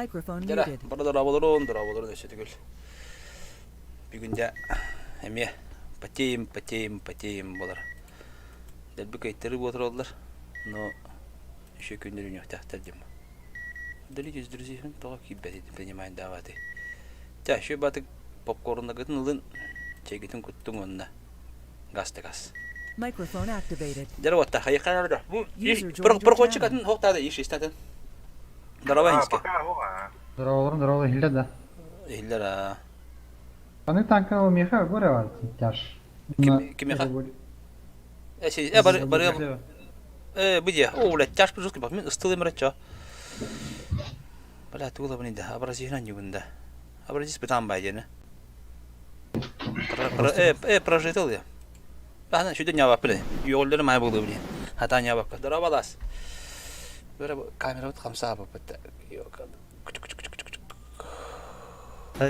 Microphone Дьэ, muted. бары дорооболорун, дорооболорун өссө төгүл. Бүгүн дьэ эмиэ потеем, потеем, потеем буолар. Дэлби кыайтарыы буолар, но еще күннэр үүнүөхтээхтэр диэн. Удалитесь, друзья, тоҕо киирбэт принимай даваты. Чэ, еще батык попкорнагытын ылын, чэйгитин куттуҥ уонна газ да газ. Microphone activated. Дьэ, вот хайыхха бу User joined your проходчик channel. атын хоқтаада иш истатын. Здорово, Инске. Здороволорун, здорово, иһиллэр да. Иһиллэр аа. Аны танка ол миэхэ бу эрэ бар тяж. Ким кимиэхэ? Э, си, э, бары бары э, бу дии. О, бля, тяж жесткий бак. Мин ыстыл эмэрэ чо. Бля, тугула бuni да. Абразиһин анньыбын да. Абразис бытаан бай диэни. Э, э, прожитал я. Ана шүдэ ньабап биле. Үөҕүллэрим ай буолуо биле. Хата ньабапка. Здорово, Бөрө камерабыт хамсаабыппыт.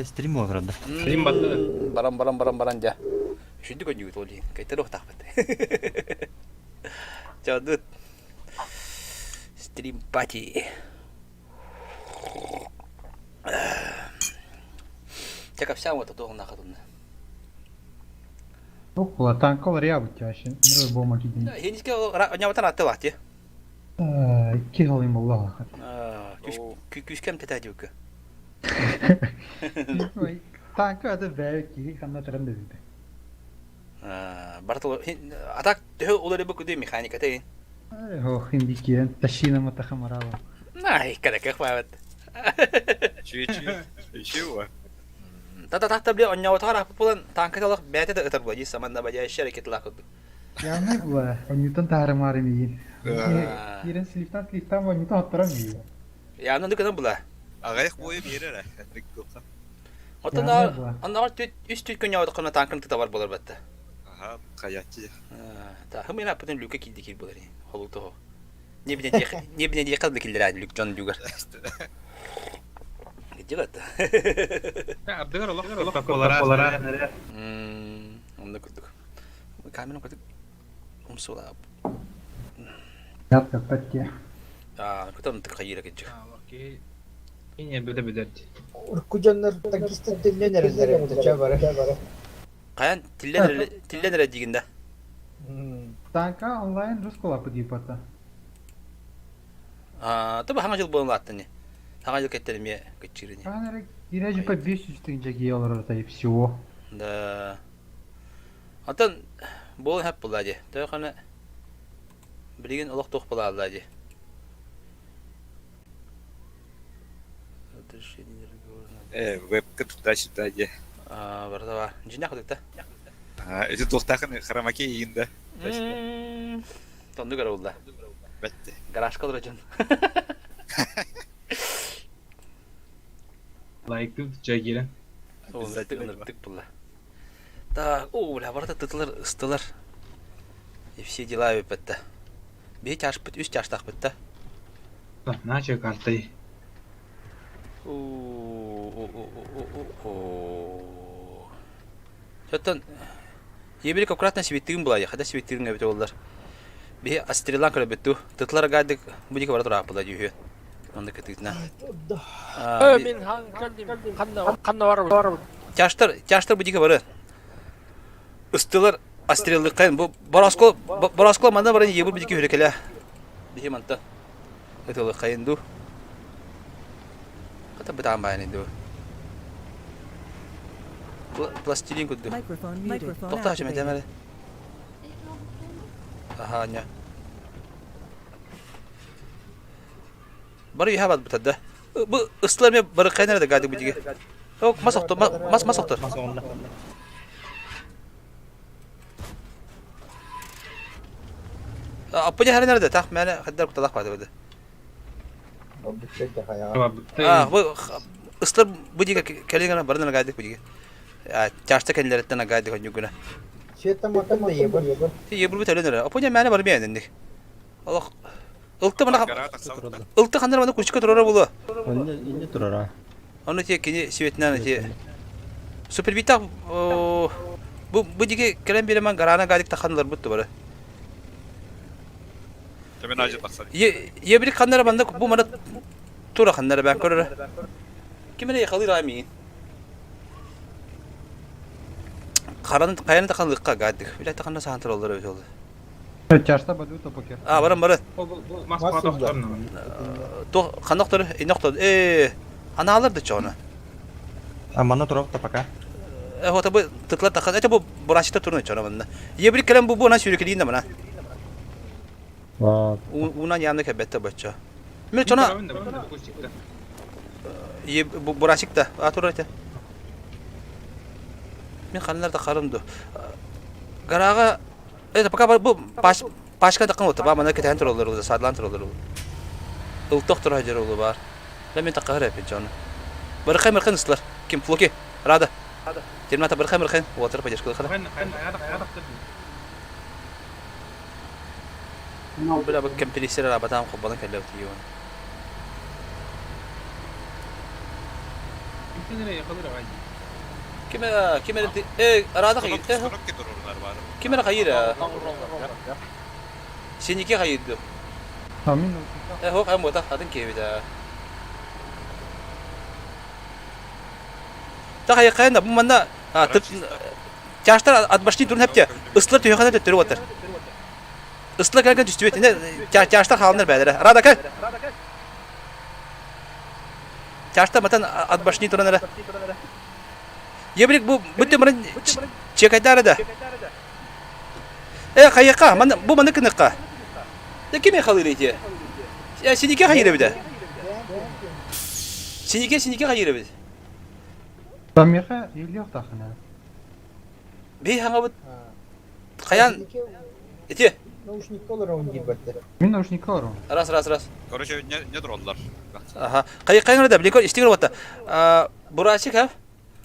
Стрим буолар да. Стрим барда. Баран баран баран баран дьэ. Үчүдүк өнньүгүт ол иһин. Кайтар уохтаахпыт. Чодут. Стрим пати. Чэ капсаан уота туоҕунна хатынна. Около танка ларьябыт тяще. Мир бома кидин. Хиниске ньабатан аттылаах ти. Икки халым болла. Күүскэм тэтэ диэккэ. Танка это бэйэ киһи ханна туран да Барытыл атак төһө улары бу күдү механиката ин. Ох, индикиен тащина матахамарала. Най, кадаках баабат. Чү-чү. Еще Та-та-та били онньоотоҕор аахпыт буолан тааҥка олох бэйэтэ да ытар була дии саманна бадьаайшы ракеталаах курдук. Явно була, онньутан таарымаары миин. Киирэн слифтан слифтан онньутан оттаран миин. Явно гынан була. Аҕыйах буойу биэрэр ээ. Оттон онноҕор үс түт күнньоотоххуна тааҥканы тыта бар буолар батта. Аха, хаяччы. Та хым аппытын люка киирди киир буолар. Холутоһо. Не бine диэхэ да киллэрээ люк дьон люгар. Где это? Ардыгар олох олох Онно курдук. Камера курдук умсулаап. Ят каппат Аа, кытам тык хайыра кеджи. Ине биле билер. Урукку дьоннор танкистар тиллэн эрэллэр эбит чэ бары. Каян тиллен тиллен эрэ дигин да. Танка онлайн рускула пыдипата. Аа, таба хаҥа жыл буолан улааттан Хаҥа жыл кэттэр эмиэ кыччыырыни. Хаҥа эрэ жипа 500 тыһыынча киһи олорор и всего. Да. Оттон буолан хэп буолла дии. Тойхана билигин олох туох буолаалла дии. Э, вебка туда-сюда дии. Аа, барыта бар. Дьиҥнээх кудукта. Аа, ити туохтаахын хромаки иин да. Тоннук эрэ булла. Бэтти. Гаражка олорор дьон. Лайктын туча киирэн. Ынырдык булла. Так, о, бля, барыта тытылар, ыстылар. И все дела бүппэтте. Биһи чашпыт, үс чаштаахпыт да. Наче картой. Оттон Ебелик аккуратно сибиттигин булайа, хада сибиттигин эбит оллар. Биһи астрелан көрөбүтту. Тытлар гайдык будика бара турааппыла дьүһү. Онда кытыытына. Мин ханна барабын. Тяштар, тяштар будика бары. Ыстылар астреллыккайын бу Бороско Бороско манна баран ебур будики хүрекеле. Биһи манта ытылыккайын ду. Хата бытаан баайын ду. Пластилин курдук. Тоқтаа чөмөтөм эрэ. Аха, ня. Бары иһэ барбыта да. Бу ыстылар мен бары кайнар да гады бу диге. Ок, мас охтор, мас мас охтор. Аппыня хәренер да, тах мәне хәддәр куталах бады бады. А, бу ыстар бу диге кэлиҥ барынан гайдык бу диге. Чашта кэннилэриттэн гайдык онньугуна. Ти ебур бу төлөнөр. Аппыня мәне бар миэнинник. Олох ылты мана ылты ханнар мана кучка турара булу. Онно инне турара. Ону те кини светинан те Супербита бу бу диге кэлэн биреман гарана гадик таханлар бутtu бары. Төмен ажы тахсар. Ебрик ханнара банда бу мана Тура ханна эрэ бээн көрөрө. Ким эрэ халыыр аҕай миигин. Харан хайаны да халыахха гаддык. Билэ ханна саһан тураллар эбит ол. Чашта баду топокер. А баран баран. Бу Москва тохторно. Туох ханна охтору? Инне охтор. Э, анаалар да чоҕуна. А манна турар топака. Э, вот бу тытлар тахан. Это бу бурашта турна чоҕуна манна. Ебрик кэлэн бу бу ана сүүрекелиин да мана. Уунан яамны кэлбэттэ бачча. Мен чона бурасик да а турар этэ. Мен ханнар да харым ду. Гарага это пока бу пашка да кын ба мана кетен тураллар улы садлан тураллар улы. Ылтох тура жер улы бар. Да мен таккар эпин чона. Бархай мархан ыслар. Ким флоки рада. Термата бархай мархан уотар поддержка хана. Бля, бу кэмпириэссэр араабатаан холбонон кэллэбит ион. Ким эрэ ким эрэ э араада хайыр ким эрэ хайыр Синики хайырды. Э хоқ эм бота атын киэбит Та хайы хайын бу манна Чаштар от башни турун хепте ыстылар түһэхэнэ төттөрү уоттар. Ыстыла кэлэн түстүбэт ine чаштар хаалынар бээлэрэ. Рада кэл. Чашта матан от башни туран эрэ. Ебрик бу бүтүн марын чекайдара да. Э хайыка ман бу маны кыныкка. Да ким халыр эти? Э синике хайыр эбит. Синике синике хайыр эбит. Миэхэ иһиллиэхтааххына. Бии хаҥабыт хайаан ити Наушникка олоробун диирбэттэр. Мин наушникка олоробун. Раз, раз, раз. Короче, не, не троллар. Аха. Кай кайыңыр да биликор истигер батта. Бурасик ха?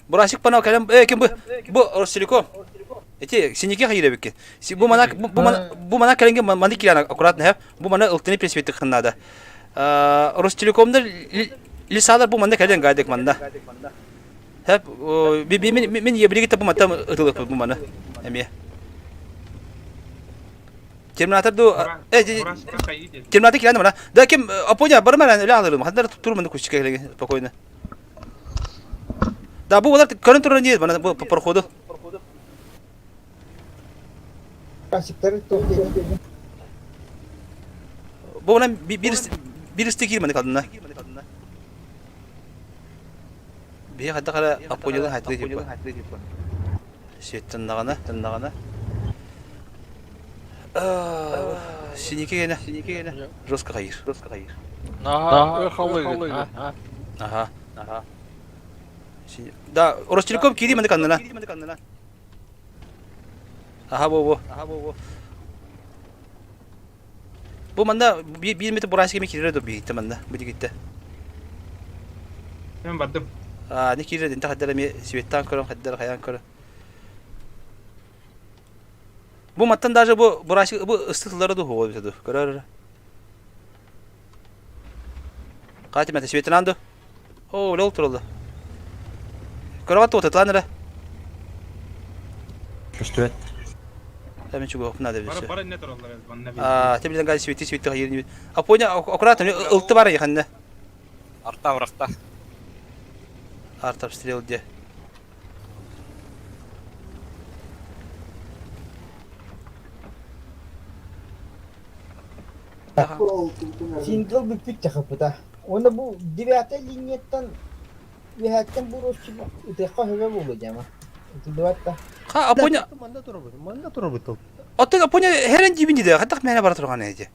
Бурасик панау кэлэн э ким бу бу Ростелеком. Эти синике хайыр эбикки. Бу мана бу мана бу мана кэлэнге маны киляна аккуратно ха. Бу мана ылтыны пресветик хыннада. Ростелекомда лисалар бу манна кэлэн гайдык манна. Хэп мин мин ебригит бу матам ытылык бу маны эмиэ. Терминатор ду э Терминатор киләне мына. Да ким Апоня барма әле үлә алырым. Хәзер турмын күчкә килгән спокойно. Да бу алар көрөн турар не мына бу проходу. Классиктары туох диэн Бу мына бир бир исте кирмәне калдына. Биһи хайдах эрэ Апонядан хайтыы типа. Сиэттэннэҕинэ, тэннэҕинэ. Синики гэнэ, синики гэнэ. Жестко хайыр, жестко хайыр. Наһаа халыгын, а? Ага, ага. Да, Ростелеком киирии маннык аннына. Аха, бу, бу. Аха, бу, бу. Бу манна биир метр бурасик эми киирэр ду биһиттэ манна бу дигиттэ. Мен бардым. Аа, не киирэр инте хайдар эми светтаан көрөн хайдар хайаан көрөн. Бу маттан даже бу бурасик бу ыстытылары ду хуо ду көрөр. Катя мете светынан ду. О, лол туралла. Көрөҕөт туотатлаан эрэ. Көстүбэт. Мен чугуохпун наада Бары билсе. бары не тураллар манна бир. Аа, те билен гай свети свети хайыр. А поня аккуратно ылты бар яханна. Арта врахта. Арт обстрел де. Сингл бүппүт тахапыта. Уонна бу девятая линияттан үөһээттэн буруосчу ытыахха сөбө буолуо дьама. Ытыллыбат да. Ха, апоня Манна турабыт. Манна турабыт тыл. Оттон апоня херен дибин диде. Хаттах мэне бара турган эти.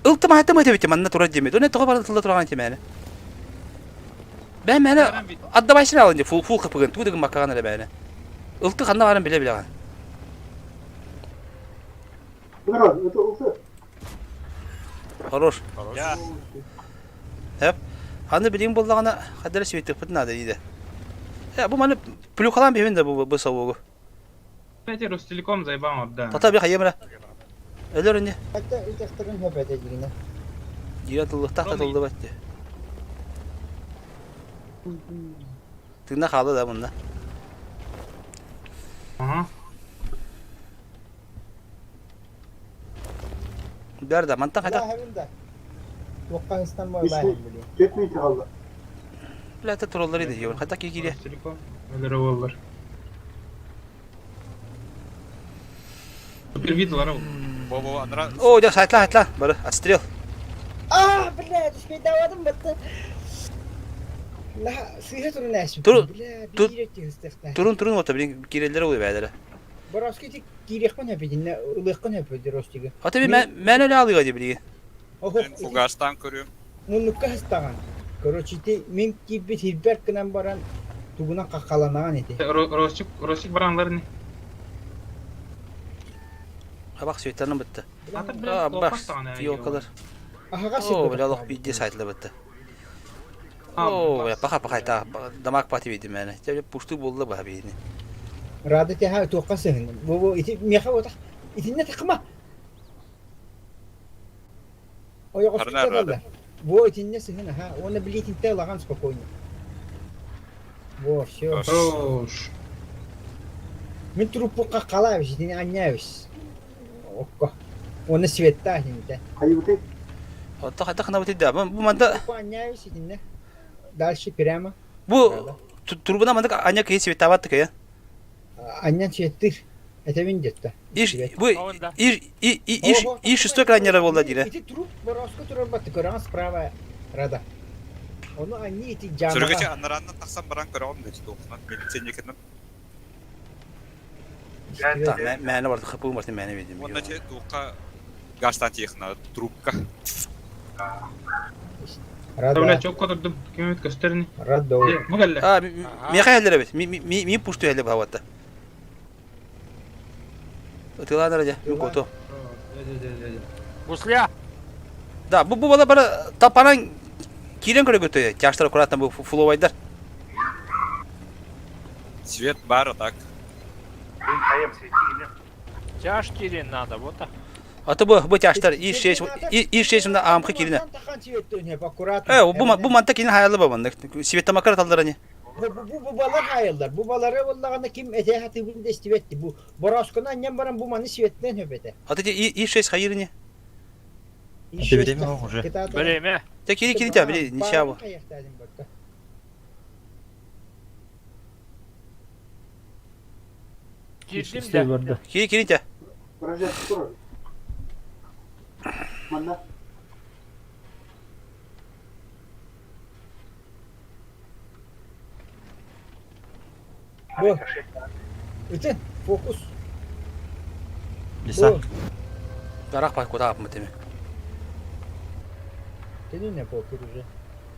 Ылты махаты махаты бите манна турар диме. Доне тоҕо бара тылла турган эти мэне. Бэ мэне аддабайсына алын фул фул кыпыгын туу дыгын маккаган эле бэне. Ылты ханна барын биле биле Хорош. Хеп. Аны билин боллагана хадара светик надо диде. Э бу маны плюхалан бихин да бу бу савугу. Кстати, Ростелеком заебал, да. Тата би хайымра. Өлөр не? Хатта ытыахтарын сөп этэ дигинэ. Жира тыллыктах та тылды батты. Тына хаалы да мында. Ага. Бер да манта хайда. Да, да. Туохха ыстан буоллаа билиэ. Бля, это троллары да ебан. Хата киирэ. Ростелеком. Өлөрө буоллар. Супер лара Бо-бо, анара О, дя сайтла, сайтла. Бары, отстрел. А, бля, түспейдавадым бытты. Ла, сыыһа турун ээсиппин. Турун, Бля, тур- биир өттү ыстыахтаах. Турун турун ота блин киирэллэр ол бээлere. Боровский ти киириэхпин хөп итиннэ ылыаххын хөп Ростига. Ата би мен эле алыга ди билиги. Охо, мен фугастан көрүм. муннукка хастаҕан. Короче, ити мин киирбит хирбэр гынан баран тугунан хаххаланаҕын ити. Ростик, Ростик баранлар не? Абак светлана бытты. Ата бля, Абак ёлкалар. Аһаҕас О, бля, лох бидде сайтла бытты. О, бля, паха паха та дамак пати види мене. Те пушту болла ба бини. Рада теха туохха сыһын. Бу бу ити миэхэ отах итиннэ тахма. Ойоҕоспут Арна Рада. да Бу итиннэ сыһын аха. Уонна билиитинтэ ылаҕан спокойно. Во, все. Хорош. Мин труппукка халаабыс итини анньаабыс. Окко. Уонна светтаах итиннэ. Отта хата хана бити да. Бу манда Труппу анньаабыс итиннэ. Дальше прямо. бу турбуна манда аня кей светават такая. Анньан светтыр. Этэбин детта. Иш бу иш и и иш и шестой крайнера болла дире. Ити труп бороско турар батты көрөҥ справа рада. Ону анни ити Сүрүгүчэ жамаҕа. анаранна тахсан баран көрөҕүм да туохунан милиционеркэнэн. Та мәне бар хапы мартын мәне видим. Уонна че туохха гастан тиехна трубка. Бля, Рада. чок котордум. Ким өт көстөрүн. Рада. Бу келле. А, меха хеллер бит. Ми ми ми пушту хеллер баватта. Ытыланар дя, ми кото. Гусля! Да, бу бу бала бара тапанан кирен көрө көтө. Тяштар аккуратно бу фуловайдар. Свет бар так. Тяж кирин надо, вот так. Ата бу бу тяштар и 6 и 6 на амхы кирина. Аккуратно. Э, бу бу манта кирин хаялы бабан. Света макар талдар ани. Бу бу бу балар хайылlar. Бу балары боллаганда ким эте хатыбын дестибетти. Бу бороскона аннан баран бу маны светтен хөбете. Ата и 6 хайырни. Время уже. Время. Те кири кири тя, били ничего. Кирдим да. Кири кири тя. Бу. Үтен фокус. Лиса. Бу. Дарах па куда апмы теме. Тенүнэ покер уже.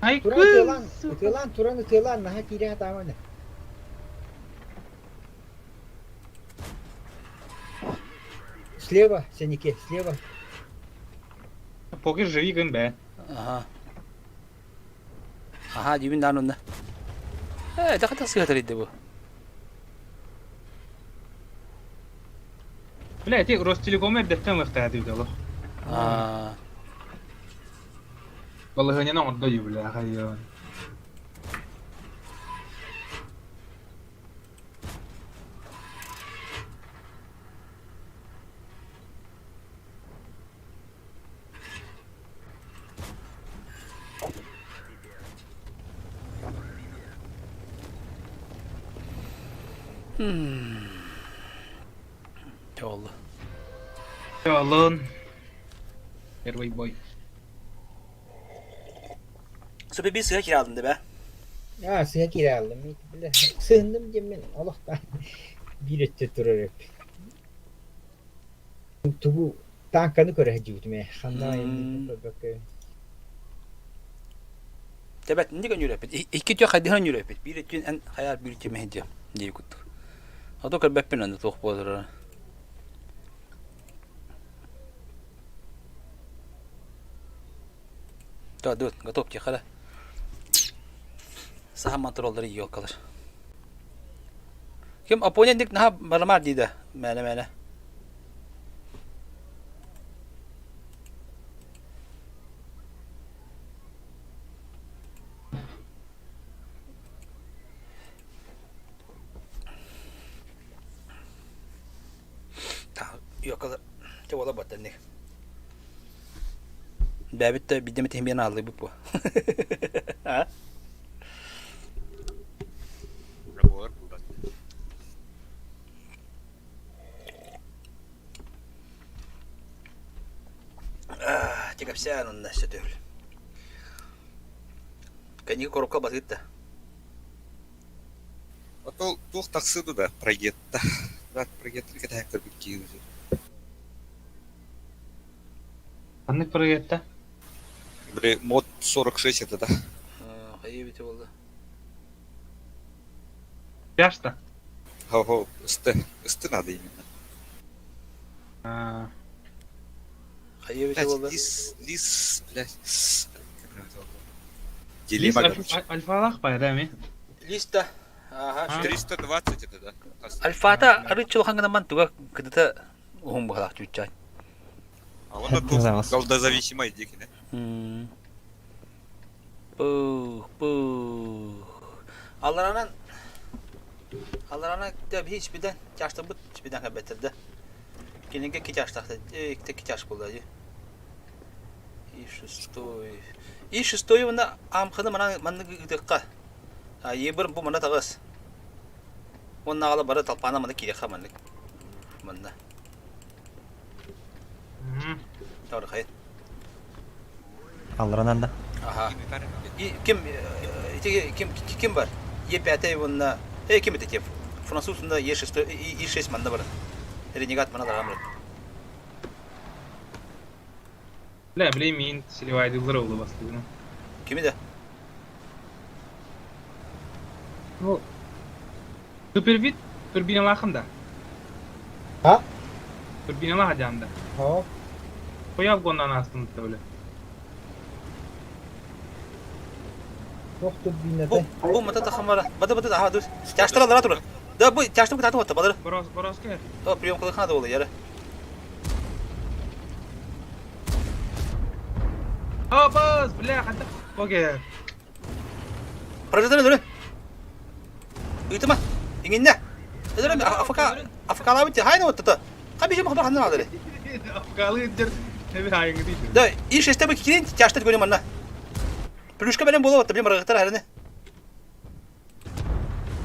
Ай, Туран тылан, тылан туран тылан наха кире хатаманы. Слева, сеники, слева. Покер живи гын бе. Ага. Ага, дибин дан онда. Э, да хата сыгатар иде бу. Бля, ти Ростелеком эрдеттен лыхта дип дало. А, Балыгынен оңордо ди бля, хайон. Oldu. Алын. Первый бой. Söpe bir sıra kiraladın de be. А, сыга кире алдым. Бля, сыгындым дем мен Аллахтан. Бир өттө турар эп. Тугу танканы көрө жибитим э. Ханна Мм. енді көрбөккө. Тебет не гөн yürüyöpet. İki tüy haydi yürüyöpet. Bir tüy en hayal bir tüy mehdi diye kuttu. Ado kır beppin andı toh bozur. Да, dur, готов ki hala. Saha mantarolları yiyor kalır. Kim оппонент наха барамар дейді. Мәне мәне. Та, yok kalır. Те ола баттан. Бэбит да биирдэ эмэ тиһимиэн ааллыйбыт буо. А? Буолар буолбат. Тикэпсээн онно сөтөөл. Кэнники коробка батыыт да. Ото туох тахсыды да проекта. Да проектор кэтэһэн көрбүт киһи уже. Ханнык проекта? Били мод 46 это да. Хайы бити болду. Пляж-то? Хо-хо, ысты. Ысты надо именно. А, Хайы бити Блядь, болду. лис, лис, блядь. Лис Делима, короче. альфалах баар да эми? Листа. Ага. 320 это да. Альфата арыт чулхан туга кыдыта уһун быһалаах чууччаан. А вот это голдозависимый дикий, да? Пух, пух. Алларанан Алларанан хич биден чаштыбыт биден хабеттерде. Киниге ки чаштахта, икте ки чаш булды. И шестой. И шестой мына амхыны мана манны гыдыкка. А ебір бу мана тагыс. Онна ала бары талпана мана киреха манны. Манна. Тавр хайт. Алларанан да. Ага. И ким ити ким ким бар? Е5 онна. Э ким это теп? Француз онда Е6 И6 манна бар. Ренегат мана дарамыр. Бля, били миин сливайдылар олу бастыгына. Кими да? Ну, Супервид турбиналаахын да. А? Турбиналаах дьаанда. Хо. Хуяв гоннан астын төлө. Туох Бу турбината. бу мата тахамара. Бада бада аха дур. Тяштыра лара тур. Да бу тяштым кытаты отта бадыр. Борос борос кер. О прием кылыхана да болы яра. О, бос, бля, хата. Оге. Прожектор дөрө. Ыйтыма. Иңинне. Дөрө афка афкалабы те хайна отта. Хабижим хабар ханна алары. Афгалы дер. Неби хайыңы дейdi. Да и шесте бу кирин тяштыр көрөм анна. Плюшка менен болуп атты билем рагыттар харыны.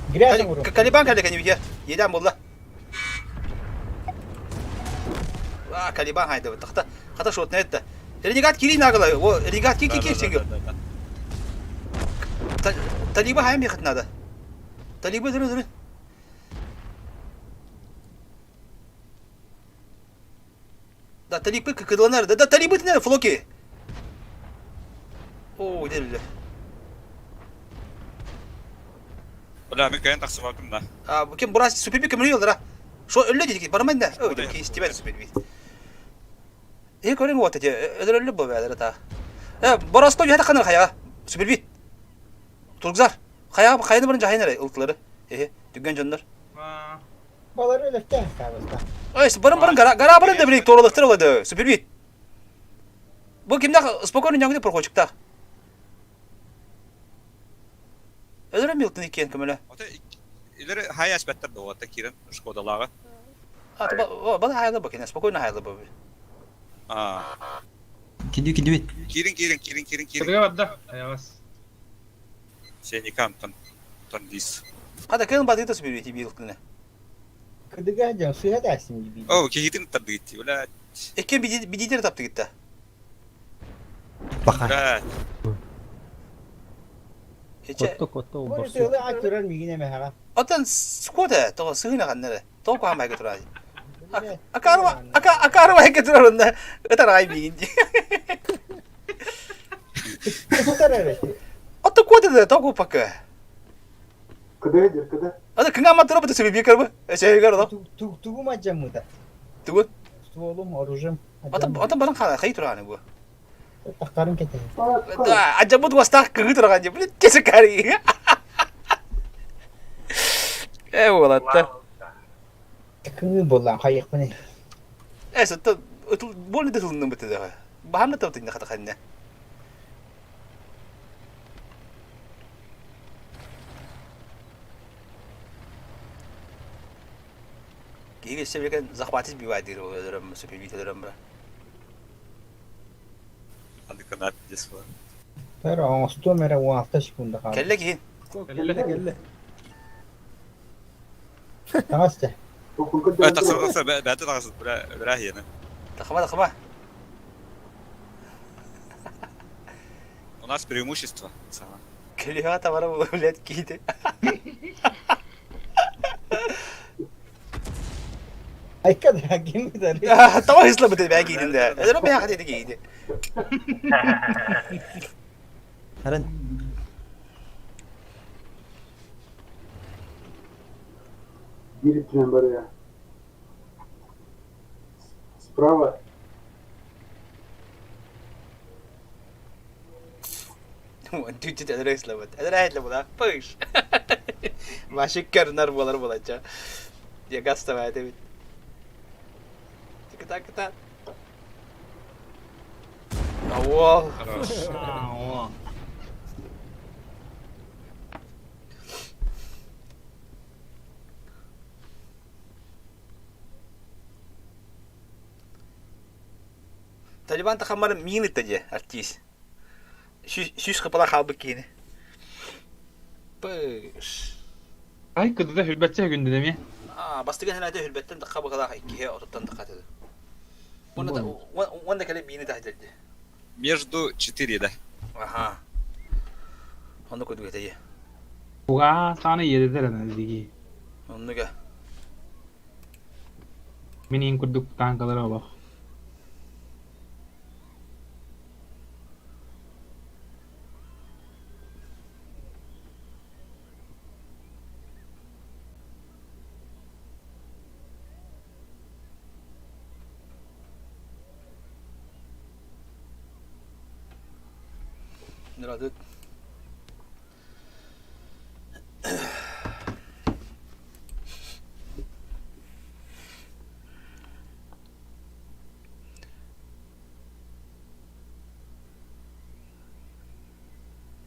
Грязь оҥору. Калибан кале кани Еден болла. А Калибан хайда тахта. Хата шот нетте. Ренегат кирин агала. О ренегат ки ки ки сингл. Талиба хайм бихат надо. Талиба дөрө дөрө. Да, талибы кыдыланар. Да, да, талибы не флоки. О, дериле. Бля, мен кайын тахсыбакым да. А, ким бурас суперби ким йолдара. Шо өллө дедик, барман да. О, ки истибер суперби. Э, көрүң вот эти, өлөр өллө бу бәдер та. Э, бораско жата каныр хая. Суперби. Тургзар. Хая хайны барын жахайнар ылтылары. Э, дүгөн жоннор. Балар өлөктөн кабыста. Ой, барын барын гара гара барын да бирик торолуктар олады. Суперби. Бу кимдә спокойно жаңды проходчикта. Өлөр милтын икен көмөлө. Ото илери хай аспектер да ота кирен шкодалага. А, бала хайлы бу спокойно хайлы бу. А. Киди киди бит. Кирин кирин кирин кирин кирин. Кыдыга барда. Аягас. Сеникам тон тон лис. Хада кын бадыта суперби милтын. Кыдыга дьон сыһа таасын диби. О, кихитин тардыгытти, бля. Экен бидитер тапты гитта. Баха. Бля. Эче. Котто котто Бу борсу. тылы атырар мигине мэхэҕэ. Отан скота то сыгына каннары. То ко хамай гытра. Акарва ака акарва хекетра онда. Это рай бигинди. Кытар Ото кота да то ко пака. Кыда дир, кыда. Ата кыңа матыра бу себеби карбы. Эче гардо. Тугу мажамыта. Тугу. Стволум, оружием. Ата ата баран хана хай тураны бу. Тахтарын кетер. Да, ажабут вастах кыгы турган деп. Блин, кесе кари. Э, болатта. Кыңы боллан хайыкпын. Э, сатта больно дылынның бите да. Бахамны таптын хата ханна. Киге себеген захватить бивайдыр өлөрөм, супервит өлөрөм бра. Аны кынаат дес буолар. Тэр оҥостуом эрэ 16 секунда хаалла. Кэллэ киһин. Кэллэ кэллэ. Таҥас дэ. Тахсар тахсар бэйэтэ тахсар бля хиэнэ. Тахыма тахыма. У нас преимущество. Сама. Кэлиэҕэ табара блядь киһитэ. Айка да ким ыытар? Тоҕо ислабыт бээ киитин да. Эдэр бэйэ хатыйды киити. Харан. Биир өттүнэн барыа. Справа Түчүт эдэр ислабыт. Эдэр айтлы була. Пыш. Машик көрүнэр буолар булача. Дьэ гастабай эбит. Кыта кыта. Уол. Хорош. Талибан тахаммар миин ытта дьэ, артист. Сүүс хапала хаалбыт киһини. Пыш. Ай кыдыда хүрбэтчэ күндү эмиэ. Аа, бастыгын хэнээтэ хүрбэттэн тахха быһалаах иккиһэ отуттан тахха этэ. Уонна кэлэ биини таһдерди. Между четыре, да? Аха. Онно курдук этэ Угаа сааны иэдэтэр ана диги. Оннуга. Мин иин курдук танкалары олох. Нурадыт.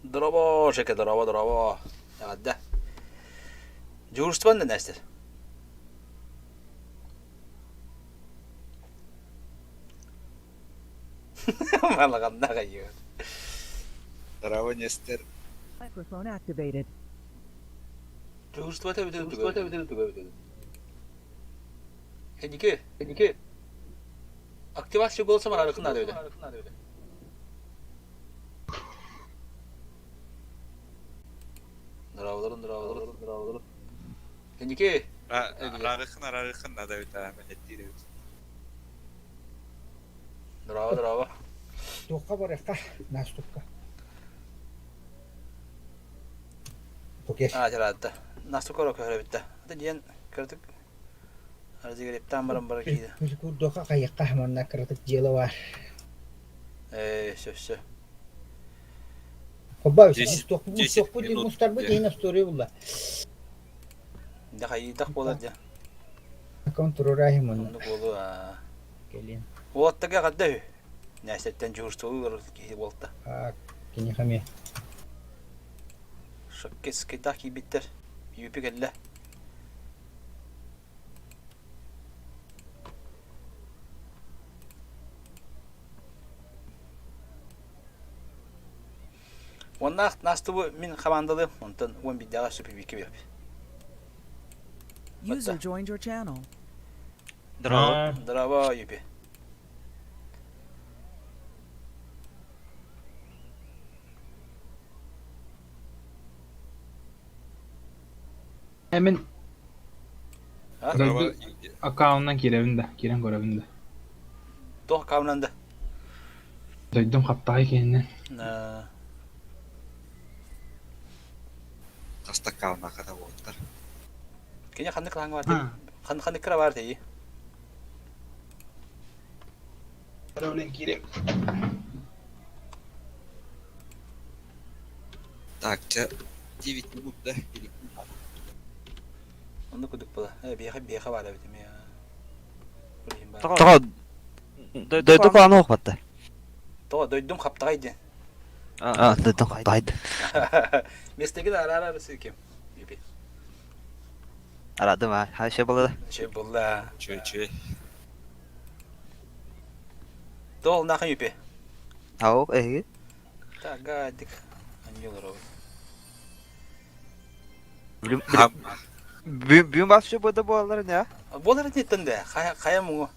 Дорообо, шеке, дорообо, дорообо. Эҕэрдэ. Дьуурустубан да Нестер. Малаҕаннаах айыы. Здорово, Нестер. Microphone activated. Дьуурустубата эбитэ туга Эдики, эдики. Активация голоса марарыкын надо эбитэ. Дорооболорун, дорооболорун, дорооболорун. Эдики. Араарыхын, араарыхын надо эбит, эттиир эбит. Дорообо, дорообо. Туохха барыахха, Настукка. Покеш. Аа, чараатта. Настука оро көһөрөбүттэ. Ата диэн кыратык разыгрептаан баран бара киирэ. Курдука хайыкка манна кыратык дьыала бар. Ээ, сөп сөп. Хобба, 10 мустуохпут минут. мустарбыт иһин история булла. Дэ хайыытах буолар дьэ. Аккаунт туруораахым манна. Оннук буолуо аа. Кэлин. Уолаттарга эҕэрдэ үһү. Нээсэттэн дьуһурсуолу киһи буолта. Киниэхэ эмиэ. Шоккескайдаах киирбиттэр. Юпи кэллэ. Уоннаах Настыбы мин хамаандалыым, онтон уон биирдээҕэ супер биэрэбит. User joined your channel. Здорово. Здорово, Юпи. Мин Здорово. аккаунтан киирэбин да, киирэн көрөбүн да. Туох аккаунтан да? Дойдум хаптаҕай киһиннэн. Хаста аккауннаахата уоттар. Кини ханнык клаҥҥа бар тей? Ханнык кыра бар тей? Көрөбүнэн киирэм. Так, чэ, 9 минут да? Оннук курдук була. Э, биэхэ биэхэ баар эбит эмиэ. Тоҕо дойду куһаҕан уохпатта. Тоҕо дойдум хаптаҕай диэн. А, дойдум хаптаҕай. Местегин араара ким? Юпи. Арадым а, ха şey буолла. Şey буолла. Чөй чөй. Тоол нахын Юпи. Ау, эһиги? Так, гадик. Анньы олоробут. Бүгүн бас все бода буолалар не? Буолар ититтэн да, хайа хайа муҥу.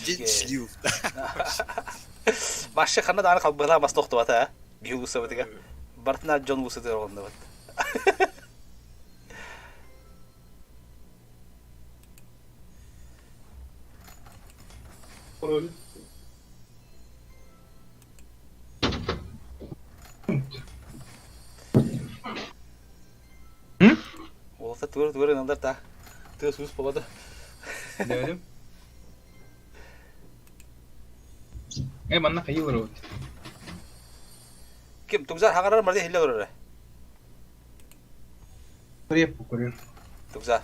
День слив. Башы ханна даҕаны халбыһалаах бас тохтубата, а? Биһи улуусабытыгар. Бартына дьон улуусатыгар оҕоннубут. Уолаттар тугар тугар ыналлар та. Тыас уус буолла да. Дедим. Э, манна хайыы олоробут? Ким Тугзар хагарар марды хилле олорор. Репку көрөр. Тугзар.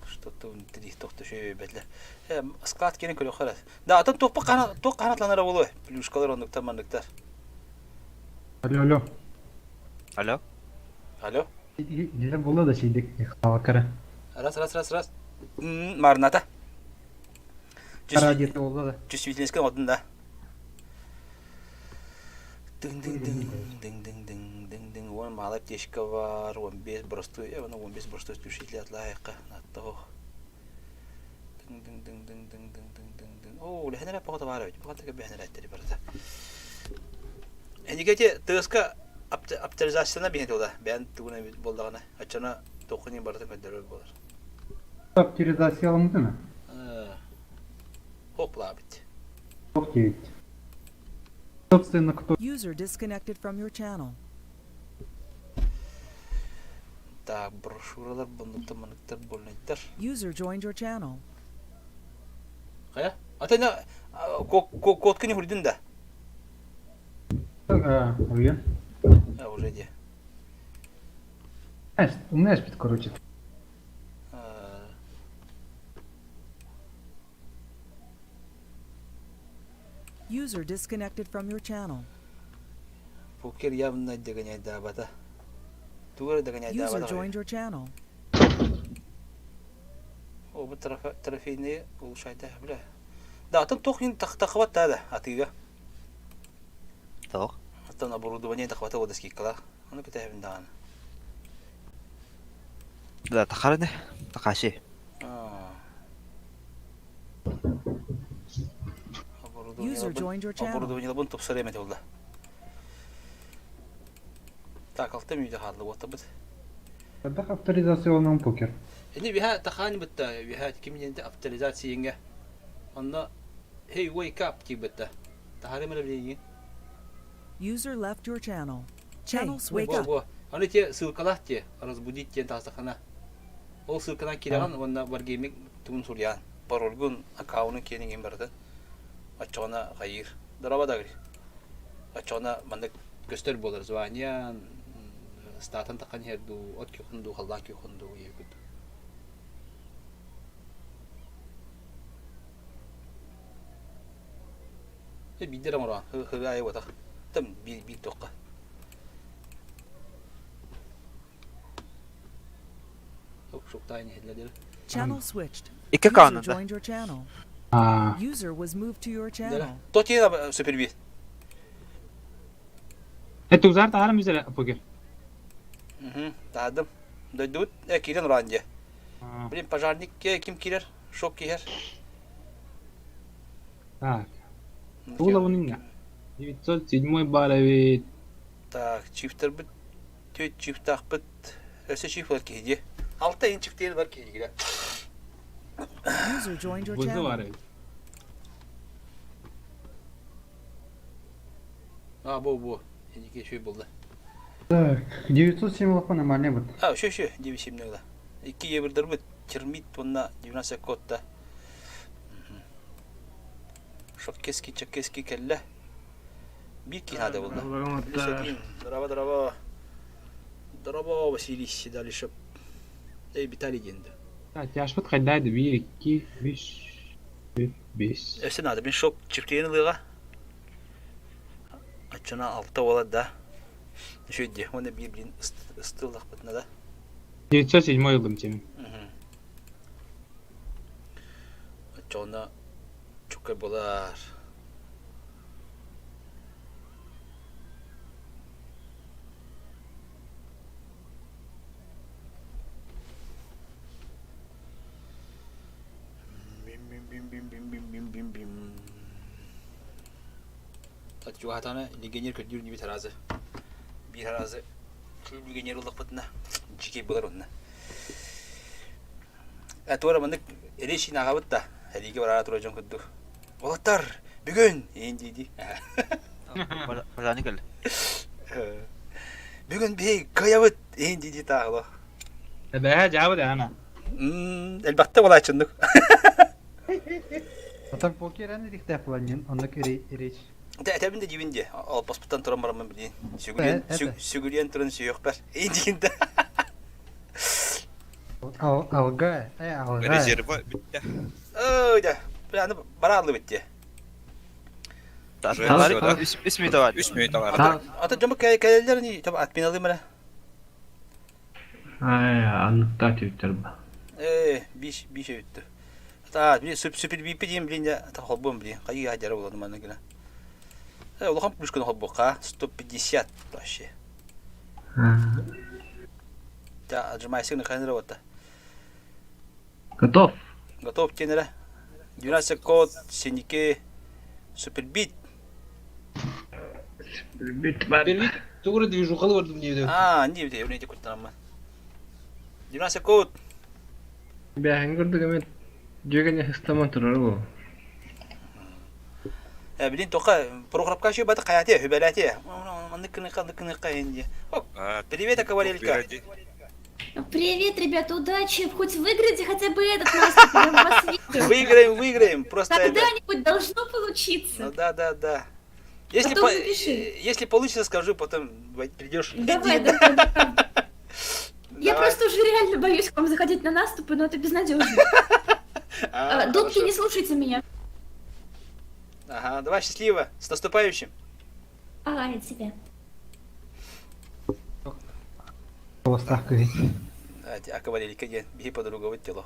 Что-то внутри тохто шөй бэтлэ. Э, склад кирин көрөхөр. Да, атын туох қана туох қанатланара болуой. Плюшкалар оннуктар манныктар. Алло, алло. Алло. Алло. Нелер буолла да шейдик халакара. Раз, раз, раз, раз. Марната. Радио буолла да. Чувствительность одун да. Дың-дың-дың, дың-дың-дың, дың-дың. Уон малый аптечка бар, 15 простой, э, 15 простой исключительно атлайыққа. Наттох. Дың-дың-дың-дың-дың-дың-дың-дың. О, лехенер похота бар бит. Похота бехенер әттери барда. Энигете тыска оптимизацияна бихен туда. Бән тугуна болдагана. Ачана тохуни барда көндөрөр болар. Оптимизация алынды Хопла бит. Ох девять. Собственно, кто User disconnected from your channel. Так, брошюралар, бұндықтар, мыныктар, больниттар. User joined your channel. Қая? Ата не кодканы хүрдүн да. А, уйан. А, уже де. Знаешь, у меня бит, короче. А. User disconnected from your channel. Покер явно догоняет да бата. Тугары догоняет да User бата. joined your channel. О, бу трофейные улучшайды, бля. Да, атын тохнин тахват да, атыга. Тоқ. Атын оборудование тахвата ода скиккала. Аны көтәбин дааны. Да, тахарыны. Тахаши. А. User joined your channel. Оборудование бун тупсар эмет oldu. Так, алты мүйде харлы отыбыт. Когда авторизационный покер. Эни биха тахани битта, биха киминенде авторизация енге. Онна hey wake up ди битта. Тахары мына билеген. User left your channel. Channel wake Бу up. бу. Аны те ссылкалах те разбудить тен тастахана. Ол ссылкадан киреген онна Wargaming тугун сурьян. Парольгун аккаунтун кенеген барды. Ачона хайыр. Дораба дагри. Ачона мандык көстөр болар звания статан тақан херду, от кюхунду, халла кюхунду, егут. Э бидер амара, хы хы ай ватах. Там би би тоққа. Оп, шоктайны хедледер. Channel switched. Икки User канада. joined your channel. А, User was moved to your channel. Тоти супербит. Э, Тугзар тахарым üzere покер. Мгм, таадым. Дойдут, э, кирен ранде. Блин, пожарник ким кирер? Шок кирер. Так. Тула bunun 907 бар эбит. Так, чифтер бит. Төт чифтах бит. Өсө чиф бар кейде. Алта ин чифтер бар кейде. User joined your Бызы channel. бар эбит. А, бу бу. Энике шүй болды. так, 907 лапа нормальный вот. А, шүй шүй, 97 нөгле. Икки ебірдір бит. Термит онна 90 кодта. Шок кески, чак кески келле. Бир кинада болды. Здорово, здорово. Здорово, Василий Седалишев. Эй, Виталий денді. Так, тяжпыт кайдайды 1 2 3 4 5. Өсө надо, мен шок чифтейін ылыға. Ачана алта болады да. Шөйде, оны bir блин ыстылақ бітіне да. 907 ылдым тем. Ачана... Чукай буолар. Бим-бим-бим-бим-бим-бим-бим-бим. Чугаһатаҕына легионер көрдүүр инибит аразы. Биир аразы легионер ыллахпытына дьикэй буолар онно. Туора маннык речь ааҕабыт да, эриигэ бараара турар дьон курдук. Уолаттар, бүгүн иин дии-дии. Пожарник кэллэ. Бүгүн биһи кыайабыт иин дии-дии тааҕыло. Эбээ дьаабы даана. Элбэхтэ буолааччыннык. Атак покер эн эрихтээх буолан оннук речь. Этэбин да диибин дии. Олоппоспуттан туран бараммын билиин. Сүгүрүйэн сүгүрүйэн туран сүһүөхпэр. Иин диин да. Алга, алга. Резерва бүттэ. Ой, да. Аны барааллыбыт дии. Үс мүнөт бар. Үс мүнөт бар. Ата дьомо кэлэллэр ни отменалым эрэ. Ай, анныкта түттэр ба. Э, биш биш өттү. Та, би сүп сүпүр бипи диэн билин та холбуом билин. Хайы хадьара буолан манна гына. Э, улахан плюшканы холбуохха 150 вообще. Та, отжимайся на камеру вот. Готов. Готов тенера. 12 код, синяки, супербит. Супербит бар. Тугура движухалы бардым диэбит. А, не бит, эбит куттанаммын. 12 код. Бэһин курдук эмит дьүөгэни хыстаман турар бу. Билин тоқа Прохоровка еще бата каяте, хүбәләте. Маннык кыныка, маннык кыныка инде. Привет, Акварелька. Привет, ребята, удачи! Хоть выиграйте хотя бы этот наступ, я в вас верю. Выиграем, выиграем. Просто Когда-нибудь должно получиться. Ну да, да, да. Если, Потом по... напиши. если получится, скажу, потом придешь. Давай, давай, давай. Я просто уже реально боюсь к вам заходить на наступы, но это безнадежно. А, Дудки, хорошо. не слушайте меня. Ага, давай, счастливо. С наступающим. Ага, я тебя. Холостах кыһый. Акварелька диэн биһи подругабыт тело.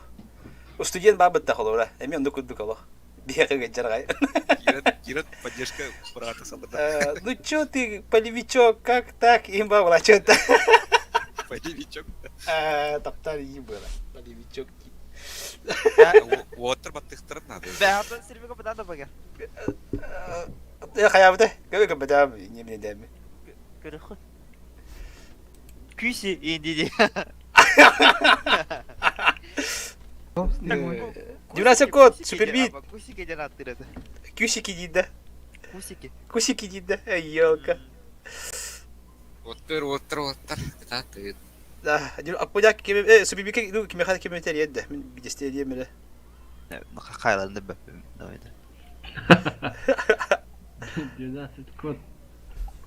Студент баабыт да холобура. Эми онду курдук олох. Биһиэхэ гыджаргай. Кират поддержка брата солдата. Ну чё ты, полевичок, как так? Имба была чё-то. Полевичок. Таптар и было. Полевичок. Уоттар баттыхтарын надо. Бэҕэттэн сирбигэ быдан да багар. Я хаябыта. Көбө көбөтөм немене дәми. Көрөххүн. Күүси инди Дюраса код, супербит. Кусики диэн аттыр это. Кусики дейді. Кусики. Кусики дейді. Елка. Оттыр, оттыр, оттыр. Кытааты. Да, аппуляк кеме супербитке ну кимеха кеметер едді. Мен бидесте диемеле. Хайланды б. Давай. 12 код.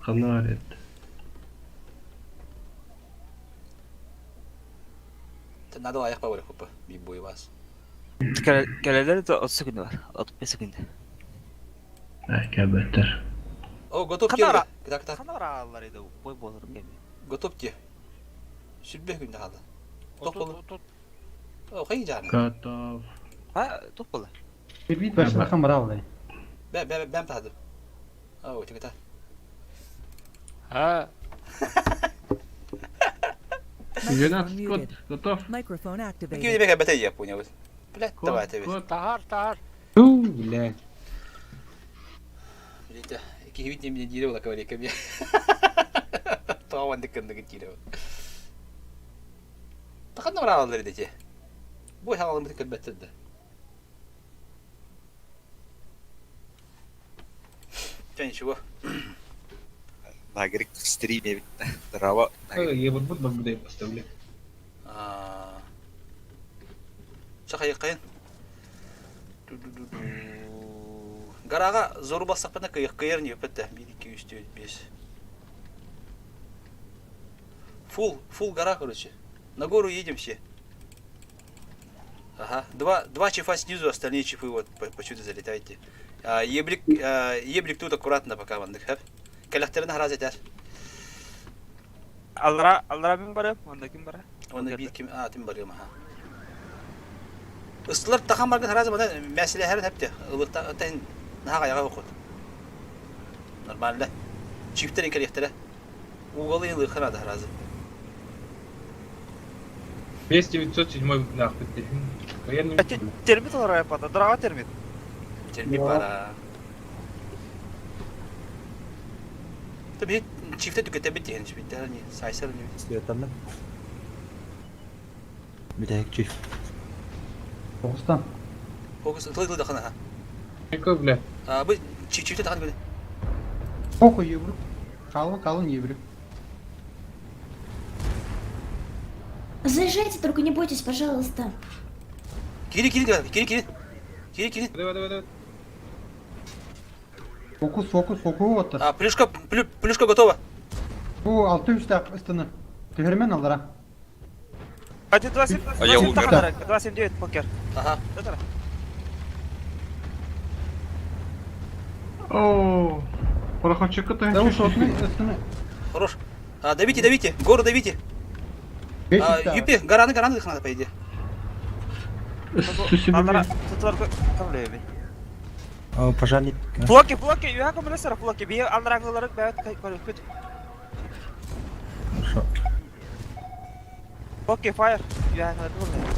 Ханарит. Надо аяқ бар хопа. Би бой вас. Кэлэлэр да 30 секунд бар. 35 секунд. Кәбәттер. О, готов Ханара. те. Так, так. Ханара аллар иде. Бой болор кеме. Готов те. Сүлбе күндө хады. Тоқ болу. О, қай жаны? Готов. Ha, топ болар. Бит башына хамралды. Бә, бә, бәм тады. О, тигета. А, 12 код. Готов. Microphone activated. Ким демек бәтә я понял. Блядь, давай тебе. Тахар, тахар. Ту, блядь. Видите, кихибит не мне дерево говорит мне. Тоған дікіндігі дерево. Тақанда бар алалар дете. Бой халалым бітік бәттірді. Ча ничего. Лагерь стрим битте. Здорово. Я вот буду бабдай поставлю. Чақай қайын. Гараға зору бассақ пана кыйыр не өпетті. 1, 2, 3, 4, 5. Фул, фул гора, короче. На гору едем все. Ага. Два чифа снизу, остальные чифы вот по чуду залетайте. А, ебрик, а, ебрик тут аккуратно пока вандык. Каляхтерін хараз етер. Аллара, аллара мен барам, онда ким бара? Оны бир ким, а, тим барым, ага. Ыстылар тахан баргын сразу мана мәселәһәрин хәпте. Ылыкта тән наһаа аяга окут. Нормально. Чифтер инкелехтере. Угалы ылыхын ада сразу. 5907 нахуй. Военный. Термит олар айпада, дорога термит. Термит бара. Tabii çifte tüketebilir yani şimdi hani saysal hani. Светанным. Бүтэһик чиф. Тоғыстан. Фокус тыл тыл дахана. Какой, бля? А bu çift çifte takan böyle. Похуй еврю. Қалың қалың еврю. Заезжайте, только не бойтесь, пожалуйста. Geri geri geri geri geri. Geri geri. Давай, давай, давай. Фокус, фокус, фокус оттар. А плюшка плю, плюшка готова. Бу 6 үсті ыстыны. Түһәрмен алдыра. 1, 2, 7, А я умер. 2, 7, 9, покер. Ага. О, проходчик это. Да уж отны ыстыны. Хорош. А, давите, давите, гору давите. Беш А, үсті. юпи, гораны, гораны надо, по идее. Аллара, тутар камлеби. Пожарник. Флоки, флоки, юха камлесара флоки. Би аллараңылары бәт көрөпүт. Хорошо. Флоки, фаер. Юха камлесара.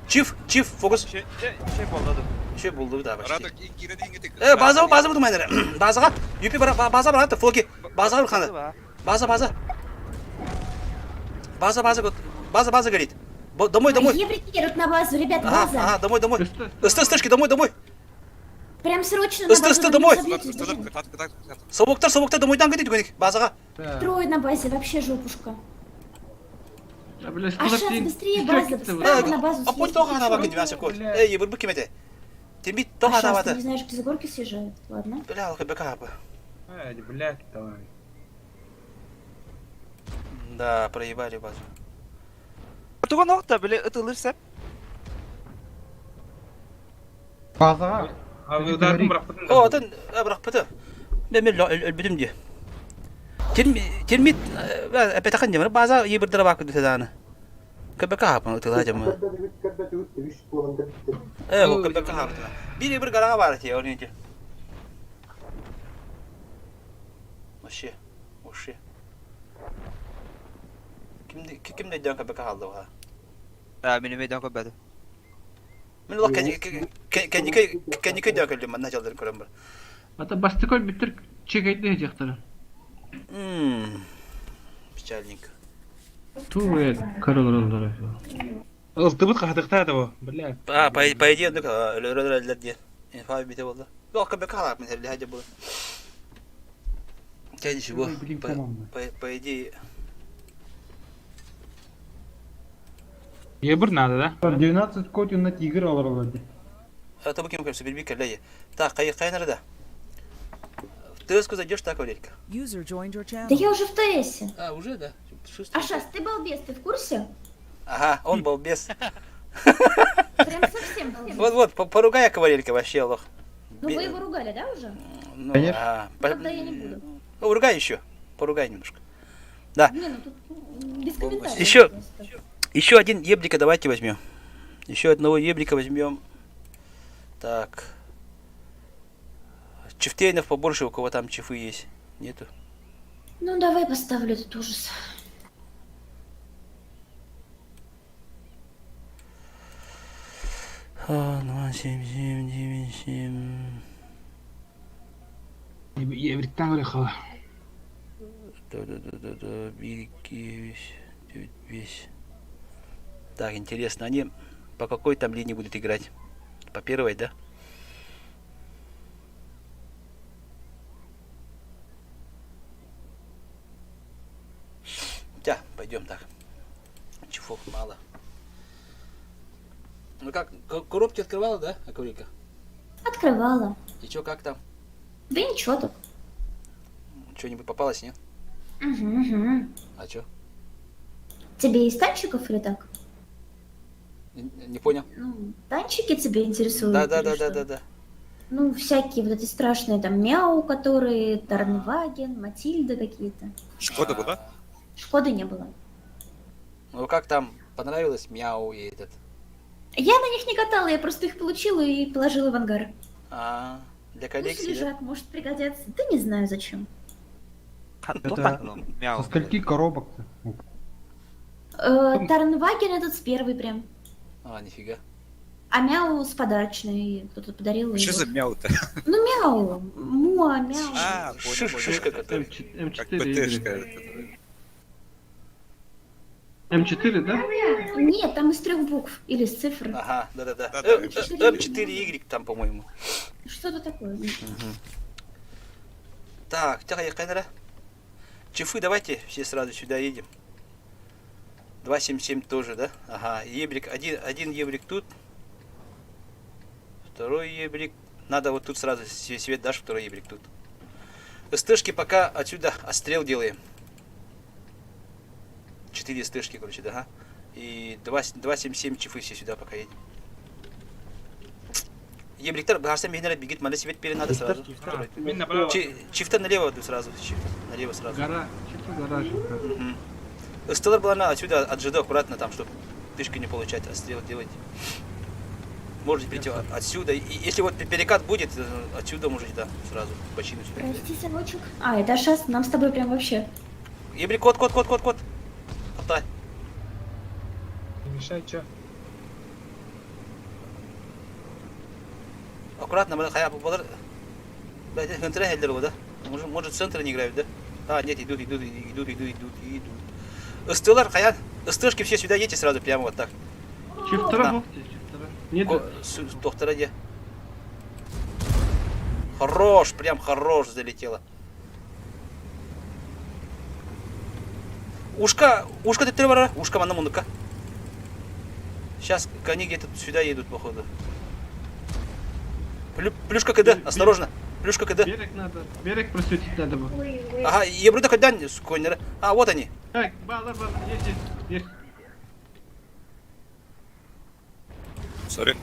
Чиф, чиф, фокус. Şey, şey болду. Şey buldu bir daha başka. Радок кирен иңетик. Э, база, база буду майнер. Базаға, юпи бара, база бара, флоки. База бара, База, база. База, база, база, база горит. Домой, домой. Еврики едут на базу, ребят, Ага, база. ага, домой, домой. Ысты, ыстышки, домой, домой. Прям срочно на Ысты, базу. ысты, вы не домой. собьетесь, бежим. Собоктар, собоктар, домойдан кетеді гөник. Базаға. Трое на базе, вообще жопушка. Бля, А сейчас быстрее база, справа на базу А путь съездить. тоға аба кетіп әсі код. Эй, бір кемете. Тембит тоға А сейчас аба. ты не знаешь, где с горки съезжают? Ладно. Бля, алқа бека аба. Ай, блядь, давай. Да, проебали базу. Туган окта биле ытылырса. Базаға. А вы ударом брахпытын. О, атын бірақ пыты. Мен мен өлбүдүм ди. Термит әпетақан демір база ебірдіра бақы дөтеданы. КБК хапын ытыла жамы. Э, ол КБК хапын. Bir ебір гараға бар те, ол неде. Вообще, вообще. Кимде кимде дән КБК алды ға? А, мени медан көбөдү. Мен улак кәнеке кәнеке дән көлдүм, мана жалдырын көрөм бар. Ата бастыкол биттер чекайтны жактары. Ммм. Печальненько. Ту каралар. Ылтыбыт кахатыкта да бля. А, по, по идее, ну өлөрөлөр диэн. Инфа бите болды. Yok КБК алап мен хәлле хәҗә булды. Тә ничего. Блин, По, команда. по, по идее, Ебір надо, да? 12 котю на тигр алыр алады. это бу кем көрсө билбей кэлле. Так, кай кайнарда. В ТС-ку зайдешь, так, Валерика? User joined your channel. Да я уже в ТСе. А, уже, да? Шустрый. А сейчас ты балбес, ты в курсе? Ага, он балбес. Прям совсем балбес. Вот-вот, поругай Валерика вообще, лох. Ну вы его ругали, да, уже? Ну, Конечно. ага. Тогда я не буду. Ну, ругай еще. Поругай немножко. Не, ну тут без комментариев. Еще- просто. Еще один еблика давайте возьмем. Еще одного еблика возьмем. Так. Чифтейнов побольше, у кого там чифы есть. Нету. Ну давай поставлю этот ужас. А, 2, 7, 7, 9, 7. Ебриктан көрө Да, да, да, да, да. 1, 2, 9, 5. Так, интересно, они по какой там линии будут играть? По первой, да? Тя, пойдем так. Чифов мало. Ну как, коробки открывала, да, Акулика? Открывала. И чё, как там? Да ничего так. Что-нибудь попалось, нет? Угу, угу. А чё? Тебе из танчиков или так? Не, не понял. Ну, танчики тебе интересуют? Да, да, или да, да, что? да, да. Ну, всякие вот эти страшные там мяу, которые, Тарнваген, Матильда какие-то. Шкода была? Шкоды не было. Ну как там, понравилось мяу и этот? Я на них не катала, я просто их получила и положила в ангар. А, для Пусть коллекции, да? лежат, может пригодятся. Да не знаю зачем. Это со скольки коробок-то? Тарнваген этот с первый прям. А, нифига. А мяу с подарочной кто-то подарил. и Что за вот. мяу-то? Ну мяу, муа, мяу. А, понял, понял. Шишка которая. Как М4 ПТшка. игры. М4, да? Нет, там из трех букв или из цифр. Ага, да-да-да. Да-да, М4Y там, по-моему. Что-то такое. Так, тихо, камера. Чифы давайте все сразу сюда едем. 277 тоже, да? Ага, ебрик, один ебрик тут. Второй ебрик. Надо вот тут сразу свет дашь, второй ебрик тут. СТшки пока отсюда отстрел делаем. 4 СТшки, короче, да, ага. И 277 чифы все сюда пока едем. Ебриктер, бахарса мехнера бегит, мали свет перед надо сразу. Мин направо. Чифта налево сразу, чифта налево сразу. Гора, чифты гараж. Угу. Стеллар была на отсюда, от ЖД аккуратно там, чтобы тышки не получать, отстрел делать. Можете прийти отсюда. И если вот перекат будет, отсюда можете, да, сразу бочину сюда. Прости, сыночек. А, это шас, нам с тобой прям вообще. Ебри, кот, кот, кот, кот, кот. Отдай. Не мешай, чё? Аккуратно, бля, хая, балар. Бля, центра хеллер, да? Может, в центр не играют, да? А, нет, идут, идут, идут, идут, идут, идут. Стеллар, хая, СТшки все сюда едьте сразу, прямо вот так. Чифтера Да. бухте, чифтера. Нет, Доктора где? Хорош, прям хорош залетела. Ушка, ушка ты вара, ушка мана мунука. Сейчас они где-то сюда едут, походу. Плюшка КД, осторожно. Плюшка КД. берег надо, берег просветить надо было. Ага, ебруда когда коннера. А, вот они. Так, балар, балар, есть, есть, есть. Сори.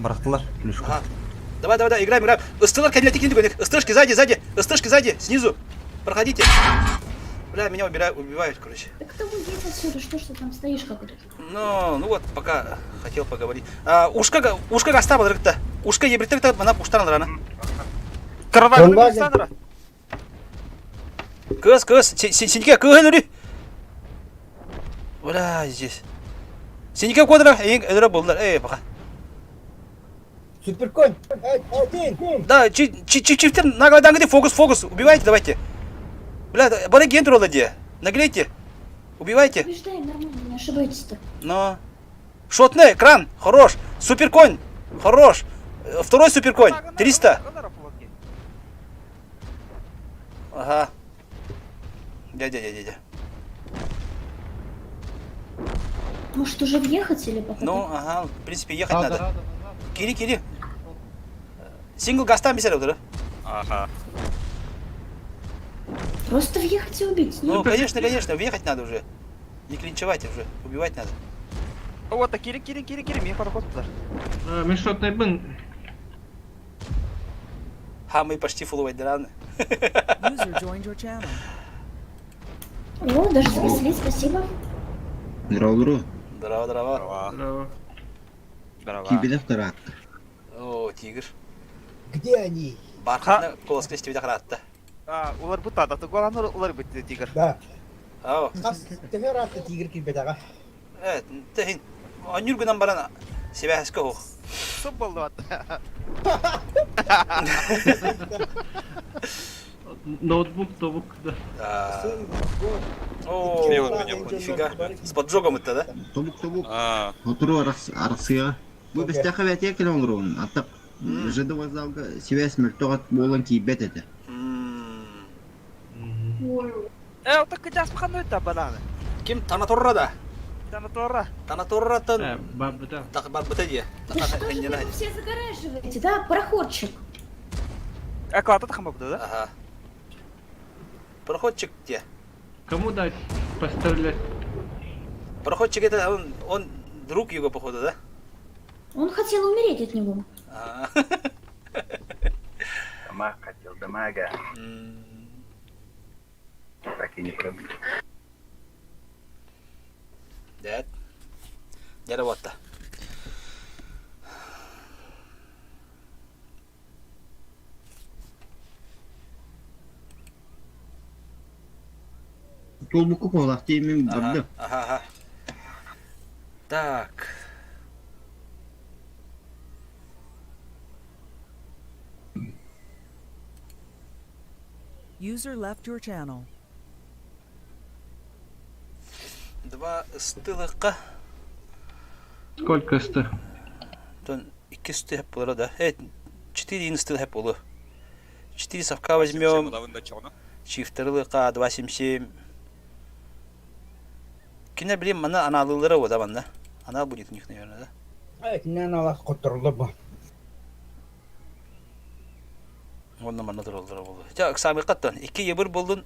Бырахтылар, плюшка. Ага. Давай, давай, давай, играем, играем. Стеллар, кабинет, СТшки сзади, сзади. СТшки сзади, снизу. Проходите. Бля, меня убивают, короче. Да кто уедет отсюда? Что ж ты там стоишь как этот? Ну вот, пока хотел поговорить. А, ушка, ушка гаста бадрыкта. Ушка ебриттер мана пуштан рано. Александра. Кыз, кыз, синьке, кыз, Бля, здесь. Синьке кодра, эң болдылар. Эй, пока. Суперконь! Один! Да, чифтер, нагло фокус, фокус, убивайте, давайте. Бля, бары гентр где? Наглейте. Убивайте. Побеждаем нормально, не ошибайтесь-то. Но. Шотный, кран, хорош. Суперконь, хорош. Второй суперконь, 300. Ага. Дядя, дядя, дядя. Может уже въехать или пока? Ну, так? ага, в принципе, ехать надо. Кири, кири. Сингл гаста мисер да? Ага. Просто въехать и убить. Ну, конечно, конечно, въехать надо уже. Не клинчевать уже, убивать надо. Вот, кири, кири, кири, кири, мне пароход туда. Мин шотный бын. Ха, мы почти фуловать драны. User joined your channel. О, даже занесли, спасибо. Здорово, Здорово, здорово. Здорово. Здорово. Кибедев тарат. О, тигр. Где они? Бархатно колос крестеве харатта. А, улар бутта, да, туголаныр улар бутта тигр. Да. Ау. Төһө ратта тигр килбетага. Э, техин. Анюргунан баран себя хох. Суп болду ат. Ноутбук, тобук, да. Да. О, нифига. С поджогом это, да? Тобук, тобук. А, Отру Арсия. Бу бестәхә бәтия килә олорун. Аттап ЖД вокзалга связь мөлтөгат болан кийбет эте. Э, вот так жас бахан өтә бананы. Ким Танаторра да? Танаторра. Танаторраттан Бабыта. так барбыта дия. Да что же вы все загораживаете, да? Проходчик. А клата тахма да? Ага. Проходчик где? Кому дать пострелять? Проходчик это он друг его походу, да? Он хотел умереть от него. А. Дамаг хотел, дамага. Так не пробили. Дед. Не работа. Туолбукку куолаах тиэмин барды. Ага, ага. Так. User left your channel. Два ыстылыкка. Сколько сты? Тон икки сты было, да? Четыре инсты было. Четыре совка возьмем. Чифтерлыка 277. Кине блин, мана аналылары вот, да, манна. Она будет у них, наверное, да? Ай, кине аналах которлы бу. Онна манна тураллара болду. Жа, самый каттан. Икки ебір болдун.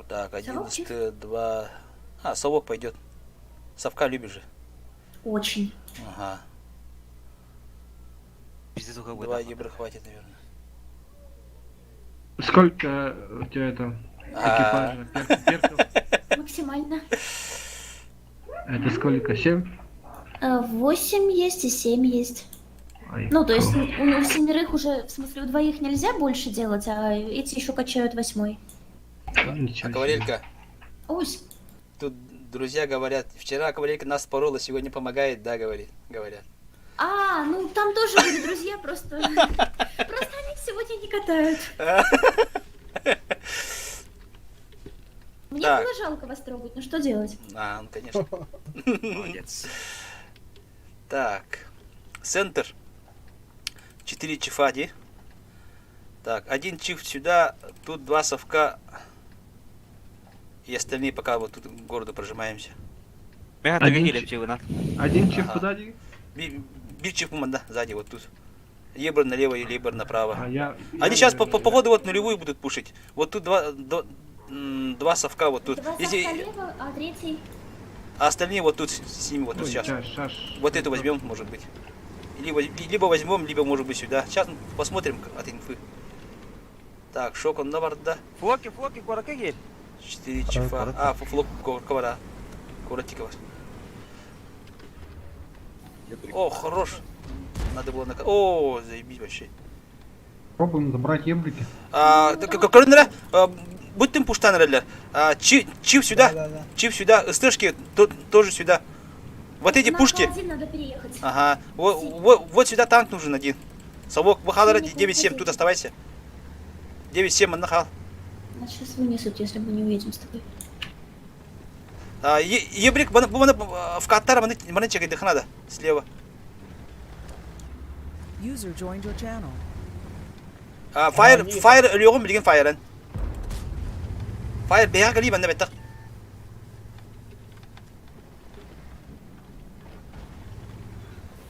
Так, один, два... А, совок пойдет. Совка любишь же. Очень. Ага. Два ебры хватит, наверное. Сколько у тебя там экипажа? Перков? Максимально. Это сколько? Семь? Восемь есть и семь есть. Ай, Ну, то есть у, у семерых уже, в смысле, у двоих нельзя больше делать, а эти еще качают восьмой. Акварелька. Ось. Тут друзья говорят, вчера акварелька нас порола, сегодня помогает, да, говорит, говорят. А, ну там тоже были друзья, просто... Просто они сегодня не катают. Мне Так. было жалко вас трогать, ну что делать? А, ну конечно. Молодец. Так. Центр. Четыре чифа, ди. Так, один чиф сюда, тут два совка. И остальные пока вот тут к городу прожимаемся. Один, один чиф Ага. куда, ди? Бир чиф да, сзади вот тут. Ебр налево или ебр направо. А, я, Они я, сейчас я, по, по, я. походу вот нулевую будут пушить. Вот тут два совка вот тут. Два Если- совка лево, а третий... А остальные вот тут с, с ними вот тут Ой, сейчас. щас, щас. Вот эту возьмем, может быть. Либо, либо возьмем, либо может быть сюда. Сейчас посмотрим от инфы. Так, шок он на да. Флоки, флоки, курака гель. Четыре чифа. А, флок ковара. Куратикова. О, хорош. Надо было на... О, заебись вообще. Пробуем забрать ебрики. А, будь ты пуштан, Чип сюда, Да, да, да. чип сюда, СТшки тоже сюда. Вот эти На пушки. один надо переехать. Ага. Вот, вот, вот сюда танк нужен один. Совок, Бахадара 9-7, тут оставайся. 9-7, нахал. Нас сейчас вынесут, если мы не уедем с тобой. А, Ебрик, в Катар, чекай, надо, слева. User joined your channel. А, фаер, фаер, легом билген фаерен. Фаер, бега гали, банда беттак.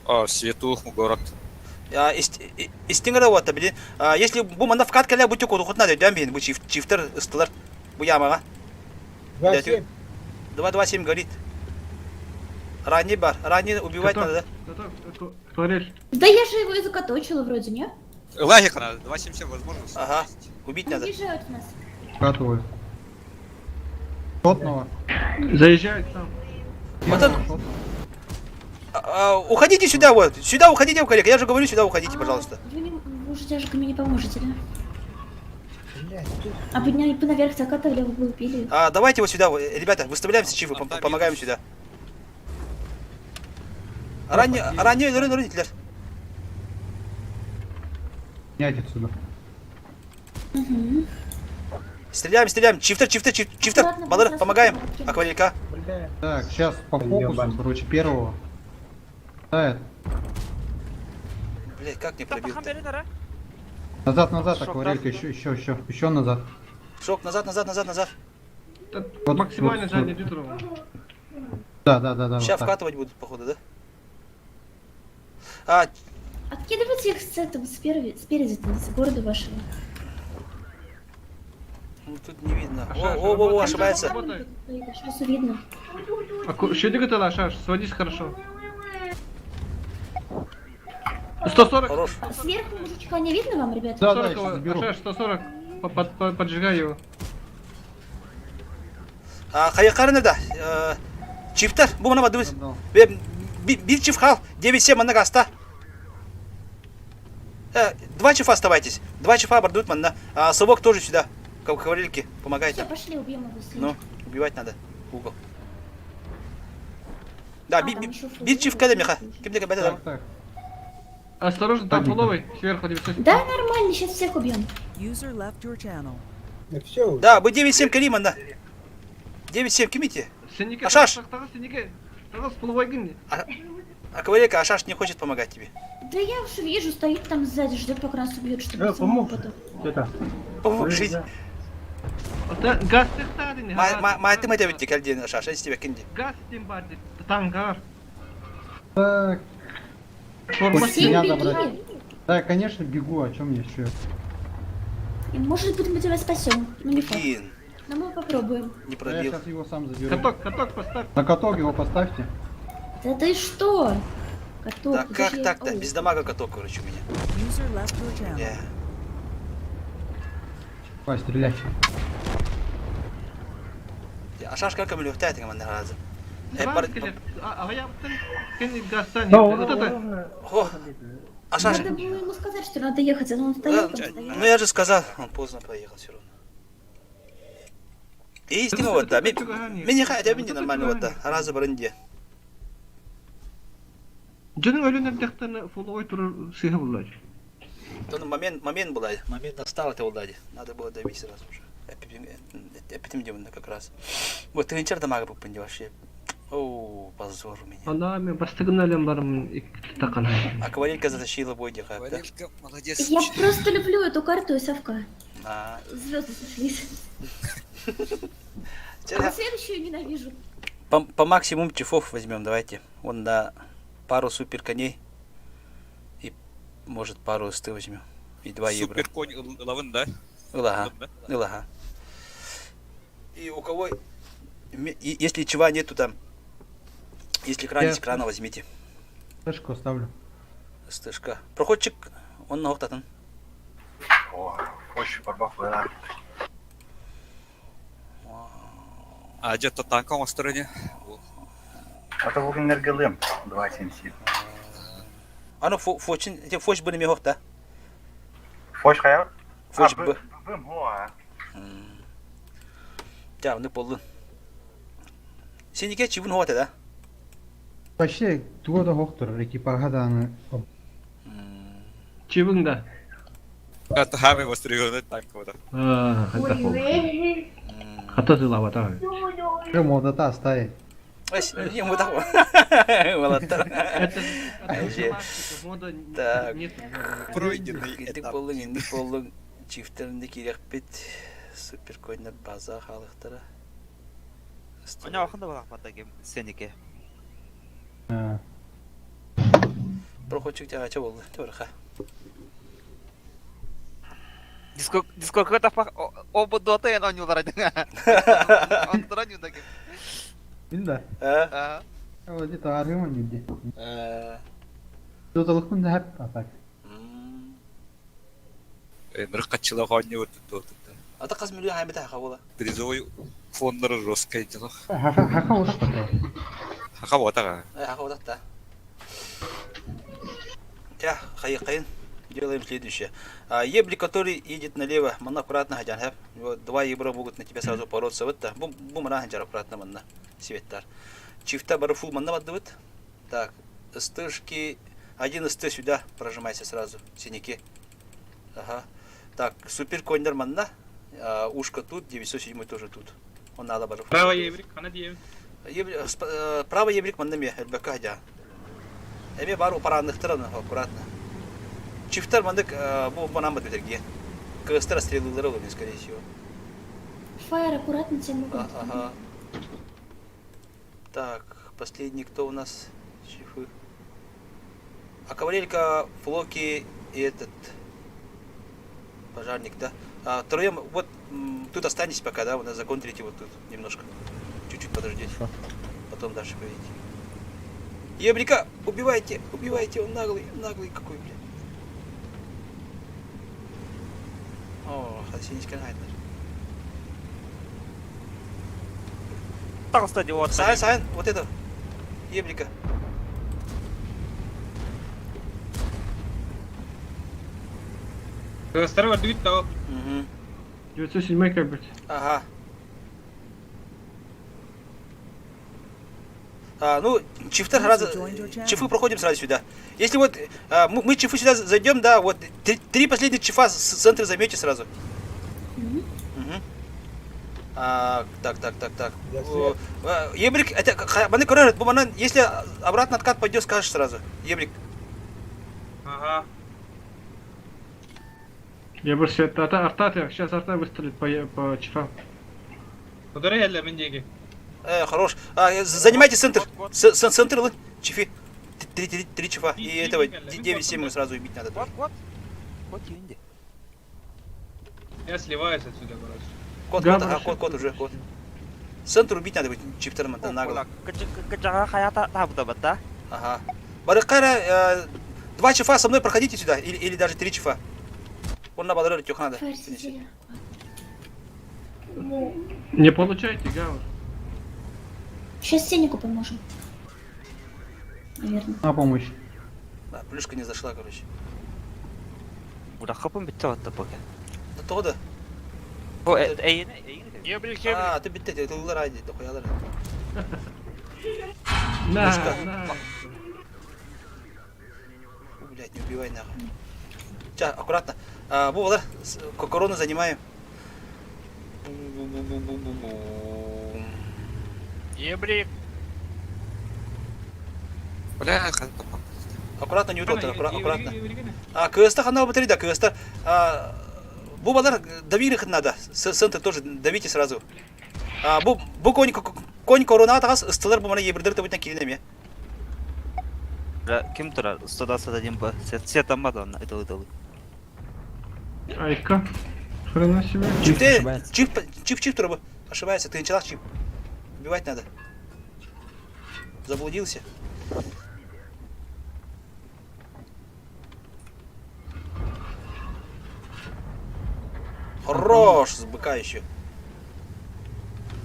А, свету город. Истингера вот, блин. Если бу манда в каткаля бу тюку хоть надо, дям бин, бу чиф, чифтер ыстылар. Бу ямага. 2-7. 2-2-7 горит. Ранний бар, ранний убивать надо, да? Да я же его и закаточила вроде, не? Лагик надо, 2.77 возможно. Ага, убить надо. Уезжают в нас. Вкатываю. Шотного. Заезжает сам. Вот он. Уходите сюда, вот. Сюда уходите, коллега. Я же говорю, сюда уходите, пожалуйста. Вы, не, вы уже тяжками не поможете, да? А подняли бы наверх закатывали, вы бы убили. А, давайте вот сюда, ребята, выставляемся чифы, помогаем сюда. Ранее, ранее, ранее, ранее, Снять отсюда. Угу. Стреляем, стреляем. Чифтер, чифтер, чифтер. Балыр, помогаем. Акварелька. Так, сейчас по фокусу, короче, первого. Да, Блять, как не пробил? Назад, назад, акварелька, еще, еще, еще, еще назад. Шок, назад, назад, назад, назад. Вот, Максимально вот, задний вот. Да, да, да, да. Сейчас вот так. вкатывать будут, походу, да? А... Откидывайте их с этого, спереди, спереди, с города вашего. Ну тут не видно. О, о, о, о, ошибается. Сейчас увидно. А что ты готова, Шаш? Сводись хорошо. 140. Хорош. Сверху мужичка не видно вам, ребят? Да, да, я 140 сейчас заберу. Ашаш, 140. Поджигай его. Хайыккарын да. Чифтер, бу мана бадыбыз. Бир чиф хал, 9-7 манна гаста. Два чифа оставайтесь. Два чифа бардут манна. А, совок тоже сюда. Кавалерки, помогайте. Все, пошли, убьем его. Ну, убивать надо. Угол. Да, бир чиф кеде меха. Кимде кебеде Так, так. Осторожно, там фуловый, сверху 900. Да, нормально, сейчас всех убьем. User left your channel. Все. Да, бу 9-7 кели манна. 9-7 кимите? Сенеке, Ашаш! Сенеке, тагыз фуловый гин. А кавалерка Ашаш не хочет помогать тебе. Да я уж вижу, стоит там сзади, ждет, пока нас убьют, чтобы Э, самому помог. потом. Это. Помог жить. Газ тахтадын. Ма ты мать битти кэлдиэн Ашаш, эсти бекинди. Газ тем барды. Тангар. Так. Форма Семь меня беги. забрать. Да, конечно, бегу, о чем я еще? И, Может быть, мы тебя спасем. Ну, не факт. Блин, Но мы попробуем. не Да я пробил. сейчас его сам заберу. Каток, каток поставь. На каток его поставьте. Да ты что? Каток, Да как подожди. так-то? Ой. Без дамага каток, короче, у меня. User left your channel. Э. Давай, стреляй. Ашаш как мөлөхтәйтең манна разы. Бар келет. Аяптын кен газтан. Да, Вот это. О, Ашаш. Надо было ему сказать, что надо ехать, а то он стоял там, стоял. Ну я же сказал, он поздно поехал все равно. И истина вот да. Мен хотя бы не нормально вот да. Разы барынде. Жының өлөнөр тахтан фуловый турар сыйы булар. То момент, момент был, момент настал, это улдади. Надо было добить сразу же. Эпитем демона как раз. Вот тренчер дамага попынди вообще. О, позор у меня. Ана мен бастыгын әлем барым таққан. А кавалерка затащила бой да? Кавалерка, молодец. Я просто люблю эту карту и совка. А, Звезды сошлись. А вот следующую ненавижу. По максимум чифов возьмем, давайте. Он на пару супер коней и может пару сты возьмем. И 2 евро. Супер конь лавын, да? Ылага. Ылага. И у кого, если чего нету там, если кран есть, крана возьмите. Флешку оставлю. Стышка. Проходчик, он на охтатын. А где-то танка на стороне. Ано фочин, те фоч были мехохта. Фоч Б. Тя, ну полун. Сенеке чивун хота да? Вообще, туго да хохтор, экипажа да аны. Чибың да. Это хами востригоны танка да. А, хата фул. Хата зылава та. Уже модата оставить. Ась, не мы так. Молодцы. Это мода Так. нет. Пройденный Инdik этап. болдың, инdik болдың. Чифтерінде керек бит. Супер койнер база халықтары. Оня ахында балак кем сенеке. Проходчик тягача болды. Төрха. Дискор Дискордка тапак о дота я онюлар айдың. Антра нюда кем. Бил да. А? А. Вот это аргыман нюде. Доталыкмын да хәп атак. Ныркатчыла конь вот тут. Ата қыз мөлі хаймета хақа бола. Призовой фондары жесткое дело. Хака хака вот так. Хака вот ага. Хақа вот та. Тя, хайқайын. Делаем следующее. А, ебли, который едет налево, манна аккуратно хадян хэп. Вот два ебра могут на тебя сразу бороться. Вот та. Бум бум ханджар аккуратно манна. Светтар. Чифта бары фул манна баддыбыт. Так, стышки. Один ст сюда прожимайся сразу. Синяки. Ага. Так, супер коньдер манна. А, ушко тут, 907 тоже тут. Он надо бары. Право еврик, ана дием. Право ебрик манна ме, РБК хадя. Эме бар упаранныктыр аккуратно. Чифтер мандык бу банан бат бетерге. Кыргызстар стрелылары olur, скорее всего. Фаер, аккуратно тебя могут. Ага. Так, последний кто у нас? Чифы. А кавалерка, Флоки и этот пожарник, да? А, втроем, вот тут останетесь пока, да? У нас законтрите вот тут немножко. Чуть-чуть подождите. Потом дальше поедете. Ебрика, убивайте, убивайте, он наглый, наглый какой, блядь. О, синичка хайдar. Таҕыста дии вот. Сайн, сайн, вот это. Ебрика. Кыргызстары көрдүгүт да ол. Угу. 907 кабель. Ага. А, ну, чифтер сразу, чифы проходим сразу сюда. Если вот а, мы, мы чифы сюда зайдем, да, вот три, три последних чифа с центра займете сразу. Угу. А, так, так, так, так. О, а, Ебрик, это, маны көрөр, бу манан, если обратно откат пойдет, скажешь сразу. Ебрик. Ага. Я больше это арта, арта, сейчас арта выстрелит по, по чифам. Кудара елле мин диэки. Э, хорош. А, занимайте центр. С, с, центр, лы. Чифи. Три, три, три чифа. И этого 9-7 сразу убить надо. Вот, вот. Вот инди. Я сливаюсь отсюда, короче. Кот, кот, ага, кот, кот уже, кот. Центр убить надо будет чифтером, это нагло. Кычаға хаята табыта бата. Ага. Барыкара, э, два чифа со мной проходите сюда, или, или даже три чифа. Он на бадры тёх надо. Не получайте, Гавр. Сейчас Сенику поможем. Наверное. На помощь. Да, плюшка не зашла, короче. Буда хапын битте атта пока. Да то да. Бу эйне эйне. Ебрик, ебрик. А, ты битте, ты лар айди, да хуялар. На, Плюшка. на. Блять, не убивай нахуй. Ча, аккуратно. А, бу, балар, корону занимаем. Бу-бу-бу-бу-бу-бу. Ебрик. Бля, ханта Аккуратно, не утоптан, аккуратно. А, КСТ ханал батарея, да, КСТ. А, бу балар, давили их надо. С центр тоже давите сразу. А, бу, бу конь, конь корона тагас, ыстылар бу мана ебірдір табытна киринеме. Ким турар? 121 б. Сет сет аммады онна ытылы ытылы. Айка. Хрена себе. Чип, ты, чип, чип, чип, турбо. Ошибается, ты начала чип. Убивать надо. Заблудился. Хорош, с быка еще.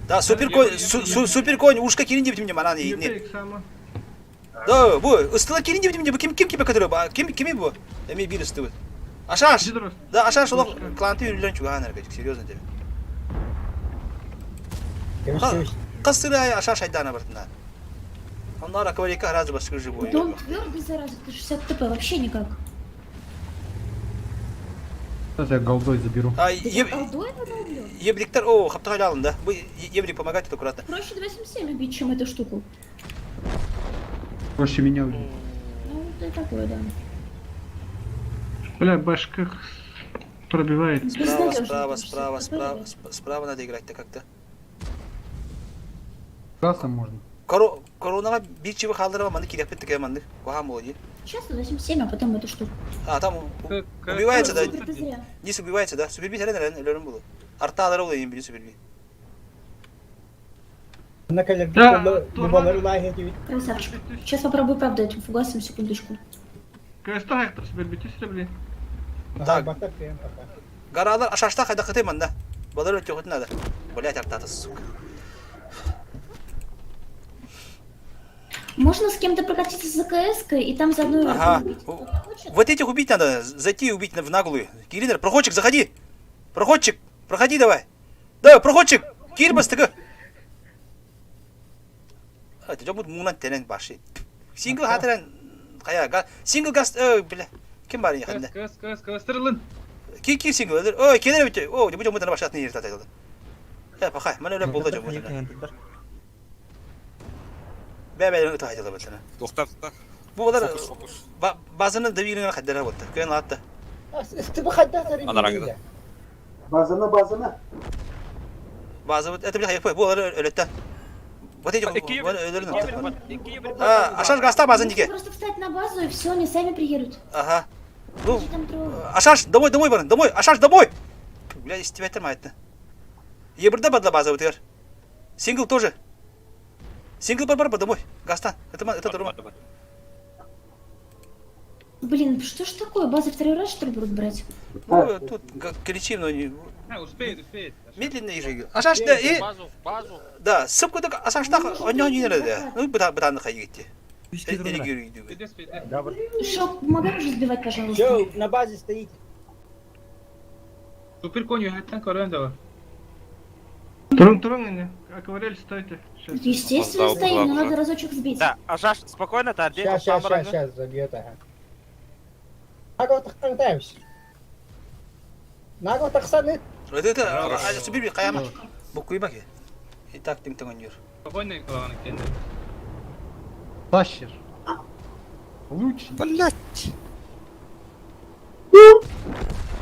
Да, супер конь, су, су, супер конь, ушка кирин деп мне манан не. Да, бу, ыстыла кирин деп мне, ким ким ким который, ким ким бу? Эми бир ыстыбы. Ашаш. Да, ашаш олох кланты юрлен чуган арбек, серьезно тебе. Касыры ашаш айдана бартына. Оннар акварика разы баскы живой. Да он твердый, зараза, ты 60 ТП вообще никак. Сейчас я голдой заберу. А, Ты еб... голдой его долблёт? Ебриктар, о, хаптагал алын, да? Вы ебрик помогать аккуратно. Проще 277 убить, чем эту штуку. Проще меня убить. Ну, это такое, да. Бля, башка пробивает. Справа, справа, справа, справа, справа надо играть-то как-то. Красным можно. Коро, коронага бир чиби халдырба маны киреп беттик манны. Куха молоди. Сейчас 187, а потом эту штуку. А, там убивается, да? Супер, ты зря. Низ убивается, да? Суперби сәрен әрен өлөрүм булу. Арта алары булу ең суперби. Красавчик. Сейчас попробую, правда, этим фугасом, секундочку. Так. Гаралар ашашта кайда кытый манда. Балар өтө хотын надо. Блять, артата, сука. Можно с кем-то прокатиться за КС и там заодно Ага. убить. Вот этих убить надо, зайти и убить в наглую. Киринер, проходчик, заходи. Проходчик, проходи давай. Да, проходчик, Кир бастыгы. А, ты жобут мунан терен баши. Сингл хатерен, кая, сингл газ, э, бля. Ким бар яхында? Кыз, кыз, кыз, тырылын. Ки ки сингл, ой, келер бит. О, бу жобут башатын ер татайды. Э, пахай, мен өлеп болды жобут. Бә бә өтө айтылды бит. Тоқта, тоқта. Бу балар базаны давилин хаддара болду. Кен атты. Анараңда. Базаны, базаны. Базы это бля хайпы, бу алар өлөттө. Вот эти өлөрүн. А, ашаш гаста базын дике. Просто встать на базу и все, они сами приедут. Ага. Ну, Ашаш, домой, домой, барын, домой, Ашаш, домой! Бля, из тебя термайт. Ебірді бадла база өтер. Сингл тоже. Сингл бар бар домой. Гастан. Это это Рома. Блин, что ж такое? Базы второй раз, что ли, будут брать? Ну, тут кричим, но не... А, успеет, успеет. Медленно ежи. Ашаш да и Базу, базу. Да, сып кудак асаштах оньон юнере. Ну, бата бата хайгитти. Шок, помогай уже сбивать, пожалуйста. Все, на базе стоите. Супер конь, это корон да. Турун турун не. Акварель стойте. Естественно, стоим, но надо разочек сбить. Да, Ажаш, спокойно, Тарди. Сейчас, сейчас, сейчас, сейчас забьет, ага. Наго тахтан таемся. Наго тахсан Это это супер каяма. Букуйма ки. И так тиң тиң ойнор. Спокойно, главное, Тащер. Лучший. Блять!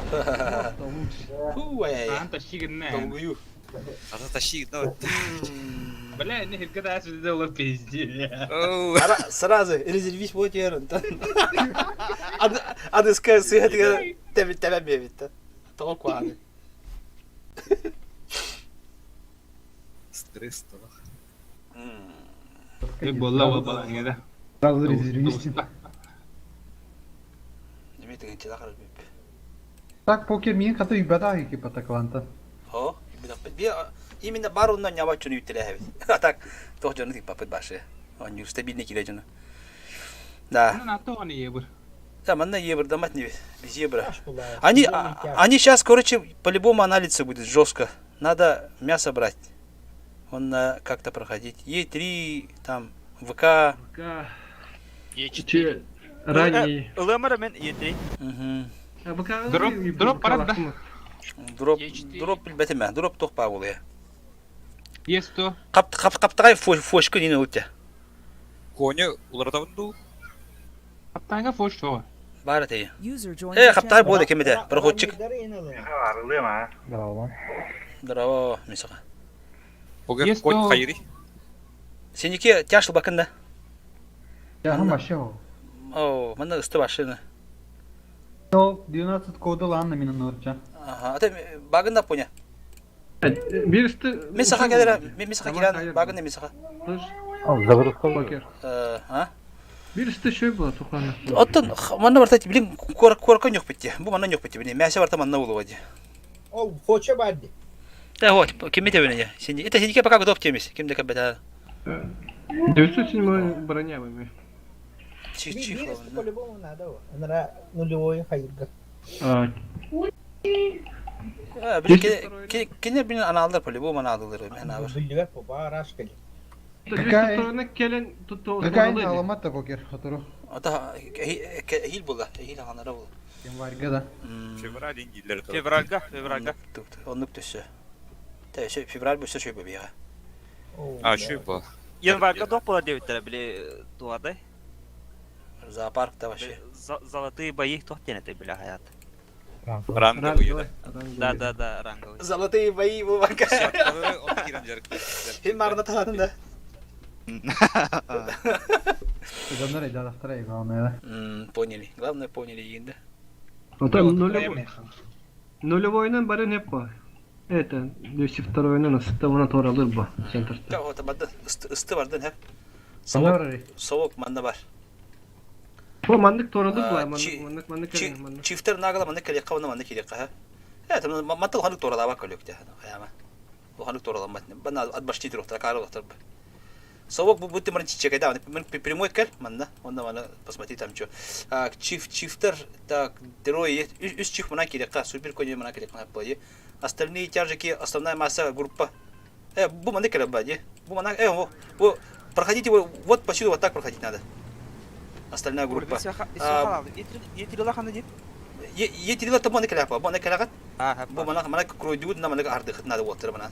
Просто лучший. Фу, ай. А, тащи гна. Долгую. А то тащи, ну. Бля, не, когда я сюда пизде. Сразу резервист вот я. Адыска сыгатыга тебе тебе бебит. Толку аны. Стресс того. Ты была была, не да? Сразу резервист. Так покер мин хата юбата екипа такланта. О, именно барунна нява чуну үттеле А так, тох жону тик папыт башы. Он стабильный киле жону. Да. Ну, на то они ебр. Да, манна евро, да мать не без евро. Они, они сейчас, короче, по-любому анализы будет жестко. Надо мясо брать. Он на как-то проходить. Е3, там, ВК. ВК. Е4. Ранний. Лэмэр мен Е3. Угу. Дроп, дроп парад, да? Дроп, дроп билбетиме. Дроп тох па болы. Е100. Кап кап каптагай фошку не өтте. Коня уларатабын Каптайга фош что? Бар тей. Э, каптай болды кемеде. Проходчик. Здорово. Здорово, мисака. Погер конь хайри. Сеники тяшыл бакында. Я вообще. О, мында ысты башыны. Но 12 кода ланна мина норча. Ага, ата багында поня. Бирсти. Мисака келер, мисака келер, багында мисака. Покер. А? Бирсти шөй була тухана. Оттон манна барта билин кор корка ньох битти. Бу манна ньох битти. Бини мясе барта манна болу вади. Ол хоча барды. Да вот, ким это бини? Сенди. Это сенди пока готов темис. Ким дека бета. 907 броня вами. Чих чих. По-любому надо. Нара нулевой хайырга. Кине бин аналдар по-любому аналдар. Мен абыр. Билбе по бараш кели. Какая келен тут Какая аламата покер хатору. Ата хил була, хил ханара була. Январьга да. Февраль индилер. Февральга, февральга. Оннук төсө. Тэ февраль бүсө шөй бия. А, шөй бу. Январьга доп була девиттер били туады. Зоопаркта вообще. Золотые бои тохтен это бля хаят. Ранговый. Да, да, да, ранговый. Золотые бои бу банка. Хим марна талатын да. Главное, Поняли. Главное поняли енді. Там нулевой. Нулевойнан бары не по. Это 202-ны ысты торалыр бу центрда. Да, вот барды ысты бардын хеп. Совок, совок манда бар. Бу мандык торалыр бу, мандык мандык мандык. Чифтер нагала мандык келек кабына мандык келек ха. Это маттыл ханык торала бак көлөктө. Аяма. Бу ханык торала мат. Бана атбашти туруктар кары доктор. Совок бу будто марын чичек да, мен прямой кел манда. Онда мана посмотри там что. А чиф чифтер так трое үч чиф мана келек ка супер кони мана келек ка плоди. Остальные тяжики, основная масса группа. Бу мана келек бади. Бу мана во проходите вот посюда вот так проходить надо. Остальная группа. Е3 там мана келек ба, мана келек. Бу мана мана кройдут на мана ардых надо вот мана.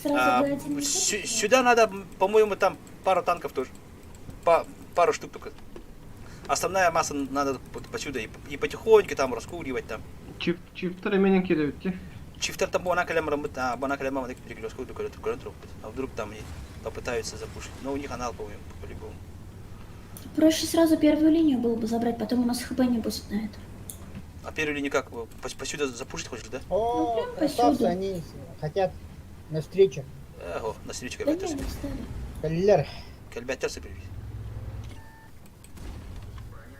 Сюда надо, по-моему, там пару танков тоже. Пару штук только. Основная масса надо посюда и потихоньку там раскуривать там. Чифтер менен келебитти. Чифтер там бона келем а бона келем мана перекрестку а вдруг там они попытаются запушить. Но у них анал, по-моему, по-любому. Проще сразу первую линию было бы забрать, потом у нас хп не будет на это. А первую линию как? Посюда запушить хочешь, да? О, ну, прям красавцы, посюда. они хотят на встречу. Ого, на встречу Да как не, не стали. Каллер. Кэлбэттэр супер вид.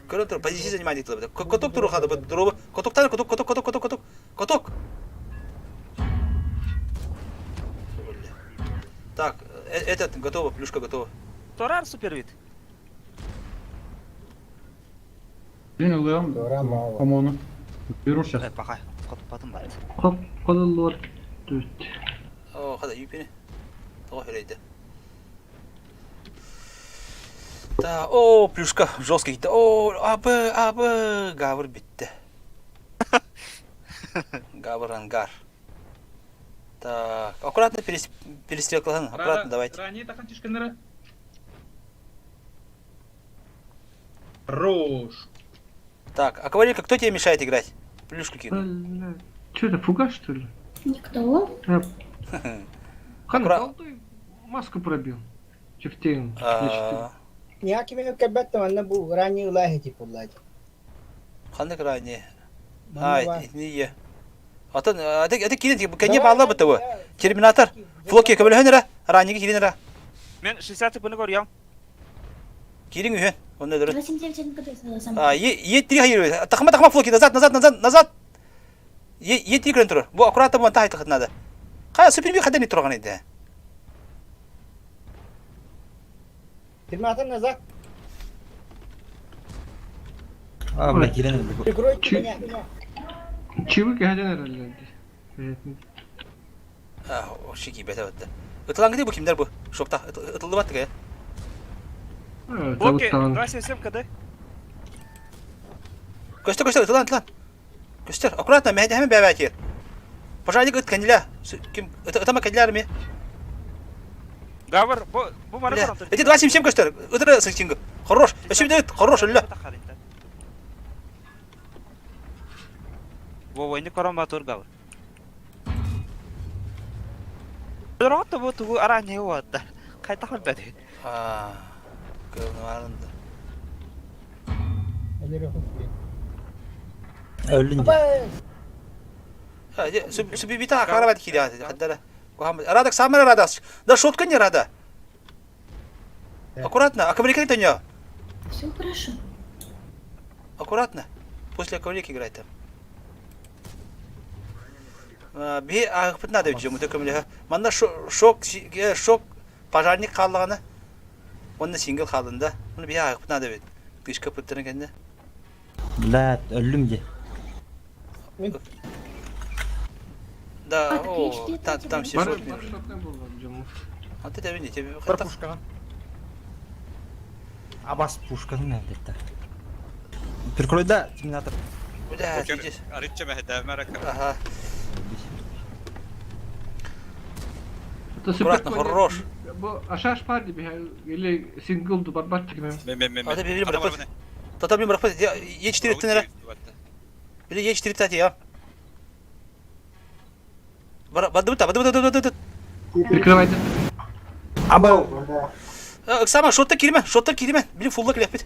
Көрөн тур, позиция занимание тылы. Коток туру хады, дробы. Котоктан коток, коток, коток, коток, коток. Коток. Так, этот готово, плюшка готова. Торар супервид. Блин, ылыам ОМОНу. Беру сейчас. Э, пока. Хотуппатын баар. Хоп, хололлор. Түт. О, хада юпини. Тоҕо хөрөйдө. Да, о, плюшка жесткий киттэ. О, абы, абы, гавр битте. Гавр ангар. Так, аккуратно перестрелкалаһын, аккуратно давайте. Ранее тахантишканара. Хорош. Так, а кавалерка, кто тебе мешает играть? Плюшку кину. Бля, Че это, фугас что ли? Никто. Хан, Аккура- золотой маску пробил. Чифтейн. А, Ньякими кэбэттэ манна бу ранее ылааһы типуллаати. Ханнык ранее? Манна А, бар. итини Атын, это кирин, кене баалла бытыбы. Терминатор. Флоки көмөлөһөн эрэ, раннига кирин эрэ. Мен 60 пыны көрüyorum. Кирин үһүн. Онно өлөрүн. 279 НКД сам. А, е три хайыр. Тахма тахма флоки назад, назад, назад, назад. Е три көрөн турар. Бу аккуратно бу тахай тахат надо. Кая суперби хадани турган иде. Терминатор назад. А, бля, киирэн ылбыт. Прикройте меня. Чивык один эрэллэрди. А, шики бете бетте. Ытылангыды бу кимдер бу? Шокта. Ытылды баттык э. Окей, 277 КД. Көстөр көстөр ытылан ытылан. Көстөр. Аккуратно, мен hemen бәбәтер. Пожарник ыт кендиле. Ким ытама кендилер ми? Гавр, бу бу мары Бля, Эти 277 көстөр. Ытыры сычыңгы. Хорош. Өсүм ыт, хорош өллө. Бу ойны корон батур гавр. Дөрөт бу тугу арани уатта. Кайта холбады. А, кылнарында. Өллүн Субибита акарабат киде хаддара. Радак самара радас. Да шотка не рада. Аккуратно, акварика это не. Все хорошо. Аккуратно. После акварики играть там. Би ағыпыт надо ведь жому төкөмлө. Манда шок шок пожарник қаллағаны. Онда сингл қалында. Мұны би ағыпыт надо ведь. Кышка пыттырын кенде. Бля, өллүм де. Да, А, так о, я там, там все Бар шок. шотный был жому. А ты тебе не тебе. Бір пушкаға. Абас пушканы нәдетті. Прикрой да, терминатор. Бля, Покер здесь. арычча мэһэдээбэ эрэ Ага. Это Аккуратно, хорош. Бу ашаш парди бихай или сингл ду барбат тигме. Мен мен мен. А ты били бракпыт. Тата били бракпыт. Е4 тенера. Били Е4 тати я. Бады быта, бады быта, бады быта. Прикрывайте. Аба, Сама шотта кирме, шотта кирме. Били фулла клепит.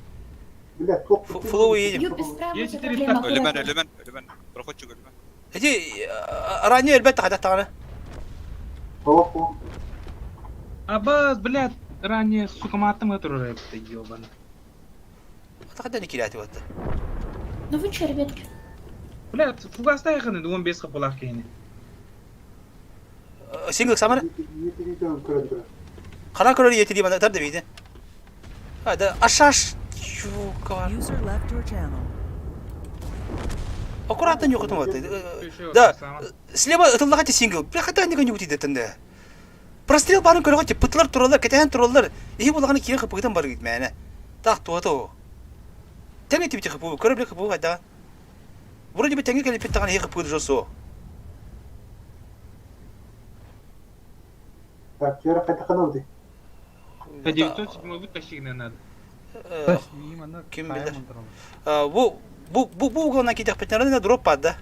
Бля, топ. Фуллу едем. Юпи справа, у тебя Е4 проблема, Өлүмэн аккуратно. өлүмэн өлүмэн. Проходчук өлүмэн. Эти ранее элбетте хадат таганы. Топ. Абаз, блядь, ранее, сука, матом это ебано. Хадат не киряти вот. Ну вы че, ребятки? Блядь, фугас тайханы, 15 капылах кейни. Сингл самара. Кара көрөр ети дейм, тар дебейди. Да, ашаш. Чука. User left your channel. Аккуратно не вот. Да, слева ытыллаға сингл. Бля, хата не гоню дейді тінде. Прострел барын көрөҕө пытлар тураллар, кэтэһэн тураллар. Иһи булаҕына киирэн хыппыгытан бар мээнэ. Таах туата о. Тэҥэ тибити хыппы, көрө биле хыппы хайда. Вроде бы тэҥэ кэлиппит таҕаны иһи хыппыгыт жосо. Так, вчера хотя ханауды. Да 907 вытащить надо. Ким билэр. Бу бу бу бу углына китэхпитинэ дроп падда.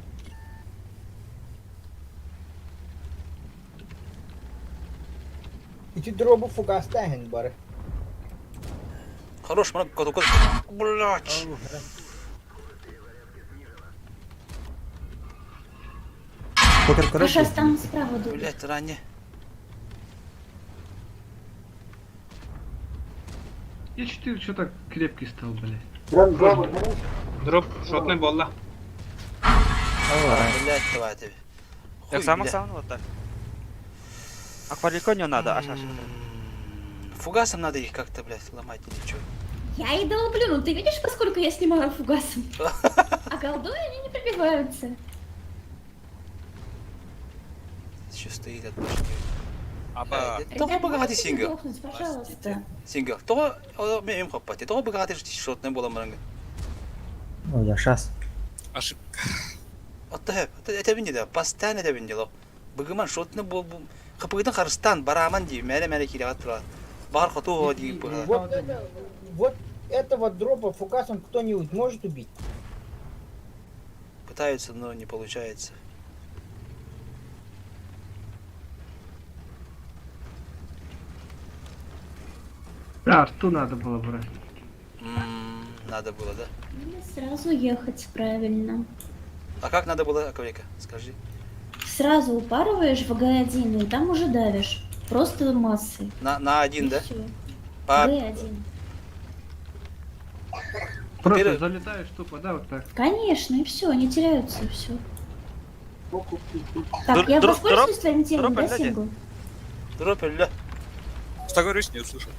Ити дробу фугастаһын бары. Хорош, мына коток. Блять. покер көрөр. Ашас там справа дует. Блять, ранее. Е4 что так крепкий стал, блядь. Прям дроп. Дроп шотный буолла. Блядь, давай тебе. Хуй, Оксана, бля. Оксана, вот так. Акварельконию надо, аж аж. Фугасом надо их как-то, блядь, ломать или что. Я и долблю, ну ты видишь, поскольку я снимаю фугасом? А голдой они не пробиваются. Еще стоит от башки. Аба. Того Ребят, богатый можете не сингл. дохнуть, пожалуйста. Сингл. Того, мен хоппати. Того богатый шотный була маранга. Ой, я шас. Ошибка. Отта хеп. Это бинди да. Постоянно это бинди ло. Быгыман шотный бу хапыгытын харыстан бараман ди. Мәле мәле киле тура. Бар хоту ди. Вот это, вот этого дропа фугасом кто-нибудь может убить? Пытаются, но не получается. Да, арту надо было брать. Надо было, да? Или сразу ехать правильно. А как надо было, Акаврика? Скажи. Сразу упарываешь в Г1 и там уже давишь. Просто массой. На один, И да? всё. По... Г1. Просто Теперь- залетаешь тупо, да, вот так. Конечно, и все, они теряются, и все. Так, я воспользуюсь твоим телом, да, сингл? Дроп, ля. Что говоришь, не услышал.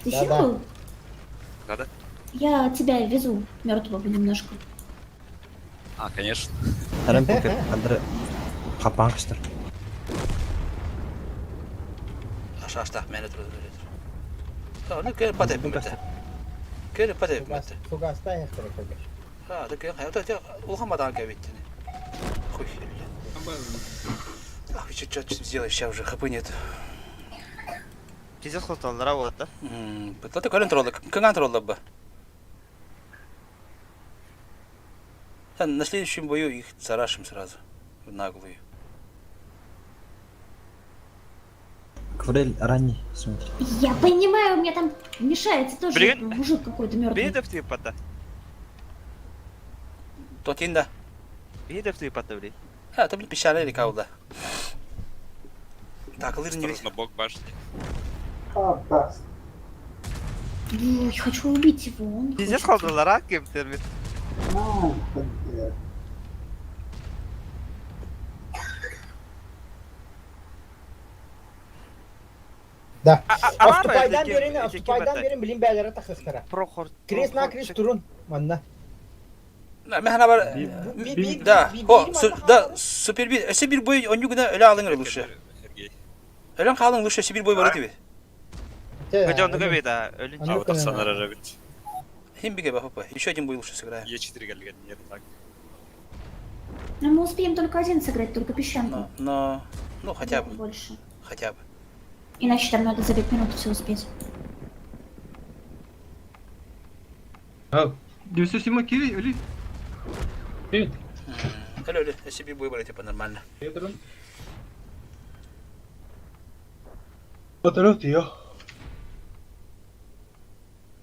Ты Да-да. сингл? Да-да. Я тебя везу мертвого немножко. А, конечно. Ашашта, мені тур, мені тур. Ну, көр патеп мөтө. Көр патеп мөтө. Фугаста яхтыры көбеш. Ha, да көр, хайта, улхан бадан кәбиттини. Хуй. Ах, что сделаешь, сейчас уже хп нет. Пиздец хоталлара вот, да? Бытта көрөн туралла, кыңан туралла ба. На следующем бою их царашим сразу, в наглую. Кврель ранний, смотри. Я понимаю, у меня там мешается тоже Блин. мужик какой-то мертвый. Бейдев ты пата. Тотинда. Бейдев ты пата, блин. А, то блин пещера или кауда. Так, лыр не Осторожно, бок башни. А, бас. Ой, хочу убить его. Он не Пиздец хочет. хоталлара кем термин. Ну, блядь. Да. Ара Автопайдан берин, автопайдан берин билин бәлere тахыстара. Прохор. Крест на крест турун. Манна. Механа бар. Да, о, да, супер бир, өсө бир бой онюгуна өлө алың лучше. Сергей. Өлөн қалың лучше өсө бир бой бар тебе. Көжөндүгө бейда, өлүн. А вот Оксана Рожевич. Химбиге ба, папа. Еще один бой лучше сыграем. Е4 галген, нет, так. Но мы успеем только один сыграть, только песчанку. Но, ну хотя бы, Больше. хотя бы. Иначе там надо за 5 минут все успеть. 907 кири, или? Өлө өлө, өсө бир бой бар типа нормально.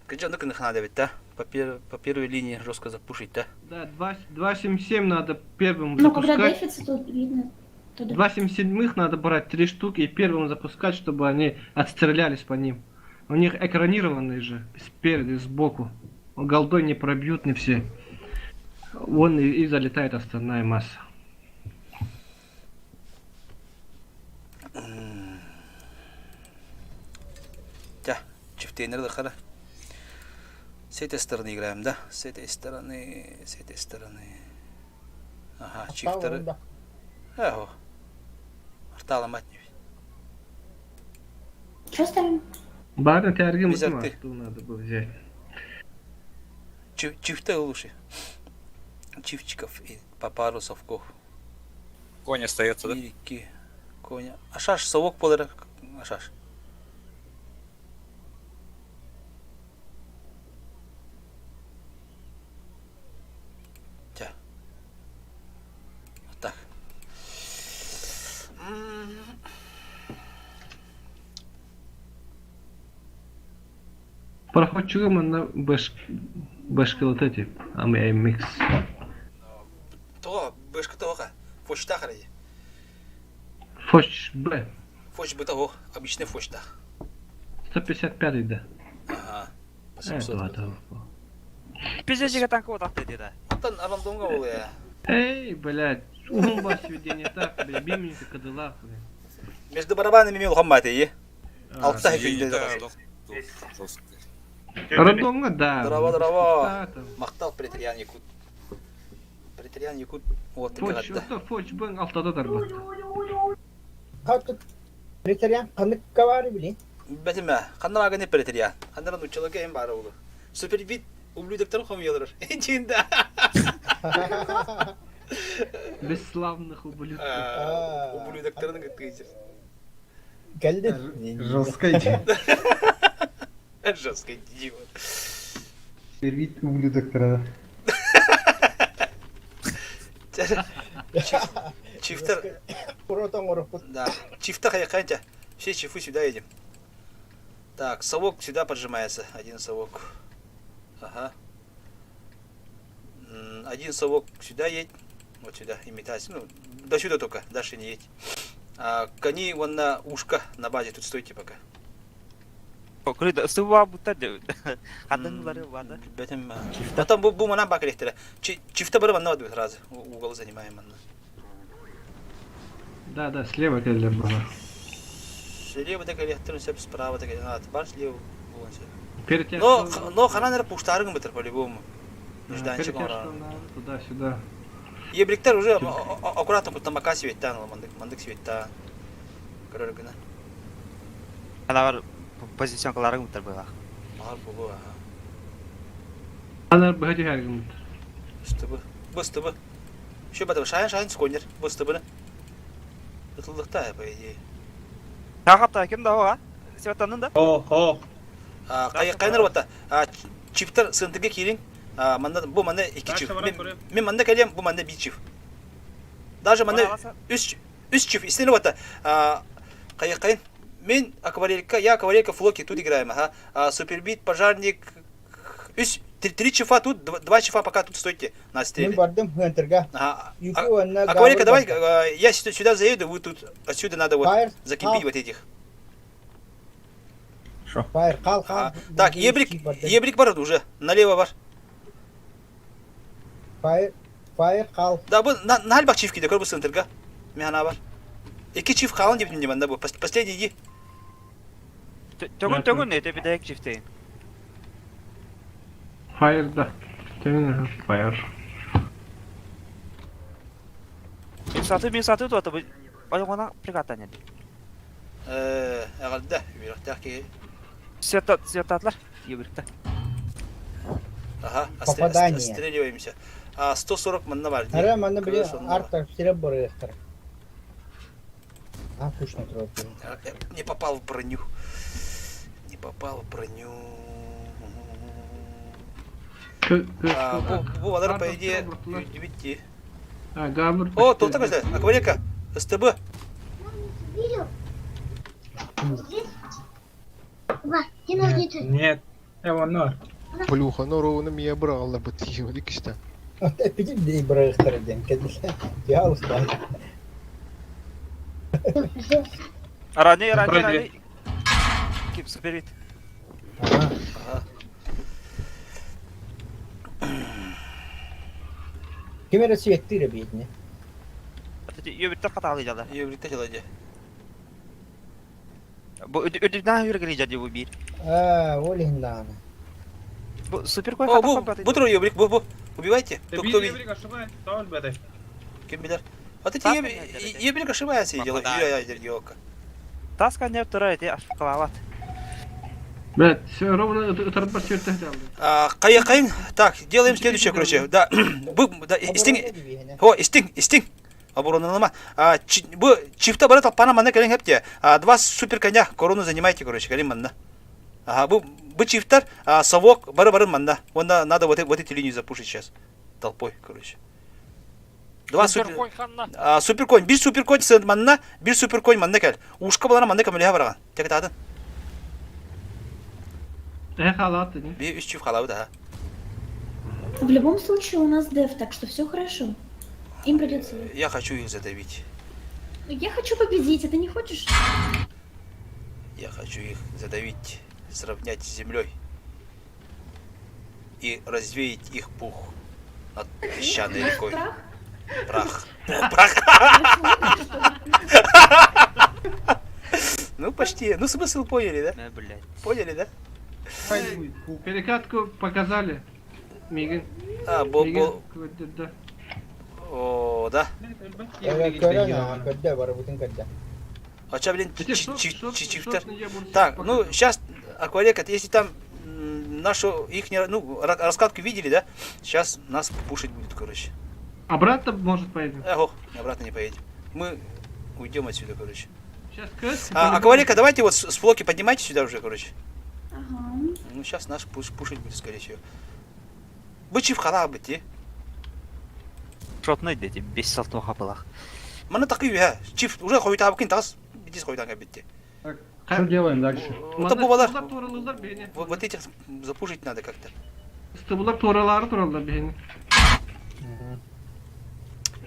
Көжөндүк хана деп да. По первой линии жестко запушить, да? Да, 2.77 надо первым Ну, когда запускать. дефится, то видно. То да. 2.77 надо брать три штуки и первым запускать, чтобы они отстрелялись по ним. У них экранированные же, спереди, сбоку. Голдой не пробьют, не все. Вон и залетает остальная масса. Да, чифтейнер да С этой стороны играем, да? С этой стороны, с этой стороны. Ага, чифтеры. Ого. Артала мать не. Что ставим? Барин тяргим Без арты. надо было взять. Чифты лучше. Чифчиков и по пару совков. Конь остается, да? Ирики, коня. Ашаш, совок полера. Ашаш. Тя. Вот так. Проходчуга на бэш... Бэшкилоте тип, АМХ. То, бэшка того, фочта харади. Фоч Б. Фоч Б того, обычный фочта. 155 да. Ага. По 700. Пиздец, танк вот так ты, да. Антон рандомга ол я. Эй, блядь, умба сведение так, блядь, бимники кадыла, блядь. Между барабанами мен улхан баты, Алта күндө. Рандомга, да. Здорово, здорово. Махтал Претериан Якут. Претериан Якут. Вот Фоч, фоч, бен алтада дарбат. Хатты Претериан ханыкка бары били. Бэтиме, ханна аганы Претериан. Ханнара нучалага эм бары улу. Супербит ублюдоктар хомьялар. Чинда. Бесславных ублюдков. Ублюдоктарын кытыйчыр. Келди. Жестко идет. Жестко идиот. Первит ублюдоктара. Чифтер. Да. Чифта хаяканча. Все чифы сюда едем. Так, совок сюда поджимается. Один совок. Ага. Один совок сюда едь. Вот сюда, имитация. Ну, до сюда только, дальше не едь. А, кони вон на ушко на базе, тут стойте пока. Сыва будто Хандан барды. Потом бу бу манан бак Чифта бары манна сразу. Угол занимаем манна. Да, да, слева келлер было. Слева так электр, справа так надо. Бар слева. Перед тем, Но, но ханан пуштарың бытыр по-любому. Перед тем, что туда-сюда. Ебриктер уже аккуратно кутан бака светтан, мандык мандык светтан. Көрөргүнө. Ана бар позиционкаларың бытыр была. Бар болу. Ана быһа хәргем. Стыбы. Бу стыбы. Еще батып шайын шайын сконер. Бу стыбыны. Ытылдыкта, по идее. Тагата ким да ога? Себаттанын да? О, о. Кайнар бата. Чиптер сынтыгы кирин. Манда бу манда iki чип. Мен манда келем, бу манда bir чип. Даже манда үч чип. Истини бата. Кай кайын. Мен акварелька, я акварелька флоки тут играем, ага. Супербит, пожарник, үч три чифа тут, два чифа пока тут стойте на стреле. Мен бардым хөнтергә. Ага. Акварелька, давай, я сюда заеду, вы тут отсюда надо вот закрепить вот этих. Фаер, кал, кал. Так, ебрик, ебрик бар уже, налево бар. Фаер, фаер, кал. Да, бу на на чиф киде, көр бу центрга. Механа бар. Iki чиф калын деп не бу. Последний иди. Төгөн төгөн это бидек чифтейин. Фаер, да. Фаер. Мен саты мен саты туаты бу. Ойгона пригатан эди. Агалда, бирактак ки. Света светатлар ебрикте. Ага, Попадание. Отстреливаемся. А 140 манна бар. Ара манна биле арта сиреп барыктыр. А, кушна троп. Не попал в броню. Не попал в броню. Бу алар, по идее, битти. А, габр. О, тут такой, акварелька, СТБ. Нет, я Плюха, ну ровно меня брал, бит дикиште. Эпидем дей барыктыр ден. Кедиле. Я устал. Рани, рани, рани. Ким суперит. Ага. Кемере светтире битне. Ебриктер каталы жада. Ебриктер жада. Бу өдүнә йөргән жада бу бир. А, олин Бу супер кой О, бу, бу трое ебрик, бу, бу. Убивайте. Кто кто видит? Кем билер? Вот эти ебрик ошибается и делает. Я, Таска не тура эти ашкалават. Блядь, все ровно тарбар Кайын, кайын. Так, делаем следующее, короче. Да, бу, да, истин. О, истин, истин. Оборонalama. А, бу чифта бара талпана манна келен хепте. А, два супер коня корону занимайте, короче, келин манна. Ага, бу бу чифтар, а, совок бары бары манна. Вон надо вот, вот эти линии запушить сейчас. Толпой, короче. Два супер... А, суперконь. Bir суперконь sen манна, bir суперконь манна кел. Ушка балана манна кемеле барган. Тек тадын. Э, халаты, не? Bir үч чиф халабы да. В любом случае у нас деф, так что все хорошо. Им придется. Я хочу их задавить. Я хочу победить, а ты не хочешь? Я хочу их задавить. сравнять с землей и развеять их пух над песчаной рекой. Прах? Прах. Пух, прах. Ну, почти. Ну, смысл поняли, да? Э, блядь. Поняли, да? Перекатку показали. Мигин. А, бо, Мигин, бо, да. о, да. Көрөн, көрдө, барыбытын көрдө. А ча, блин, Эти шот- шот- чифтер. шотный я буду Так, показывать. ну, сейчас, Акварека, если там м, нашу, их, ну, раскатку видели, да? Сейчас нас пушить будет, короче. Обратно, может, поедем? Эх, ох, обратно не поедем. Мы уйдем отсюда, короче. Сейчас КС. А, Акварека, давайте вот с флоки поднимайте сюда уже, короче. Ага. Ну, сейчас наш пуш, пушить будет, скорее всего. Бычий в харабы, те. Шотный дети, без салту хапылах. Мана такой, а, чиф, уже хуй там, тас, битис хуй там, битте. Что делаем дальше? Вот бывало, Туралылар бени. вот вот этих запушить надо как-то. Стыбылар туралары туралылар бени.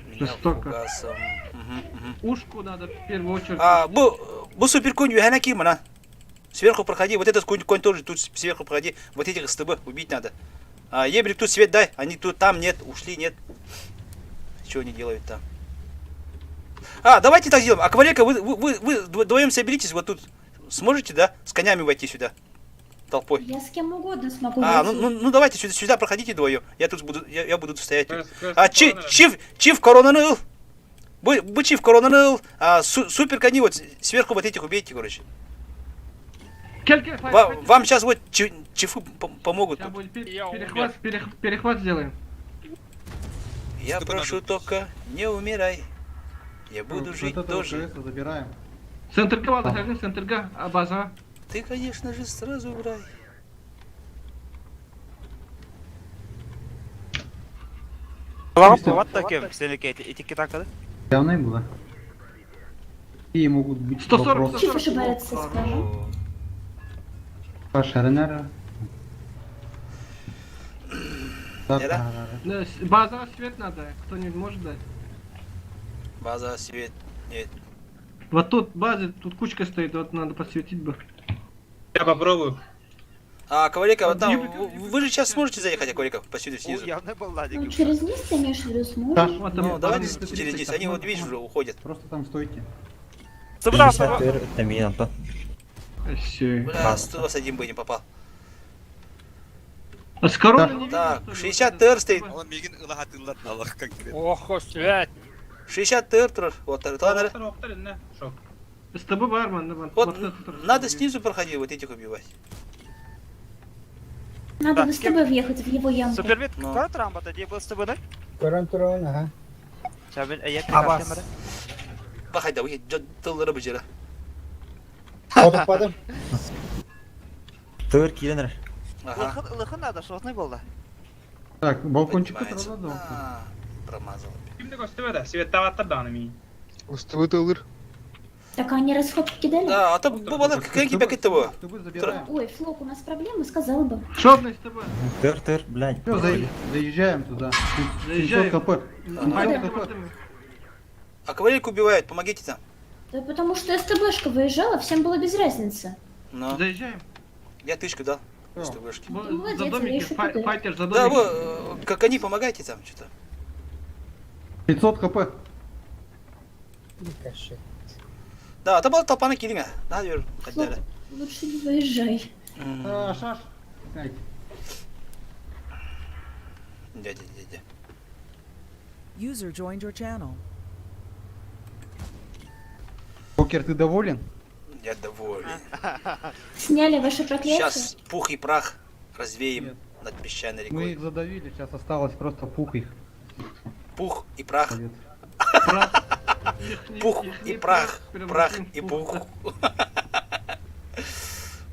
Меня Жестоко. фугасом. Мгм, мгм. Ушку надо в первую очередь. А, бу, бу суперконь юхана кимана. Сверху проходи, вот этот конь, конь тоже тут сверху проходи. Вот этих СТБ убить надо. А, Ебрик, тут свет дай, они тут там нет, ушли, нет. Чего они делают там? А, давайте так сделаем. А кавалерка, вы вдвоем соберитесь вот тут. Сможете, да, с конями войти сюда? Толпой. Я с кем угодно смогу А, ну, войти. ну, ну давайте сюда, сюда проходите вдвоем. Я тут буду, я буду стоять. тут. А, чи, чиф, чиф коронаныл. Бы, бы чиф коронаныл. А, супер кони вот сверху вот этих убейте, короче. Кель, кель, фай- Вам сейчас вот чифы помогут. Сейчас тут. будет перехват, перехват сделаем. Я прошу только не умирай. Я буду Вот жить этого тоже. КС забираем. Центр Г, ладно, заходим, центр Г, а база. Ты, конечно же, сразу в рай. Вот таким, этикетакады. Явно было. Какие могут быть 140, вопросы? Чиф ошибается, скажу. Паша, Ренера. Нера? Да, База свет надо, кто-нибудь может дать? База, свет, нет. Вот тут базы, тут кучка стоит, вот надо подсветить бы. Я попробую. А, Ковалика, вот там, Юбик, вы же сейчас сможете заехать, Ковалика, посюда снизу? Явно был Ну, через низ ты имеешь в виду, сможешь? Вот там Ну, давайте Там через низ, они вот, видишь, уже уходят. Просто там стойте. Все. Бля, 121 бы не попал. А с короны не видно, Так, что ли? 60 ТР стоит. Ол мигин ылахатылар налах конкретно. Ох, свет. 60 ТР, трор. Вот, тор, Шок. СТБ бармен, да, Вот, надо снизу проходить, вот этих убивать. Надо в СТБ въехать, в его ямку. Супермет, Ну. кара трамбата, где был с тобой, да? Көрөн туран, ага. Чабин, я Абас. Бахайда, вы тыллары бежера. Отуппадым. Ага. Лыхын надо, шотный был, да? Так, балкончик Поднимается. туралады. А, Промазал. Кимде көстүбэ да, светтаваттар дааны миин. Устубут ылыр. Так они расход кидали? Да, а то бубалар кэнки бэк того. СТБ забираем. Ой, Флок, у нас проблемы, сказала бы. Шотный СТБ. Все, заезжаем туда. Заезжаем. 700 кп. Да. 700 кп. А кавалерку убивают, помогите там. Да потому что СТБшка выезжала, всем было без разницы. Ну, Заезжаем. я тычку дал. Всё. СТБшки. Вот, Молодец, За я домики, еще туда. файтер за Да, домики. вот, как они, помогайте там что-то. 500 кп. Каши. Да, это была толпа на килинга. Да, Юр, Флок, лучше не выезжай. А, шаш. Ай, Дядя, дядя. User joined your channel. Покер, ты доволен? Я доволен. Сняли ваше проклятие? Сейчас пух и прах развеем Нет. над песчаной Мы рекой. их задавили, сейчас осталось просто пух их. Пух и прах. Молодец. Пух и прах. Прах и пух.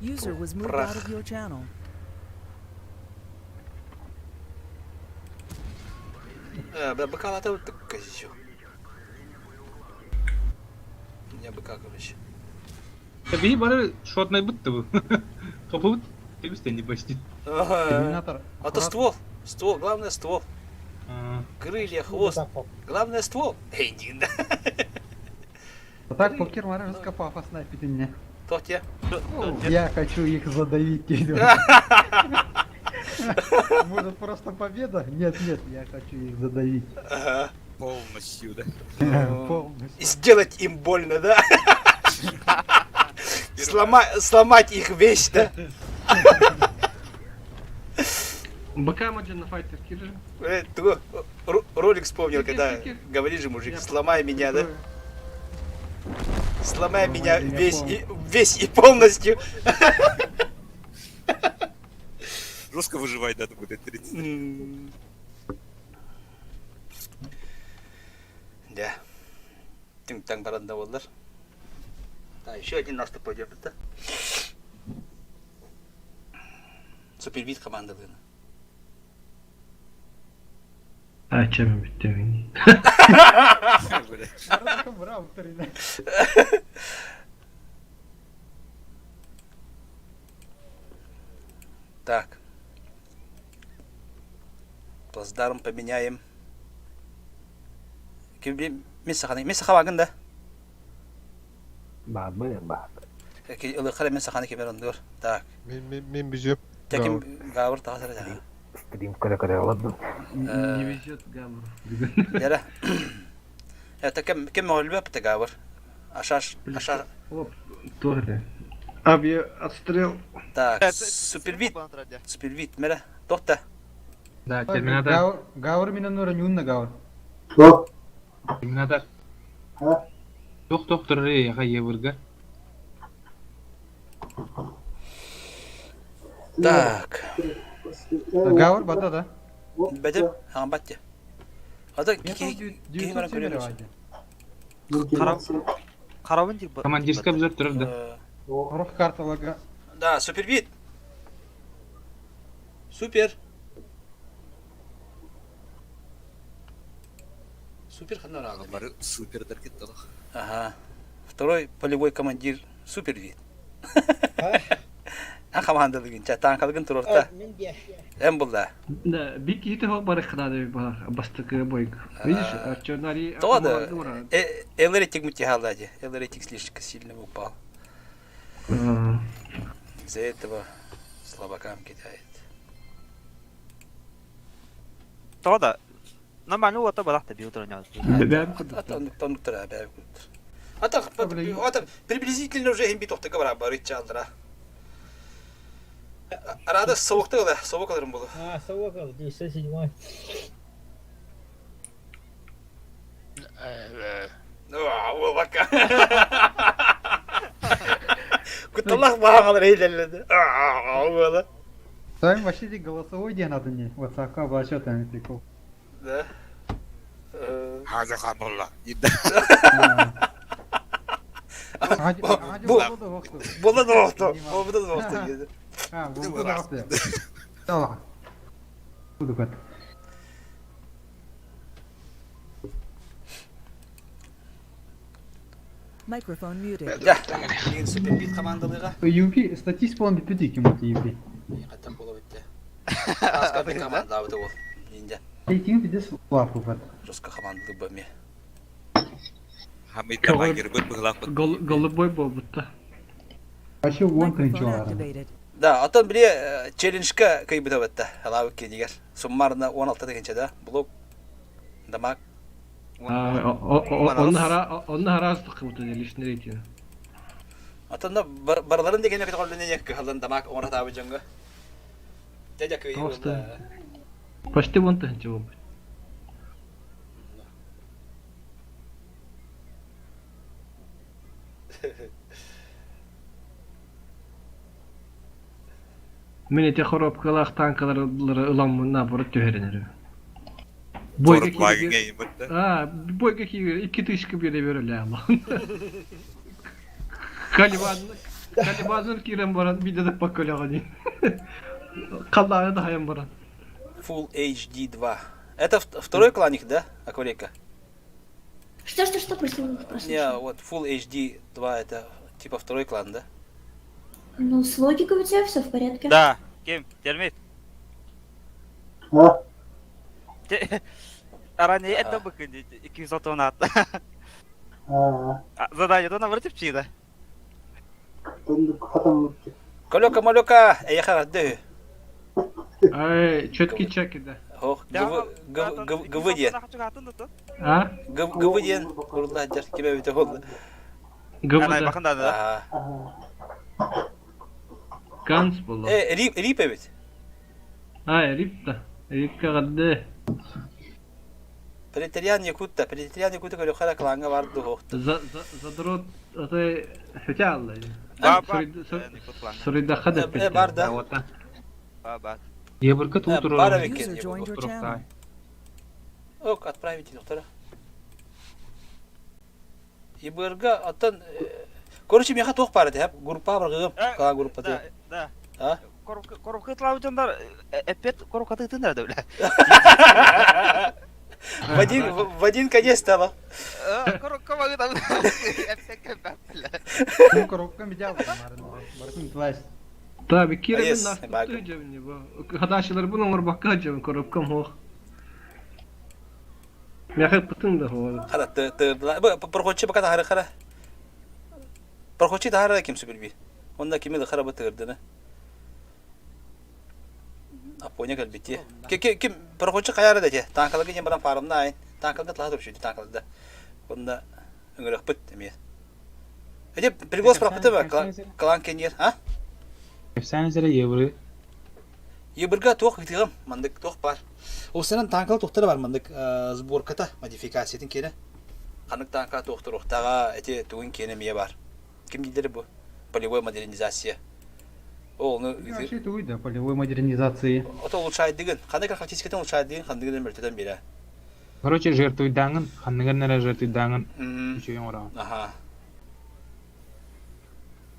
User was moved Прах. out of your channel. Бля, быка надо вот так козел. У меня быка, короче. Биһи бары шотный бутты бу. Капыбыт тебистен почти. Ага. Терминатор. А то аккуратно. ствол. Ствол, главное ствол. Крылья, хвост. Главное ствол. Эй, иди, да. А так покер мараш скопав, а снайпить меня. Туох диэ? Я хочу их задавить. Может просто победа? Нет, нет, я хочу их задавить. Ага. Полностью, да? Полностью. Сделать им больно, да? Слома- сломать их весь, да? БК один на файтер кирже. Э, тугу, ролик вспомнил, когда говорит же мужик, сломай меня, да? Сломай меня весь и, весь и полностью. Жестко выживать надо будет 30. Да. Түҥ-таҥ баран да буоллар. Да, еще один наступ пойдет, да? Супербит командалыына. А чем бүттүм Браво, Так. Плацдарм поменяем. Мин саханы, мин сахабагын да? Бабы, бабы. Ылыхара мин саханы кемер ондур. Так. Мен мен мен бүзөп. Теким Гавр тағасыр да. Стрим көрө-көрө олордум. Не везет Гавр. Яра. Это кем кем мөлбөп те Гавр. Ашаш, ашар. Оп, тоже. Аби отстрел. Так, супервид. Супервид, мере. Тохта. Да, терминатор. Гавр менен ура Гавр. Что? Терминатор. А? Тох тох турары яха евырга. Так. Гавр бата да? Бәдем, аған батте. Ата ки баран көрөмүз. Карабын тик. Командирский обзор турар да. Рух карталага. Да, супервид. Супер. Супер ханар Бары супердар кетті. Ага. Второй полевой командир супервид. А командалыгын, ча танкалыгын турорта. Эм булда. Да, бик кихите хок бары ханады бастыкы бойг. Видишь, чернари... То да. Эл рейтинг мутихалади. Эл рейтинг слишком сильно упал. Из-за этого слабакам кидает. То да. Нормально вот барахта бил троня. Ата приблизительно уже им битохта говора барыт чалдыра. Арада соуқта да, соуқ алырым болу. А, соуқ ал, 907. Бака. Куталлах бағалар эйлеледі. С вами вообще голосовой день надо не. WhatsApp обращаться на прикол. Да. Хаза хабалла. Бола да вақты. Бола да вақты. А, бола да вақты. Tamam. Буду Microphone muted. Да. Деген супербит командалыға. UP, статист болан битпети ким от UP. Қаттан бола бітті. Аска бір команда абыды ол. Инде. Рейтинг биде лапу бат. Жестко командалы бәме. Хамид тамагер быт быглак Голубой был будто. Вообще вон тынчалар. Да, атын биле челленджка кый бит бітті. Алабы кенигер. Суммарна 16 дегенче да. Блок. Дамаг. Он гораздо кому-то личный рейтинг. Атын барларын деген өкіт қолын не кыһалын дамаг оңра табы жоңга. Дядя кый. Просто почти вон тынча был. Мен эти хоропкалах танкалар ыламмын наоборот түһэренер. Бойга киир. А, бойга киир 2000 бере береле ама. Калибан Калибанын кирен баран биде де пакөлөгөн. Каллары да хайын баран. Full HD 2. Это второй кланик, да, Акварека? Что, что, что, прости, просто. Не, вот Full HD 2 это типа второй клан, да? Ну, с логикой у тебя все в порядке. Да, кем, термит. А? Арани это бы 216. А. Задание то наоборот чьи, да? Колёка молёка, эйиэхэ эҕэрдэ үһү. Ай, четкий чеки да. Ох, ГВ диэн. А? ГВ диэн курулла сылдьар ким эбитэ буолла. ГВ да. Ганс буолла. Э, Рип, Рип эбит. Ай, Рип да. Рипка эҕэрдэ. Пролетариан Якутта, Пролетариан Якута көрүөххэ эрэ клаҥҥа бар дуо? Задрот аты хөтэ алла. Суруйдахха да Э, бар да. Ебырка туу Бар турар. эбиккен Ок, отправите доктора. Ебырга оттон Короче, миэхэ туох баар этэ, группа баргыгым, клан группата. Да. А? Коробка тылабытындар эппет коробка тыытындар да бля. В один, в один конец стало. Коробка багы там. Эппет бля. Ну, коробка медиал. Барытын твайс. Tabi Кирабин наступты жабни бу. Хадашылар буну оңорбакка жабын коробкам хох. Мяхы пытын да хоо. Хара ты ты проходчи пока тахары хара. Проходчи тахары ким сүбүлби. Онда кими да хара бытырдыны. Апоня кэлбити. Ким проходчи каяра да те. Танкаларга ден баран фарымна айн. Танкаларга тла туп шүтү танкаларда. Онда ыҥырыхпыт эмиэ. Эти приглас пропыты ба клан кеньер, а? Кэпсээн эрэ евро. Ебырга туох ытыгым, мандык туох бар. Ол сенен танкал тухтара бар мандык сборката модификациятын киэнэ. Ханнык танка туохтуруохтаҕа эти тугун киэнэ эмиэ бар. Ким дииллэр бу? Полевой модернизация. Ол ону Вообще тугуй да полевой модернизации. Ото улучшайдыгын. Ханнык характеристикатын улучшайдыгын ханныгын мөлтөтөн биэрэ. Короче, жертвуйдааҥын, ханныгар эрэ жертвуйдааҥын үчүгэй оҥороҕун. Аха.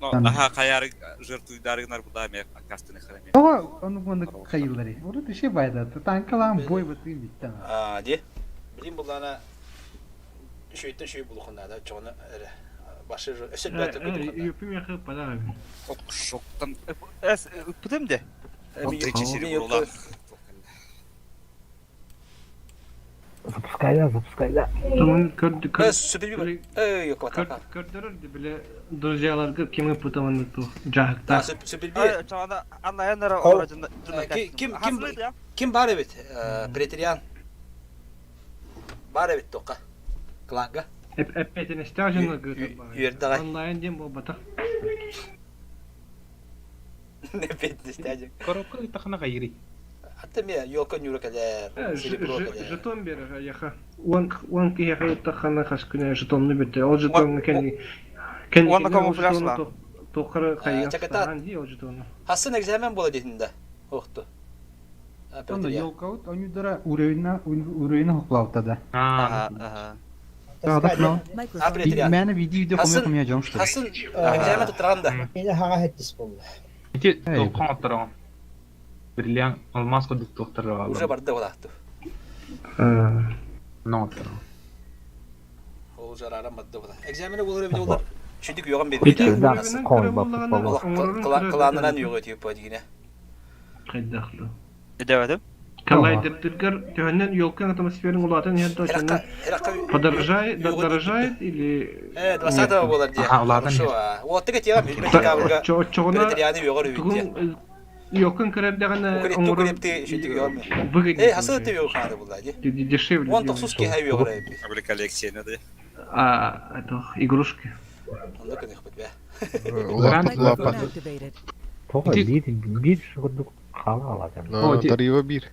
Но наһаа хайаары жертвуйдаарыгынар буда эмиэ аккаастыны хара эмиэ. Тоҕо оннук маннык хайыылларый? Урут еще байда. Танкалаан бой бытыын биттэн. Аа, ди. Билим буллана үчүгэйтэн үчүгэй булуохун наада. Оччоҕуна эрэ башы өссө бэт Юпи мяхы подарок. Шоктан Эс ыппытым де. Три-четыре Запускай да, запускай да. Tamam көрдü Сүбүлби. Эй, yok ватака. Көрдөрөр биле друзьяларга ким ыппытамын ту жаһыкта. Сүбүлби. Чоҕана аннайаннара Ким ким ким бар эбит? Претериан. Бар эбит тоққа. Кланга. Эппетинесте ажына Үөрдэҕэ. Онлайн дем буолбатах. Эппетинесте Коробка ыттахына хайырый. Ата ме ёлка нюра кэлэр, серебро кэлэр. Жетон берер аяха. Он он киһиэхэ ыттаххана хас күнэ жетонну бүтэ. Ол жетоҥҥа кэнни кэнни Уонна камуфляжла. Тохара хайа. Чаката. Ди ол жетону. Хасын экзамен буола диэтин да. Охту. Онно елкаут онюдара уровень уровень хоклаута да. Ага, ага. А претериан. Мэне види видео Хасын хомя хомя жом что. Хасын экзамен туттаран да. Мені хаға хеттис болды. Ити тоққан оттороҕун. Бриллиант алмаз курдук туохтар Уже барды олаахту. Но оттороҕун. Ол жараран барды була. Экзамени болор эбит олар. Шүдүк юган Ити бербит. уровенин көрө буллагана Кланынан югы тип дигине. Хайдахлы. Эдебетим. Коллайдердер төһөннөн елкаң атмосферин улаатын иһэн точно подорожает, дорожает или Э, 20 болар дии. Аха, улаатан Хорошо. Уоттыга тиэҕэ билбэт декабрга. Оччоҕуна Претерианы югар үбүт. тугун елкаң көрөрдөҕүнэ Укрепти укрепти шүдүк югар. выгоднее. Э, хасы ты югар хады була ди. Дешевле. Он тохсус киһи югар эбит. Абили коллекцияны да. А, это игрушки. Онда көнөх бит бе. Лапа. Activated. Тарива бир.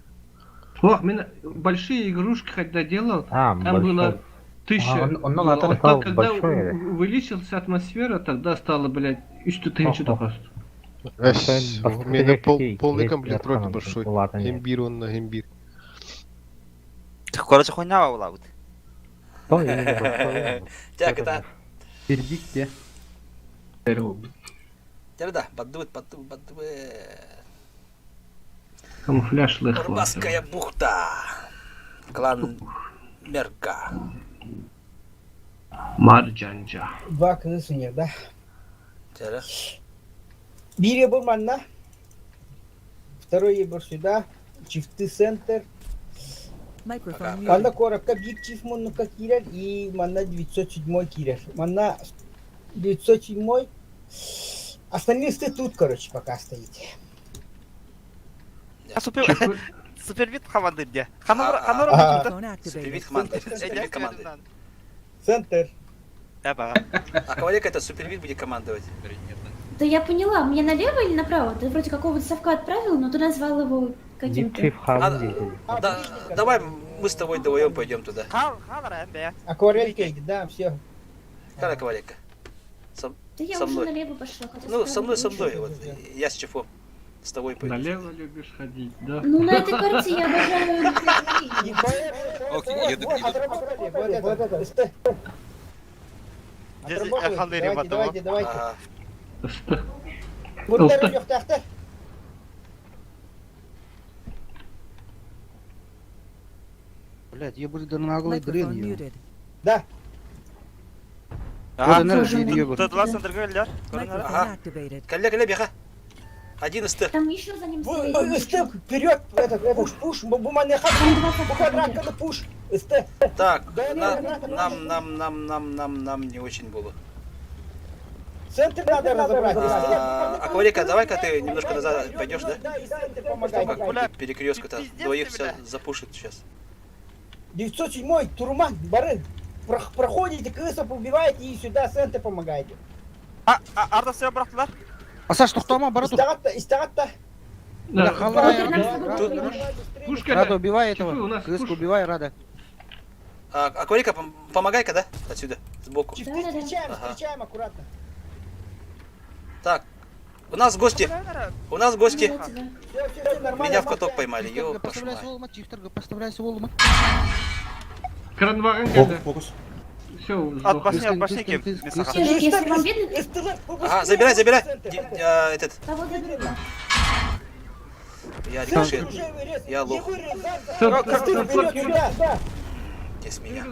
Ох, меня большие игрушки когда делал, там было тысяча. А, он- он было. латал. Вот так, когда Большой. увеличился атмосфера, тогда стало, блядь, еще тысячу только. У меня полный комплект вроде большой. Гембир он на гембир. Короче, хуйня улабыт. Жа кыта. Вердикт де. Жа да, баддыбыт, баддыбыт, баддыбыт. Камуфляж лыхла. Барбасская бухта. Клан Мерка. Марджанджа. Два кызы да. Жара. Бір ебір манна. Второй ебір сюда. Чифты центр. Microphone Манна muted. корабка бир чиф муннука кирер и манна 907 кирер. Манна 907. Остальные сты тут, короче, пока стоите. Супер Супервид команды где? Ханор Ханор Супервид команды. Супервид команды. Центр. Да, А Ковалек это супервид будет командовать. Да я поняла, мне налево или направо? Ты вроде какого-то совка отправил, но ты назвал его каким-то. А, да, давай мы с тобой вдвоем пойдем туда. Акварелька, да, все. Кара Ковалека. Со, Да я со уже мной. налево пошла. хотя Ну, со справа мной, со лучше. мной. Вот, я с Чефом. С тобой пойду. Налево любишь ходить, да? Ну, на этой карте я обожаю направление. Окей, едут, едут. Вот это, СТ. Отрабатывайте, давайте, давайте, давайте. Ага. Бурдар лёхтахта. Блядь, я буду наглый Microphone дрын ее. muted. Да. Microphone activated. Калля, калля, беха. 11. Там еще за ним стоит. СТ, вперед, этот, пуш, пуш, буманеха, бухадракка, пуш, СТ. Так, Да, на- да, да, нам, нам, нам, нам, нам, нам не очень было. Центр надо разобрать. А, Акварика, давай-ка ты немножко назад пойдешь, да? Да, и центр Там помогай. как перекрестка-то двоих все запушит сейчас. 907 Турман, Бары, проходите, крысов убиваете и сюда центр помогаете. А, Арда все бырахтылар. Асаш, тоқтама, бара тут. Истагатта, истагатта. Да. Пушка, Рада, убивай Чифы, у этого. нас Крыску пуш. убивай, Рада. А, Акварика, помогай-ка, да? Отсюда, сбоку. Чифты встречаем, Ага. встречаем аккуратно. Так, у нас гости. У нас гости. Все, все, все, нормально. Меня в каток поймали. Ёб вашу Поставляй мать. волма, чифтерга, поставляй волма. Кранваген Фокус, фокус. Все, От башни, от башни кем. Тяжик, если вам видно, Ага, забирай, забирай. Этот, того заберу. я рикошет. Я лох. Где с меня?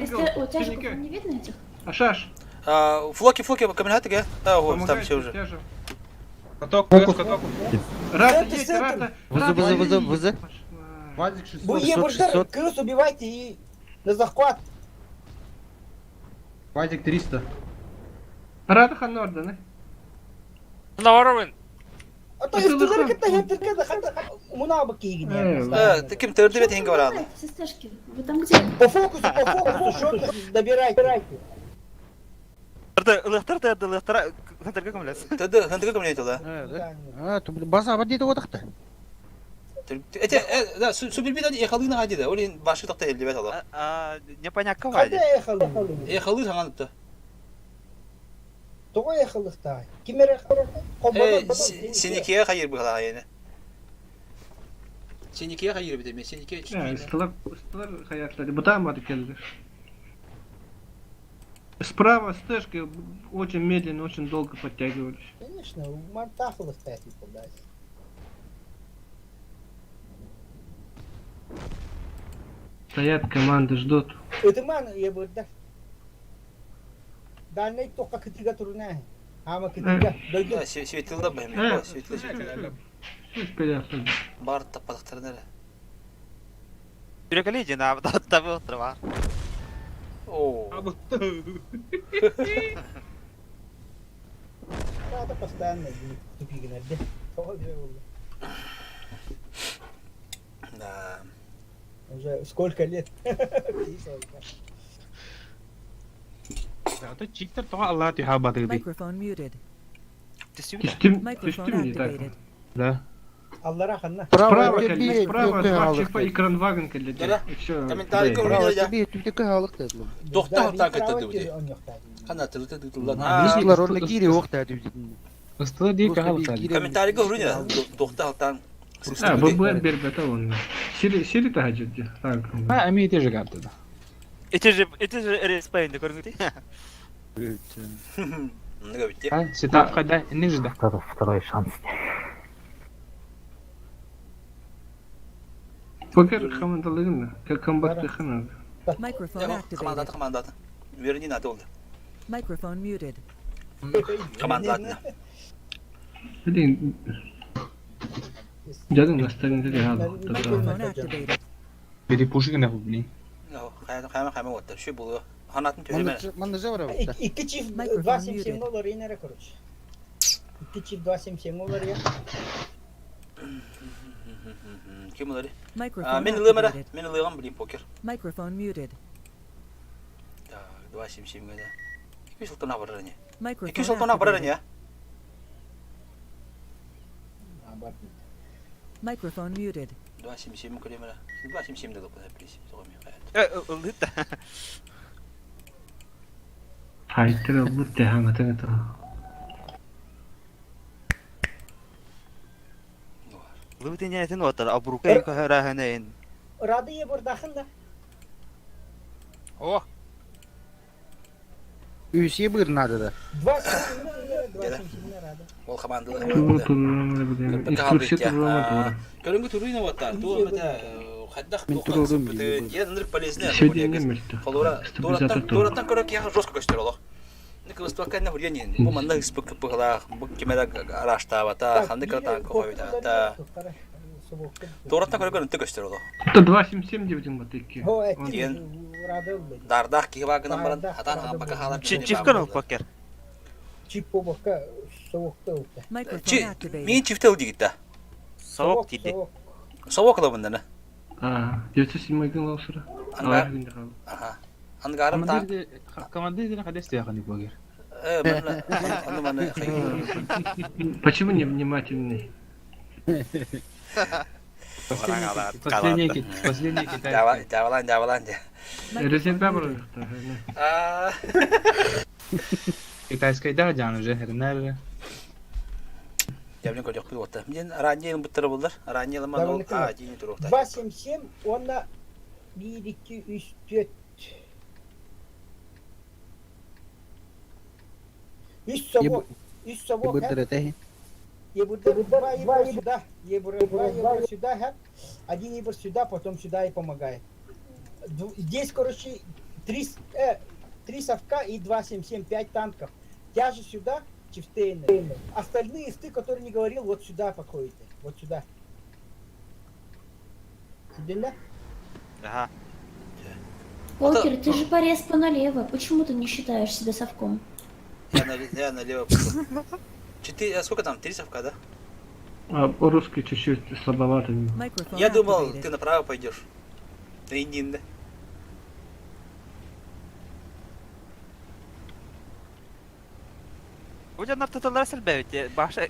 СТ, о, тяжиков не видно этих? Ашаш. А, флоки, флоки, каменатыга. А, вот, там все уже. Каток, каток, каток. Рада, Центр, есть, центр. рада. ВЗ, ВЗ, ВЗ, ВЗ. Вазик 600. Вы 600. крыс убивайте и на захват. Вазик 300. Рада Ханорда, Наворовын. А то СТЛР кытта хеттирке да хатта муна бы кийгине. Э, ким төрдү бет хенге барады. Все стэшки. Вы там где? По фокусу, по фокусу, что добирайте. Ылыктар да ылыктар хантарга көмөлөс. Төдө, хендеге кем да? А, то, блин, база абадейді отақты. Эти, да, супербит эхалыгына хади да. Олин башы такта элдебет ала. А, непонятно Кайда вади. эхалык? Эхалык ханганыпты. Того эхалыкта. Кимере Э, синикия хайыр быгала яны. Синикия хайыр бит эме, синикия. Да, ыстылар, ыстылар хаятлары. Бутамады келдер. Справа стэшки очень медленно, очень долго подтягивались. Конечно, мантахалыкта типа, да. Стоят команды, ждут. Это ман я бы да. Дальний тоққа кытыга турна. Ама кытыга. Дойду. Да, светилда бэми. Светилда, светилда. Бар таппатактарына. Жүрөкөлө жана табы отура. О. Это постоянно тупигинерде. Да. Уже сколько лет? Да, чиктер тоға Алла тюха батырды. Microphone muted. Түстüm, Microphone түстüm не так. activated. Да. Аллара ханна. Справа, тебе, келди, справа, тебе два алых чифа и кранваген келди. Да-да. И все. Комментарий Право көрүнү тебе, түптекі халық деді. Тохта так это дыбы. Хана тылы тылы Ыстылар орны кире оқты әді. Ыстылар дейік халық деді. Комментарий көрүнү тохта халтан. А, ББ бербета он. Сири, сири тахаджи. Так. А, эми ете же капты да. Эти же эти же респейнди көрүңү Много битти. А, сетап қайда, не жда. Второй шанс. Покер хамандалыгын, как комбат ханады. Microphone activated. Командаты, командаты. Верни надо oldu. Microphone muted. Командатына. Блин. Дядың настарин дели Microphone activated. Бери пушигіне блин. Хайма хайма хайма оттар. Şu bulu. Ханатын төреме. Манда жабыра Икки чиф 277 доллар инере, короче. Икки чип 277 олар я. Ким олар? Microphone Мин ылыам эрэ. activated. Мин ылыаҕым блин покер. Microphone muted. Так, 277 да. Икки сылтан барар ини. Икки Microphone сылтан барар ини, activated. а? Microphone muted. 277 көрөм эрэ. 277 да лоппун please. Ыллыт да. Файтер ылбыт тэһаҥатын это. Лыбытын ятын отар, абрука көһөрәһенен. Рады ебурдахын да. О, Үсие быр надо да. 277 рады. Ол командалар. Инструкция турулама тура. Көрүнгү туруйна ватта. Тур мета хаддах Мен турурум били. Ден нырк полезне. Сегодня мөлтө. Холора Стабилизатор тураттан тура. тураттан көрө киһи жестко көстөр олох. Кыбыстыбакка не хурья Бу манна ыспык пыхлаах, бу кимера араштаабата, ханды кратан кохойта. Тураттан көрө көрүнтө көстөр олох. Это 277 девдин батыкки. О, Диэн рады Дардах киһи багынан баран, атан хаапака хаалар. Чивкан ол покер. Чип побокка совокта улта. Microphone activated. Мин чифтел дигитта. Совок тиде. Совок лабындана. А, 907 гын лаусыра. Ангар. Аха. Ангарым та. Командир ден хадес тияханы покер. Э, мана, аны мана Почему не внимательный? Последний последний китайский. Жабалан, жабалан. Резерве бар А. Китайский да жан уже хернер. Жабын көрөк бу отта. Мен ранее буттары булдар. Ранее ламан ол а дини турукта. 277 онна 1 2 3 4 Үс совок, үс совок. Бырдыр этэ. Ебурда два ебура сюда, ебура два ебура сюда, ха. Один ебур сюда, потом сюда и помогает. Здесь, короче, три совка и 2, 7, 7, 5 танков. Тяжи сюда, чифтейны. Остальные ты, который не говорил, вот сюда подходите. Вот сюда. Сюда? Ага. Покер, ты же порез по налево. Почему ты не считаешь себя совком? Я налево пошел. Четыре, а сколько там? Три совка, да? А, русский чуть-чуть слабовато. Microphone Я думал, activated. ты направо пойдешь. Да и не, да. Бу жан артытылар сәлбәбит. Баша.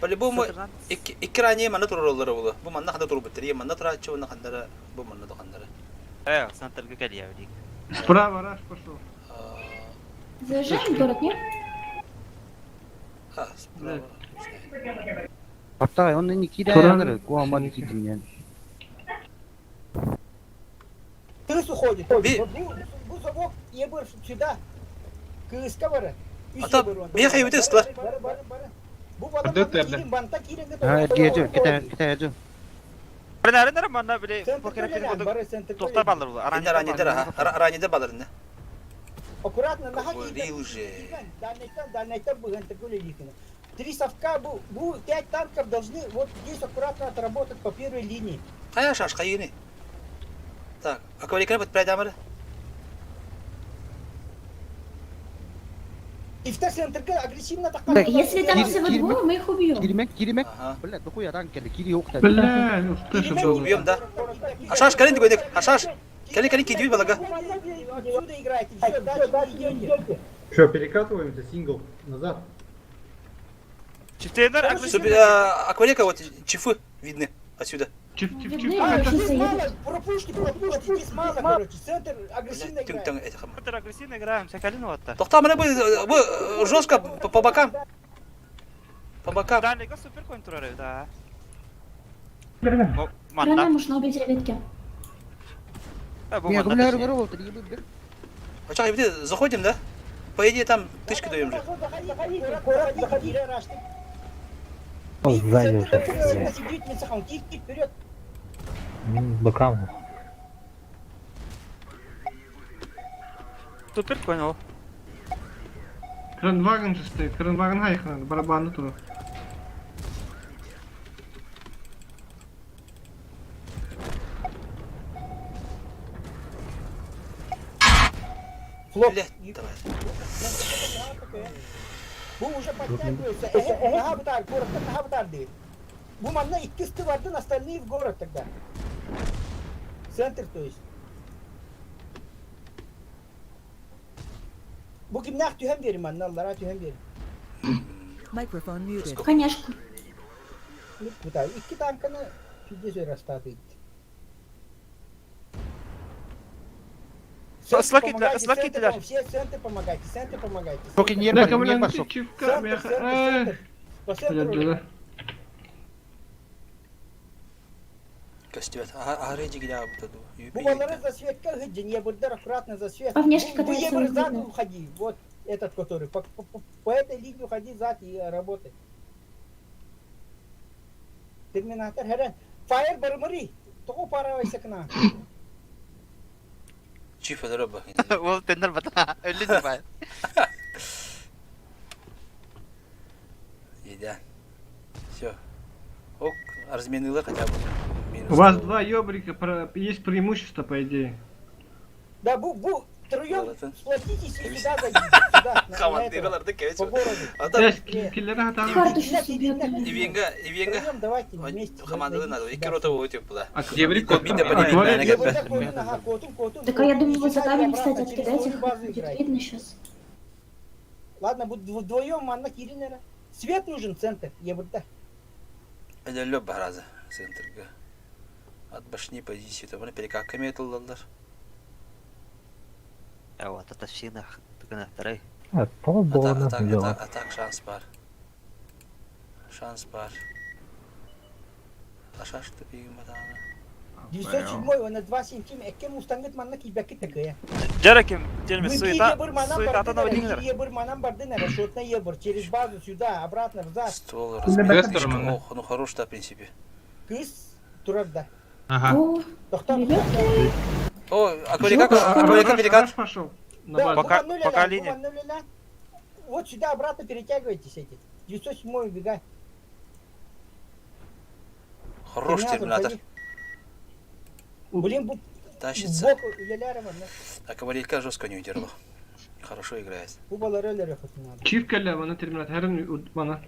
По-любому, икки ранее манна туруроллары булу. Бу манна ханда турбуттар. Манна турачы, манна хандара, бу манна дохандара. Э, центрга кэлия билик. Справа раш пошел. Заезжаем в город, нет? А, справа. Апта, он не кидает, Туран. куаман кидинен. Тыс уходит. Би- Бу совок ебур сюда. Кыска бары. А то бехай өтесілер. Бары, бары, бары. Бу балам кирин, банта кирин. А, гежу, китай, китай, жу. Бrenarынар манна биле Центр покер төлелен, бары центр Тоқтар төлелен. балдар бу. Ранее, ранее, ранее баларында. Аккуратно, наха Говорил же. Дальнайтан, дальнайтан бу гантакули лихина. Три совка, бу, бу, пять танков должны вот здесь аккуратно отработать по первой линии. Кая шаш, кайыны. Так, а кваликаны бит прайдамыры. И в центрга агрессивно так. Если там всего двое, мы их убьем. Киримек, киримек. Бля, дохуя ранг келе, кири yok Бля, ну что же Что, было? убьем, да? Ашаш, калин такой, Ашаш. Калин, калин, кидюй балага. Отсюда играйте, все, дальше не идете. Что, перекатываемся, сингл, назад. Чифтейнер Акварека вот чифы видны отсюда. Чиф, чиф, чиф. Видны, А, очень здесь заедут. мало, пропушки, пропушки, здесь мало, короче, центр агрессивно Тюнг играет. там этих. Центр агрессивно играем, Сакалин вот. Тоқта, мына бы жестко по бокам. По бокам. Дальнего супер контролер, да. Рано Манна. можно убить, ребятки. Бу манна. А что, заходим, да? По идее там тычки даем же. Заходите, заходите, заходите. Сзади Вперед. Бокам. Супер понял. Кранваген же стоит. Кранваген их надо, барабаны туда. Флоп. Блядь, давай. Бу уже подтягивается. Эһэ, наһаа бытаар, куораттан наһаа бытаар диир. Бу манна иккис ты бардын, остальные в город тогда. Центр, то есть. Бу кимнээх түһэн биэрим манна, аллараа түһэн биэрим. Microphone muted. Конечно. Бытаар. Икки танканы пиздец ырастаатыйт. Слакитлер, слакитлер. Все центры помогайте, центры помогайте. Поки не Центр, центр, центр. По центру. Көстүбэт. Аһары дьигилээбитэ дуу. Бу балары засветка ыһыдьын, ебырдар аккуратно засвет. По внешке Бу катается ебыр не зад видно. уходи, вот этот который. По, по, по, по этой линии уходи зад и работай. Терминатор, херен. Фаер бармари. Того пара кна. Чиф ödөрө бах. Ол тендер бата. Өллү дибай. Еда. Все. Ок, разменила хотя бы. Минус У вас того. два ёбрика, есть преимущество, по идее. Да, бу, бу, втроем Ладно. сплотитесь и сюда зайдите. Сюда, на, на Командиры этого, ларды кевец. по городу. Ата Э, киллера там. Карту сейчас убьет. Ивенга, Ивенга. Втроем давайте вместе. Команданы надо. зайдите Икки сюда. рота будет была. Еврик Бит кот. Так а я думаю, вот за камень, кстати, откидать их будет видно сейчас. Ладно, буду вдвоем, Анна Киринера. Свет нужен, центр, ебурда. Өлөлө баразы центрга. От башни позиции то перекаками этыллалар. А вот это все нах. Второй. Атак, атак, атак, атак, шанс бар. Шанс бар. Ашаш тупигим батаны. 907 он на 2 сантиметра. Экке мустангыт манна кибәкки такая. Джераким, телме Мы суета, ебыр манам суета барды на нера, ебыр манам барды нера, шотна ебыр, через базу сюда, обратно, взад. Ствол размер. Ох, ну хорош да, в принципе. Кыз турарда. Ага. О, Тоқтар. О, акварика, акварика, перекат. пошел. Да, Пока- бу маннуля, пока бу линия. маннуля. Вот сюда обратно перетягивайтесь эти. 907 убегай. Хорош терминатор. ходи. Блин, бу Тащится. боку үлеләре бар. А кавалерка жестко не удержал. Хорошо играет. Бу балары өләре хоть надо. Чиф кэллэ, мана терминатор, херен мана.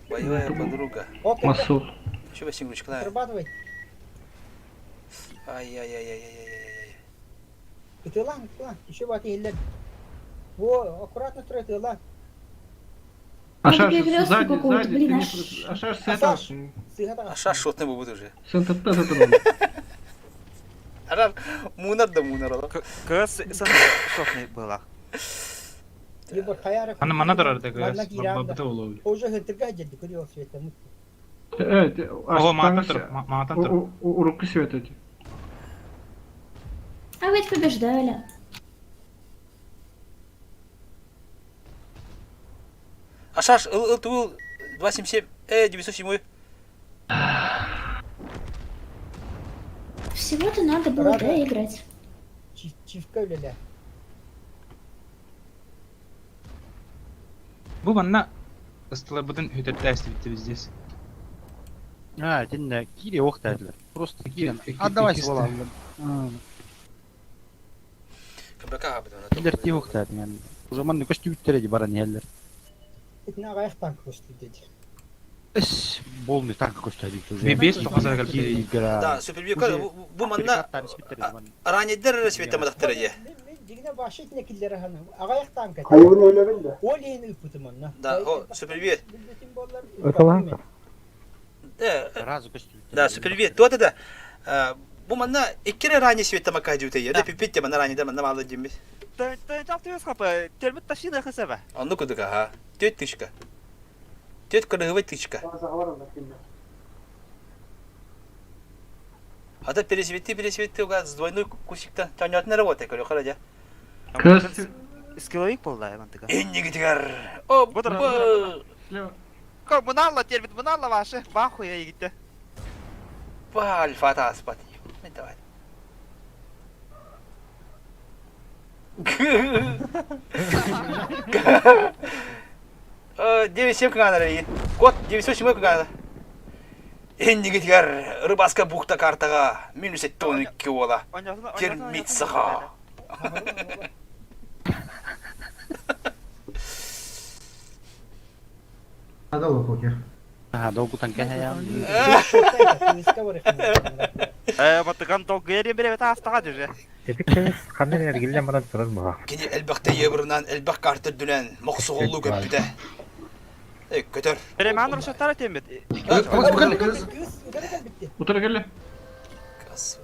Боевая подруга. Окей, Масул. Еще восемь ручка. Отрабатывай. Ай-яй-яй-яй-яй-яй-яй. Ытылан, ытылан. Еще бат еллер. Во, аккуратно строй, ытылан. Ашаш, перекрестку сзади, какого-то, сзади, блин, ты не аж- про- Ашаш с этого. Ашаш. Сыгата. Ашаш шотный будет уже. Сентер Арар, мунар да мунар. ала. Кыз шотный была. Ебыр хаяры. Аны мана дорар да Манна газ. киранда. Бабыта олу. Уже хытырга деді, көрел света. Э, Ого, маатан тур, маатан тур. Урукку свет эти. А ведь побеждали. Ашаш, ыл, ыл, тул, 277, 907. Всего-то надо было, Рада. да, играть. Чивка өлеле. Бу манна ыстылар бутын хөтөртәсти битте здесь. А, тинне кире ох дәдилер. Просто кире. Икки- Отдавайся иккисте. балам. КБК бутын. Килер ти ох дәдин. Yani. O zaman köstü bittere баран yerler. Итна аяқ танк көсті деді. Эс полный танк көстü уже. Бес тоқазар кире. Да, супербика, бу манна ранидер света мадактар е. Мен дигне башы итне киллere ханы. Аяқ танк. Хайвын өлебин де. Ол ең үпүтім онна. Да, о, супербит. Ытылан. Э, Сразу көстү. Да, супербит. То да. Бу манна иккере рани света макадю те. Да, пипетте манна рани да манна малы димбит. Тön тön хапа, термит ташина хасаба. Онну кудука, ха. Төт тычка. Төт кырыгывай тычка. А то пересвети, пересвети, угад, с двойной кусик-то. Тянет на работе, говорю, харадя. Кыз. Скилловик был, да, мантыга. Иннигитигар. О, Бұдыр, Слева. Ко, мыналла термит, мыналла ваши. Бахуя егитте. Альфа таспат. Давай. 9-7 кагана Код 907 кагана. Эннигитигар рыбаска бухта картага минус 12 ола. Термитсаха. Надо лопокер. Э, батыган долгуйар беребет астаға дүрре. Кини элбэхтэ евронан, элбэх карта үрдүнэн, мохсоҕоллуу көппүтэ. Э, көтөр. Береман рушаттар этембет. Утара кэллэ. Кас.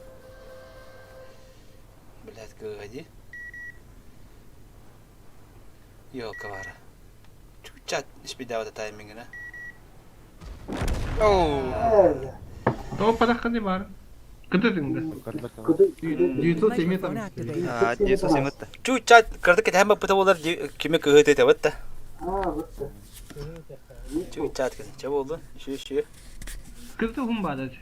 Блядь, кыади. Ёлка вара. Чучат испидавата таймингына. Оу. Тоҕо падахханы бар. Кытытыҥда. 907 там. Microphone activated. А, 907. Чучат кырдык кэтэһэн баппыта буолар кими кыһыты табыт да. Чучат кыз. Чэ болду. Шү шү. Кыты хум баадат.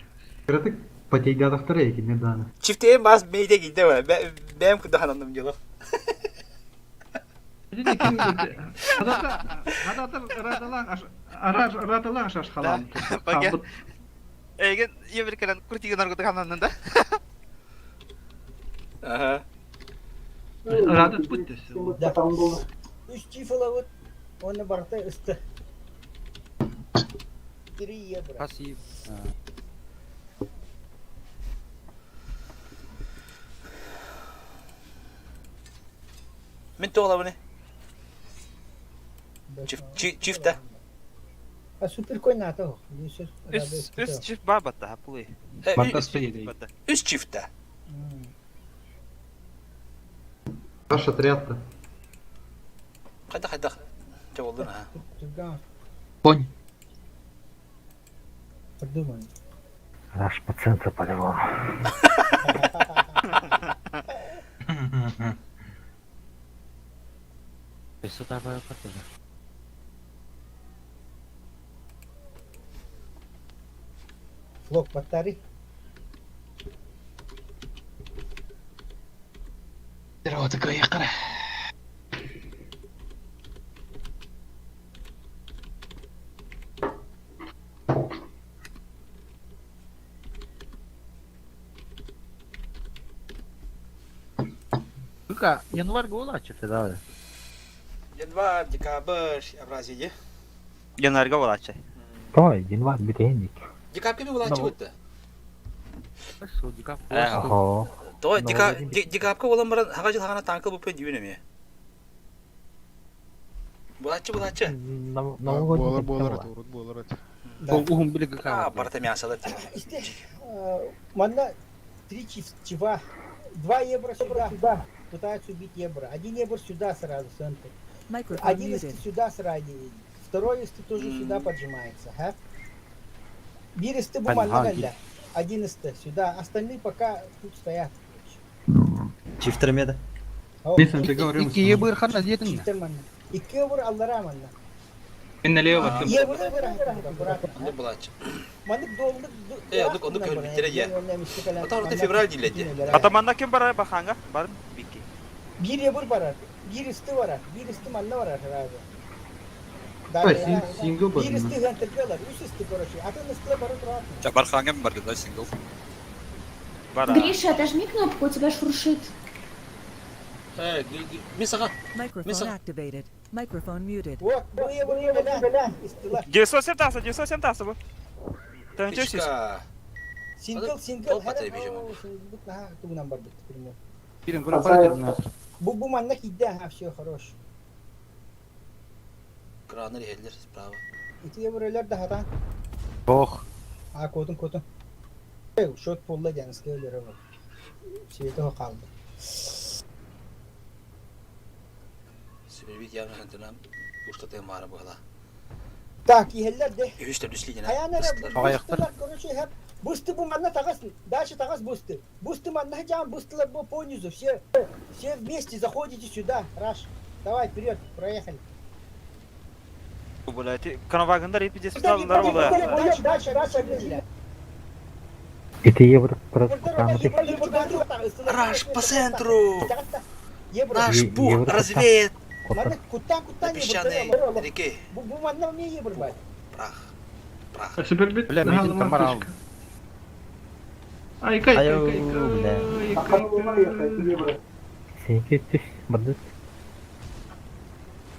Кыратык потейдадахтара екине даны. Чифтеем бас мейде гидде ба. Бэм кудахананным дело. Радалах шашхалам. Бага. Эгин Америкадан крутиген аргыты кананын да. Ага. Радат бүттес. Да. Үс чифла вот, он барта ысты. 3 евро. Спасибо. Мен тоғла Чиф чиф да. А супер кой НАТО. Үс үс чиф бар батта, пулы. Үс чиф да. Наш отряд-то. Қайда қайда. Чэ болду ha. Конь. Придумай. Наш по центру по-любому. Флок батари. Январь гола что-то да. Январь, декабрь, абразия. Январьга болачы. Той, январь битенник. Декабрь кеме булачы бутты. Ого. То декабрь болан баран хага жыл хагана танкы бупен дүйүн эме. Булачы булачы. Буолар буолар это, урут буолар это. А, барта мясо Исте, манна три чива, 2 евро сюда, пытаются убить евро. 1 евро сюда сразу, центр. Microphone Один muted. сюда сразу, второй исты тоже сюда поджимается. Ха? Бир исты бу манна галля. Один исты сюда, остальные пока тут стоят. Чифтермеда. Чифтер манна. 2 евро аллара манна. Мен налево баттым. Евро аккуратно. Онда булачы. Маннык доллык. Э, онда онда көрбүттер я. Ата орта февраль диледи. Атаманда ким бар баханга? Бар бики. Bir евро барар, bir исты барар, bir исты манна барар сразу. Ой, сингл бар. Bir исты гантыркалар, үс исты, короче. Атын исты бары турат. Чабархангем бар да сингл. Бара. Гриша, отожми кнопку, у тебя шуршит. Э, мисага. Microphone Миса. activated. Microphone muted. Вот, бу евро белән истылар. 907 таса, 907 таса бу. Тönчөсүз. Пичка. Сингл, сингл. Топ потребитель. Тугунан бар бит, прямой. Бу бу манна кидде, а все хорош. Кранер хеллер справа. Ити евролар да хата. Ох. А котун котун. Э, шот полла жанскы өлөрө бар. Света калды. Сибирбит явно хантынан уштатын бары була. Так, ихеллер де. Үстер дүслигенә. Аянара бустылар, короче, хеп бусты бу манна тагас, дальше тагас бусты. Бусты манна жан бустылар бу по низу, все все вместе заходите сюда, раш. Давай вперед, проехали. Була ти канавагындар эпидес алдар була. Дальше, дальше, дальше, дальше. Это евро Раш по центру. Наш бух развеет на песчаной реке. Бу бу манна мне евро бай. Прах. Прах. Супербит. Бля, митинг тамарал. Ай, кай, кай, Айо, кай, бля. кай, кай.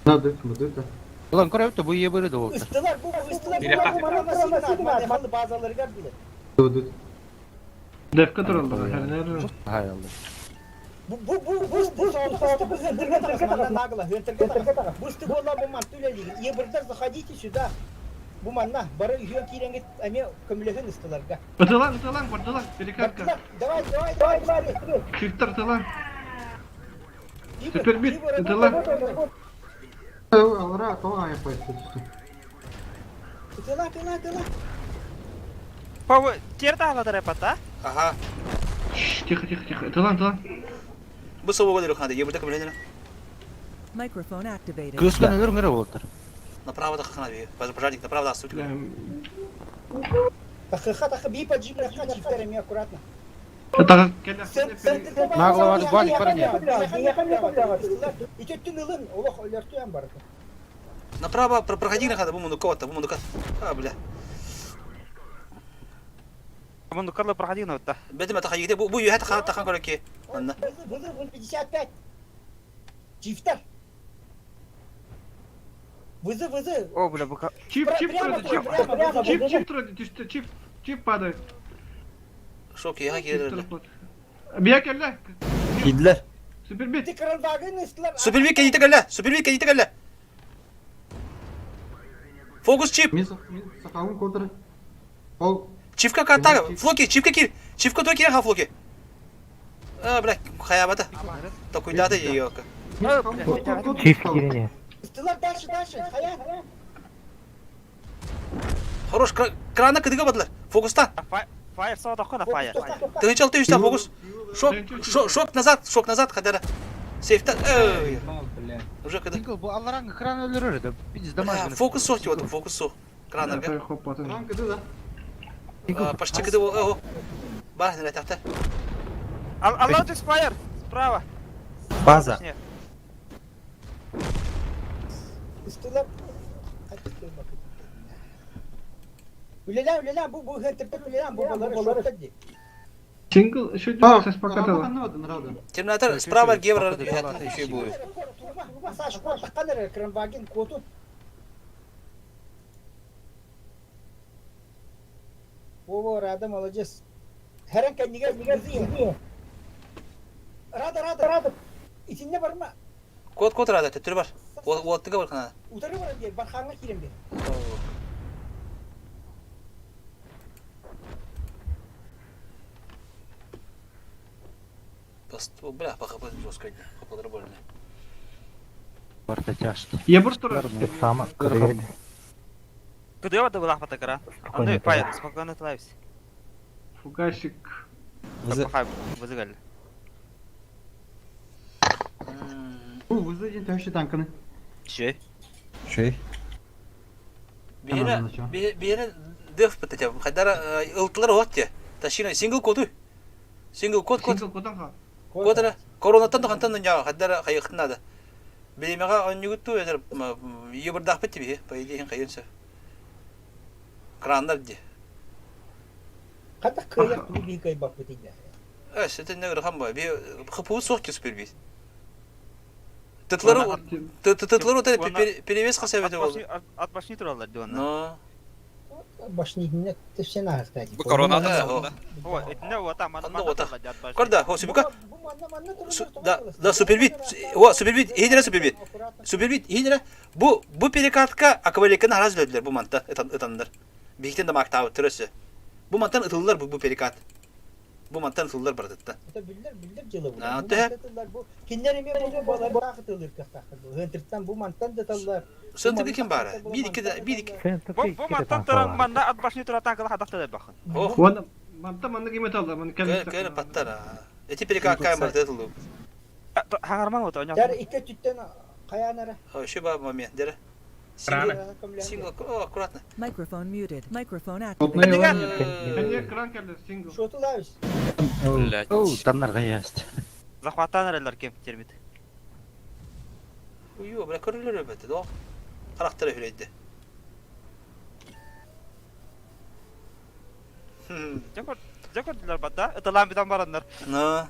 Надо, надо. Ulan көрөбүт бу ие быры да болта. Ыстылар бу ыстылар бу бу базаларыгар дылы. Девка тураллар, хәрнер. Хайалды. Бу бу бу бу бу соғыста бу хөнтөргө тагыс нагла хөнтөргө тагыс. Бу сты болла бу манту үлелиги. Ебырдар заходите сюда. Бу манна бары үйөн кииреңит эме көмөлөһүн ыстыларга. Ытылан, ытылан, бардылан, перекатка. Давай, давай, давай, давай. Чифтер ытылан. Супербит, ытылан. Алара, тоға аяқ қойып Ытыла, ытыла, ытыла. Павы, тер тағладыр эпата? Ага. Тихо, тихо, тихо. Ытылан, ытылан. Бу собога дөрү ханада, ебырда көмөлөнөр. Microphone activated. Күскөн өлөр ngere болтар. Направо да хана би. Пожарник направо да суть. Тахыха, тахы, би поджим, чифтер эми аккуратно. Нагло бар, бар, бар, Итеттин ылын, олох өлөртүөн бар. Направо проходи на хада, бу мунука, бу мунука. А, бля. Мунукарлы проходи на та. Бетим ата хайгите бу бу юхат хан тахан көрөки. Анна. Вызов 55. Чифтер. Вызов, вызов. О, бля, бука. Чип, чип, чип, чип, чип, чип, чип, чип падает. Шок я кирер. Бия келле. Кидлер. Супербит. Супербит кедите келле. Супербит кедите келле. Фокус чип. Мен сақалым көтір. Ол Чивка катага. Флоки, чивка кир. Чивка той кир ха флоки. А, бля, хаябата. Такуйдата еёка. Чиф кирине. Ыстылар дальше, дальше. Хаян. Хорош, крана кыдыга бадлар. Фокуста. Фаер сода хона фаер. Тынчал ты фокус. Шок, шок, шок назад, шок назад, хадара. Сейфта. Эй. Уже когда. Сингл бу алларанг кран өлөрөр да. Биз дамаг. Фокус сох тип, фокус сох. Крана. Кран кыды да. Почти кыды о. Бар, не тахта. Аллаутикс фаер справа. База. Ыстылар. Үлелән, үлелән, бу бу хөнтөртөр үлелән, бу балары шокта ди. Сингл еще делается с покатала. Терминатор справа Гевра еще будет. Саш, такканыр кранваген коту. Во, Рада, молодец. Хәрән кәннигә нигә зия. Рада, Рада, Рада. Итинне барма. Код код рада, төтөр бар. О, тыга бар кана. Утары бар бер, барханга кирем бер. Бас, бля, пока жестко. Хапалар больно. Барта тяжко. Я просто Сама кыдыга. Кыдыга да была хвата Спокойно. Аны фаер, спокойно тлайвс. Фугасик. Вызыгали. Бу вызы ден төші танкыны. Чей? Шей. Бире бире деф битте. Хадара ылтылар отте. Ташина сингл коду. Сингл код код. Сингл кодан ха. Кодара коронаттан да хантан да хадара хайыктын да. Билемега оннюгутту эдер ебырдак битти би. По идее хайынса. Крандар ди. Ката кыяк бу би кай бак битинде. Эс, это не грахам ба. Би хпу сох кеспер би. Тытлары тытлары перевес хасабет болду. От башни туралар дион. Но Башни не тепсен ахта. Бу коронада да. О, это вот там, Анда ота. Корда, хо субука. Да, да, супербит. О, супербит, хидра супербит. Супербит, хидра. Бу бу перекатка акваликаны хараз löдүлөр бу манта ытандар. Бихтен да мактабы төрөсө. Бу мантан ытылдылар бу бу перекат. Бу мантан ытылдылар баратытта. Это биллер биллер жылы бу. А, те. Бу киндер эме бу балар тахтылыр кахтахтыр. Хөнтөртөн бу мантан да таллар. Сөнтүгү ким бара? Бир ики бир ики. Бу бу мантан туран манда от башни туран танкала хадахта бахын. Ох. Вон манта манна ким эталда, ман кем. Көр паттар. Эти перекат кайм бар тытылды. Хаңарман вот оня. Дәр ике түттен каянара. Еще ба момент, дere. Сингл, о, аккуратно. Microphone muted. Microphone activated. Кәне кран келди, сингл. Шотулабыз. Блять. Оу, таннарга есть. Захваттан эрелер кем термит. Уйо, бля, көрүлөр өбөттү, до. Характері хүрейді. Жакор, жакор дилер бата. Это ламбидан барандар. Но.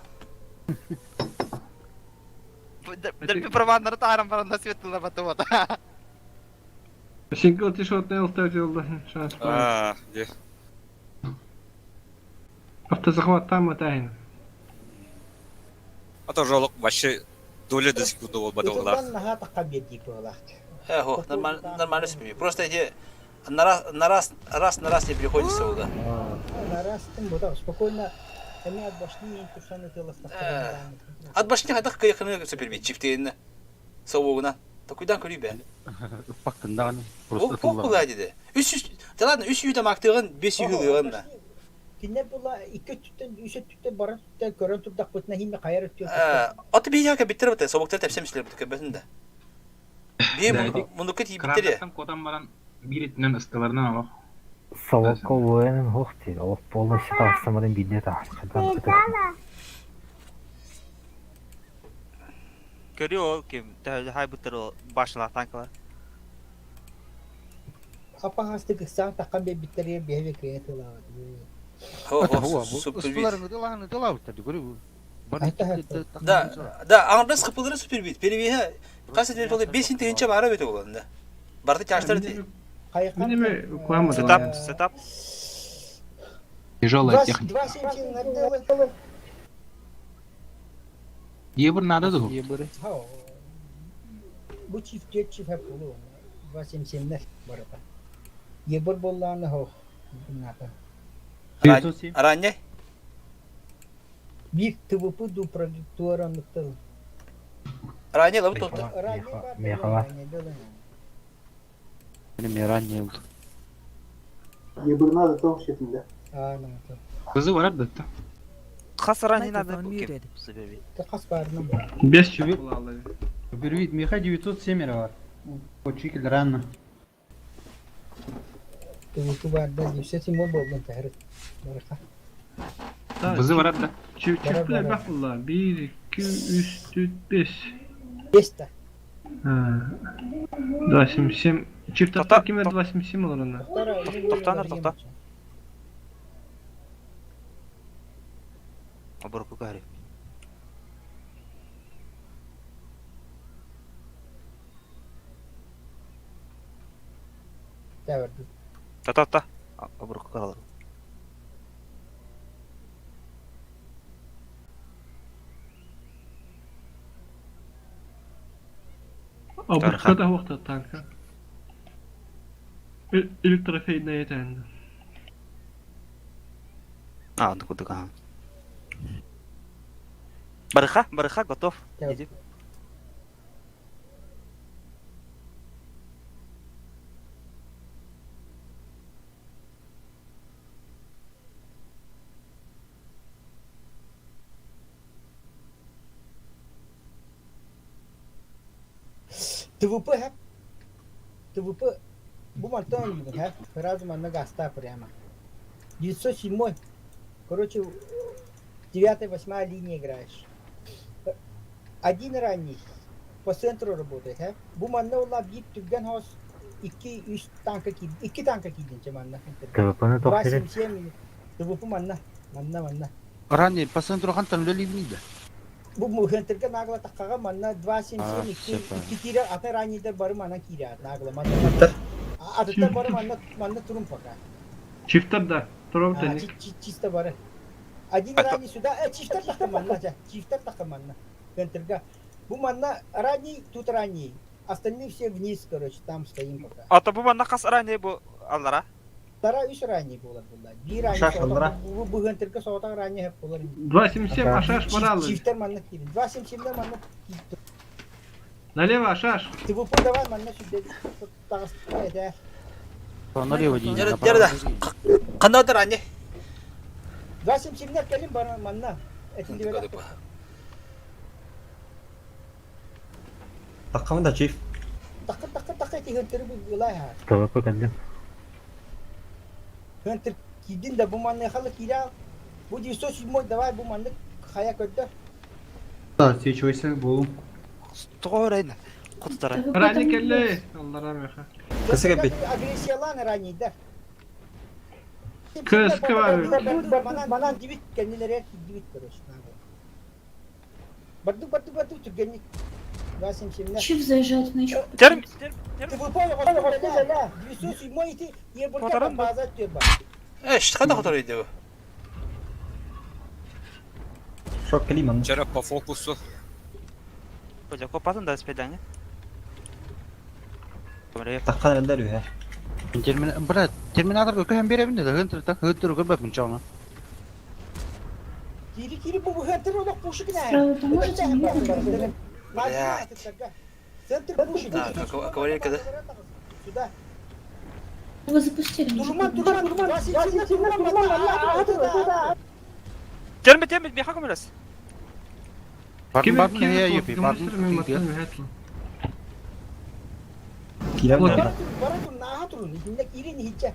Дерпи правандар тарам барандар светлар бата вот. Сингл тишотный ЛТ шанс А, где? Автозахват там это А то жолок вообще доля до секунды бол бадыллах. Ытылдан наһаа тахха биэрдии быһыылаах. Эхо, нормально, нормально себе. Просто эти на раз, на раз, раз на раз не приходится вот, да. На раз тым буда спокойно эми от башни турсан ытыластахтар. От башни хайдах кыйхыны супербит чифтейин совугуна. Такуйдан көрүй бе. Ыппаккын О, просто кулай деди. 300, да ладно, 300 тамактыгын 500 ылыгын да. Кинилэр була икки өттүттэн, үс өттүттэн баран өттүттэн көрөн турдахпытына химме хайар өттү. Аты бии яка биттер бите, собуктар тепсем силер бите көбөтүн да. Бии мунука тиий биттере. Крандаттан котан баран бир итинен ыстыларынан алах. Совокко военен хохти, ол полностью тахсамарын бидне тахсадан. Көрү ол ким хай буттар ол башла танкалар. Хапахастык ыксаан таххан биэрбиттэригэр биһиги кыайа тылаабат. Хо, хо, Ыстыларын ытылаһын ытылаабыттар көрү. Да, да, аңдас кыпылары супербит. Перевеһе касы телефонда 5 тыгынча бара бит олан да. Барды чаштар ти. Сетап, сетап. Тяжелая техника. 2.77 Ебр надо да. Бу чиф төрт чиф хап болу. 2.77 барыта. Ебір болланы хо. Ната. Ранне? Бир ТВП ду продуктуаранныктыл. Ранне лабы тотты. Мехала. Мене ранее oldu. Ебір надо то шетінде. Кызы барар да. Хас ранее надо Microphone бу ким. muted. Хас барына. Без чего. Супервид, меха 907 бар. Учитель рано. ТВП бар да 907 болдун тахыр. Барыка. Бызы барар да. Чифтлер бак булла. 1 2 3 4 5. 5 та. 277. Чифтаттар кимер 277 олар Токтаныр токта. Оборку гари. Та та та. Оборку гаралар. Обуркада вакта танка. Электрофейная тайна. А, ну куда ага. Барыха, барыха, готов. Иди. ТВП хап. ТВП бу мантан югун хап. Сразу манна гаста прямо. 907. Короче, 9 8 линия играешь. Один ранний по центру работает, хап. Бу манна ула бип түгген хос 2 3 танка ки 2 танка кидин манна. ТВП-ны тохтери. 277 ТВП манна. Манна манна. Ранее по центру хантан үлелибин да. Бу мухентерге нагла таккага манна 277 всё 2 кире ата раннийдер бары манна кире нагла манна. Атыттар бары манна манна турум пока. Чифтер да. А, Чисто бары. Один ранний сюда, чифтер такка манна, чифтер такка манна. Центрга. Бу манна ранний, тут ранний. Остальные все вниз, короче, там стоим пока. Ата бу манна хас ранее бу аллара. Тара үс ранний болар булар. Бир ранний. Шаш аллара. Бу бу центрга соғатан ранний хеп болар. 277 ашаш баралы. Чифтер манна кире. 277 манна кире. Налево ашаш. Ты бу давай манна сюда. Тагыс это. Налево дейін. Дер да. Кандай ранне? 277 келин бар манна. Этин дебе. Таккамы да чиф. Такы такы такы эти хөнтер бу булай ха. ТВП кәлдем. Хөнтер кидин да бу манна халы кира. Бу 907 давай бу манны хая көттө. Да, свечивайся, болу. Тоорайна. Куттара. Ранее келли. Аллара меха. Агрессиялан ранний да. КСК бар. Манан манан дибит кенилер дибит короче. Бардык бардык бардык түргенник. 277. Чип заезжает в нычку. Терм, ТВП оҕосту 907 ити Ебурга база түөрба. Эш, хата хотор иди бу. Шок климан. Вчера по фокусу. Бля, копатын да спедаҥы. Таххан элдер үһэ. Термина... Брат, терминаторга көһөн беребин да, хынтыр та, хынтыр көрбөппүн чоҕуна. Кири кири бу быһыттыр олох пушик нэ. Справа поможете? Мне Блядь. Центр пушик. Да, кавалерка, да? Сюда. Вы запустили. Турман, турман, турман. 277 турман. Терми, терми, миэхэ көмөлөс. Бардым, Ким бардым, ким я епи, бардым. Кирем Флоки. да. Бара тур, нааха турун. Итиннэ киирин иһиччэ.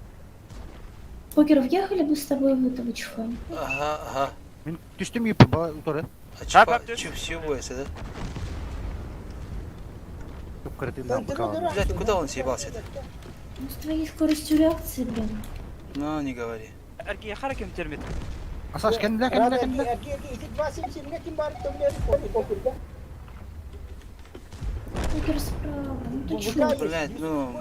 Покер, въехали бы с тобой в этого чифа? Ага, ага. Мин түстүм епи, ба, утары. А чипа, чип съебывается, да? Блядь, куда он съебался-то? Ну, с твоей скоростью реакции, блин. Ну, не говори. Эргийэ харакем термит. Асаш, кэннилэ, кэннилэ, кэннилэ. Эрги, эрги, ити 277 ким бар, төмлер, покер, Покер справа. Ну ты чё? Блядь, ну...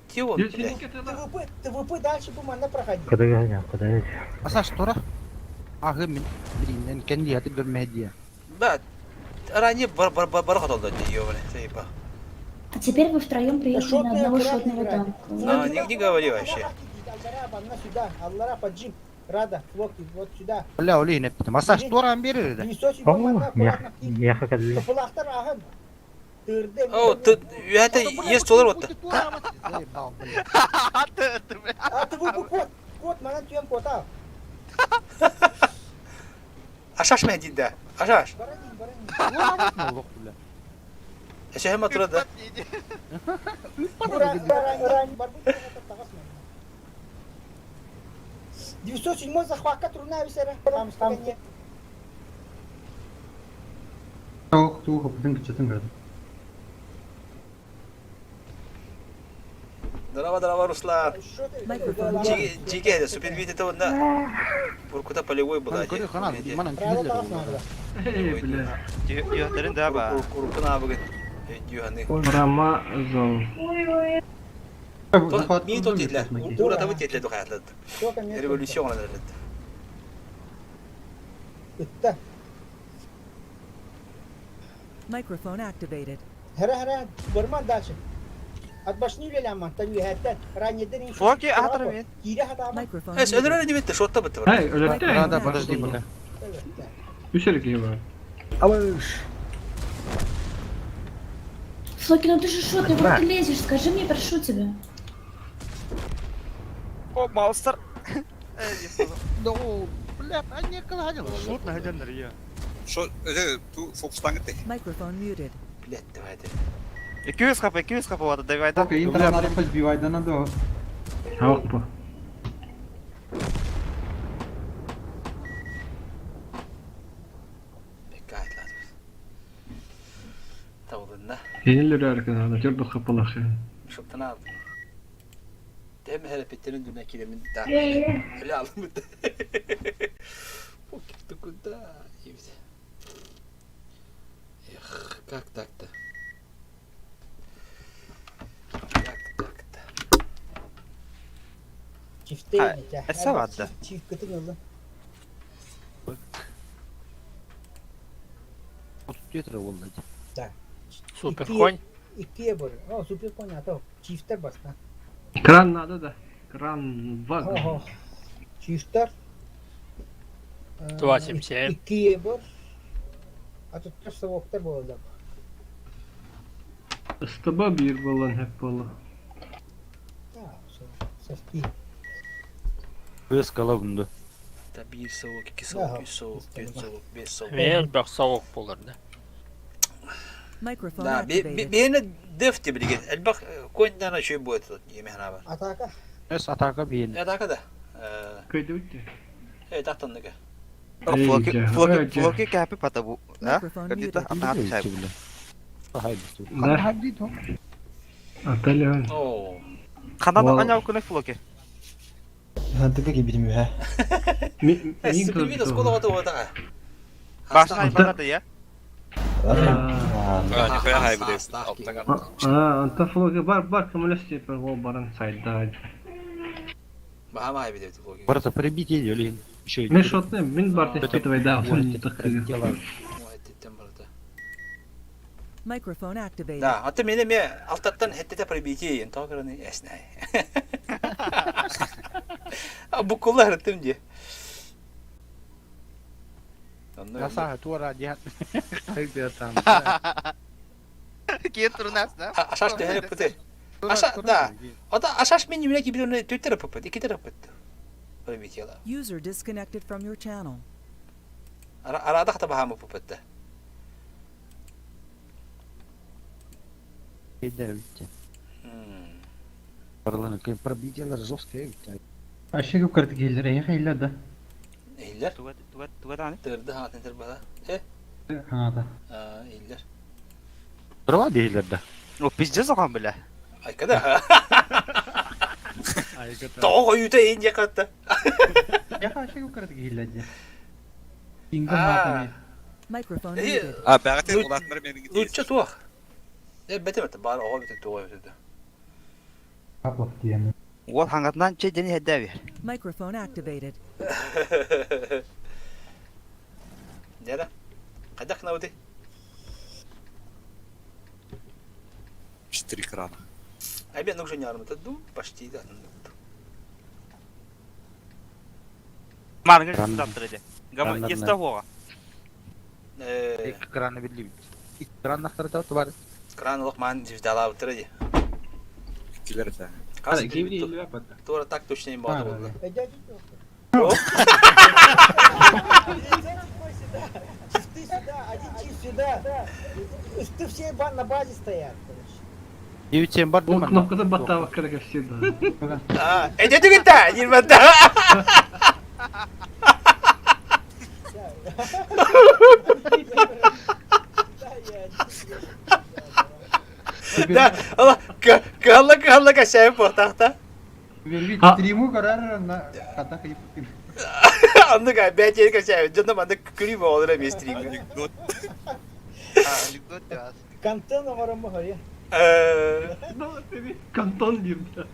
Где он, блядь? ТВП, ТВП дальше бу манна проходи. Куда я, куда я? Асаш, тура. Ағы мин, блин, кэнди аты көрмәдия. Да, ранее бар бар бар бар хотел дать ее, блядь, заеба. А теперь вы втроем приехали на Шотные одного аккуратно шотного играют. танка. А, не, не говори вообще. Аллара, банна сюда, Аллара поджим. Рада, Флоки, вот сюда. Бля, олей нәптім. Асаш, тура берер да. 907 О, манна мех, аккуратно. меха кадли. Флахтар ахын. Тырды. О, ты, это есть доллар вот. Заебал, бля. А ТВП код, код, манан түйем кота. Ашаш мен дейді. Ашаш. Баранин, баранин. Лох, бля. Эше хема турады. Ран, барбын 907 захватка труна висера. Там там. Ох, тух, бүтүн кычатын көрдүм. Здорово, здорово, Руслан. Microphone Жиге, жиге, супервид это он, да. Буркута полевой была. Көрі қана, манан түймелер. Эй, бля. Үйөттерин да ба. Куркуна бүгін. Юханы. Рамазон. Тот, ми тот дедлер. Ура табы дедлер духатлады. Революция она дедлер. Ытта. Microphone activated. Хара хара, барман дальше. От башни үлеләман, тан үйәттен, ранеден Флоки, атыр мен. Кире хатама. Microphone Эс, muted. өлөр не битти, шотта битти. Эй, өлөттө. Да, да, подожди, бля. Үсерге бар. Алыш. Флоки, ну ты же шотный, вот ты лезешь, скажи мне, прошу тебя. О, маустар. Ну, бля, а не каладил. Шотна хадяндар я. Шо, э, ту фокустан гитти. Microphone muted. Блядь, давай ты. 200 хп, 200 хп болады, давай да. Окей, интернет позбивай, да надо. Ауқпа. Бекка айтлады. Тавылында. Енелер әркен ана, жұрды қапалақ. Шоттан алдым. Дәм әрепеттерін дүнә келемін да. Öyle aldım. О, ты куда? Эх, как так-то? Как так-то? Чифте. Эссе барды. Чиф кытын ылы. Жетір болды. Да. Супер конь. Иккие бар. О, супер конь, а то чифтер баста. Кран надо да. Кран ваг. Ого. Чифтер. 277. Иккие бар. А тут тоже совоктар болды. Стаба бир болан хеп бола. Да, совки. Өз калабынды. Та bir soğuk, iki soğuk, üç soğuk, dört soğuk, beş soğuk. Мен бірақ сауық болар да. Microphone Да, activated. бейне дефти билген. Элбах койндан ачой будет тут, еме хана бар. Атака. Өз атака бейін. Я так да. Көйді өтті. Э, тактанныгы. Флоки, флоки, флоки кәпі пата бу. А? Microphone Кәдіті muted. атағаты шайып. Да. Аталиан. О. Қанады аняу күні флоки. Хантыка кибитим үһэ. Э, супервид скола вот вот. Башня айбата я. А, нихуя хайбы А, онтон флоги бар бар көмөлөс тиэппэр ол баран сайда. Баһаама хайбы диэбит флоги. Барыта прибитие или еще Мен шотны мин бар теститовай да дело. Microphone activated. Да, аты мени ме алтаттан хеттете прибитие ен тоҕо көрөний эснай. Буккулла ырыттым дии. Насаха туора диһат. Киэн турунаас да. Ашаш төһө ыппыты. Аша, да. Ота ашаш мен юмина кибидоны төттер ыппыт, иккитер ыппыт. Прибитиела. User disconnected from your channel. Арада хата баһаам ыппыт да. Пробитиелар жесткие. Ашы көп кірді келдер, эйе хейлер да. Эйлер? Туга туга туга дааны. Тырды хаатын тырбада. Э? Хаңата. Эйлер. Турла дейлер да. О, пиздец оған бля. Айка да. Тоҕо хойута эйин дьакатта. Я ашы көп кірді келдер де. Инга хатами. Microphone muted. А, бәҕэтин улаатмар менин Лучше туох. Э, бете бете бар оҕо бете туох бете. Каплап диэн. Ол хаңатынан че дени хедде бер. Microphone activated. Дера. Хайдах науты? Четыре экрана. Айбен нужно не армата ду, почти да. Маргын таптыр Гама еста хоға. Э, Экраны билли. Экран нахтарда тубар. кран олох ман звездала утры. Килер да. Тура так точно не было. Чифты сюда, один чиф сюда. Ты все на базе стоят, короче. Девять бар Ол кнопкада баттава керек всегда. А, эде түгүнтэ, нирматта. Да, ала, калла калла кашай портахта. Стриму көрөр на хата кыйып. Аннык опять я кашай, жонно манда күрү болдура мен стрим. Анекдот. Анекдот деп. Контент оҥоромму хорья. Кантон дием да.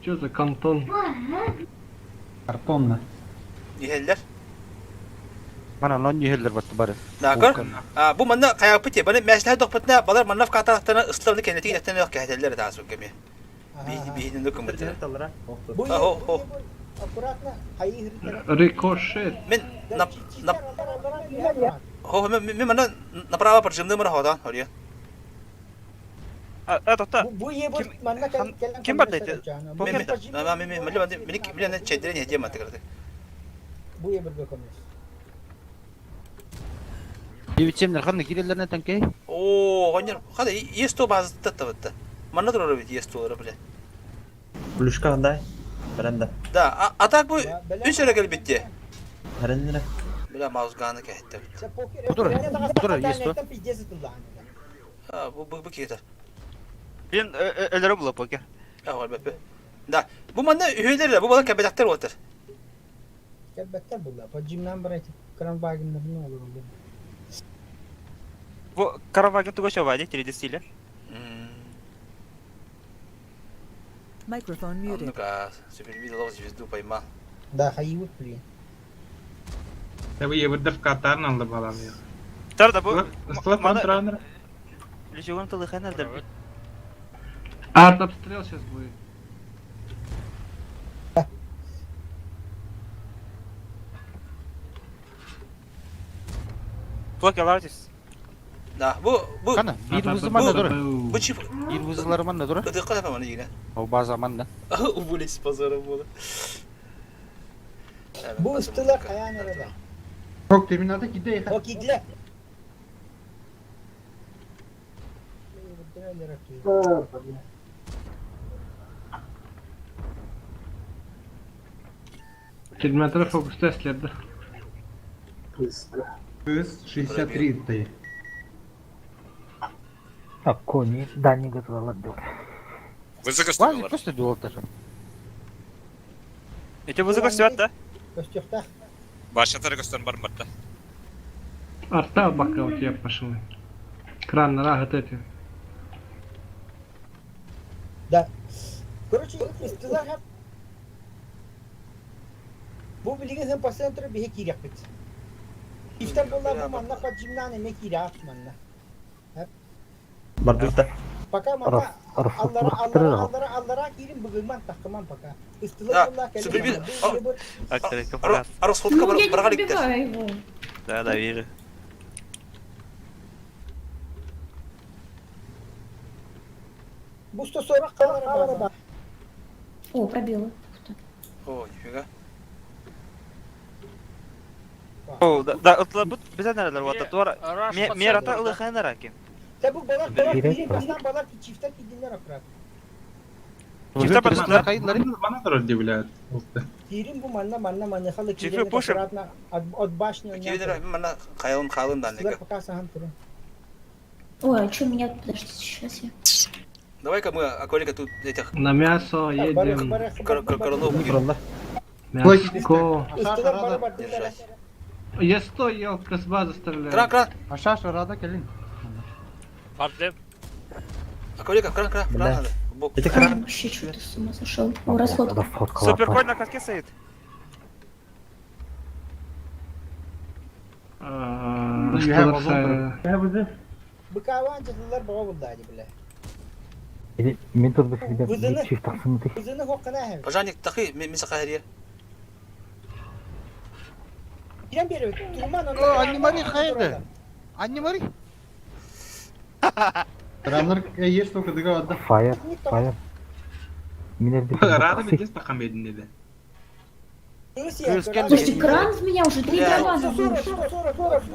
Что за кантон? Картонна. Нихеллер. Мана нон нихеллер батты бары. Да, көр. А, бу манна каяпы те, баны мәсләһә докпытна, балар манна каталактана ысларны кенетиг яттан yok кәһәлләр да су кеме. Би би нү кымыты. Бу Хо хо. аккуратно хайы Рикошет. Мен на на хо мен мен манна направо прожимны мара ходан, хория. А, тоқта. Бу ебор манна Ким бар дейdi? Мен мен мен мен мен мен мен чедре не дем атыгырды. Бу ебор көмөс. Девять семнер ханны киреллерне тәнкей. О, гонер, хада есто базы таттабытты. Манна турар бит есто олар биле. Плюшка андай. Бренда. Да, а так бу үч эрэ келбитти. Бренда. Бля, маузганы кәһәттә бит. Бутура, бутура есть то. А, бу бу бу кетер. Блин, өлөрө була покер. А, бәпе. Да, бу манна үһөлөр бу бала кәбәтәктер отыр. Кәбәттер була. Поджимнан бар эти кранвагеннар не olur olur. Бу караваген туга шабады, 3D стиле. Microphone muted. Ну-ка, супервидел звезду поймал. Да, хайы блин. Tabi ебірдір катарын алды балам ya. Тар да бу. Ыстылап контранер. Лечуган тылыхан әлдер. Арт обстрел сейчас будет. Флок алартис. Да, бу бу Кана, бир вызы манна дура. Бу чип. Бир вызылары манна дура. Ыдыкка тапам аны дигән. О база манна. Уволить позором было. Бу ыстылар каян арада. Хок терминалда киде. О кидле. Терминатор фокус тестлерді. Плюс 63 ты. А кони, да, не готовы ладно. Вызык База просто дуалтар. Эти вызык сөт да? Көстөхтә. Башатары көстөн барматта. Арта бакка у тебя пошел. Кран на вот эти. Да. Короче, истилаха Бу билигин һын по центру биһи киириэхпит. Ифтар буолла бу манна поджимнаан эмиэ киирэҕит манна. Бардыта. Пока манна аллара аллара аллара аллара киирин быгыман тахкыман пока. Истилах буолла кэлин. Расходка Ну, я не убиваю его. Да, да, вижу. Бу 140 халара бар. О, пробила. О, нифига. О, да, да, ытлар бут bize nereler var? Дуар мерата ылыхайнар аки. Та бу балар балар киирин бастан балар чифтер кидиннер аккурат. Чифтер батышлар. Bana da rol diye Киирин бу манна манна манна халы Чифи киирин пушим. аккуратно от башни. Киирин манна хайалым халым да Истилар пока сахан турун. Ой, а что меня... Подождите, сейчас я... Давай-ка мы, Аколика, тут этих... На мясо едем. Коронов будем. Мяско. Истилар бары бардылар. Я стой, елка с базы стреляю. Кран, кран. Аша рада келин. Бардым. Аколика, кран, кран, кран надо. В бок. А, вообще что-то с ума сошел. О, расходка. Суперконь на катке стоит. Быкаван жытылар баға булды бile. Мен тут бы себе Вызыны. чиф тахсымды. Вызыны хоққына әм. Пожарник, тахи, миса хайрия. Кирен бері, турман О, Анне-Мари хайды. Анне-Мари. Раннар есть только дыга отда. Фаер, фаер. Мен эрде Рада бен тахам едin dedi. Слушайте, кран в меня уже три Бля. барабана вышел.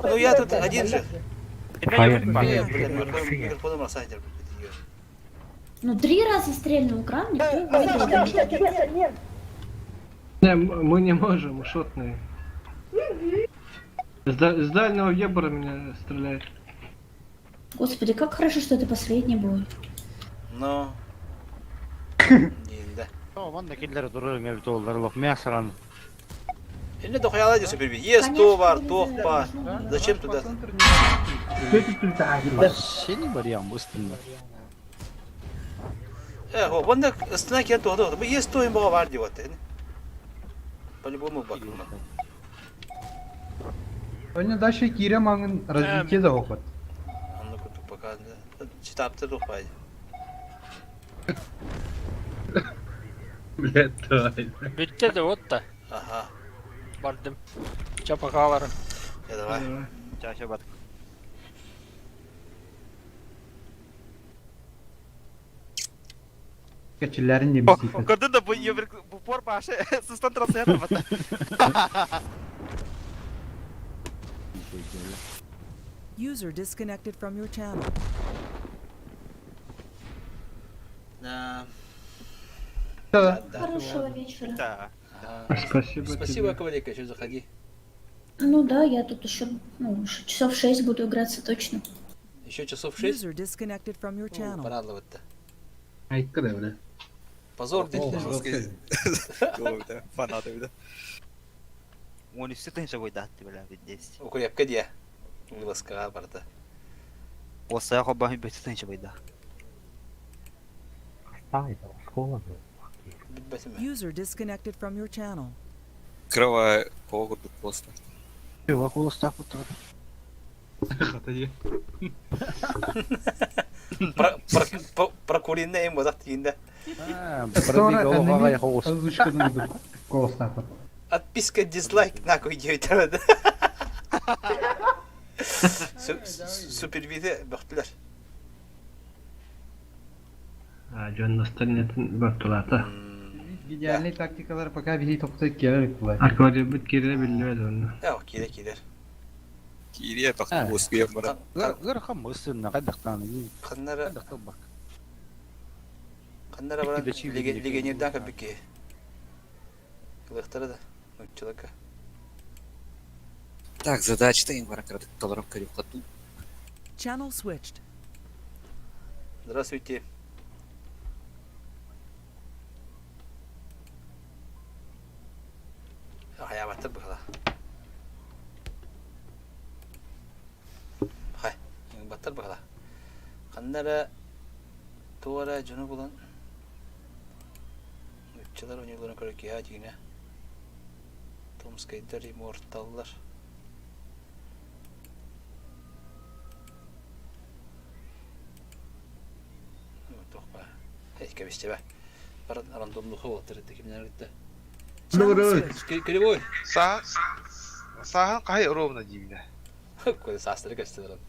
Ну я тут один же. Фаер, Бля, микрофоном рассадил. Ну, три раза стрельнул кран, никто его не видел. Не, мы не можем, мы шотные. С, с дальнего ебора меня стреляет. Господи, как хорошо, что это последний бой. Но. Да. Вон киллер durur mevcut oldular. Мясоран. Или дохуя супер Есть товар, тохпа. Зачем туда? Вообще не вариант быстро. Э, о, вон так стена кен то, то. Есть то им бар диот. По-любому бак. Они дальше кире маңын развитие да охот. Ну куту пока. Читап ты дохуя. Блядь, давай. Битте де вот та. Ага. Бардым. Чапакаларым. Я давай. Чаще бат. Кечилерин немisi. Көрдүн да бу евр бу пор башы сыстан трансляtor бата. User disconnected from your channel. Да. Да. Хорошего вечера. Да. Спасибо Спасибо, тебе. Ковалика, еще заходи. Ну да, я тут еще ну, часов 6 буду играться точно. Еще часов 6. User disconnected from your channel. Порадовать-то. Айкка да, бля. Позор, Жесткий. Фанаты, да. Он все тынча бойдатты бля здесь. Укрепка де. Вылазка барда. Оса хоба бет тынча бойда. Школа. User disconnected from your channel. Крова когурдук просто. Чувак, улыстак утырды. Хата Прокуринна им бодак тиинде. Стора озвучкадан голос нахуй. Отписка дизлайк нахуй дийтер. Супервиде бөхтүлөр. А, Джон настальнетін бартулата. Идеальный тактикалар пока биһи тохтой келер кулай. Аквариум бит кире билбedi onu. Э, кире кирер. Кирия тахты успеем бара. Гыр хам ысынна кайдактан. Каннара Кайдактан бак. каннара баран легионердан кабики. Кылыктары да. Нуччалака. Так, задача им бара кырдык толором көрүп кату. Channel switched. Здравствуйте. Хаябаттыр бухала. Онньооботтор быһыла. Ханна эрэ туох эрэ дьону булан нууччалар оонньууларын көрөр киһи дьиҥэ. Томскайдар имморталлар. Туох баар. Кэбистибэ. Баран рандомнуха буолтар этэ кимнэр кытта. Кривой. Сааһын хаһай ровно диибинэ. Кой саастары көстөлөр.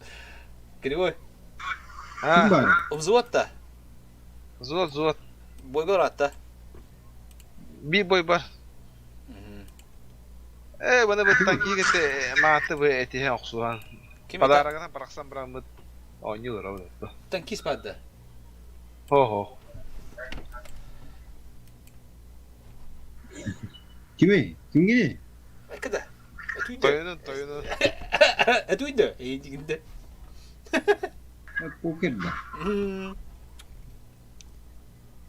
Кривой. А. Взвод та. Взвод, взвод. Бойгор атта. Би бой бар. Э, баны быттан киигете мааты бы этиһэ охсуһан. Подарогынан барахсан бараммыт оонньуулар ол. Танкист баада. Хо-хо. Кими? Кимгини? Эккеде. Этуйде. Тойонун, тойонун. Этуйде. Эйдигинде. Покер да.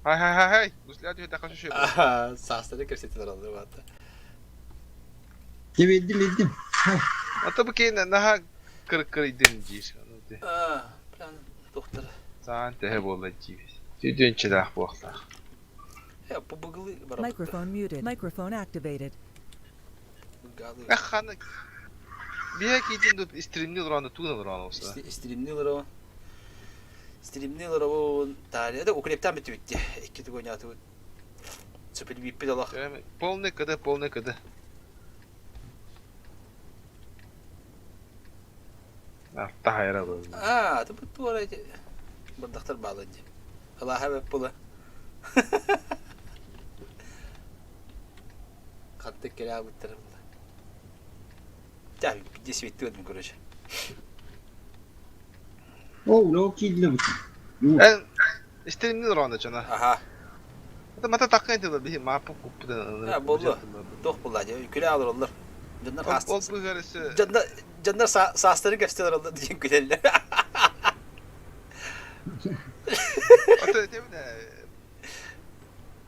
Хай хай хай хай. Гусля түһэ тахса шөп. Саастары кэпсэтилер алды баата. Дьэ билдим билдим. Ата бу кейн наһаа кырыккырыйдын диир. Аа, прям доктор. Саан төһө буолла диибит. Түдүөнчэлээх буолуохтаах. Microphone muted. Microphone activated. Ханы Биһэ киитин дуп стримни олорон тугун олорон олса. Стримни олорон. Стримни олорон таарыйа да укрептан бүтүбүттэ. Икки тугу ойнаатыбыт. Сөпүлбиппит олох. Полный КД, полный КД. Тахайра был. Аа, ты туора бардахтар баалар дии. Алааһа бэп була. Хаттык кэлэ аабыттара була. Тя, десветтиодум, короче. О, лоо киирдилэ бу. Эн истеримни ронда чана. Аха. Это мата таккан тыла биһи мааппы куппутан. А, болду. Туох булла дии. Күлэ алар Дьоннор Ол быһарысы. Дьоннор дьоннор саастарын кэпсэтэлэр оллар диэн күлэллэр. Ото этебин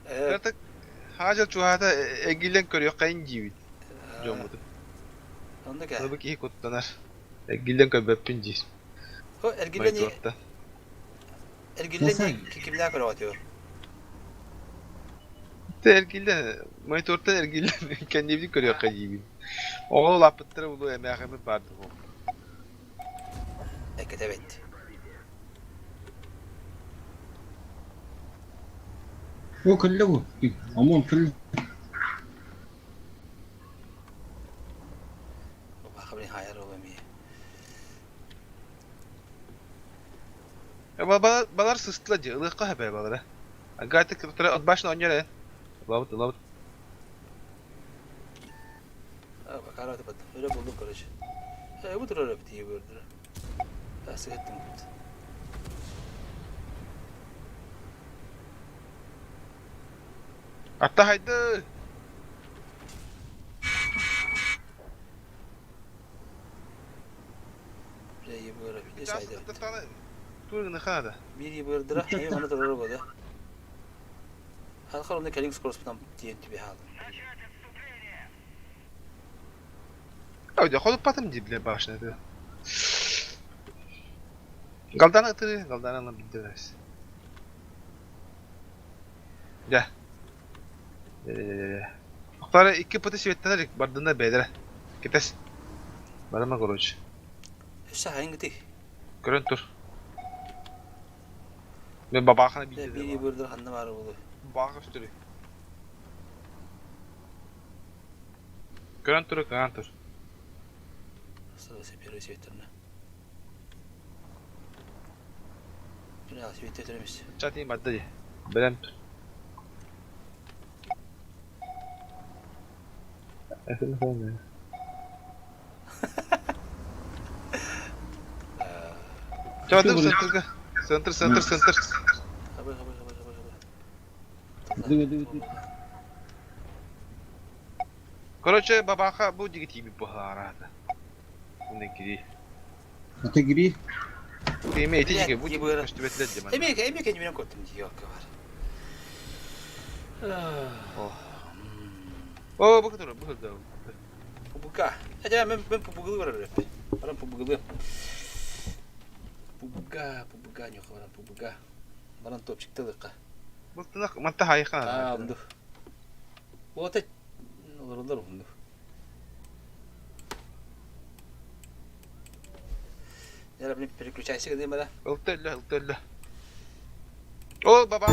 Это хаажал чуһаата эгилен көрүөххэйин диибит дьоммутун. Оннук ээ. Бу киһи куттанар. Эргиллэн көрбөппүн диир. Хо эргиллэн эргиллэн кимнээх көрөҕүтүөр? Эргиллэн монитортан эргиллэн кэннибитин көрүөххэ диибин. Оҕолор улааппыттара улуу эмээхиммит баар дуо? Эккэтэбит. О, кэллэ бу. Омон кэллэ. Баха хайар ол эмиэ. Балар сыстыла дии, ылыахха сөп ээ балары. Агата кытары отбашын оонньор ээ. Ылабыт, ылабыт. Бакара бат. Өрө булдум короче. Э, бу турар эбит ийэ көрдүрэ. Сыһыттым бут. Атта хайды! Бile ийэ быара бile сайда. Тур хада. Биир ийэ быардыра, эми маны турар бода. Халхар онно кэлиҥ скороспутан тиийэн түбэ хаалдым. Ой, холуппатым дии бile башня. Галданы ытыры, галданы ылан билдирээс. Дьэ. Охтара икки пыты светтэнэр бардына бэдэрэ. Кэтэс. Барыма короче. Өссө хайыҥ Көрөн тур. Мен бабаахана Биир биирдэ. быырдыр ханна баары буолуой. Баах өстөрү. Көрөн тур, көрөн тур. Сразу первый светтэрнэ. Бля, светтер эмес. Чатин бадда дии. Бэлэм тур. Чатым центрга. Центр, центр, центр. Хабы, хабы, хабы, хабы, хабы. Короче, бабаха бу диги тиби бухараата. Уны кири. Ата кири. Эми эти диги бу диги көстүбэтлер диман. Эми эми кенибинен көттүм дии бар. О, бу тур, бу тур. Пубука. Эжа мен мен пубугылы көрөр. Баран пубугылы. ПБГ, ПБГ ньуха баран ПБГ. Баран топчикта ылыахха. Былтынах манта хайыха Аа, онду. Вот олороллор онду. Яра, блин, переключайся гыным бара. Ылта өллө, ылта өллө. Ол баба.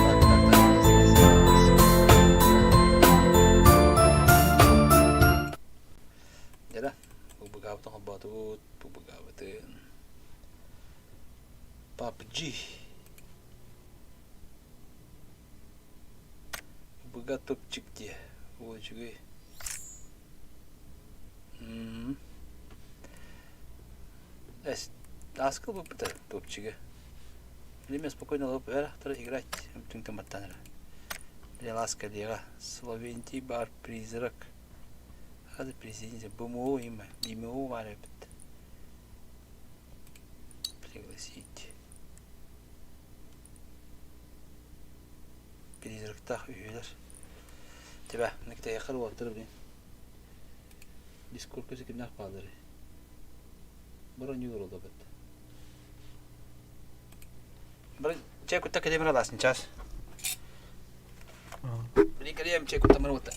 Так, так, так, раз, раз, раз. Дьэ, бу холбоотубут, бу-быгаабытын. PUBG. Быга топчик дии. Оо, үчүгэй. М. Эс, аскыл буппута топчига. Время спокойно лоп эр играть түҥ эрэ. Бля, ласка лега. Словентий бар призрак. Хазы президент БМО имя. БМО бар эбит. Пригласить. Призрактах үһүлэр. Тебя, накитайахар уоттар блин. Дискорд көсө кимнэх баалары. Бронь юролда бит. Бары чай кутта кэлемер аласын час. Блин, кэлиэм чай кутта мыр уотта.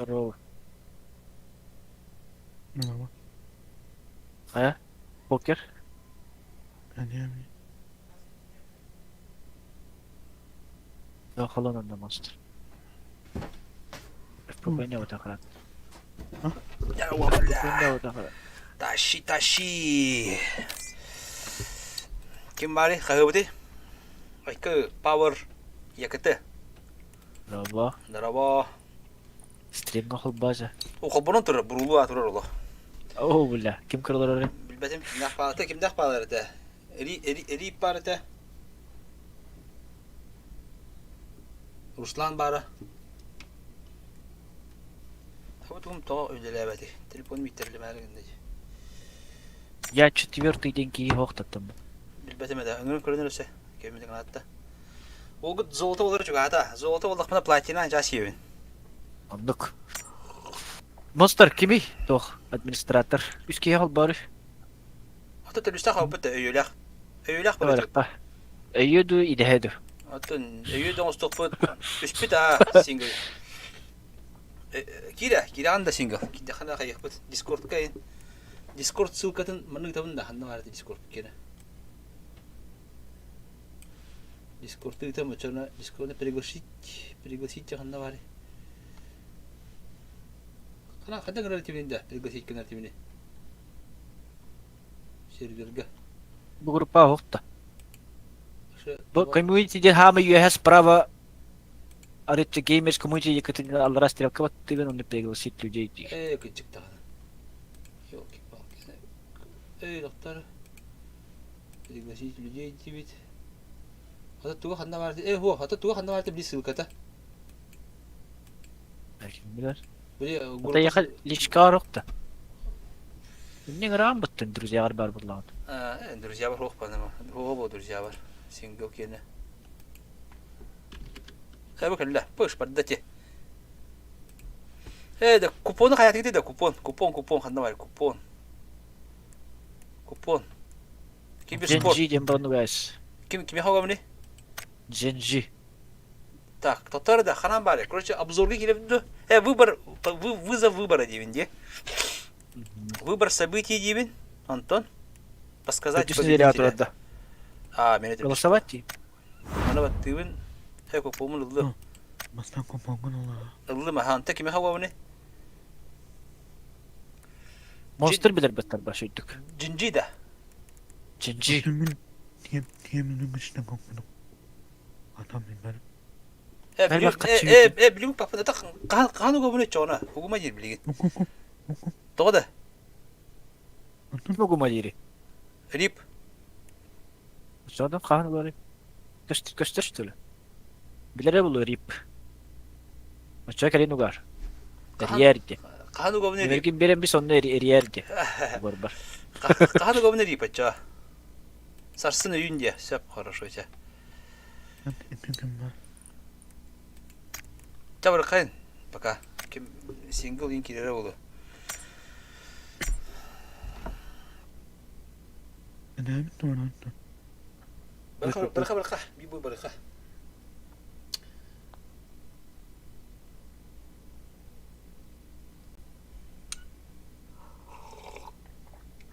Здорово. А? Покер? Да, холон на монстр. ФПП вот охрана. ФПП вот охрана. Тащи, тащи. Ким баарый? Хаһыабытый? Айкы Power ЯКТ. Здорово. Здорово. Стримга холбаза. О, холбонон турар, бурулуу турар олох. О, бля, ким кырылар Билбэтим, кимнээх баалата, кимнээх баалар этэ? Эри, эри, эриип баар этэ. Руслан баара. Табытым тоҕо үлэлээбэтий? Телефон биттэрилимээри гынна дии. Я четвертый день киһи хоохтаттым. Билбэтим этэ. Ыҥырын көрөн өссө. Кэммитин гынаатта. Олгут золото болар чугаата. Золото боллахпына платина жас сиэбин. Оннук. Монстр кимий? Туох, администратор. Үс киһи холбоору. Ото төлүстэх албыт өйүлэх. Өйүлэх барыта. Барыққа. Өйү ду, идэһэ ду. Оттон өйү доҥостохпут түспүт аа сингл. Киирэ, киирэҕин да сингл. Киирдэххинэ хайыахпыт. Дискордка ин. Дискорд ссылкатын маннык табын да ханна баар Дискорд киэнэ. Дискорд ыытам оччоҕуна Дискордна пригласить, пригласить ханна баарый? Хана хайдах гынар этибин да пригласить гынар этибини? Сервергэ. Бу группа оһохто. Бу комьюнити диэн хаамай үөһэ справа арыт Gamers Community якытын аллара стрелка баттыгын онно пригласить людей диир. Ээ кыччык даҕаны. Елки-палки. Эй, доктор. Пригласить людей диибит. Ата туга ханна баар э хуо ата туга ханна баар били ссылката. Билэр. Били Ата яха личка орохто. Эмне граам быттын друзьялар бар буллаҕын. Э, друзья бар хуох панама. Хуо бу друзья бар. Сингл киэнэ. Хайба кэллэ. Пыш бардати. Э, да купону хаятыгыты да купон, купон, купон ханна бар купон. Купон. Киберспорт. Джинджи диэн баран Ким кими хогамни? Джинджи. Так, татар да ханан бары. Короче, обзорга кииребит дуо? Э, выбор, вызов выбора диибин дии. Выбор событий диибин, Антон. Подсказать Төрдүс неделя победителя. турар да. А, мен этим. Голосовать дии. Аны баттыыбын. Э, купомун ыллым. Бастан купонгун ола. Ыллым, аха, Антон кими хауабыны? Монстр билэр баттар ба сөйдүк. Джинджи да. Джинджи. Мен Атам мен бәрі. Э, э, э, билим папа, это хаан угабыны чоҕуна, угума диир билигин. Тоҕо да? Угума диири. Рип. Содан хаан угары. Көстөр что ли? Билере булу рип. Очо кэлин угар. Эрийэрди. Хаан угабыны рип. Мэргин берен бис онно эрийэрди. Угар бар. Хаан угабыны рип очо. Сарсын өйүн дии, сөп хорошо чэ. Чэ барыккайын пока. Ким сингл иин киирэрэ буолуо. Барыха барыха барыха би барыха.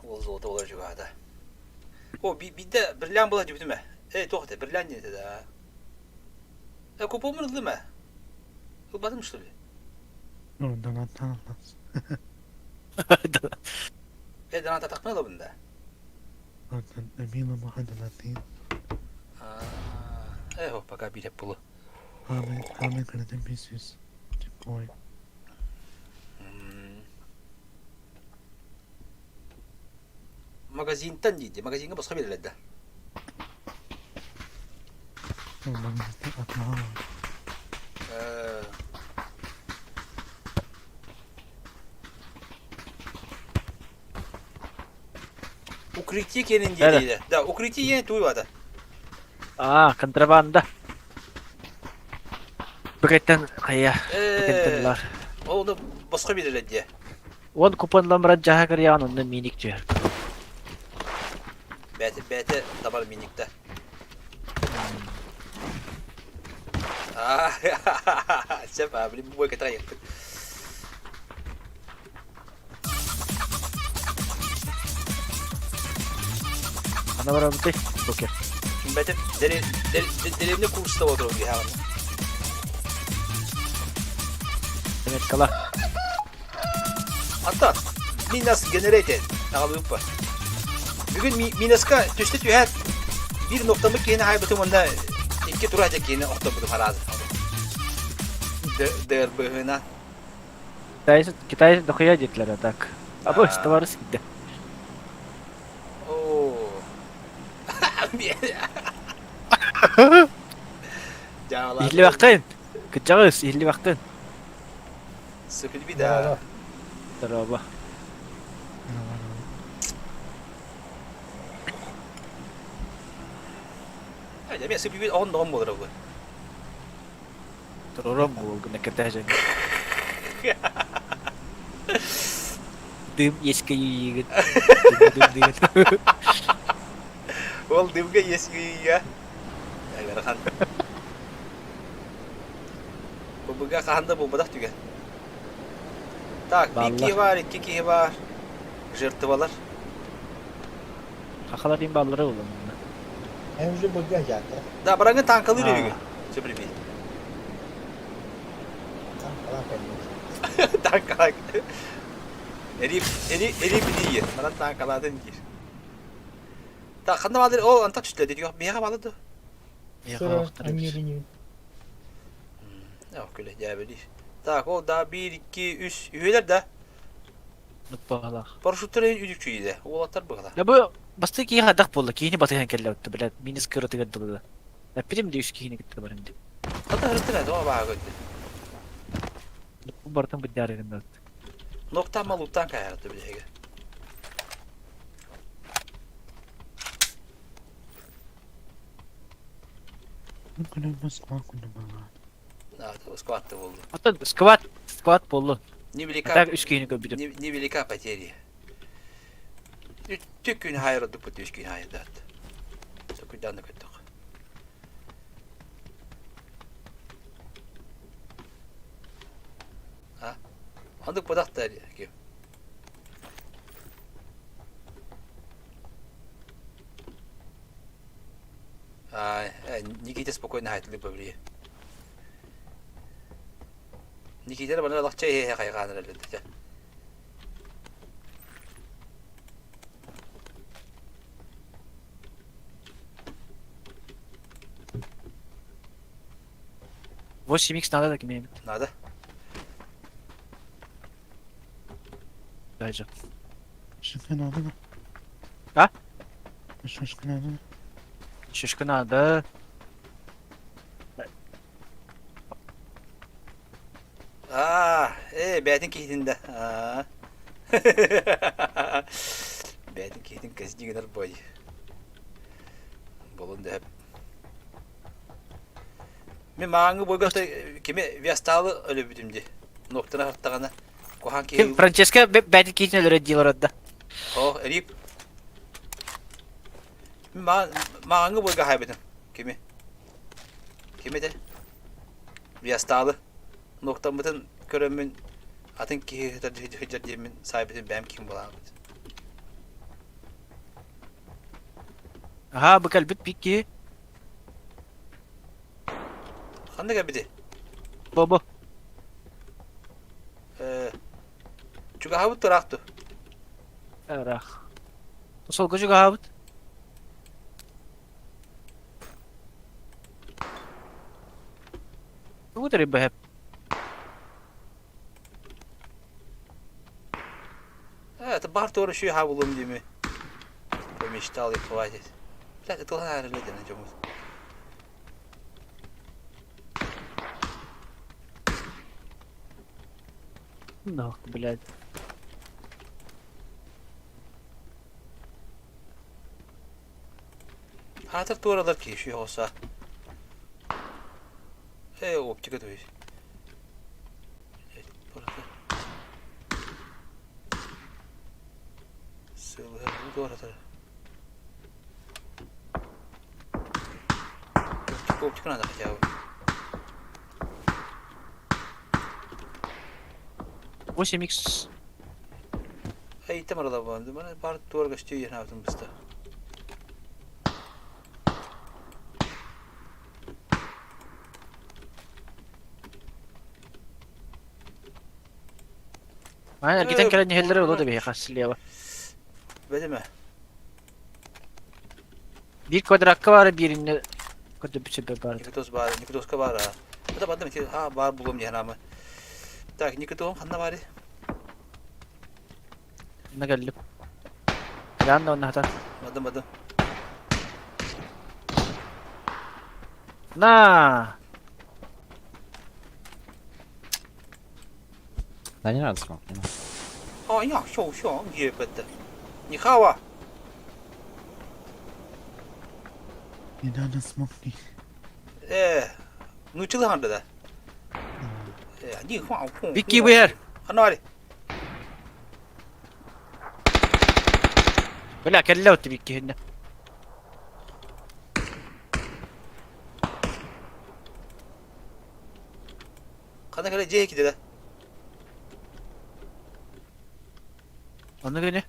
Ол золото болар чугаата. О, биирдэ бриллиант була дьүбүтүм ээ. Ээ, туох этэ, бриллиант диэн этэ да. Э, купоммун ыллым ээ. Ылбатым что ли? Э, донат атахпын ылабын да. Э, о, пока биир булу. Магазинтан диidi. Магазиҥҥа босхо биэрэллэр да. Укрытие кэлин диэтиилэ. Да, укрытие диэн туй баата. Аа, контрабанда. Бэкэттэн хайа, бэкэттэн лар. Ол ону босхо биэрэллэр диэ. Уон купонлан баран дьаһа кырыйаҕын онно миник түһэр. Бэйэтэ бэйэтэ табар миникта. Аа, сөп, аа, блин, бу бойка тайыппыт. Ханна барабытай? Покер. Бэтим деревня курста отыру диһаҕын. Заметкала. Ата минас generated аҕалыыппа. Бүгүн минаска түстэ түһээт биир ноктаммыт киһини хаайбытым уонна икки тура киһини охторбутум хараазы. ДРБ-һына. Китайцы, китайцы дохуя диэтилэр а так. Абы, товарищ кидде. Оо. Иһиллибэххин. Кырдьаҕас, иһиллибэххин. Сөпүлби да. Здорово. Эмиэ сөпүлби оҕон доҕон буолар ол. Турурам буолгун эккиртэ Дым еске үйігін. Дым дым Ол дымга еске үйіге. Агарахан. Бубуга хаһан да буолбатах түгэн. Так, биир киһи баар, икки киһи баар. Жертвалар. Хахалар дин баллары улан. Hem уже быга жатыр. Да, бараңы танкалыр үйүгү. Сөбүлүбүй. Танкалак. Эри эри эри бидийе. Манан танкаладын диир. Так, ханна баалыр? О, антак түстэ дии. Биһиэхэ баалыр дуо? Күлэ дьээбэлиир. Так, ол да биир, икки, үс, үһүөлэр да. Нуппалаах. Парашюттар үдүкчүйдэ. Уолаттар быһыла. Да бу бастакы киһи хайдах буолла? Киһини батыһан кэллэ отто, блядь, минус кыратыгар дылы. Эппитим дии үс киһини кытта баран дии. Хата ырыттыр тоҕо баага көрдө. Бу барытын быдьаар гыннат. Ноктан малуттан кайарты билеге. Скватты болду. Атын скват, скват болду. Невелика. Так үс киһини көрбүтүм. Невелика потеря. Түк күн хайырдык бут үс күн хайырдат. Токуйдан көттөх. А? Андык бодахта ким? А, Никита спокойно хайтылы бабри. Никита бана лахча хе хайгааныр элбетте. 8 х надо так имеем. Надо. Дай же. Шишка надо. А? Шишка надо. Шишка надо. Аа, ээ, бэйэтин киһитин да. Аа. Бэйэтин киһитин казни гынар бой. Болун дөһөп. Мен мааҥҥы бойга кими Весталы өлөбүтүм ди. Ноктана хартаҕына куһаан киһи Ким Франческо бэйэтин киһитин өлөрө диил ородда. О, Рип. Мааҥҥы бойга хайбытым. Кими? Кими этэ? Весталы. Ноктаммытын көрөммүн атын киһи сылдьар диэммин саайбытын бэйэм ким булаабыт. Аха, бу кэлбит бик киһи. Ханна кэлбити? Бобо. Чугаһабыт ыраах ту. Ыраах. Солго чугаһабыт. Тугу тэрийбэһэп? Это бар туора шүй хабылым дими. Помечтал и хватит. Блядь, это ладно, на чем. Нах, блядь. Хатыр туоралар киһи оса. Э, оптика то есть. Сылы туоратар. Оптика, оптика надо хотя бы. 8х. Эй, там арала бу. Бана бар туорга стүйен хавтын быста. Маан эргитэн кэлэн иһэллэрэ оло да биһиэхэ слева. Бэдэмэ. Биир квадратка баара бииринне көрдөбүт сөбө баар. Никитос баар, Никитоска баар. Это бадым ити а баар булуом диэн ама. Так, Никитон ханна баары? Манна кэллим. Ян да онно хатан. Бадым бадым. На! Да не надо смог, не надо. А, я, все, все, ебать. Не хава. Не надо смогни. Ну чылы ханда да. Не хва, хва. Бикки быһар. Ханна баары? Бля, кэллэ отты бикки хинне. Ханна кэлэ дьиэ киде да. Ону гыны.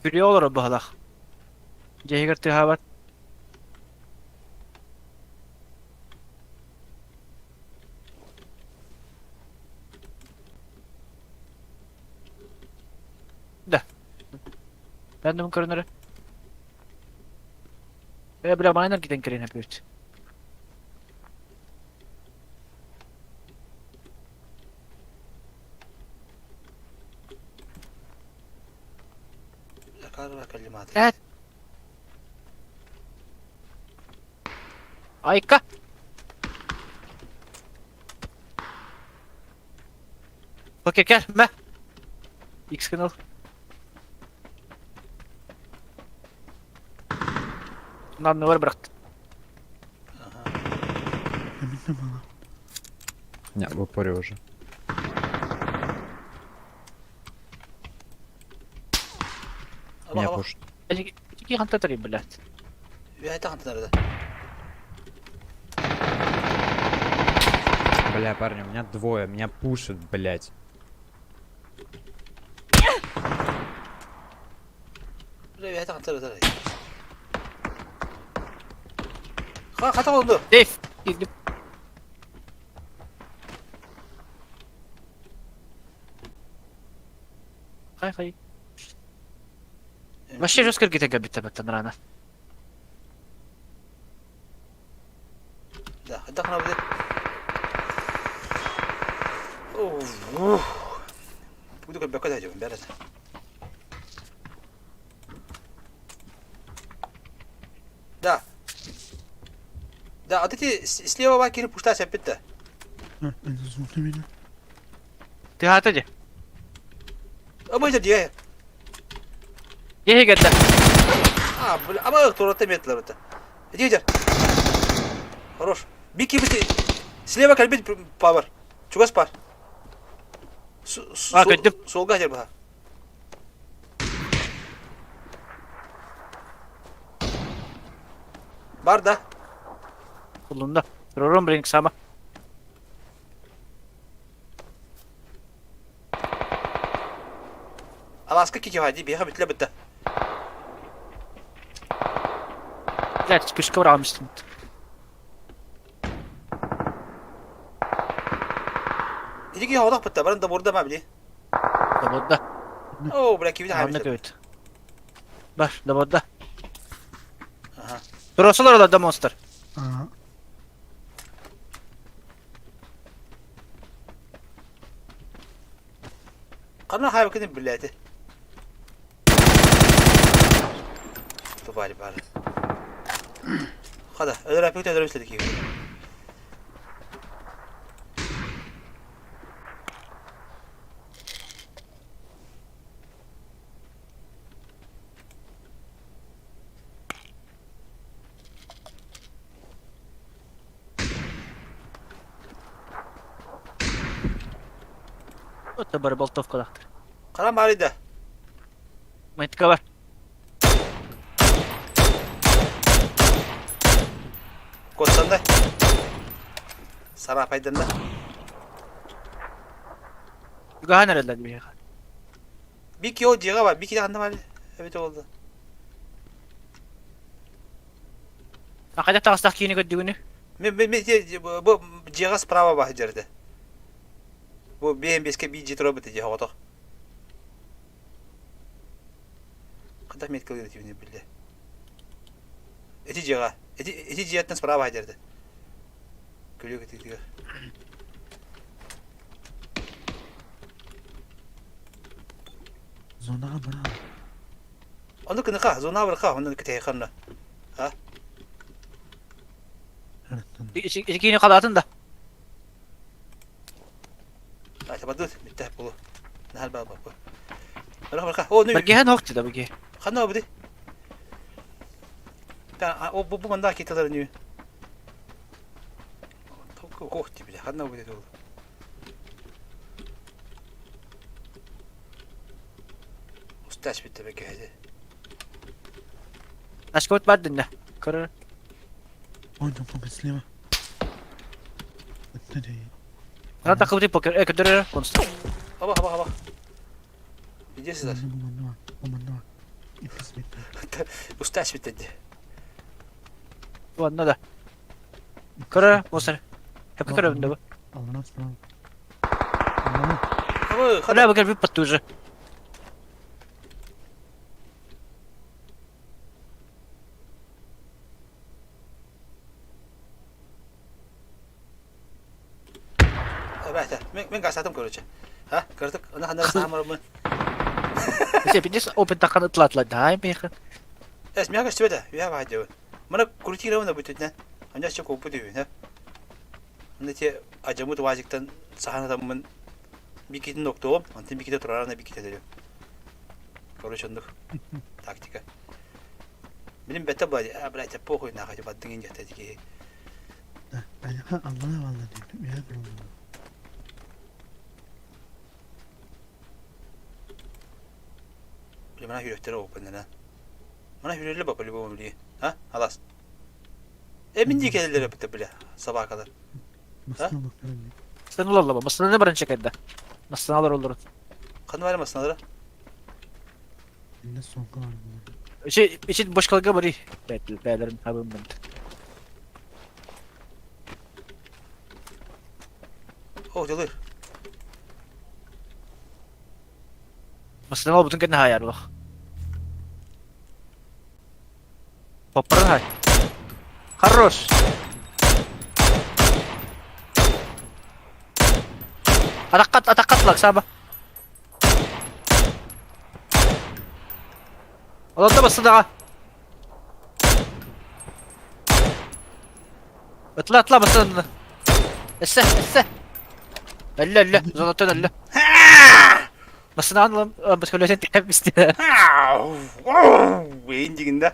Күрүө олорор баһылах. Дьиэһигэр тыаһаабат. Да. Ben de көрүнөрө. Э, бля, майнер китен кирен опять. Э. Айка. Окей, кел, мэ. X канал. Нанны бырахт. Не, в упоре уже. Меня пушит. Ики хантатары, блядь. Это хантатары, да. Бля, парни, у меня двое, меня пушит, блядь. Бля, это хантатары. Ха, хата oldu. Def. Хай хай. Вообще жестко где-то габита баттан рано. Да, это хана будет. Ух. Буду как бэкэт идем, бәрәт. Да. Да, вот эти слева вакили пуштась опять-то. Ты хата А мы где? Где гәдә? А, бля, а мы кто метлер это. Иди, иди. Хорош. Бики бити. Слева кальбит павар. Чугас пар. А, кәдеп. Солга дер ба. Бар да. Kulunda. Рором блин сама. Аласка кики хади беха битле битте. Блядь, спешка врамстын. Иди ки хавдак битте, барын да бурда ма били. Да бурда. О, бля, кибит Анна көт. Бар, да бурда. Ага. Турасылар да монстр. Ага. Кана хайбы кенен билети. Тубали бар. Хада, өлөр апик өлөр иследи ки. Вот бар болтовка дактыр. Кара марида. Майтка бар. Коттанда. Сара пайданда. Югахан эрелер бияга. Бики о дига бар, бики ханда бар. Evet oldu. Акада тагыстак кийини көдүгүнү. Бу дьиэҕэ справа баһы дьэрдэ. Бу биэһин биэскэ биир дьиэ турар дьиэ оҕотох. Хата меткалыыр этибин биллэ. Ити дьиэҕэ. Ити ити дьиэттэн справа баһы дьэрдэ. Күлүк ититигэр. Зонаҕа быраҕа. Ону кыныха, зона быраха, онно кэтэһэ А? Икини халаатын да. Айтабадыт, бүттэ болу. Нахал ба ба. Быраха быраха. О, ну. Бергеһен хохти да беге. Ханна бу Та, о бу бу манда киталар ню. Хохти бile. Ханна бу dedi. Усташ бүттэ бекеһеде. Ашкот бар динне. Көрөр. Ой, там помощь слева. Вот это Ана такыбыты покер. Э, көдөрөр. Конст. Хаба хаба хаба. Иди сюда. Усташ бүттэ. Ладно да. Көрөр, болсар. Хеп көрөбүн да бу. Аллана справа. Бля, бу кэлбит патту уже. Бәтә, мен мен гасатым короче. Ха, көрдүк, аны хандар саамармын. Сен бидес опен таққан ытлатлай да, меха. Эс мяга сөдө, я баадыбы. Мына крутировано бүтүнэ. Анда чөк опу дүйүн, ха. Мына те ажамыт вазиктан саханатаммын бикитин октоом, антын биките турарана биките дедим. Короче, ондук тактика. Билим бетте блади, а, блядь, похуй нахуй, баддың инде тәдиге. Аллана валла дейм. Я bilmiyorum. Били мына хүрөктөр опеннена. Мына хүрөллө ба по-любому били. А? Алас. Э, мин дикелер бите бля, собакалар. А? Сен улалла Масына барынча кайда. Масыналар олорун. Каны бар масыналар? Менде соңғы бар бұлар. Ичи ичи башкалга бари. Бәлерин табым мен. О, делыр. Масына бутун кene hayar bak. Попрыгай. Хорош. Атаққат, атаққат лак, саба. Олонда басыдаға. Ытла, ытла басыданы. Эссе, эссе. Әллә, әллә, золотон әллә. Басына анлам, бас көлөсен тәп исте. Эйин дигинде.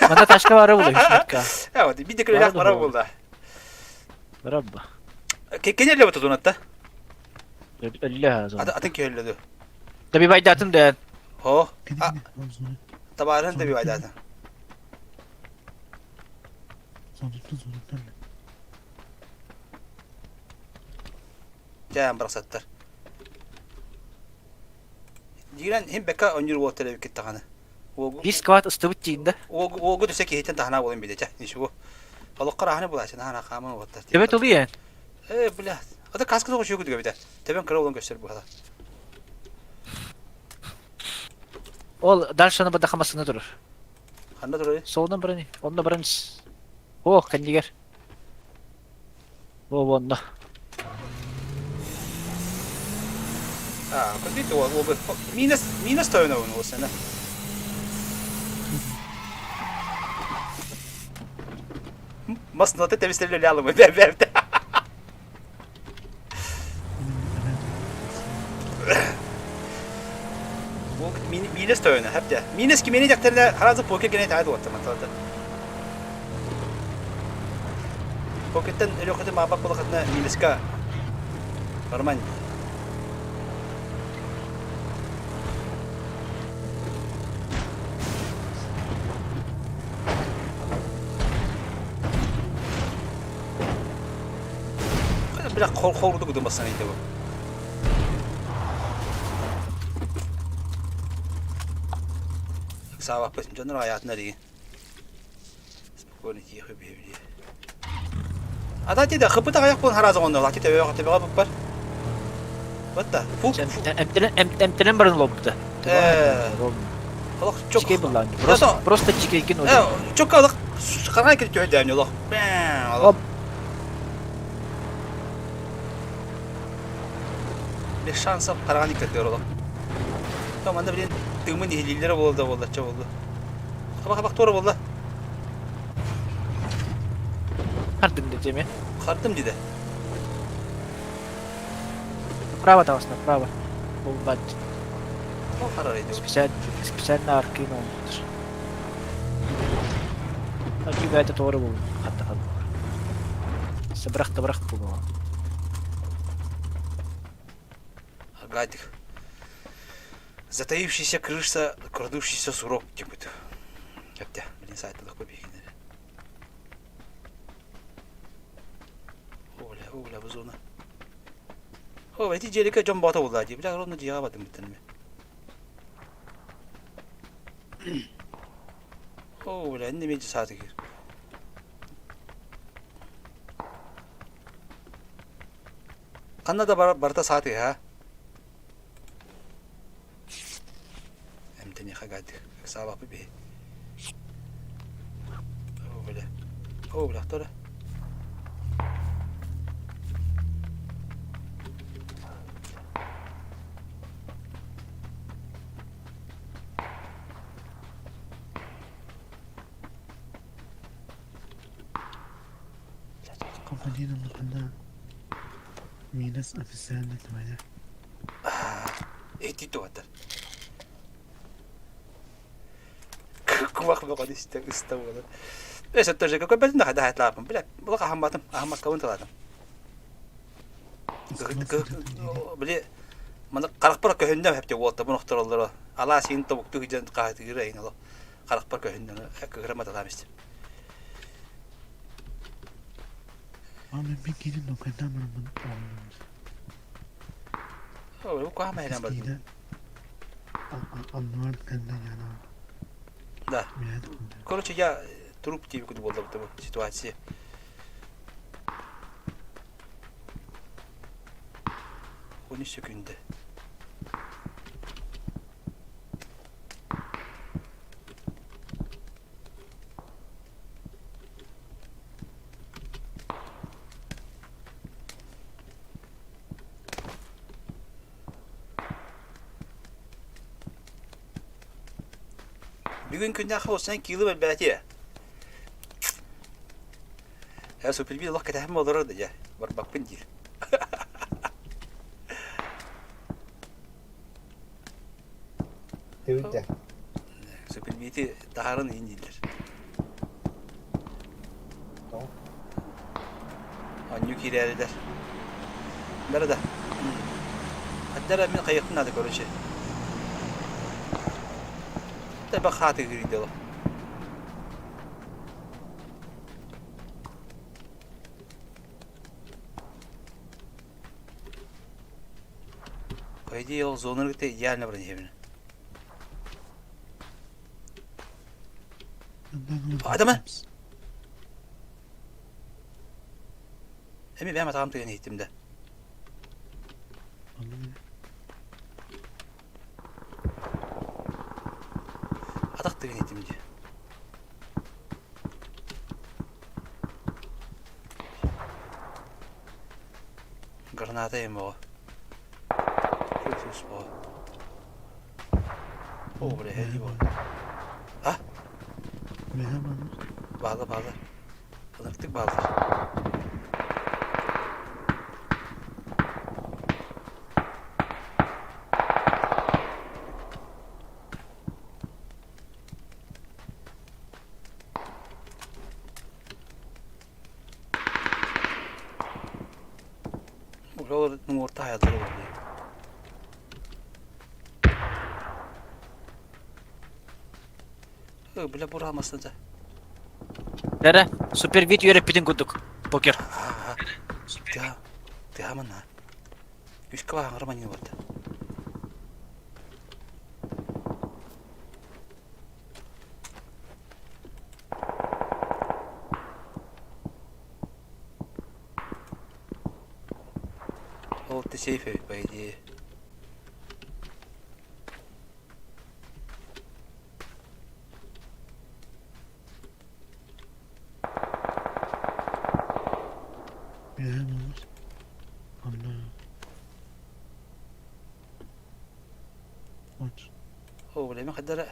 Манда ташка бары булды, хишметка. Вот, бир декелек бара булды. Барабба. Кенеле бу тузунатта. Әллә зон. Атын көллөдү. Да би байдатын дэн. Хо. Табарын да би байдатын. Жаан барасаттар. Дигрен хим бека онюр уотер эбикет таганы. Бис кват ыстыбыт тиинде. Уогу төсө киһитен тахана болын бидече. Ничего. Олоққар аханы булачы, нахана хаман уоттар. Тебет улы Э, бля. Ата каска соҕус үгү бите. Тебен кыра болон көстөр буһала. Ол дальше аны бада хамасына турur. Ханна турur? Солунан барани, онно баранс. О, кандигер. О, онно. А, көтүт ол ол минус минус тойна оны осена. Масната тебистелле лялымы бе бе. Ол минус тойна хәпте. Минус ки мени жактарда харазы покер гене тайды отты маталды. Покеттен элөкөтө мабак болакатына минуска нормально. Бля, хор хорду гудum бассан иде бу. Саабаппыт дьоннор аятына диги. Спокойно тихо бебили. Ата ти да хыпыта аяқ буолан харааза онно лати төбөҕө төбөҕө буппар. Батта. Фу. Эмтэнэн баран олорбута. Олох чок. Чикей буллаан. Просто просто чикейгин Э, чокка олох хараан кири төһөдөөн олох. Олох. Без шансов хараан иккердер олох. То манна блин тыымын иһилииллэрэ буолла буолла ча буолла. Хаба-хабах туора буолла. Хардым дедеме. Хардым диде. Направо там направо. Булбат. Ол харар edi. Специально, специально аркин olmalıdır. Acı gayet doğru buldum. Hatta hatta. Bırak da bırak bu. Агатик. Затаившийся крыса, крадущийся сурок типа. Эптэ, блин, сайтылых побегинери. О, бля, о, бля, бу зона. О, эти дьиэликэ дьон боото булла дии. Бля, ровно дьиэҕэ бардым бүттэн О, бля, инне миэдьи саатыгыр. Ханна да барыта саатыга, ha? Эмтэниэхэ гадых. Ыксаабаппы биһи. О, бля. О, бля, кто Компаньоном на Минус официально твоя. Эти туатар. Кумах бөҕө истэ ыста буолар. Бэс тоже какой бэлин да хатлаапын. Бля, була ахамбатым, ахаммаккабын тылатым. Били маны харахпар көһүннэм хэпте уолта бу охтороллоро. Алаа син тобукту хиден хаатыгыра ин оло. Харахпар көһүннэм кыгырама талаам истим. Ama bir gelin o kadar mı О, куама хэрэн бардым. Anlar кэннэ яна. Да. Короче, я труп тебе куда буолла бу ситуация. 13 секунда. Бүгүн күннээх sen кило бэлбэти. Я суперби лох кэтэһэн олорор да дьэ. Барбаппын диир. Тэбитэ. Супербити таһарын иин дииллэр. Анню киирээрилэр. Бары да. Хаттара мин хайыахпын наада короче. Тэбэ хааты киирдэ По идее, ол зонаны кытта идеально бронебин. Адама! Эми бэм атаҕым тыган иһиттим да. Атах тыган иһиттим дии. Граната ем оҕо. Фуксус оҕо. О, бля, хели бо. А? Баалар, баалар. Ынырыктык баалар. Олор орта хаялары бар. Бля, бура алмасын да. Дәрі, супер вид үйрәп курдук. Покер. Тыа, тыа манна. Үскә бағаңыр манин болды. Ол ты сейф эбит, по идее. О, время хадара.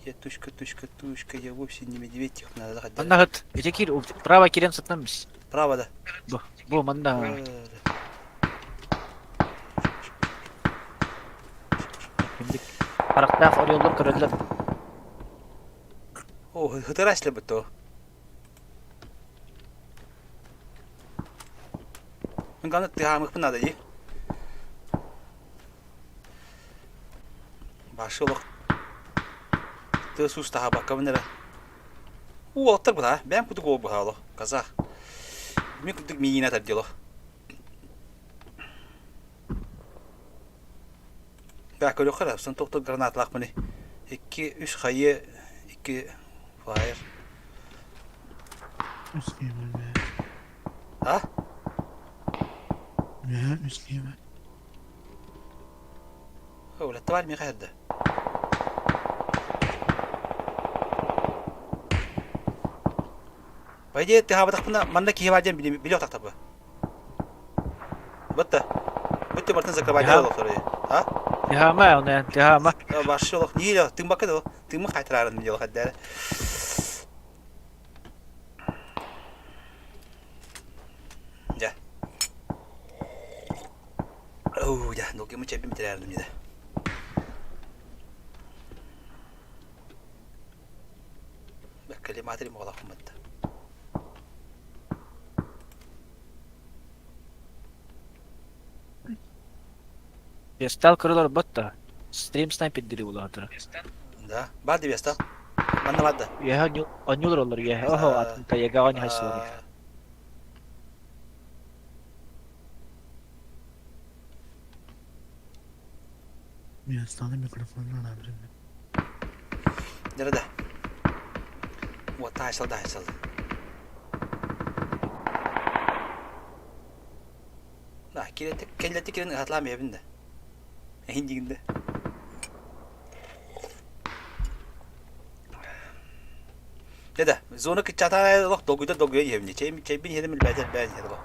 Я тушка, тушка, тушка, я вовсе не медведь, их надо хадара. Манна хыт. Ити кир, право кирен сытнам бис. Право, да. Бу, бу манна. Харахтаах ореллар көрөллөр. О, хытыраслы бутто. Мен ганы тыһаамыкпын надо дии. Башы олох тыас уус таһаабаккабын эрэ. Уолаттар быһа, бэйэм курдук уол быһа олох, казах. Мин курдук миигин атар дии олох. Бээ көрүөххэ эрэ, сон тохтор гранаталаахпыный. Икки, үс хайы, икки флайер. А? Өлөттө миэхэ эрдэ. По идее, тыһаабатахпына манна киһи баар диэн билиэх тахтарбы. Бытта. Бытты бартын закрывать олохтор. А? Тыһаама, оны тыһаама. Башы олох не тыымбакка да тыымы хайтарарын дело хаддара. Дьэ. Оо, дьэ, долгуйма чэйбин бүтэрээрдим дьэ. Бэккэлимаатыр моҕолохпун батта. Вестал көрөлөр ботта. Стрим снайпер дири улаатыра. Да, бар ди Вестал. Манна бар да. Үөһэ онньулар олор үөһэ. Оһо, атын тайга онньу хайсылар. Миястаны микрофонун алабырым. Дere да. Вот таайсал таайсал. Да, кирете келлети кирен ыһатлаам ебин да. Эһин дигинде. Дede, зона кыччатаа олох долгуйда долгуйа иһэбин. Чэй чэйбин иһэрим билбэт элбээн иһэр олох.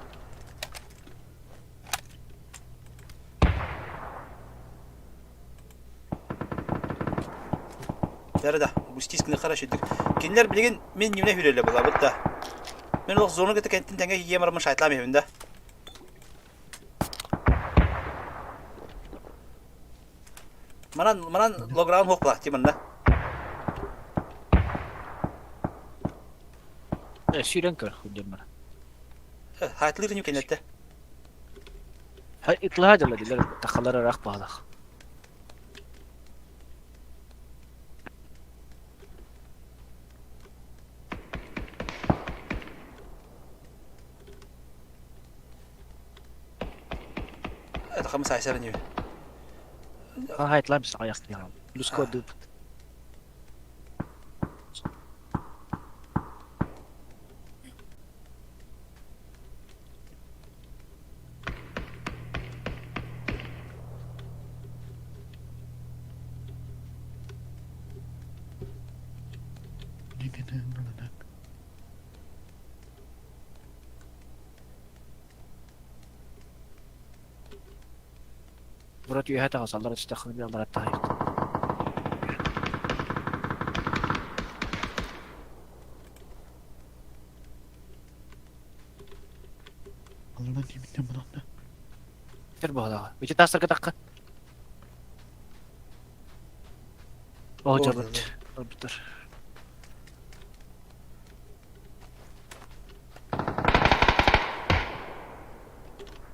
Да, бустискины хорошо Кинилэр билигин мин ньүнэ хүрэлэ булабыт да. Мен олох зона кытта кэнтин тэҥэ ийэм армын шайтлаам иһэбин да. Манан манан лограун хуох ти манна. Сүүрэн көр худдем мара. Хаатлыр нью кенетте. Итлаа дьалла дилер тахалар ыраах баалах. Это хамыс айсар нью. Хайтлаам саҕайахтыаҕым. Люско дып. Мурат үөһэ таҕысаллар ыччатаххына аллара таһайыт. Аллардан тиийбиттэн буланна. Тэр буолаҕа. Ити таастарга тахха. Оо дьабыт. Ылбыттар.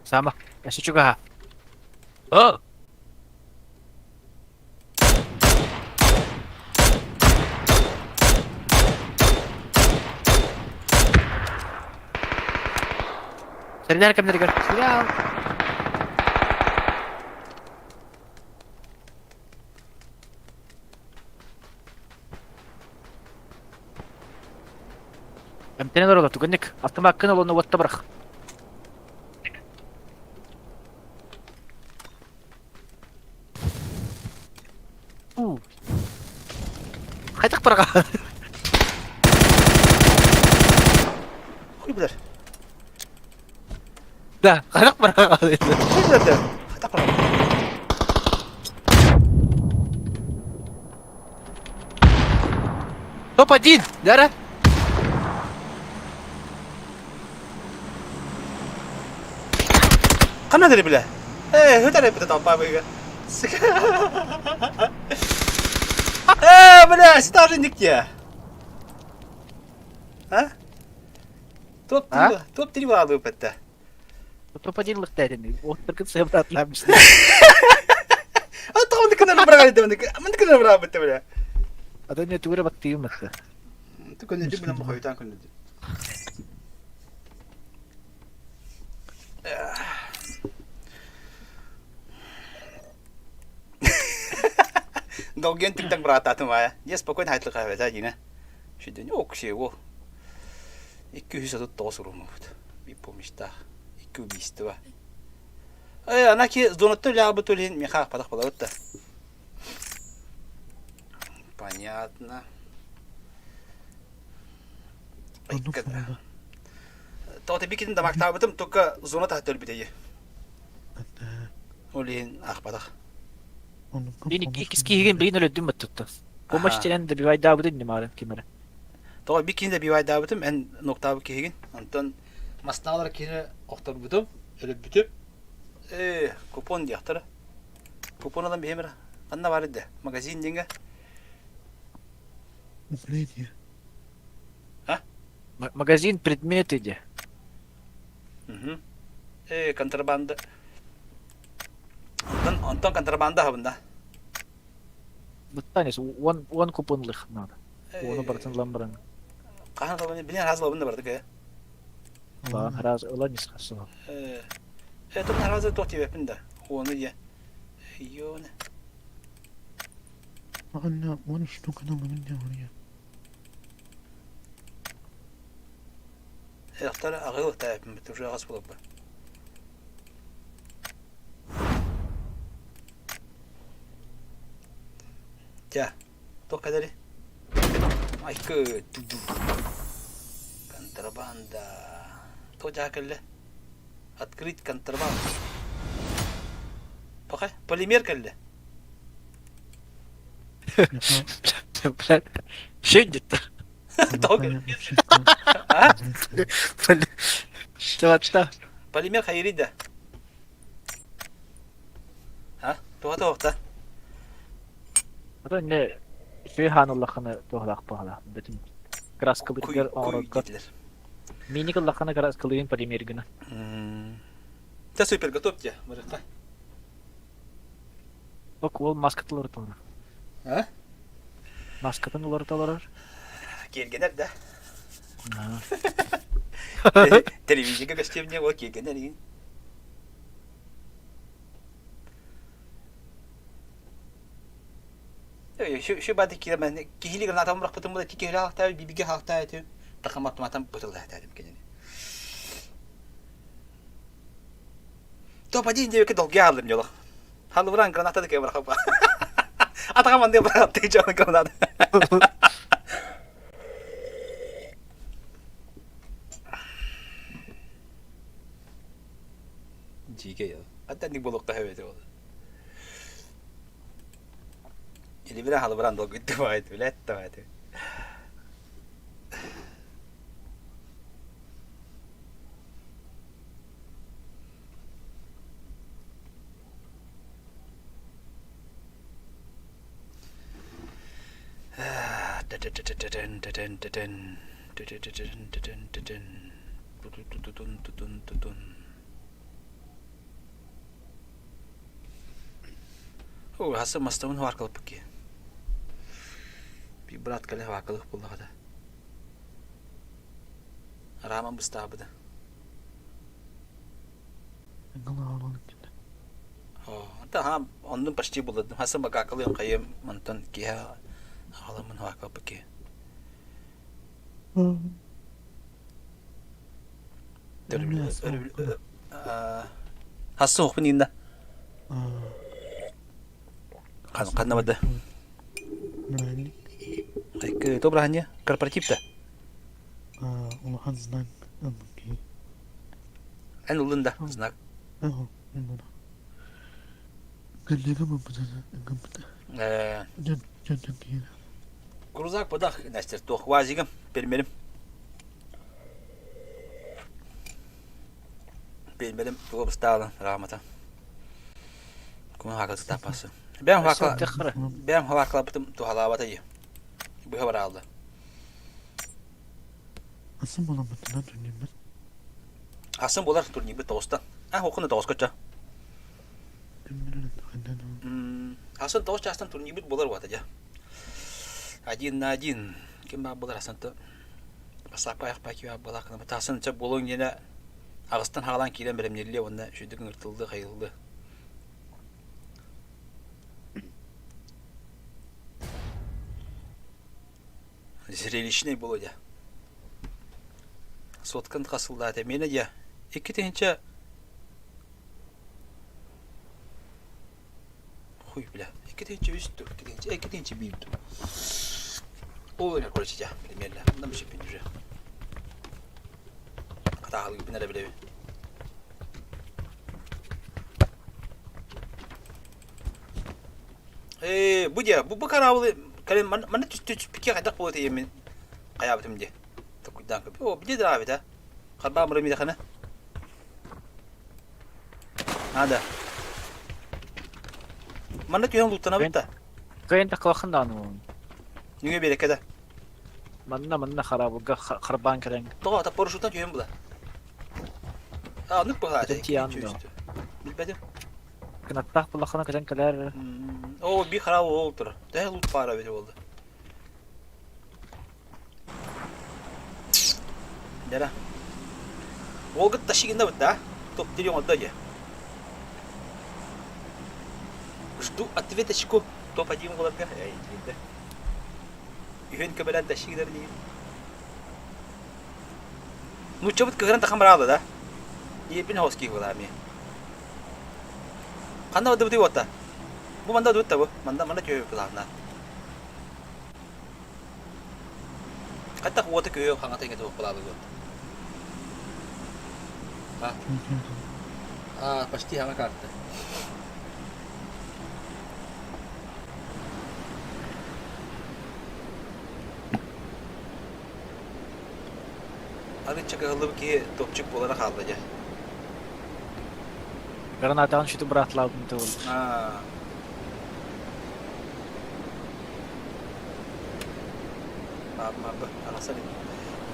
Сама, өссө чугаһа. О! Сэрилэр кэмнэригэр сериал. Эмтэнэн олоролор түгэнник автомаккын олонно уотта бырах. Хайдах бараҕа? Хуй билэр. Да, хайдах бараҕа? Хуй билэр да. Хайдах бараҕа? Топ-1, да? Ханна дери билэ? Ээ, хыт эрэ битэ толпа быга. Ээ, бля, ситажинник я. А? Топ-3, топ-3 баалы өпетте. Топ-1 лыктайдын. Оттыркын сыйбатламыш. А то мындыкын быраган ите мындыкын. Мындыкын быраган битте бля. Ата не тугура баттыйым мыкты. Түкөннөдү менен бохойтан көннөдү. Долгиан тиктак быраатаатым аайа. Дьэ спокойно хайтлык эбэтэ дьиҥэ. Шиден оксиэ уол. 239 уруммут. Би помощьтаах. Икки убийство. Э, ана ки зонаттан үлэҕэ бут иһин миэхэ аахпатах буолабыт да. Понятно. Тоҕо бикитин дамактаабытым только зона таһыттар өлбүтэ Ол иһин аахпатах. Мин иккис киһигин билин өлөрдүм баттыттан. Помощь тирэн добивайдаабытын нимарын кимэрэ. Тоҕо биккини добивайдаабытым эн ноктаабыт киһигин. Онтон мастаалар киһини охторбутум, өлөрбүтүм. Ээ, купон диэхтэрэ. Купон ылан биһим эрэ. Ханна бар да? Магазин диэҥҥэ. А? Магазин предметы де. Угу. Э, контрабанда. Онтон, онтон контрабанда хабында. Буттанес, он, он купонлых надо. Оны бартын ламбаран. Хаһан ылабын, билен раз ылабын да бардык э. Ла, раз ыла нисхасына. Э, это разы тох тибепин да. Оны я. Йоне. Анна, он штука на меня Эхтар аҕыл таапын бит уже аҕас буолба. Тя, туох кэлэри? Айкы, туду. Контрабанда. Туох дьаа кэллэ? Открыть контрабанду. Пока полимер кэллэ. Блядь, Шендит. А? Что? Полимер хайыри да. А? Туха туохта? Ата не үчүгэй хаан ыллаххына туохалаах баҕалаах бүтүн краскалыыргар оҥорорго Миник ыллаххына краскалыырын полимер гына. Та супер готов тебе, мырыкка. Ок уол маскатын уларыталар. А? Маскатын уларыталар. Киэргэнэр да? Телевизорга көстүөм диэн уол киэргэнэр игин. Şu бады киирэн киһили гранатам бырахпытым була киһили хаахтаабыт бибигэ хаахтаабыт тахам автоматам бытылла этээдим кинини. Топ-1 диэбиккэ долгуйа хааллым дьоло. Халыбыран граната да кэ бырахапа. Атаҕам анды бырахаттыы дьон граната. Дьиикэй я. Хаттан буолуохха сөп этэ ол. Илибирэ халыбыран долгуйду баайт, билэт да Оо, хаса мастабын хуаркалыппыт киһи. Биир брат кэлэ хуаркалыах буоллаҕа да. Арааман быстаабыта. Оо, оннун почти булладым. Хаса макакалыам хайым онтон киһи аҕаламмын хуаркалыппыт киһи. Хасса уохпун ииннэ. Ханна барды? Айкы, то браһанья, корпоратив-то? Улахан знак ылбыт Эн ыллын да, знак. Крузак подах, Настя, туох вазигым, пельмелим. Пельмелим туга быстаалан, рахмата. Куна хака тапасы. Бэм хакла, бэм хакла бытым тухалаабата ди. Быһа бараалды. Асын буламмытынан турнирбыт. Асын булар турнирбыт тоҕуста. А, хокуна тоҕус көччө. Асын тоҕус чаастан турнирбыт буолар уата дьэ. Один на один. Ким баар буолар асанты басаапка айахпа киһи баар буолар кына тасын чэ буолуоҥ диэнэ аҕыстан хаалан киирэн бэлэмниллиэ уонна үчүгдүк ыҥыртыллыы хайыллыы. Зрелищный буолуо дьэ. Соткан хасыллаата миэнэ дьэ. 2000 Хуй, бля. 2003 ту, 2001 ту. Ол короче, дьэ, примерно. Нам еще уже. Хатаалыгын эрэ билэбин. Ээ, бу дьэ, бу бу караабылы кэлин манна түспүккэ хайдах буолуо тиийэммин хайаабытым дии. Токуйдаан көп. О, били да эбит а. Харбаан мыры мидэхэнэ. Надо. Манна түһэн луттанабыт да. Кыайан такалахын даҕаны буолун. Нүҥэ биэрэккэ да. Манна манна хараабылга харбаан кэлэн. Тоҕо ата парашюттан түһэн була. А, оннук быһаата. Тиан да. Билбэтим. Кынаттаах буллаххына кэлэн кэлэр. Оо, би хараабыл ол турар. Төһө лут баара эбит буолла. Дара. Уолгут тащигинна бытта. Топ-3 оҥордо дии. Жду ответочку топ-1 буоларга. Эй, диирдэ. Үһүн көбөлөн тащигинер дии. Нууччабыт кыһыран тахан бараалы да. Иэппин хоос киһи буолаа эмиэ. Ханна бардыбытый уотта? Бу манда дубут да бу. Манда манда түһүбүт былааннаан. Хайдах уота күһүө хаҥата иҥэтэ уоппалаабыт уот? А? А, почти хаҥа карта. Арычча кыһыллыбыт киһи топчик буолара хаалла дьэ. Гранатаҕын сүтү быраатылаабытын тылын. Аа.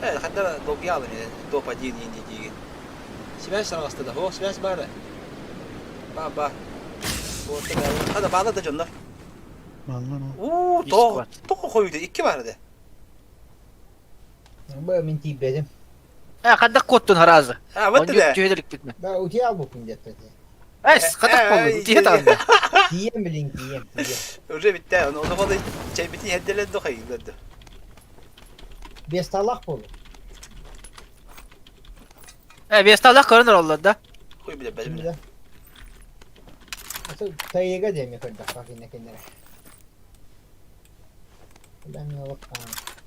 Э, ханна долгуйаалым топ-1 инди диигин. Связь саҕаста да, о, связь баара. Ба, ба. Хада баала да дьоннор. Уу, тоҕо, тоҕо хойута икки баара да. Бу мин тиийбэтим. Э, хайдах куоттун хараазы? А, вот да. Түһэдэрикпитме. Да, утуйа албыппын диэттэ. Эс, хатах болду, тиһэ таҕында. Тиийэн билин, тиийэн, тиийэн. Уже битте, ону ону чэйбитин иһэрдэлэр да хайыылар да. Бесталах болу. Э, бесталах көрөн оллар да. Хуй биле, биле. Тайыга деме көрдөх кине кинере. Куда олохтаан.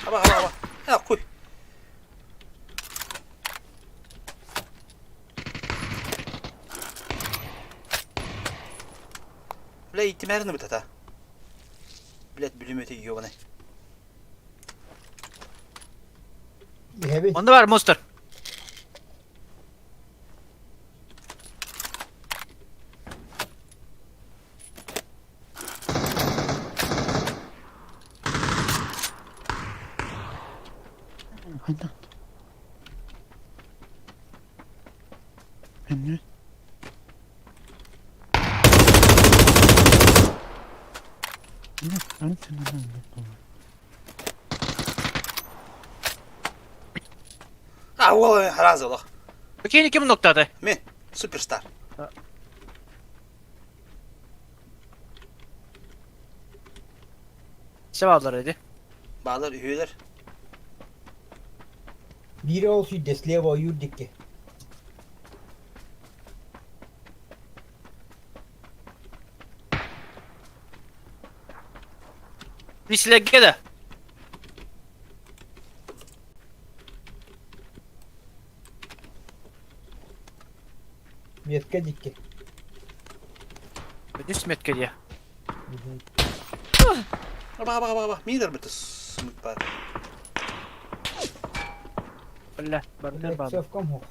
Аба, аба, аба. А, хуй. Бля, иттимээрин бытата. Блядь, бүлүмөтү ёбаный. Онда бар монстр. Хайдах? Эмне? А, уол харазы олох. Кини ким ноктады? Мен, суперстар. Севалдар edi. Баалар үһүөлэр. Биири ол сүйдэ слева ойуур дикки. Вислеге да. Метка дикки. Үс метка дии. Аба аба аба мидер бит смыт бар. Бля, бардар бар. Совком хох.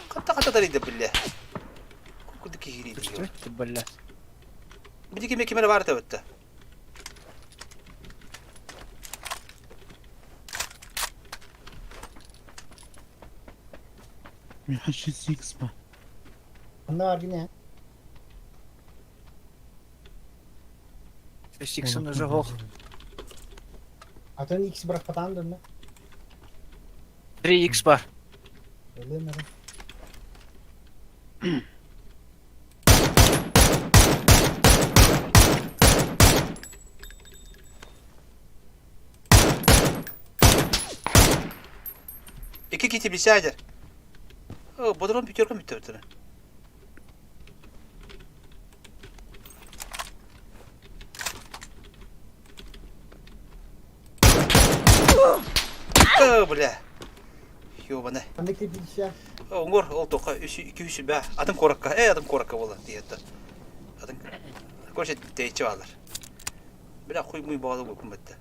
Хатта хатта тарыйда билле. Куду киһири. Бля. Били киме кимere бар табытта. Миха 6 ба. Онно аргине. Сиксон уже хох. Атын X бырахпатаан донна. 3x бар. Өлөн эрэ. Iki kiti bilseydi. О, бодрон пятерка бүттө О, бля. Ёбана. Анда кирпича. Оңор ол тоқа 200 бә. Атын коракка. Э, атын коракка бола диетті. Атын Короче, дейчі алар. Бля, хуй муй бағалы бұл бітті.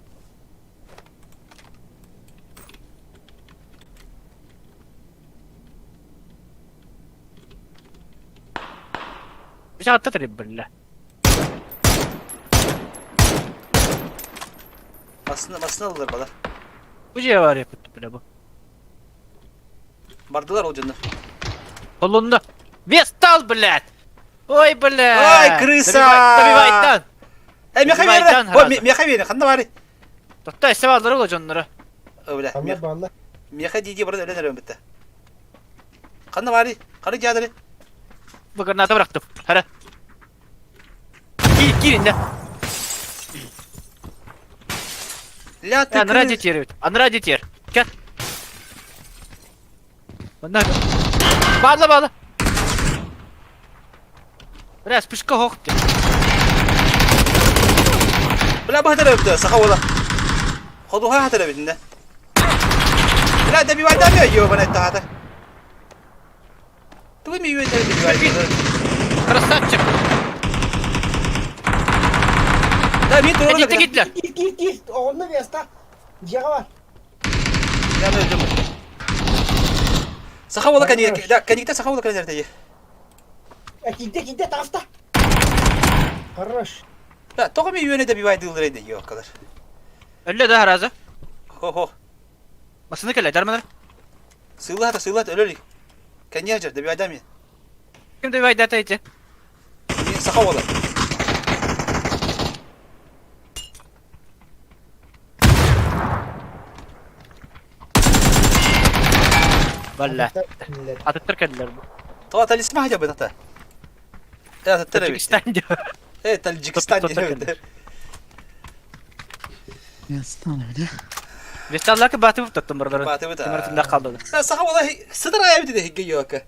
Biz атта тарый бля. Басына, басына алылар бала. Bu же var yapıttı бля bu. Бардылар ол жынды. Колунда. Вес стал, блядь! Ой, блядь! Ой, крыса! Добивай, добивай, Э, меха Добивай, бері! Ой, меха бері, қанда бары? Тотта, эсеп алдыры ол жоннора. О, бля, Алла балла. меха диди бұрын өлен өлен бітті. Қанда бары? Қаны жадыры? Bu граната bıraktım. Hara. Gir, girin de. Ля, ты Анра крыс. детер. Анра детер. Gel. Bunlar. Bağla bağla. Biraz pışka hoktu. Бля, бахтар өбді, сақа ола. Ходуға хатыр өбітінде. Бля, добивай, добивай, ёбана, это хатыр. Тугы ми юет, добивай. Красавчик. Да, мен туралы Gitti gittiler. Кир кир кир. Оҕонно веста. Дьиэҕэ бар. Я өлдім. Сақа ола кәнекте, да, кәнекте сақа ола кәнекте. Э, киирдэ киирдэ таҕыста. Хорош. Да, тоғы ми юене добивай дылдыр еді, ёкалар. Öyle de haraza. Хо-хо. Masını kelle dermeler. Сыйлата, сыйлата, өлөлік. Кәне жер, добивай да мен. Kim de vayda taydı. Мен сақа ола. Valla. Atatürk kendiler bu. Тоға талисман хотя бы тата. Э, Таджикистан diyor. Э, Таджикистан Топ- топ- Я стану, да? Весталлакы батып tuttum buraları. Батып та. Тимир kaldı. Сақа ола сыдыр ая бітеді хигге ёка.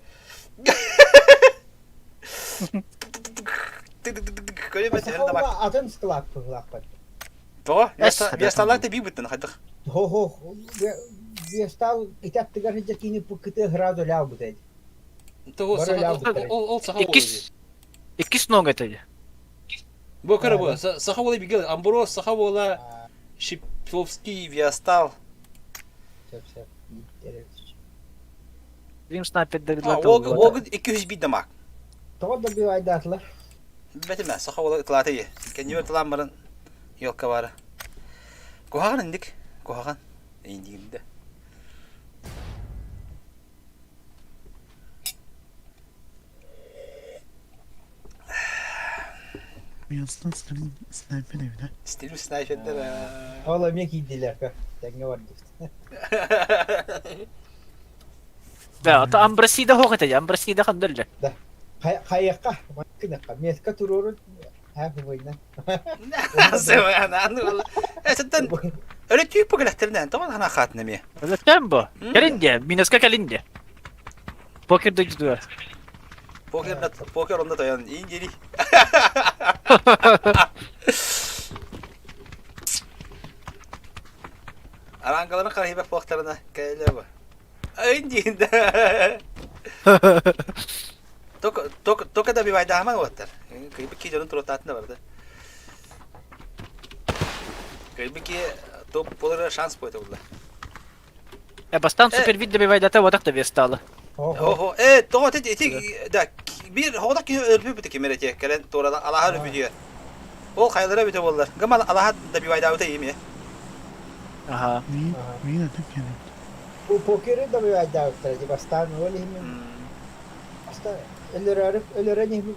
Көрем Атын склад быһыылаахпат. Тоға, Эс, весталлакты би бүттін хадық. Хо-хо. Вестал итаттыгар хиджа кини пуккыты градо ляу бутайд. Ол сақа ола. İkiz. İkiz nong etedi. Бу көрі бу, сақа ола бигел, Амброс сақа ола Шиповский вестал. Сөп сөп. Dream Sniper de Ол 200 би дамак. Тоҕо да бивайдаатылар. Бәтіме, сақа ола ытылаты е. Кәнебер тыламырын елка бары. Кухаған индик, кухаған. Индигінде. Я стану снайпер, да? Стиль снайперлер. Ол эмиэ киирдилэр көр. Тэҥҥэ бардыбыт. Да, ата Амбросида хох etedi. Амбросида kandırlı. Хайыахха, манкынахха. Метка туруорун ха быйна. Э, сеттен. Өрө түүп кэлэхтэринэн тоҕо хана хаатын эмиэ. Өлөттөн бу. Кэлин диэ, минуска кэлин диэ. Покер дойдутугар. Покер покер онно тойон иин дири. Арангаларын харыйбах буохтарына кэлэ бу. Айн диин да. Только только только добивайдааман уоттар. Кыйбы ки дьонун туруттаатына барды. Кыйбы ки топ болар шанс будет улла. Бастан супер вид добивайдата вот так стало. Ого, тоҕо ити ити да биир хоҕодох киһи өлбүт ким эрэ этиэ кэлэн туорана алаһа өлбүтүө. Ол хайалара эбитэ буоллар. Гым алаһа добивайдаабыта имэ. Аха. Мин атын кэлин. Бу покеры добивайдаабыттара ди бастаан ол иһин Аста өлөрөөрү өлөрөн иһин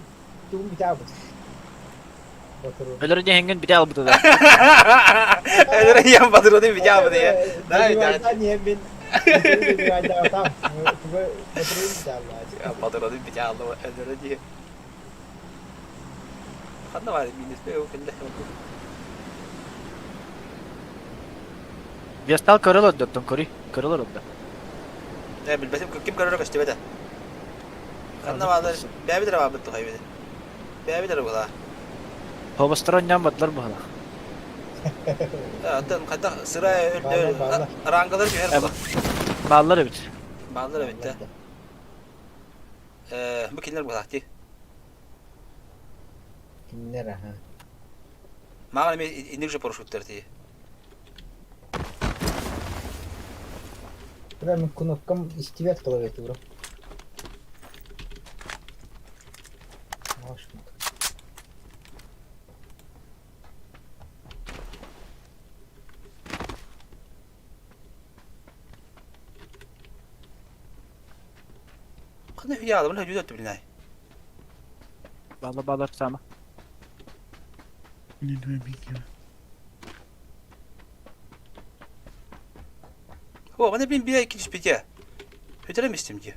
тугун бүтэ албыт. Өлөрөн иһиҥҥин бүтэ албыт да. Өлөрөн иһэн батырыны бүтэ албыт иә. Добивайдаан иһэн мин добивайдаабатам. Тугу батырыны бүтэ алла. Батырыны бүтэ алла өлөрөн иһэн. Ханна бар минус бе кэллэ. Вестал көрөл ордоттон көрүй. Көрөл ордо. Ээ билбэтим ким көрөрө көстүбэтэ. Ханна баалар бэйэбит эрэ баалбыт тухай били. Бэйэбит эрэ буолаа. Хобостор онньоон бардылар быһалаах. Оттон хайдах сыра өлдө рангалар түһэр була. Бааллар эбит. Бааллар эбит да. Э бу кинилэр буолаах дии. Кинилэр аха. Маған эми инник же парашюттар тии. Прям кнопкам истибэт клавиатура. Ханна үһүйэ аламын хөдү өттү билинай. Бала балар сама. О, маны блин бия икки түспүтэ. Өтөрөм истим дии.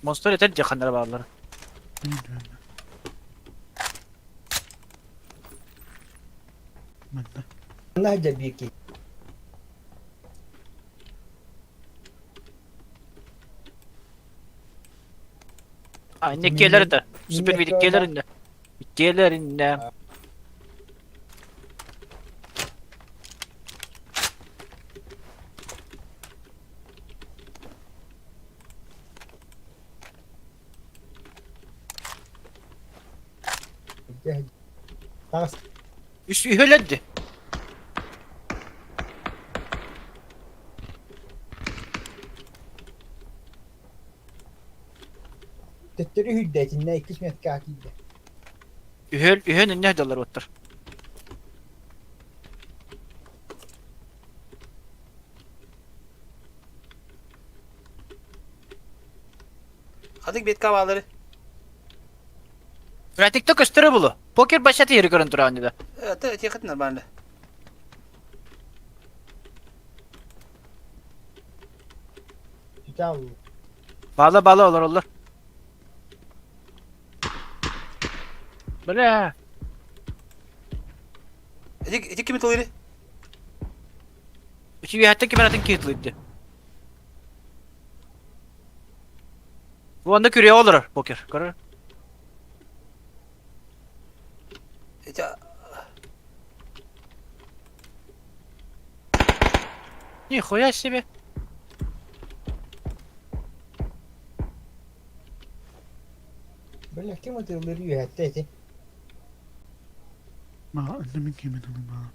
Монстр этер дии ханнара бааллар. Надя бики. А, инне келер это. Супер видик келер инне. Келер инне. Үс үһөлөддү. Төттөрү үрдэ итиннэ иккис мүөккэ киирдэ. Үһөл үһөн инне дьаллар оттор. Хадык бетка баалары. Братикта көстөрө булу. Покер башаты yeri көрөн туран да. Это тихо нормально. Бала бала олар олар. Бля. Эти эти кими толыйры? Үчүгэй ким атын киһи Бу онно күрүө олорор покер. Көрөр. Эти Нихуя себе. Бля, ким ытыыллыр үөһэттэ ити? Маа, мин кимин маа.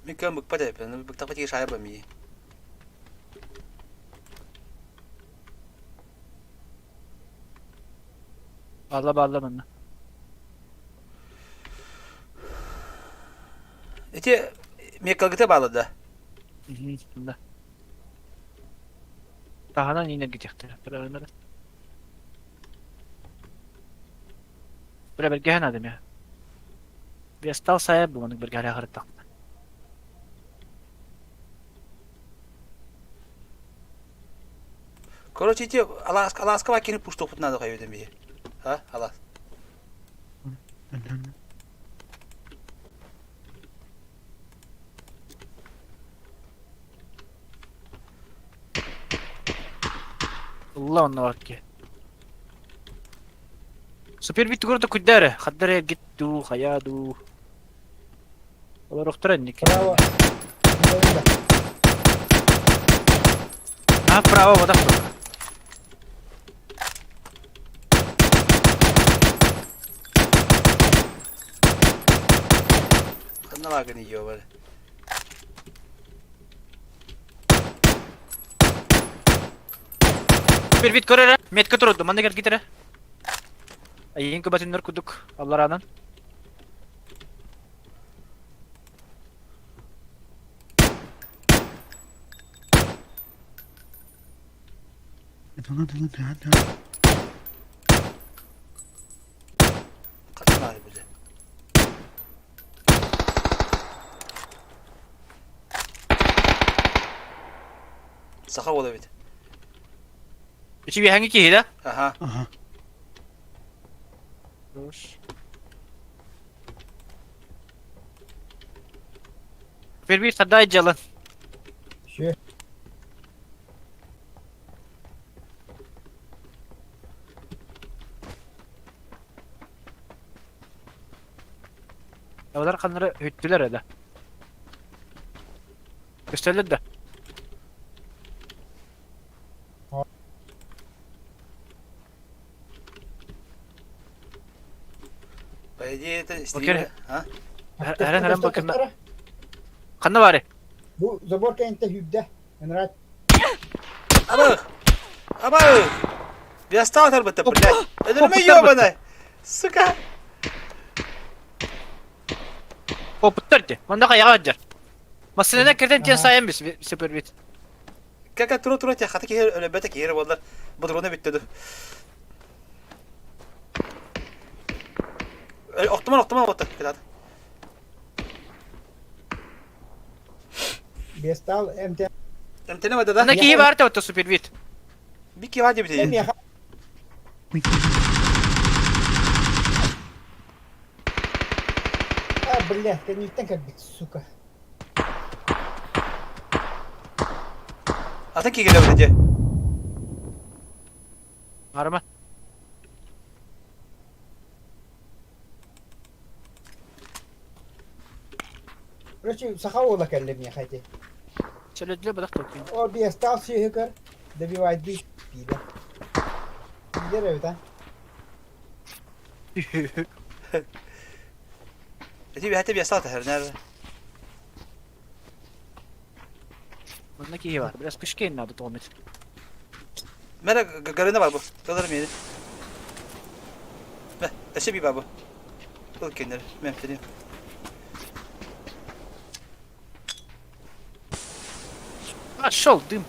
Мин кем быкпат эпен, быктапа тиги шайба ми. Бала бала манна. Эти мекалгыта баалы да. Да. Таһынан инер гитехтер. Бля, бергеһен адым я. Вестал сайа бу бергеһе харыттак. Короче, эти Аласка Аласка вакини пушту надо хайбеден би. А, Алас. Ылла онно барки. Супер бит тугур да күйдәрі. Хаддар эргит дуу, хая дуу. Олар охтор энник. Право. А, право, вот так. Ханна лагын ее бар. Супер бит көрөрө. Метка турду. Манна кер гитере. Айын көбөтүннөр кудук. Алларанан. Kaçın abi bize. Саха бола бит. Ичи биһәңи киһи да? Аха. Супер бит садай жалын. Все. Олар каннары өттүлөр эде. Көстөлөр да. По идее это Окей. стрим, а? Хэрэн хэрэн бакын. Ханна бары? Бу забор кэнтэ хүбдэ. Энрат. Абы! Абы! Я стал это, блядь! Это мы ёбаная! Сука! Опыттар де. Манда каяга жар. Масынына кирден тен сайын бис супер бит. Как тура тура те хата кихер өлөбөтө кихер болдар. Будруна бүттү. Октоман октоман отты. Кедат. Бестал МТ. МТН бада да. Ана кихи бар те супер бит. Бики вади бит. А, блядь, кэнниттэн кэлбит, сука. Ата кигеле бит. Арма. Короче, саха ола кэллэ миэхэ Чөлөдлө бадак токин. О, бестал сүйүкөр. Добивать би. Пида. Пидер эбит, а? Эти бихате бестал тахер. Манда кихи бар. Biraz кышкейин надо томит. Мера гарына бар бу. Калар мени. Бе, эше би бар бу. Бұл кенер, мен тени. Пошел дым.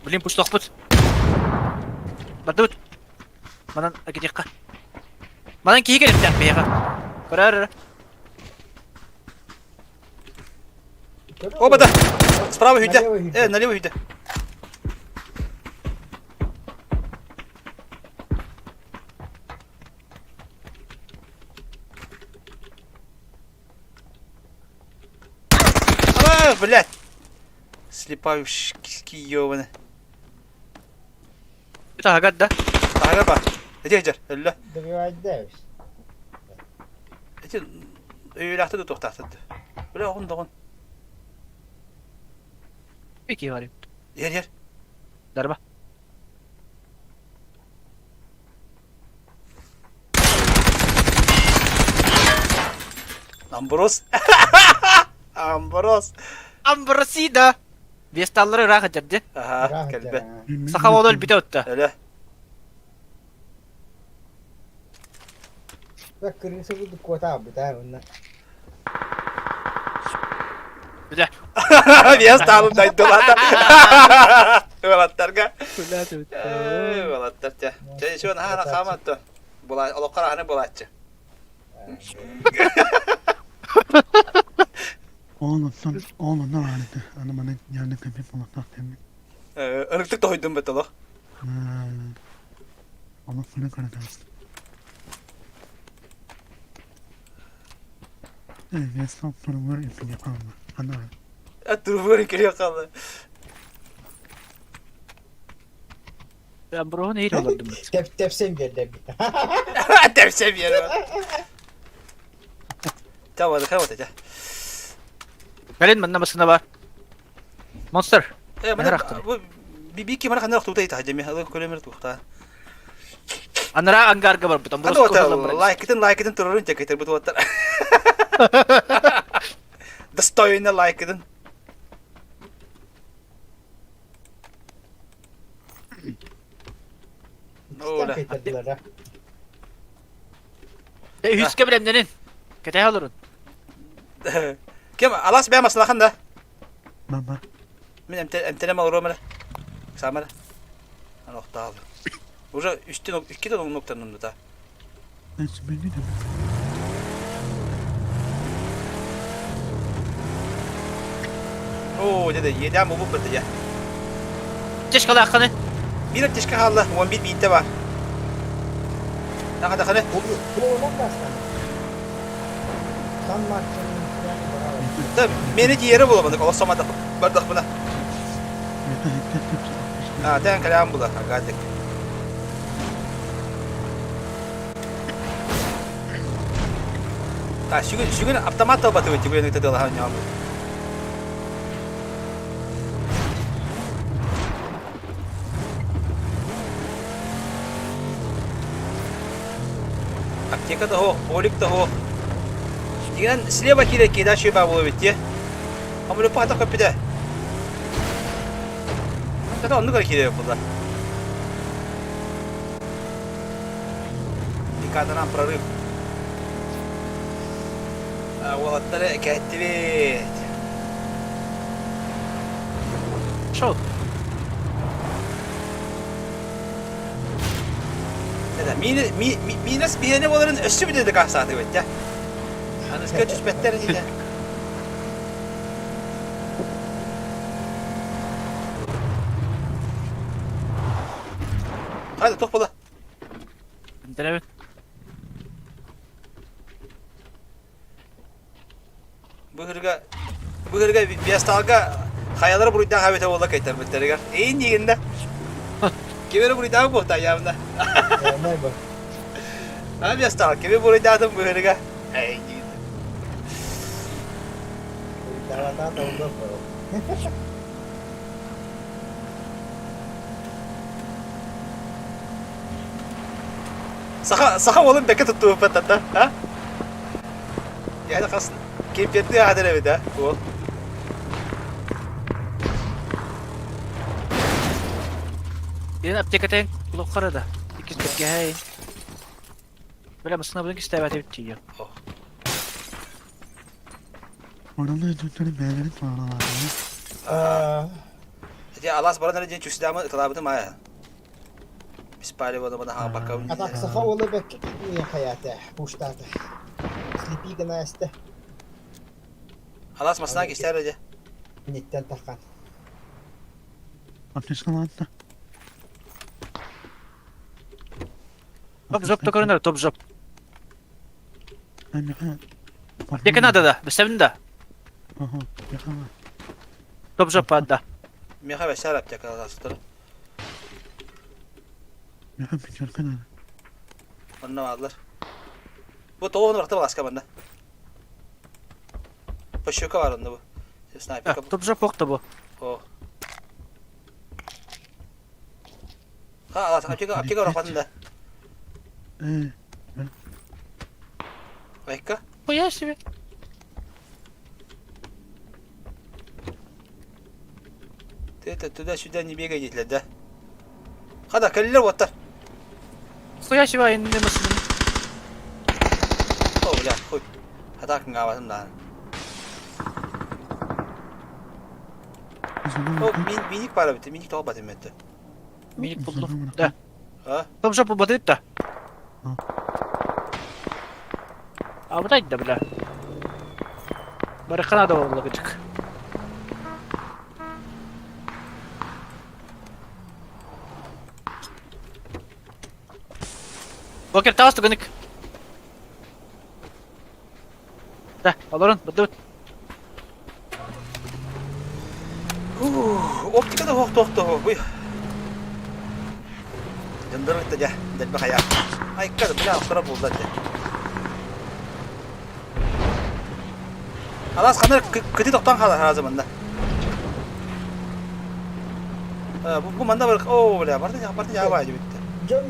Блин, пусть пут. Бардут. Манан агидикка. Манан кихи келип тәк бияга. Көрөр. Оба да. Справа хүдә. Э, налево хүдә. А, блядь. Слепающий ёбаный. Тагат да. Ага ба. Эти жер, өллө. Добивать да. Эти өйләхте дә туктатты. Бля, огын догын. Пики бар. Ер, ер. Дарба. Амброс. Амброс. Амбросида. Весталлары рахат жерде. Аха, кэлбэ. Саха ол бите отта. Өлө. Так, кыргысы буду кота быта онна. Бля. Весталым дайдылата. Уолаттарга. Уолаттар тя. Чэ шон хана хаматты. Була олоккара ханы булатчы. Oğlum oğlum ne var dedi. Ana bana yardım köpek olmak temik. Ырыктык тойдум бет олох. Олох күнү көрөтөбүт. Ээ, сол туругар иккини хаалла. Ана. Туругар иккини хаалла. Ben buranın eğri olurdum. Теп тепсем биэрдэ. Тепсем биэрдэ. Ча бады хавата ча. Кэлин манна басына бар. Монстр. Э, мана бу бибики мана ханна тута ита жами халы көлөмөр тухта. Анара ангарга бар бутан. Хада ота лайкытын лайкытын турурун чекетер бут оттар. Достойно лайкытын. Ола. Үскә беләмнәрен. Кәтә алырын. Кем алас бә маслахан да? Мама. Мин эмтелем алырым әле. Самара. Ана охтаал. Уже үстен икки да ноктанным да. О, деді, едем бу бит я. Тешкала ханы. Бир тешке халла, 11 битте бар. Тага даханы. Да, мени тиере була бу, олсама да бардак буна. А, тен калям була, агадык. А, сүгүн сүгүн автомат албаты бит, бүгүн өтө дала ханьям. Аптека да хо, олик да хо. Дигән слева кирәк кида шөбә булып бит. Амлы пата көпүдә. Это онны кирәк булды. Пикадан прорыв. Уолаттары кәттибит. Шоу. Это минус бияне боларын өссү бите де касаты бит. Аны скөчүс беттер диде. Hadi тоқ бола. Дәрәбе. Быһырга быһырга биасталга хаялары буруйдан хабете бола кайтар биттеригер. Эйин дигенде. Кебери буруйдан бохта явна. А биастал кебе буруйдадым быһырга. Эй дигенде. Саха саха олын бәке тутту паттата, а? Yani kas keyfiyetli hadere bir de bu. Birин аптекатен кулак карада. Икки төргә. Белә мысына бүген кистәбә дип тия. Оранын өтүттөрү бээлерин туаралар. Эти алас баран ден чүсдамы талабыты мая. Биспали бода бана ха бака. Атак саха олы бәкке не хаяты, пуштаты. Слепи гына эсте. Алас масына кистәр же. Ниттен такан. Аптечкалаатта. Топ жоп то көрүнөр, топ жоп. Аптека Аптека надо да, бесәбин да. Ага, яхама. Топ жоп да. Меха бәшәр аптека аластыр. Яхам печерка надо. Онна алдылар. Бу тоғын вакыты баласка банда. Пощука бар онда бу. Снайперка. Топ жоп окты бу. О. Ха, алас аптека аптека бар да. Э, Байка. Хуя себе. Ты это туда-сюда не бегай, детлер, да? Хада, кәлелер оттар. Хуя себе инде мысын. О, бля, хуй. Хата кыңгабатым да. О, миник бар бит, миник талбат эметти. Миник булду. Да. А? Топ жоп бу да. А вот да, бля. Барыкана да болду гыжык. Покер таас тугуник. Да, олорун, быдыбыт. Оптика да хоохтоохто буй. Дьоннор ытта дьэ, дэлби хайа. Айка да бля охтора булда дьэ. Алас ханар кыты тохтон хаалар харазы манна. Бу бу манна бар о бля барда я барда я бай дебитте. Дьон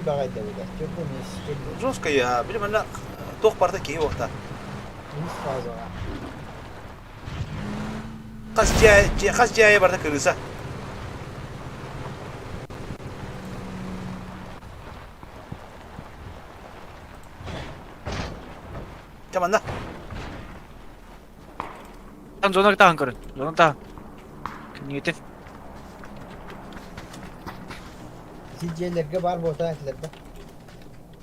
баҕайда буда. Чөкөн ис. Жестко я, били манна туох барда киһи уохта. Үс фазаҕа. Хас дьиэ хас дьиэ барда кырыса. Чэ манна. Там зона таһан көрүн. Зона таһан. Кинигитин. Ити дьиэлэргэ баар буолтан этилэр да.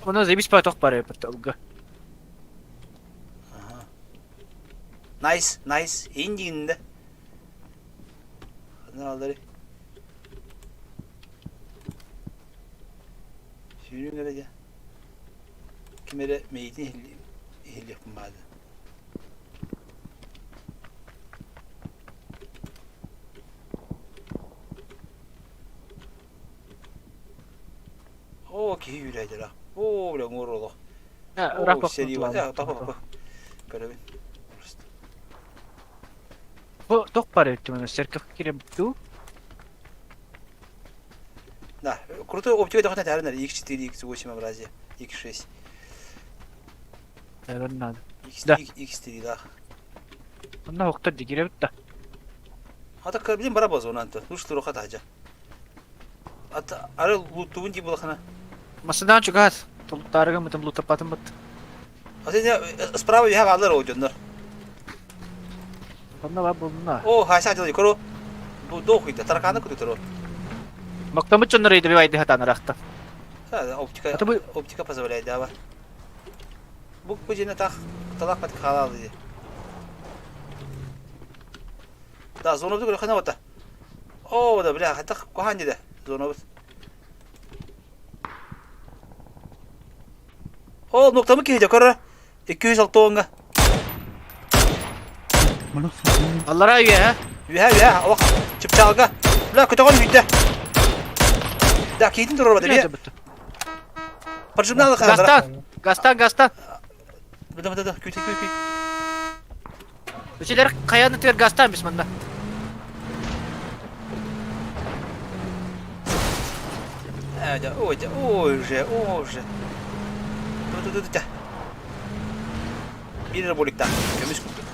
Оны заебись по тох бары ылга. Nice, nice. Индиинде. Ханна Сүүрүҥ эрэ дьэ. Ким эрэ мэйиитин иһиллиэхпин баада. Оо, киһи үүрээдилэ. Оо, бля, оҥор олох. Оо, сэрии бар. Папа, папа. Көрөбүн. Просто. Бу туох бар эбит маны церковь киирэн дуу? Да, крутой оптика доход этәрин X4, X8 образия, X6. Наверное, надо. X, Да. X3 да. Онно охтор дигире да. Ата кырбин бара бозон анты. Луш туруха тажа. Ата ары лутуун ди булахана. Масыдан чугас. Тулуттарыгы мытым лутапатын быт. Ата справа бихэ баалар о дьоннор. Онно бар булна. О, хайса дьыл көрө. Бу дохуйда тараканы күтүтөр. Мактамыт дьоннор ыйды байды хатан арахта. Оптика Ата бу оптика позволяет да. Бу бу жена тах талак пат халал ди. Да, зона бу хана вата. О, да бля, хата кухани да. Зона бу. О, ноктамы киһи көрө. 206-га. Аллара үйэ, Үһэ, үһэ, олох чыпчаалга. Бля, көтөҕөн үйдэ. Да, киитин турар бада. Бля, бутта. Поджимналы хаалара. Гастан, гастан, гастан. Буда, буда, күйте, күй, күй. Үчелер каяны тигер гастан бис манда. Э, да, ой, да, ой же, ой же. Ту, ту, ту, ту. Биир роликтаах көмүс курдук.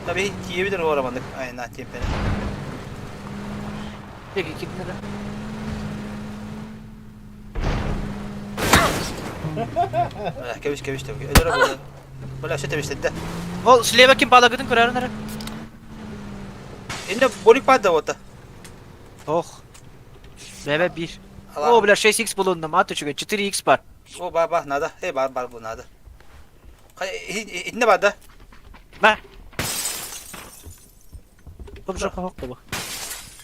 Таби тиийэбит эрэ маннык айаннаах тиэмпэнэ. Теги кимнere? Кэбис кэбис тэбис. Өлөрө буолла. Бля, все тэбистедде. Ол слева ким балагытын көрөрүн эрэ. Инде болик падда вот. Ох. Леве 1. О, бля, 6х булундum. Ат үчүгэй 4х бар. О, ба ба, надо. Эй, бар бар бу надо. Итинне бар да. Ба. Бу жопа хок бу.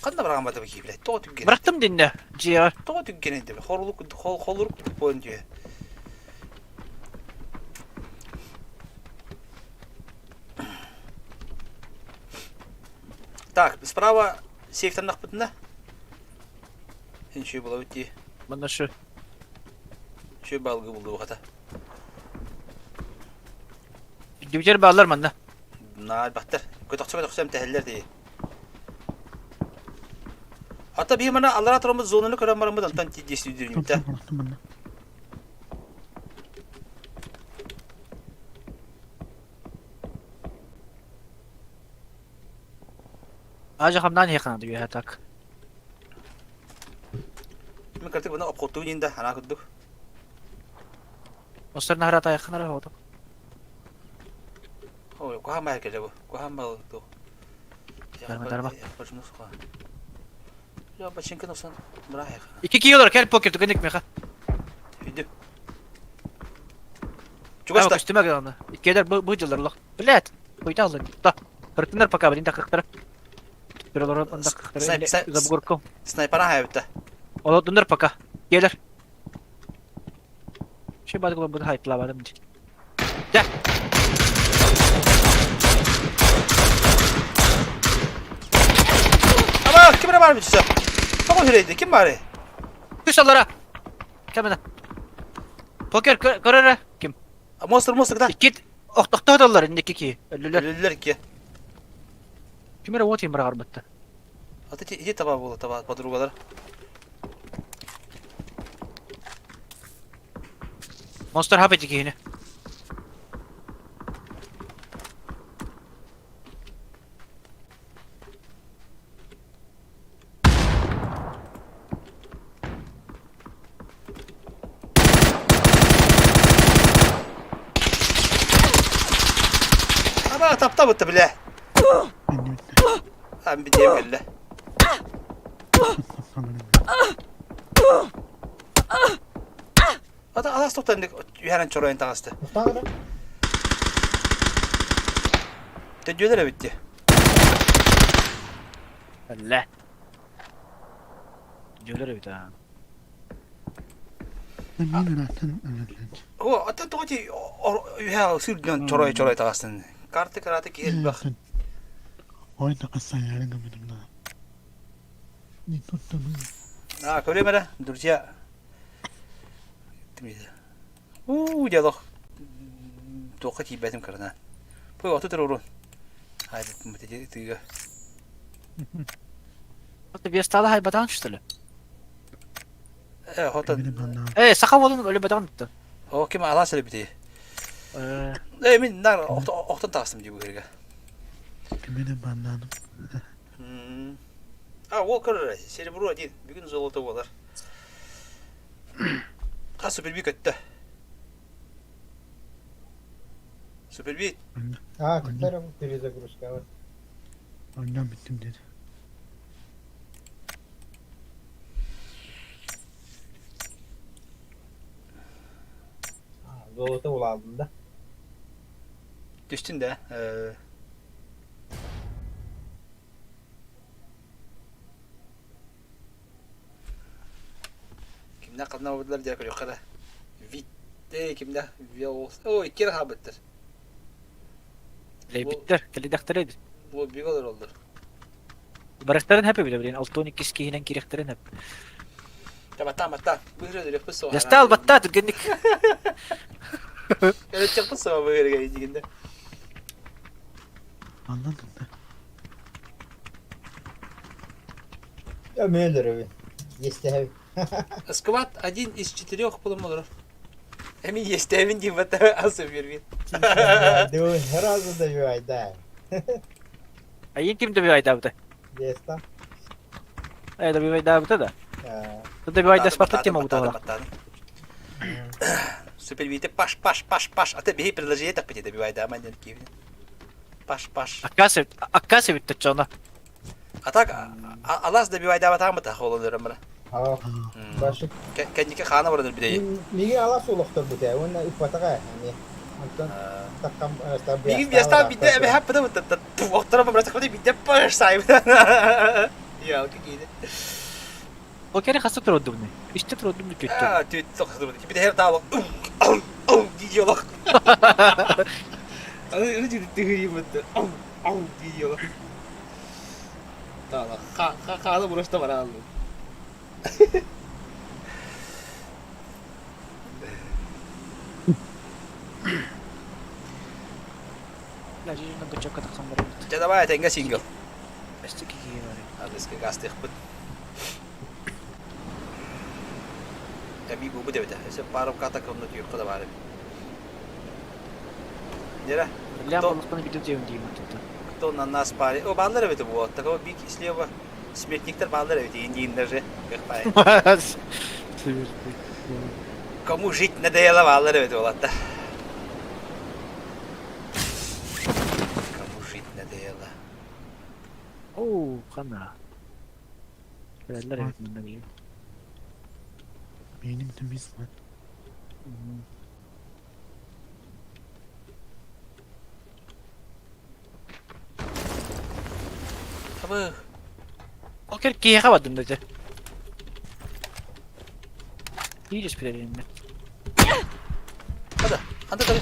Ханна барган бата бу блядь. Тоҕо түгген. Бырахтым динне. Жиа. Тоҕо түгген инде. Хорулук хол холурук буон дьүө. Так, справа сейфтан нахпытына. Инши була бити. Манна шу. Шүй балгы булду хата. Дүбүтер баалар манна. Наар баттар. Көтөхсө көтөхсө эмтэһэллэр дии. Ата биһи мана аллара тураммыт зонаны көрөн бараммыт антан действительно. Ажа хамнан хехана дүйэ так. Мен кыртык буна обходтуу дин да хана курдук. Остар нахара таяханара хоото. Ой, куһаан баар кэлэ бу. Куһаан бал ту. Дарма дарма. Я бачинка носан браха. Ики киолор кел покер түгенек меха. Үйдү. Чугаста. Көстүмө гана. Иккедер бу бу жылдар улах. Блядь. Койта алды. Да. Кыртындар пока блин да кырктара. Бир олор анда кырктара. За бугорком. Снайпера хайбыта. Олодундар пока. Келер. Şu бадыгы бу хайтлабадым ди. Дә. Ама ким бар битсе? Тоҕо хүрейди ким бары? Түс алара. Кемene. Покер көрөрө ким? Монстр монстр да. Икки охтохтоодоллар инники ки. Өллүлэр. Өллүлэр ки. Ким эрэ уот имбара барбытта. Ата иди таба буола таба подругалар. Монстр хап эти киһини. Ама таптабытта билэ. Ам бидиэм кэллэ. Ата алас тоқтан үһәрен чоройын таҕысты. Төдүөлөр эбитти. Әллә. Дьөлөр эбит аа. О, ата тоҕо ти үһэ сырдынан чорой чорой таҕыстын. Карты караты киһи элбэх. А, көрүөм эрэ, друзья. Уу, диалог. Туохха тиийбэтим кырына. Пой, оту турурун. Ай, тыга. Это без стала хайбатан, что ли? Э, хотон. Э, саха болун өлө батан битти. О, ким алас эле бити. Э, мин нар охтон тағыстым дии бу А, Уолкер серебро один. Бүгүн золото болар. Ха, суперби көттө. Суперби. А, которая перезагрузка. Золото улаалдым да. Түстүн да. Кимнә кылна булдылар диye көрүөххэ да. Витте кимнә Виос. Ой, кир хабыттыр. Лейбиттер, кэлидахтар эбит. Бу биголор олдур. Барахтарын хэппи биле билен, алтон иккис киһинэн кириэхтэрин хэп. Табата матта. Быһыр өрөппүт соҕа. Дастаал батта түргэнник. Өрөччөкпүт соҕа быһырга дигинде. Өмөлөрөбү. Естеһэби. Сквад один из четырех полумолоров. Эми естебин дип бата асы бербин. Дуу, сразу добивай, да. Айын ким добивайдаабыта? Деста. Э, добивайдаабыта да. Добивайдаспаппыт тема бутала. Супер вите паш паш паш паш. А ты беги предложение так пойти добивай да мен киви. Паш паш. Аккасы битте чона. А так алас добивай да батамы та холодырым бра. Аа. Башык. Кәннике хана барадыр бидей. Миги алас улохтор бутэ, уонна ыппатаҕа эмиэ. Онтон таккам Миги биэстаан бидде эбэ хаппыта бутта. Охтора бара ходи бидде паш сайбы. Я какие. Ол кere хаса турдум. Иште турдум түттү. А, түт тохтор. Бидде хер таалык. Диdiyorlar. Аны аны жүрүттү бутта. Ау ау диdiyorlar. Таала ха ха ханы бурашта бара алды. Дьэ давай этэҥҥэ сингл. Аныска гастыахпыт. Эми бу бу эбитэ. Өссө пара ката кылны түйүөххэ да баар эбит. Нера? Кто на нас пари? О, баалар эбит бу. Такого бик слева смертниктер баалар эбит. Индиин даже. Кому жить надоело баалар эбит болатта. Кому жить надоело. Оо, хана. Билэллэр эбит манна билим. Табы. Ол кэр киһиэхэ бардым да ити. Биир испирэриннэ. Ханта таbi.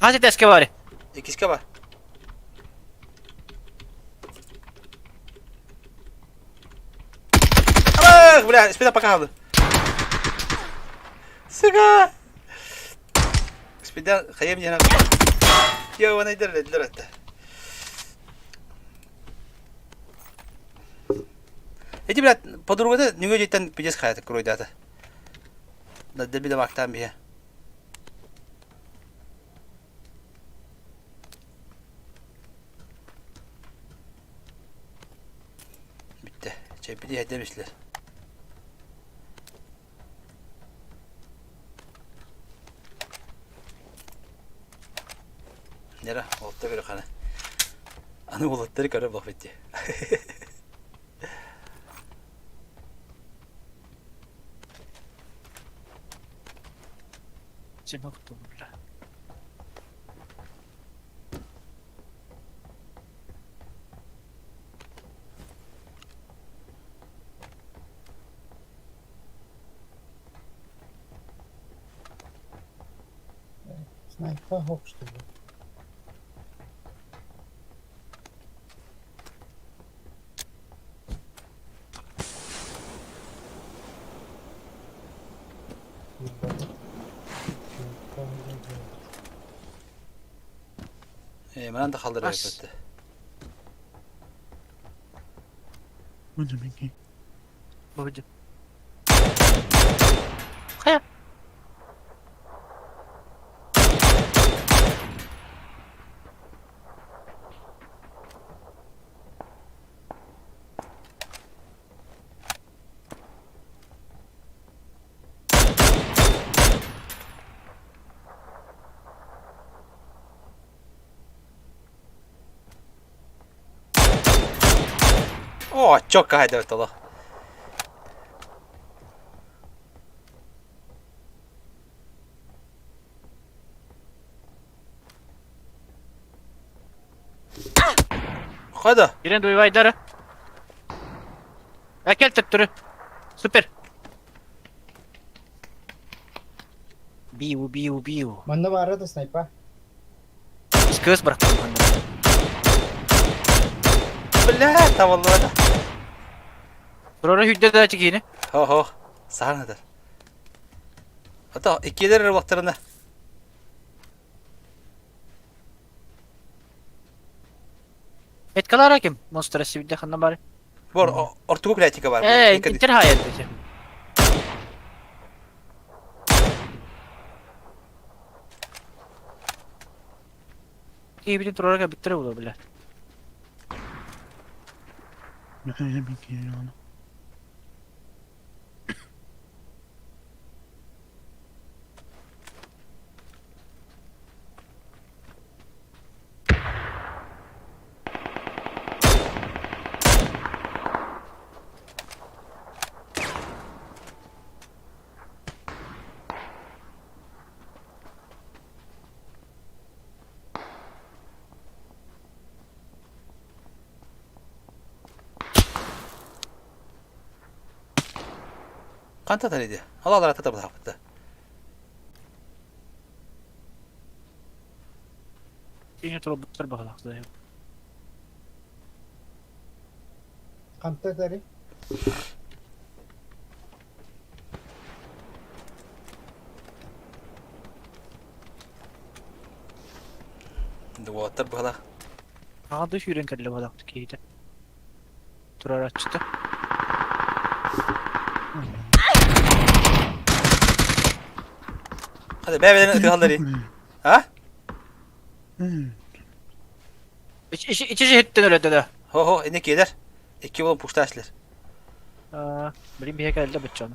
Хас этээскэ баар? Иккискэ бар. Ах, бля, спина пока хаалды. Сука! Спина хайым диэн Йо, онайдар ледилер этте. Эти, блядь, подругада нүгө жеттен пидес хаята куройдата. Надда биде мактан бие. Bitti. Чэйбити иһэрдэмислэр. Нера, олта көрө хана. Аны уолаттары көрө бах битти. Сен бля. Снайпа хок, что ли? Э, манан да халдыр Ас. бетти. Будет. Хайа. О, чокка хайда бет олох. Хайда. Ирен дуйвайдары. Әкел түрі. Супер. Биу, биу, биу. Манна баар да снайпа. Кыз бырақтым. Бля, табылды. Турары хүдде да чекені. Хо-хо, саанадыр. Ата, иккилер вақтарына. Эткалар ким? Монстр сибидде ханна бар. Бор, ортугу клятика бар. Э, интер хаят бите. Кей турарга биттире болор бля. Канта тариди. Ала ала тата бахапты. Кине тура буттар багалак. Канта тари. Дуоттар бахала. Ага сүйрен кәлле балак кейде. Турар ачты. Hadi бәбеден ытыгаллары. А? Ичи ичи хеттен өлөдө да. Хо-хо, эне келер. Икки болуп пушташлар. Аа, билим бие кәлле битчаны.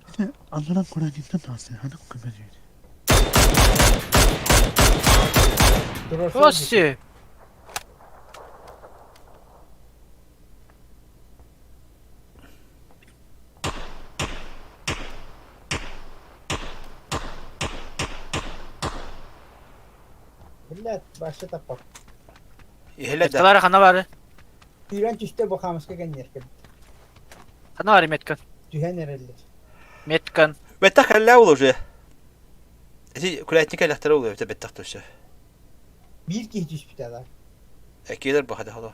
Оси. Блядь, башы таппак. Ихеле да. Эткалар ханна бар. Үйрен түсте бу хамыска кеннер. Хана меткан. Түһэн эрэллэр. Меткан. Бэттэх кэллээ ол уже. Ити кулятник элэхтэрэ ол эбитэ бэттэх төсө. Биир киһи түспүтэ да. Экиэлэр баха да холо.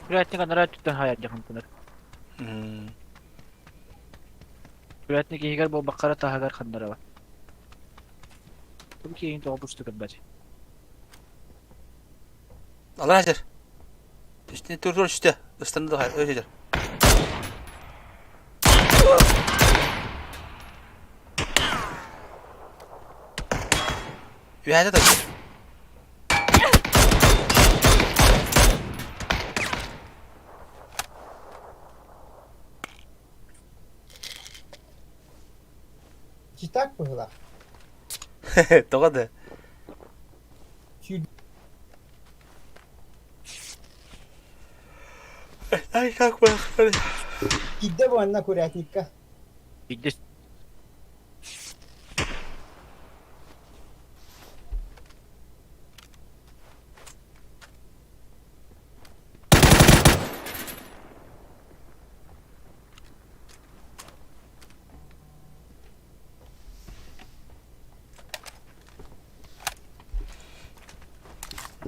Курятник анараа өттүттэн хаайар дьахамтанар. Курятник иһигэр буолбакка эрэ таһыгар ханнарaba. Бу киһин тоҕо бусту көрбөт. Алар сир. Үстүнэ тур тур үстэ. Ыстанды да өй сир. Үһәдә да. Читак быһыылаах. Тоҕо да? Ай, как бы... Киирдэ бу анна курятникка. Киирдэ.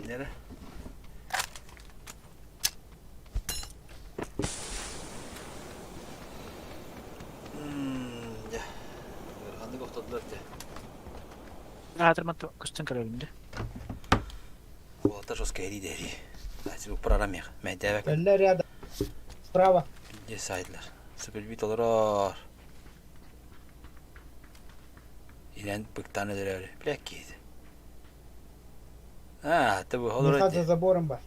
Nere? Дьэ. Ыараханнык охтордулар дьэ. Аатырман көстөн көрөбүн дэ. Уолаттар жестко эрий да эрий. Программех. Мэйдээбэк. Кэллэ рядом. Справа. Дьэ сайдылар. Сыпылбит олорор. Инэн быктаан өлөрөөрү. Бля киһи. А, ты бы олорор. Миха за забором бар.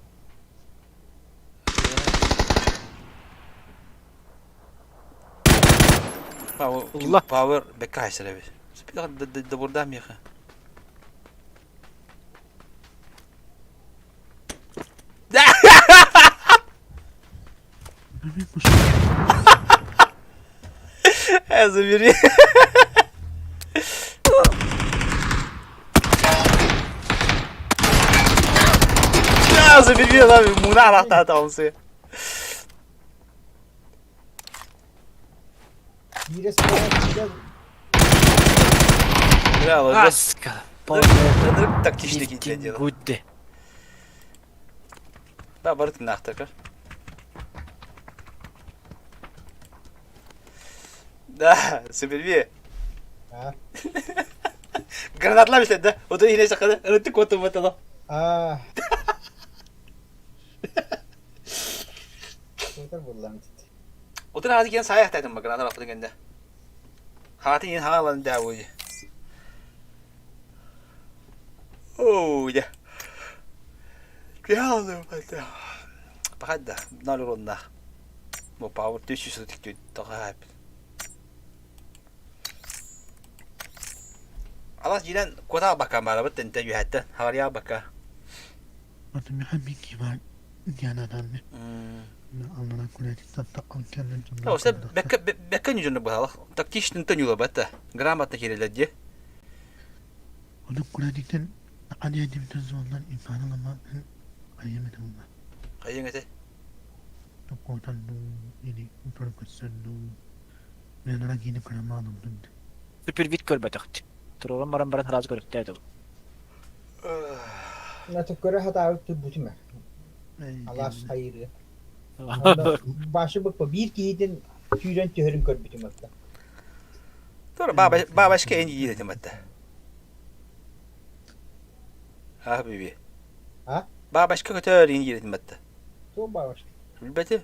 Power бэккэ хайсар эбит. Добурдаах миэхэ. Э, забери. Да, забери, да, муна лахта таунсы. Бля, Аска. Тактичный киирдэ дело. Гудде. Да, барытын наахтар. Да, сибирби. Гранатла билсэ да? Ото иһинэ сакада, ырытты куоту батало. Аа. Куотар буллам Отun ааты киэн саайах тайтым граната баппытын кэннэ. Хаатын иин хаалан даа буй. Оо, я. Пиалны бата. Пахадда, ноль уруннаах. Бу Power 334 тоҕо Алас дьиинэн куотаах бакка баарабыт тэнтэн үөһэттэн хаҕарыйаах бакка. Ол бэккэ бэккэ ньудьуну быһалах тактичный тонюла бата грамотно киирэлэр дии. Хайыҥ этэй? Супер вид көрбөтөхт. Туруран баран баран сразу көрүктээ дыл. Натык көрө хатаабыт турбутум Алаас хайырыа. Башы быкпа биир киһитин түүрэн түһэрин көрбүтүм атта. Тура бабашка эн иир этим атта. А биби. А? Бабашка көтөр ин иир этим атта. Туох бабашка? Билбэтим.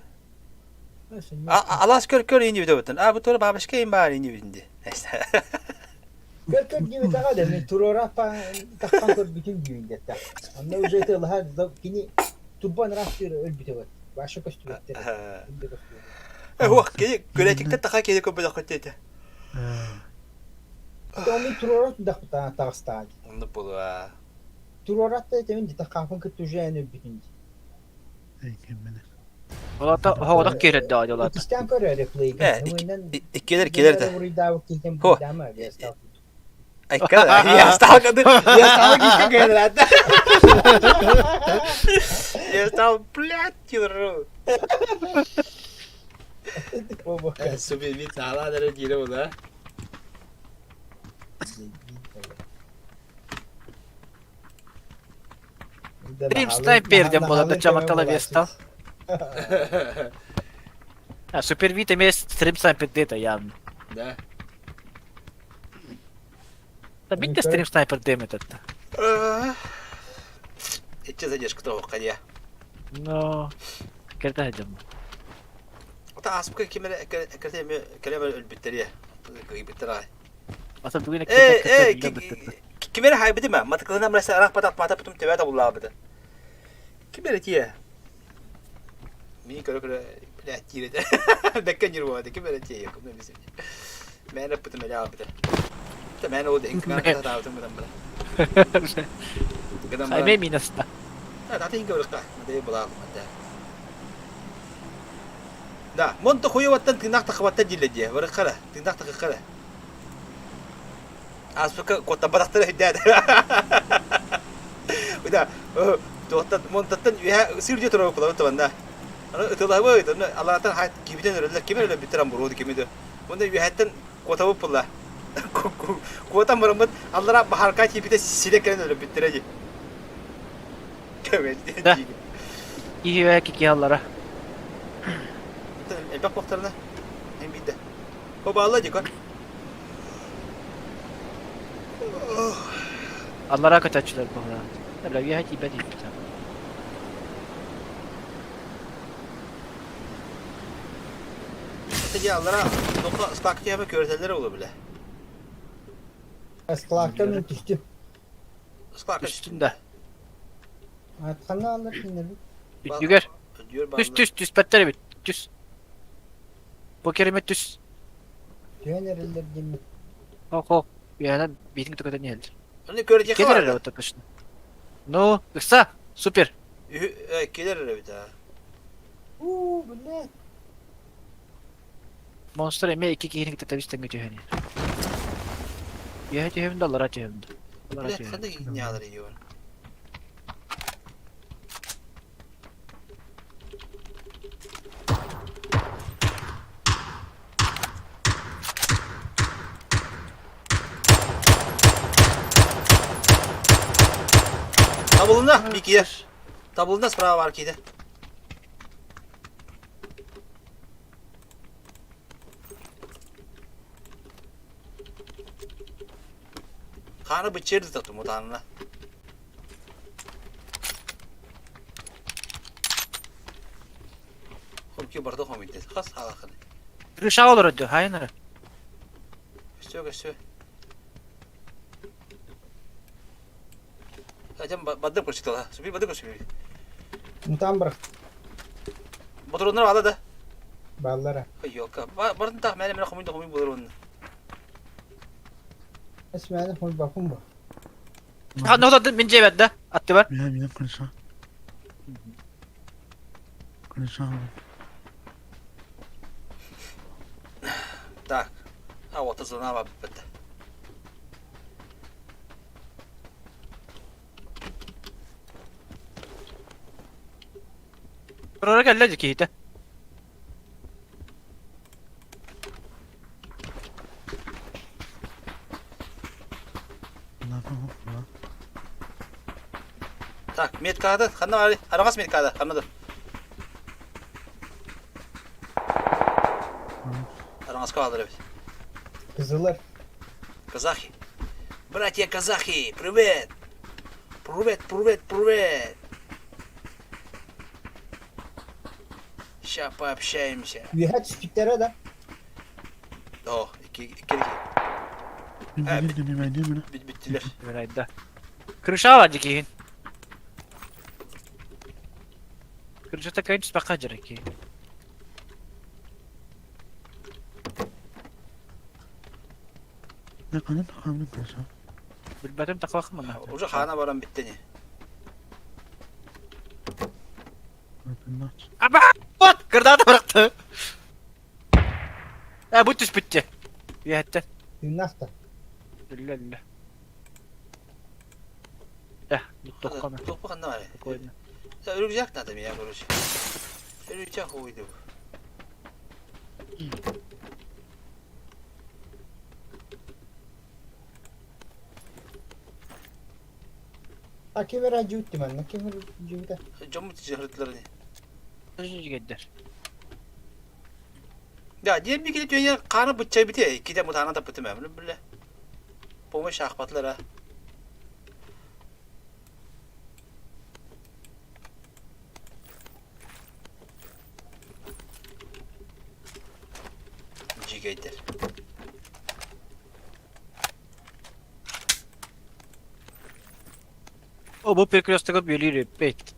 Алаас көр көр ин диэбит эбитин. А бу тура бабашка ин баар ин диэбитин ди. Көр көр диэбитэҕэ да мен туруора таххан көрбүтүм дүүн диэтэ. Онно уже тылаһа кини турбан ыраах өлбүтэ бат. Баша көстүбэттэр. Уох, кини күлэтиктэн таха киһи көрбөтөххө диэтэ. Томи туруора тудахпытаа таҕыстаа. Оннук буолуа. Туруоратта этэмин дии, хаапын кытта уже эн өлбүтүн дии. Олата хоҕодох киирэрдэ одьолата. Иккистээн көр реплейга. Э, иккилер килер да. Буруйдаабыт киһитин Хо. буруйдаама, я стал. Айка, я стал, я стал кишка говорят. Я стал, блядь, тиру. Супер вид сала даже тиру, да? Стрим снайпер диэн буолар да чаматала вестал. А, Супер Вит эмиэ стрим снайпер диэтэ явно. Да. Да битте стрим снайпер диэмэт это. Иччэ задержка того кадия. Но кэрдэ сылдьаммын. Ота ааспыка ким эрэ эккирэтэ эмиэ кэлэ өлбүттэрэ. Кыйбыттар аҕай. Ата бүгүн Э, э, ким эрэ хайбыты ма? Матыкылынан мыраса арах патах пата потом төбө табыллаабыта. Ким эрэ тиэ? Мин көрө-көрө блядь тиирэтэ. Бэккэ нервовата. Ким эрэ тиэ кым да Мэн ыппытым эле аабыта. Та мэн ол ден кым татаабытым гынан бара. Гынан Хайме минаста. Та тата инге барыкка. Мадей булаам да. Да, монто хуйваттан тыынах тахыбаттан дилле дие. Барыккара, тыынах тахыккара. Ааспыкка куоттамматахтара үрдээтэ. Да, туохтан монтаттан үһэ сыр дьиэ турар кулабыт табанна. Аны ытылаһыбыт, аны алаатан хаат кибитен өрөллөр, ким эрэ бүттэр амбуруоду кими да. Онно үөһэттэн куотабыт булла. Куотан бараммыт аллара баһарка тиипитэ силэ кэлэн өлөрбүттэрэ дии. Да. Киһи кики аллара. Элбэх буохтарына эн биирдэ. Хобаалла дикон. Аллара көтөөччүлэр буолла. Бля, үөһэ тиийбэт ииппитэ. Это дьэ аллара тоққа склак тиэбэ көрөтөллөр олу биле. Склакта мен түстүм. Склакка Түстүм да. Атқанна алар кинилер. Үрдүгэр. Түс түс түспэттэр эбит. Түс. Бу кереме түс. Түһэн эрэллэр диэммит. Хо-хо. Үөһэнэн биитин көтөн иһэллэр. Оны көрөтүөххэ Келер эрэ вот точно. Ну, ыкса, супер. Келер эрэ эбит аа. Уу, блядь. Монстр эмиэ икки киһини кытта тэбис тэҥҥэ түһэн иһэр. Үөһэ түһэбин да аллара түһэбин да. Аллара Блядь, түһэбин. ханна ньаалар ийиор. Табылына, Микия. Табылына справа бар киде. Хааны быччырды татым утаанна. Хомки барда хомитте. Хас халахын. Крыша олорор дьэ, хайын эрэ. Көстүө көстүө. Затем бадыр прочитала. Суби бадыр көстүө. Мутан бырах. Ботуроннар ала да. Баллара. Ёлка. Бардын так мәне мәне хомуй да хомуй болар онны. Эсмәне хомуй бакум бу. А, ну да, мин жебет да. Атты бар. Мин мин крыша. Крыша. Так. А вот зона бар бит. Турара кэллэ дьэ киһитэ. Так, меткада, ханна бар? Арагас меткада, ханна да. Арагаска алыр бит. Кызыллар. Казахи. Братья казахи, привет! Привет, привет, привет! Ща пообщаемся. Үөһэ түспүттэрэ да. О, икки, икки, икки. Биттилер. Да. Крыша бар дьэ киһин. Крышата кайын түспэххэ дьэр киһи. Билбэтим Уже хана баран биттени. Аба! Вот! Граната бырахты! Э, бу түспүттэ. Үөһэттэн. Тыыннаах да. Үллэ, үллэ. Э, туохха Туохпа ханна бар? Рюкзак надо меня, короче. Рюкзак уйду. А ким эрэ дьүүттү манна, ким эрэ дьүүтэ. Дьоммут дьиһырдылар ини. Жигеддер. Да, диэн бикини түөньер хааны быччайбыты, ките мутаана таппытым әмін біле. Помощь аахпатылар а. Дьигэйдэр. О, бу перекрестогы бүөлүүр эппит.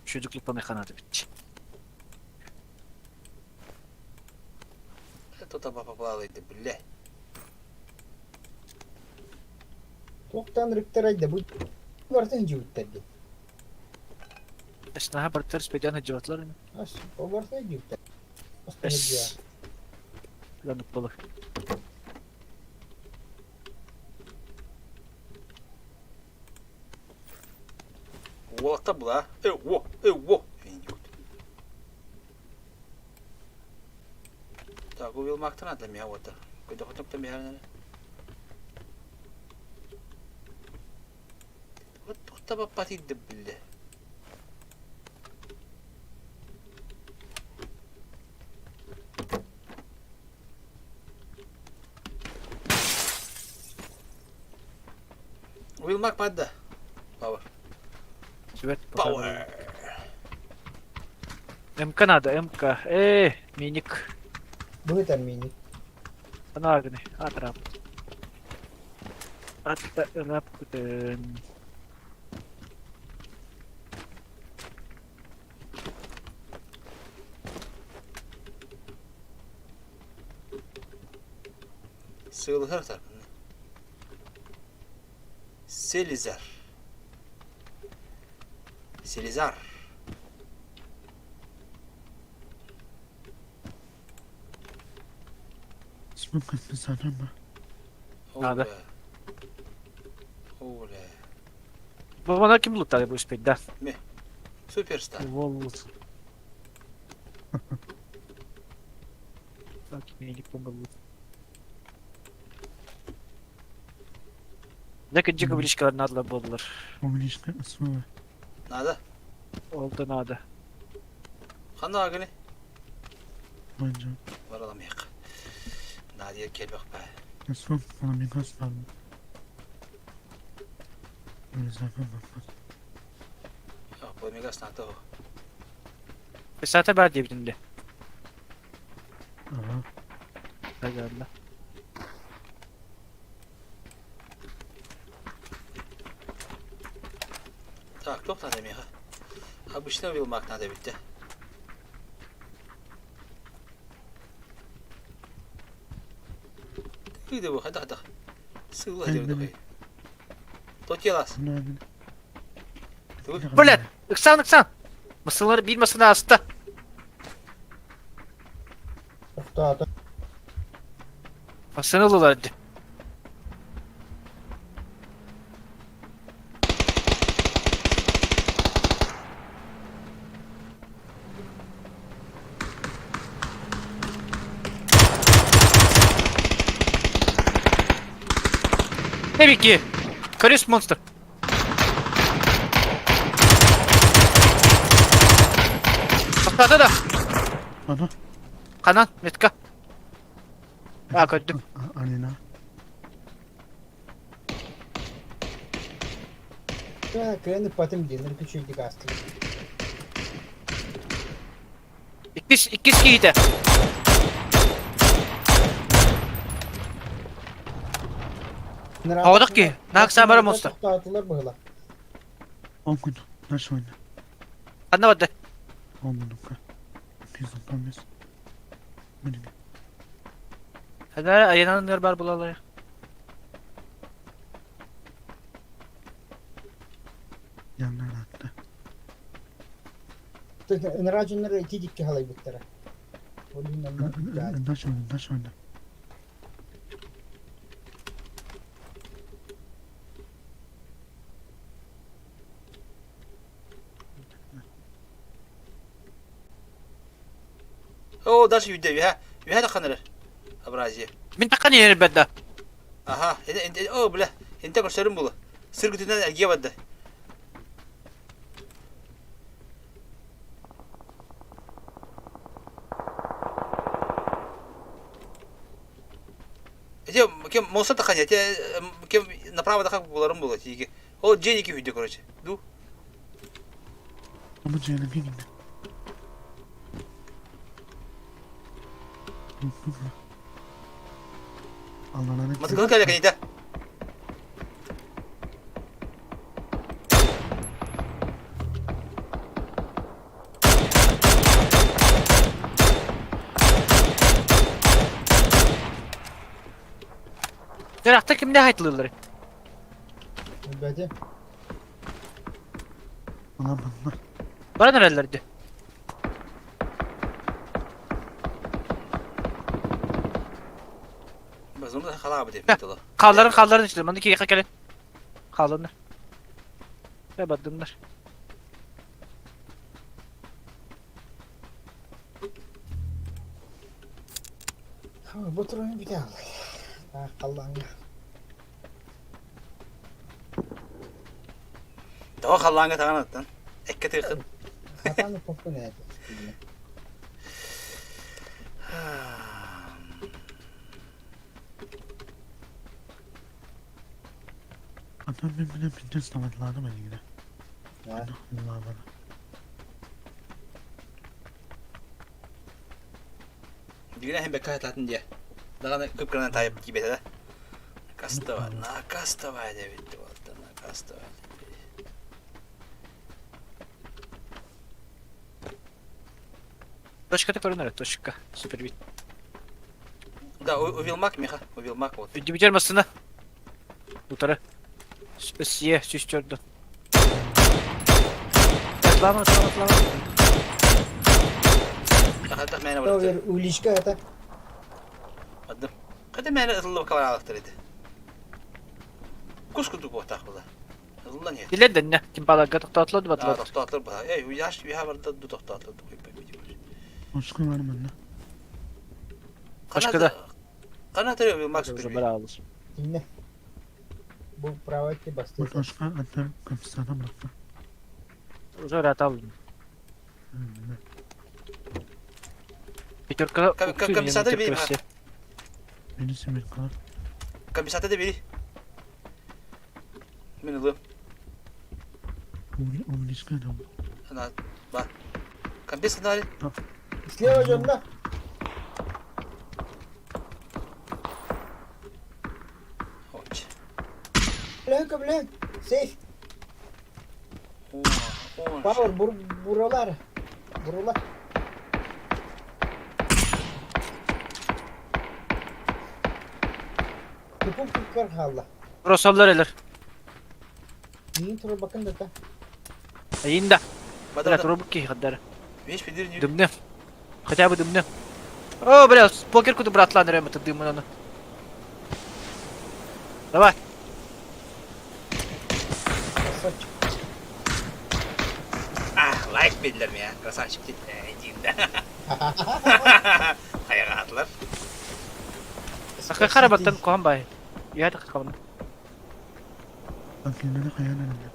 Çocuk механаты бит. Тута папалайды биле. Туохтан рыктарайда бу бартын дьүүттэрди. Эснаха бартар спедян хаджатлар. Ас, о бартын дьүүттэр. Эс. Ланып болur. Уолатта була. Э, во, э, во. Так, увел мактана для меня вот. Куда хоть там я. Вот тут патит бille. Уилмак падда. Power. Свет. Power. МК надо, МК. Э, миник. Будет там миник. Анагны, атрап. Атрап. Сığılır tarafında. Selizar. Selizar. Надо. Оля. Бу ким лутали бу успеть, да? Ме. Суперстар. Волос. Так, миник помогут. Ләкин жига билишкалар надо болдулар. Надо. Oldu надо. Ханна агыны. Баралам як. Надя келбек ба. Бу мегас надо. Сата бар диебитинде. Ага. Так, топ надо меха. Обычно вилмак надо битте. Кыйды бу, хада хада. Сыла дерди. Тотелас. Блядь, Ыксан, Ыксан! Масылар бир масына аста. Тоқтады. Масыны улар ди. Tabii ki. Karis Monster. Atladı da. Ана. Канан, метка. А, көттүм. Анина. Кыны потом денер күчүйдік асты. Иккис, иккис кийде. Алдык ки. Нак бара монстр. Тоқтатылар бұғыла. 10 күн. Дальше ойна. Анна барды. 10 минутка. 295. Міне. Хәдәр аянан бар булалар. Ынараа дьоннор ити дикки халайбыттара. Ол иһин онно Дальше, дальше. О, дальше үйде, үһэ. Үһэ таххан эрэр. Абразия. Мин таххан иһэр бэрдэ. Аха, о, бля, инте көрсөрүм була. Сыр күтүнэн эргиэ барда. Эти кем моса таххан, эти кем направо таххан буларым була тиги. Ол дьиэ үйдө, короче. Ду. Бу дьиэни кигинэ. Аллананы. Матыкы кэлэ кэнитэ. Дырахта кимде хайтылылар? Бәде. Баран эрэллэрди. Базымда халаа бит эппит Қалларын қалларын işte. Маны кире кэлэн. Қалланар. Бә бардымнар. Бу тураны бите алай. Қаллаңа. Тоҕо халлааҥҥа таҕан аттан. Экке тыыкын. Хатаны поппун эти. Atan мен менен пинтен саматлады мени. Allah bana. Дигинэ хэн бэкка хататын дьэ. Даҕаны кып-кыранан таайып киибэтэ да. Накастова, накастова диэбит буолта, накастова. Точка көрүнөр, точка. Супер бит. Да, увилмак, Миха, увилмак вот. Үдүбүтер масына. Утары. Сие, сүстөрдү. Атлама, атлама, атлама. Хата мээнэ барыта. Уличка это. Адым. Хата мээнэ ытыллыбакка бараалыктар ити. Кус курдук буолтаах була. Ыллан иһэр. Билер дэннэ. Ким баларга тоқтатылады Аа, батылады. тохтоотулар баһа. Эй, уяш үһэ барда ду тохтоотулар Очко бар манна. Башкада. Кана төрө Вилмак Уже супер. баралыс. Dinle. Bu правайки басты. Бу точка ата компенсатор бакта. Уже рат алдым. Пятерка. Компенсатор бери, ма. Мени семерка. Компенсатор да бери. Мин ылым. Уличка да. Ана, ба. Компенсатор Слева жонда. Оч. Блин, блин. Сейф. Power bur buralar. Buralar. Тупун куккар халла. Росаллар элер. Мин тура бакын да та. Айында. Бада, Бля, туру ки хаддар. Вещь пидир Дымны. Хотя бы дымны. О, бля, покер куду братлан рем это дымны. аны. Давай. Красавчик. А, лайк бердилер меня, красавчик дейт. Дейм да. Хайга Аха харабаттан кохан бай. Я так кабын. Акинени каян эле.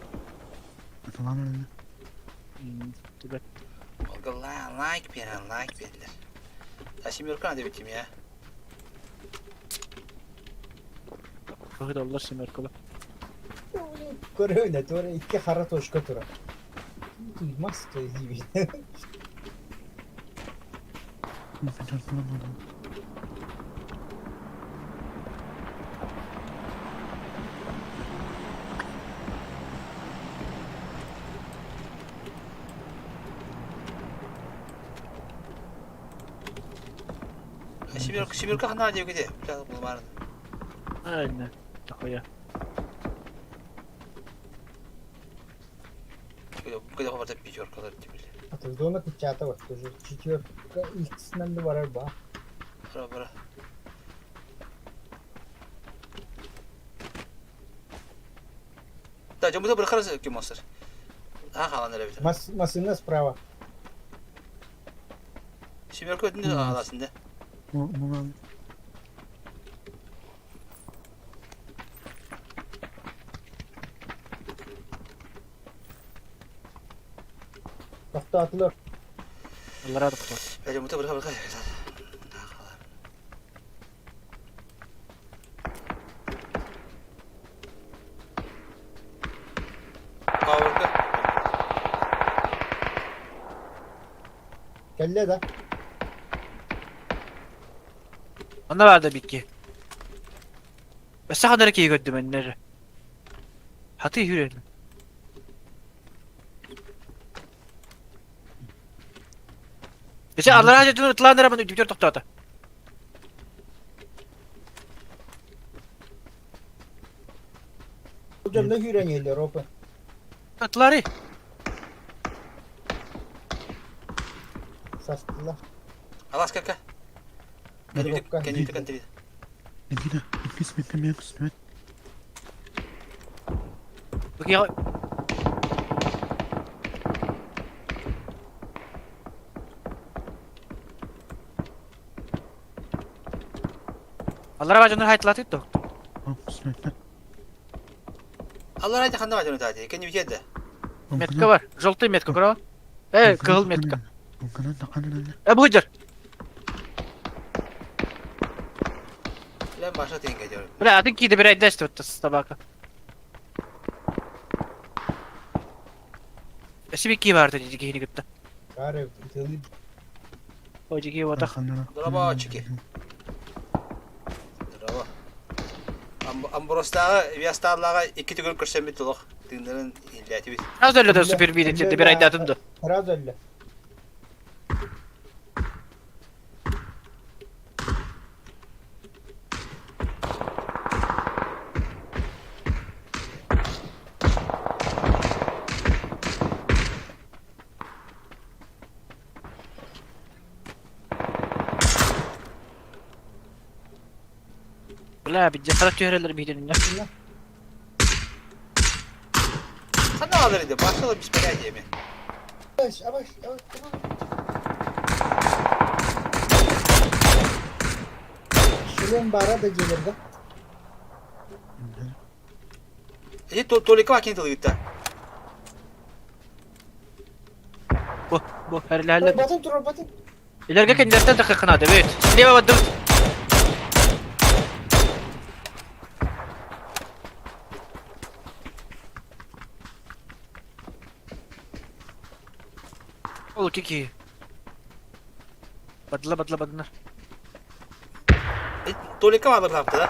Аталан эле. Олга лайк берен, лайк бердилер. Та семерка надо битим я. Кохы доллар семеркала. Көрөйнө тура икки хара точка тура. Туймас то дейбит. Пятерка бар. Семерка, семерка хана деп кете. Бля, бул барын. Айна. Тахуя. Кыда хабарда пятеркалар деп биле. А зона печатала тоже. Четверка X нам двора ба. Бара бара. Да, жомута бір қарасы кем осыр. Ha халан эле бит. Мас, машина справа. Семерка өтүндө аласың да. Муңа. Тоқтатылыр. Аллара тоқтат. Жомута бір бір Кавырка. Кәлле да. Онна барды битки. Өссө ханары кии көрдүм эннер. Хаты хүрен. Эсе аллара жөтүн ытлаанара мын үтүктөр токтоото. Жонда хүрен опы. Ытлары. Састылар. Алас кака. Дробка. Кенди кантри. Эдина, иккис мекке күстүбөт. Бу Аллара бажонор хайтлаты то. Күстүбөт. Аллар айта ханда бажону таати. Кенди битеди. Метка бар. Желтый метка көрө. Э, кызыл метка. Онканан таканан. Э, бу жер. Лен баша тенге жор. Бля, атын кийди бир айдашты вот собака. Эси ки барды диги кийини кытта. Кары, тылы. О жиги вот. Драба чики. Драба. Амбростагы вястарлага икки түгөр көрсөм бит толок. Тыңдарын илляти бит. Сразу эле супер видите, бир айдатын да. Сразу эле. Бля, бит жакара түһәрелер битен. Ханда алыр иди. Башала без понятия мен. Абаш, абаш, абаш. Шлем бара да келер да. Эти толика бакин тылыгытта. Бу, бу, хәрле Батын турар, батын. Иләргә кендәртән тәкъ кына бит. Слева вот дут. Ол кики. Бадла бадла бадла. Толика алыр тапты да.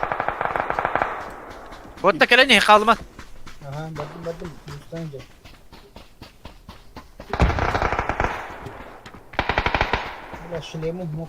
Вот та кәләне қалма. Ага, батын, батын. Юстан же. Бля, шлему мог.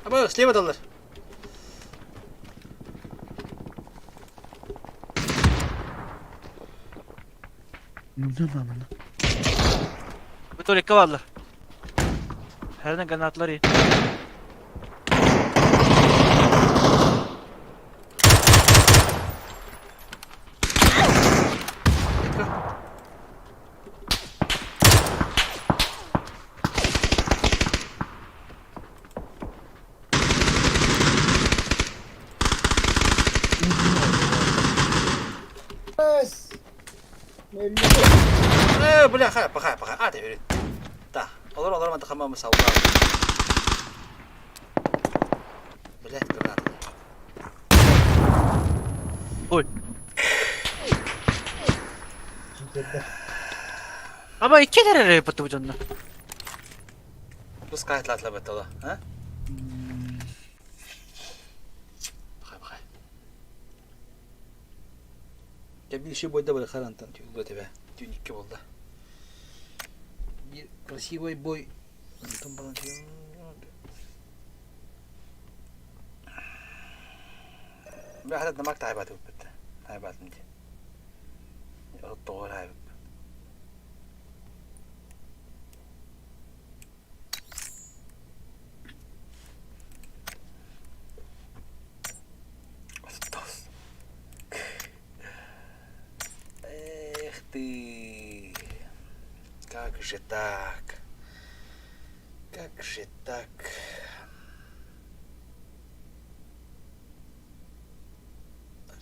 Аба слева далар. Нүнэн бамына. Бу толика валлар. Хәрнә гранатлар. Бас. Мөлле. Э, бля, хай, пахай, пахай. А, ты Да. Олар олар манда хамамы саула. Блядь, граната. Ой. Жигерде. Ама икки дәрәре бу жанна. Спускает лабатала, а? Бахай, бахай. Кэбилши бойда бар харантан тюлга тебе. Тюникке болды. Bir красивый бой. Антон балан. Бәхәт намак тайбат өппүттэ. Тайбат инде. Оттоҕор хайбып. Оттос. Эх ты. Как же так? Как же так?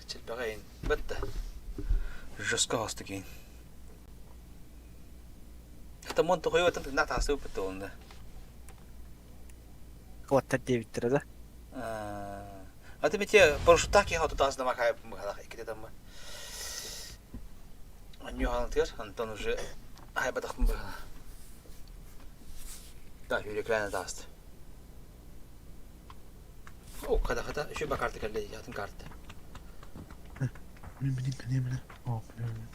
Чилбэҕэйин бытта. Жестко хостукин. Это мон тухуй отын тына тасы бытты онда. Кваттар диэбиттэрэ да. А ты мете парашютта ки хату тас намак хай махалах иките тамма. Анню халантыр, Антон уже хай батахмын бахала. Да, юрекляна даст. О, хата хата, еще ба карта кэллэ, атын карта. Мин билин кэлиэминэ. Оо, билэбин.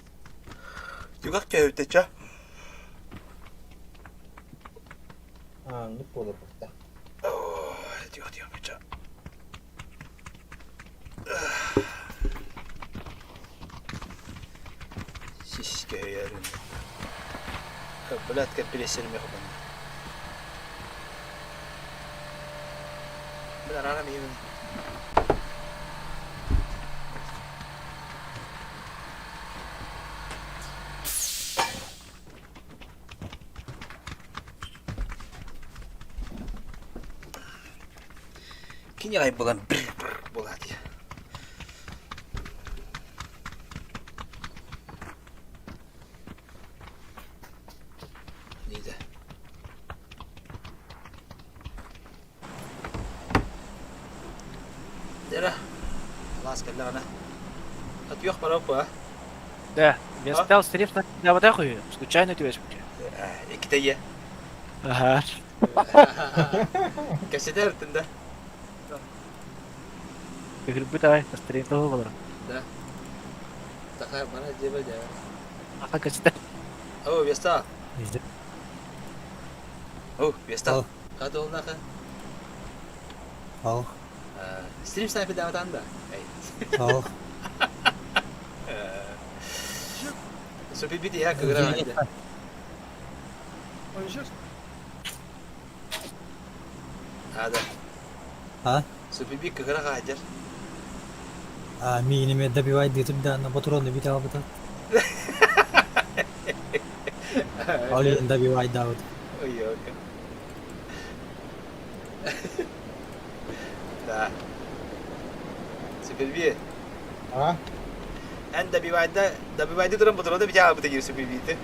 Түгэх көһүтэ А, ну пола бухта. Тихо, тихо, быча. Сис көһүйэрин. Блядь, кэппилэсэрим яхабан. Бля, рара миһин. Киньяй булан бир булат. Диде. Дера. Лас кэллэҕинэ. Отъех бараппа. Да, я стал стрим на вот такую, случайно тебя спутал. Иккитэ ийэ. Ага. Кэпсэтэ өртүн да. Кыһырбыт аҕай, стрим тоҕо болор. Да. Такая бара дьиэбэ дьэ. Аха кэпсэтэ. О, Веста. О, Веста. Кадолнаха. Ал. Стрим снайпер даатан да. Ал. Супибит я кыгыра. Ада. А? Супибит кыгыра хаадьар. А, миинеме добивай дытып да, на патроны бит албыта. Ал добивай да вот. Ой, окей. Да. Суперби. А? Эн добивайда, добивайды туран патроны бит албыта кир супербити.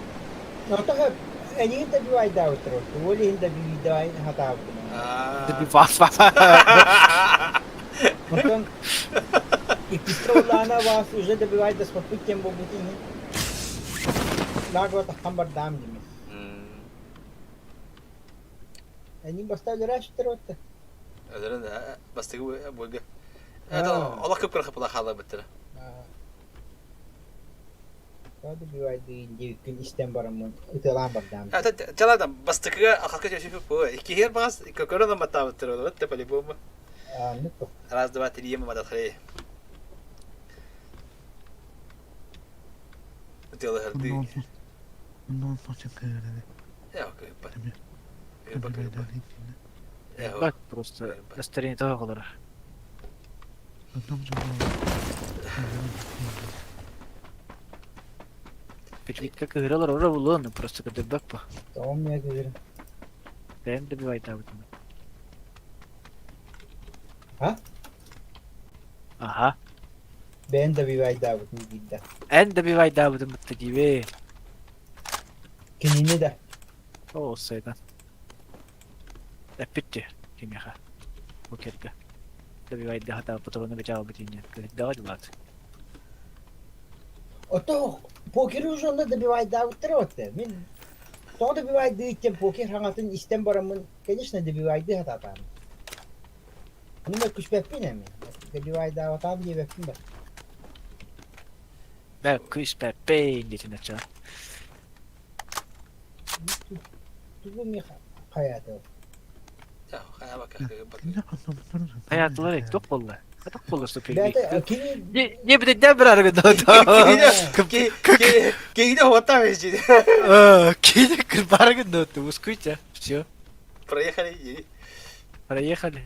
Ну, то они добивай да утро. Оли ин добивай хата. Добивай. Потом и пистолана вас уже добивай да спопут тем бобутини. Наго тахамбар дам дими. Они поставили раньше трота. Ödөрөн бастыгы бойга. Это Аллах көп кырхып була хала биттер. Добивай да инди күн истен барамын. Ытылан бардам. Это чаладан бастыгы ахакы жөшүп бу. Икки хер багас көкөрөн матта биттер. Вот те по-любому. А, ну то. Раз, два, три, ема мадат хрей. Дело херды. Оннон сочын кыһырды. Я кыпа. Кыпа кыпа. Так, просто настроение того болор. Печвитка кыһыралар ора булуон, просто кыдырбак па. Том я говорю. Бэйэм добивай да бутын. А? Ага. Бен добивай да вот не видно. Эн добивай да бутын бытты дибе. Кинини да. О, сайдан. Эппитти кимиэхэ. Бу кэргэ. Добивай да хата патроны бечаал бутинне. Кыһырдаҕа дылаат. Ото покер уже он добивай да вот трота. Мин. Тоҕо добивайдыы тем покер хаҥатын истэн бараммын, конечно, добивайдыы сатаатаҕым. Ону мөккүспэппин эми. Добивайдаабатаҕым диэбэппин да. Мөккүспэппин диэтин оччоҕо. Тугу миэхэ хайаатыл? Хайаатылар туох буолла? Хатах буолла Бэйэтэ кини Не бүтүннээн бирары Киһини хуоттаах иччи. Кини кырбары гынноту ускуйча. Все. Проехали. Проехали.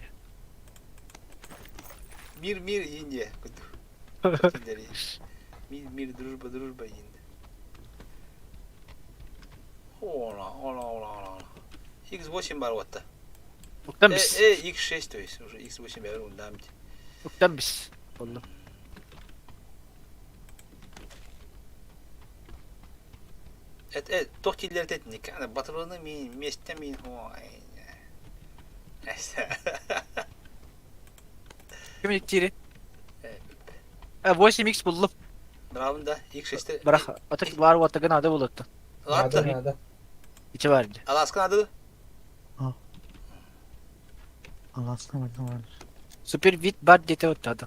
Мир, мир, Индия. Мир, мир, дружба, дружба, Индия. Ола, ола, ола, ола. X8 бар уотта. Уктан бис. Э, X6 то есть уже X8 бэр ундам. Уктан бис. Болду. Эт, э, туох дииллэр этитник. Батырыны мин, месте мин, ой. Ким иттири? 8x буллум. Бравын да, X6-те. Барах, атак бар уоттагын ада булатты. Надо, надо. Ичи бар ди. Аласка надо? Аласка манна бар. Супер вид бар дете оттады.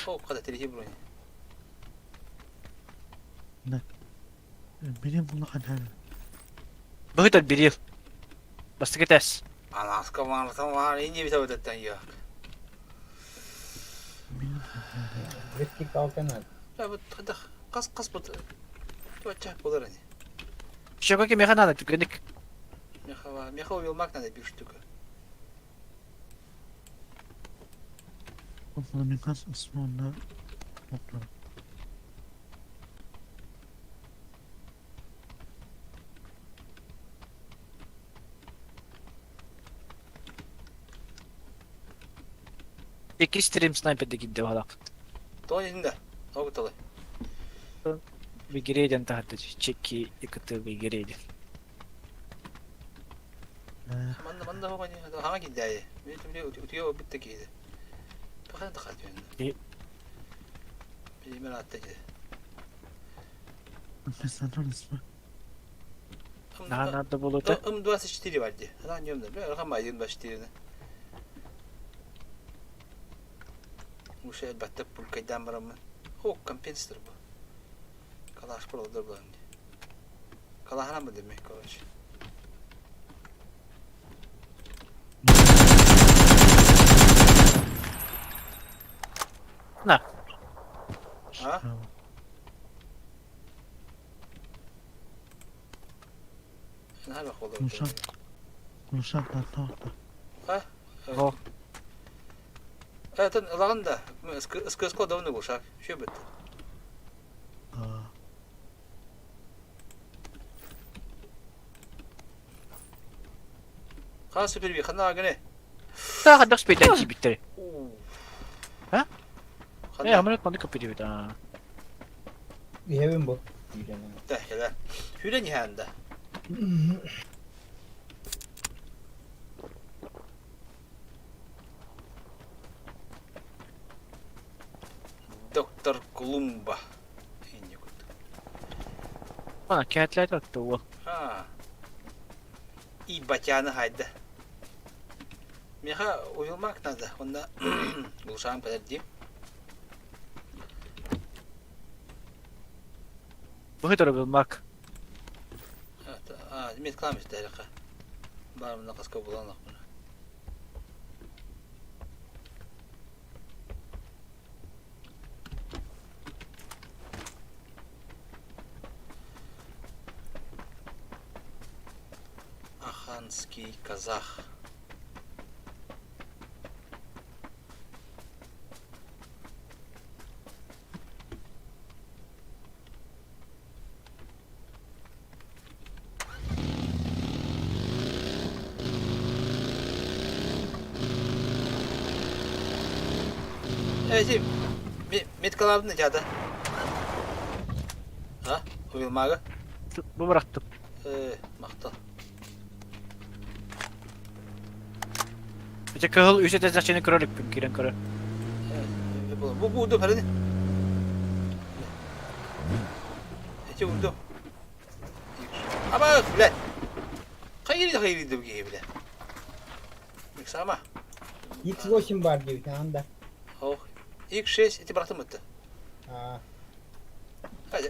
О, kada телехи брони. Бирин була ханар. Быһытар бирил. Бастыкы тэс. Аласка барсан бар, инде бит өтөттен yok. Вертикалка надо. Да вот қас қас бут. Туача болар ани. Шөкө меха надо түгеник. Меха меха уилмак надо bir штука. Ол мен қас ысмонда тоқтар. Икки стрим снайперде кидде балак. Тони да. Огуталы. Вигерейден тахты чеки икты вигерейден. Манна манна хоҕани хаҥа киддээйи. Мен түмле утуйа битте киһи. Пахан да хатыйын. Билимен атта ди. На надо было это. М24 бар ди. Ана нем да. Бля, хама М24. Уше батта пулкайдан барамын. О, компенсатор бу. Калаш продыр булам ди. Калахана бу демек, короче. На. А? Глушак. Глушак да тоқта. А? О. Это лаганда, СКСК давно глушак. Что бит? Ха супер би хана гने. Та хадах спейтен чибиттер. А? Э, амрат маны капири да. Биһэбин бу. Да, хела. Хүрен яханда. Доктор Колумба. Ана кәтләр атты ул. А. И батяны хайда. Меха уйылмак надо. Онда глушаем подожди. Быһытыр булмак. А, мет кламис дәріқа. Бар мына қасқа буланақ мұны. Аханский казах. Эти меткалабын жада. А, уйылмагы? Бу бырактым. Э, мактал. Бите кыһыл үс этезәчени көрөлүкпүн кирен көрө. Бу бу уду параны. Эти уду. Аба, блядь. Хайыр хайыр деп киһи бile. Сама. X8 бар диэбит анда. Ох. X6 эти братым это. А,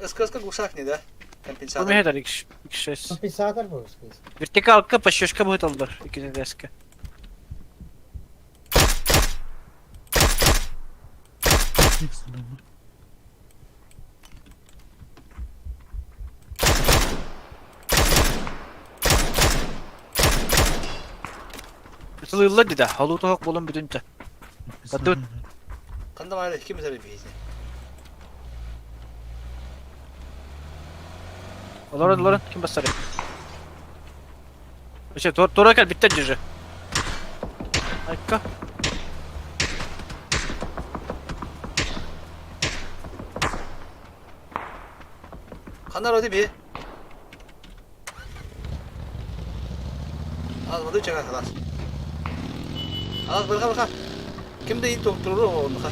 СКС глушак не, да? Компенсатор. Умеет X6. Компенсатор был, сказать. Вертикалка по щечкам будет алдар. Икки Сылылла дида, халу тоһок болон бүтүнчө. Баттыбыт. Канда майлы ким эсер бейсин. Олорон олорон ким басар? Вообще, тура тура кел биттен же. Айка. Ханар оди би. Аз буду чага халас. Аз бырга бырга. Кимде ин токтуру онуха.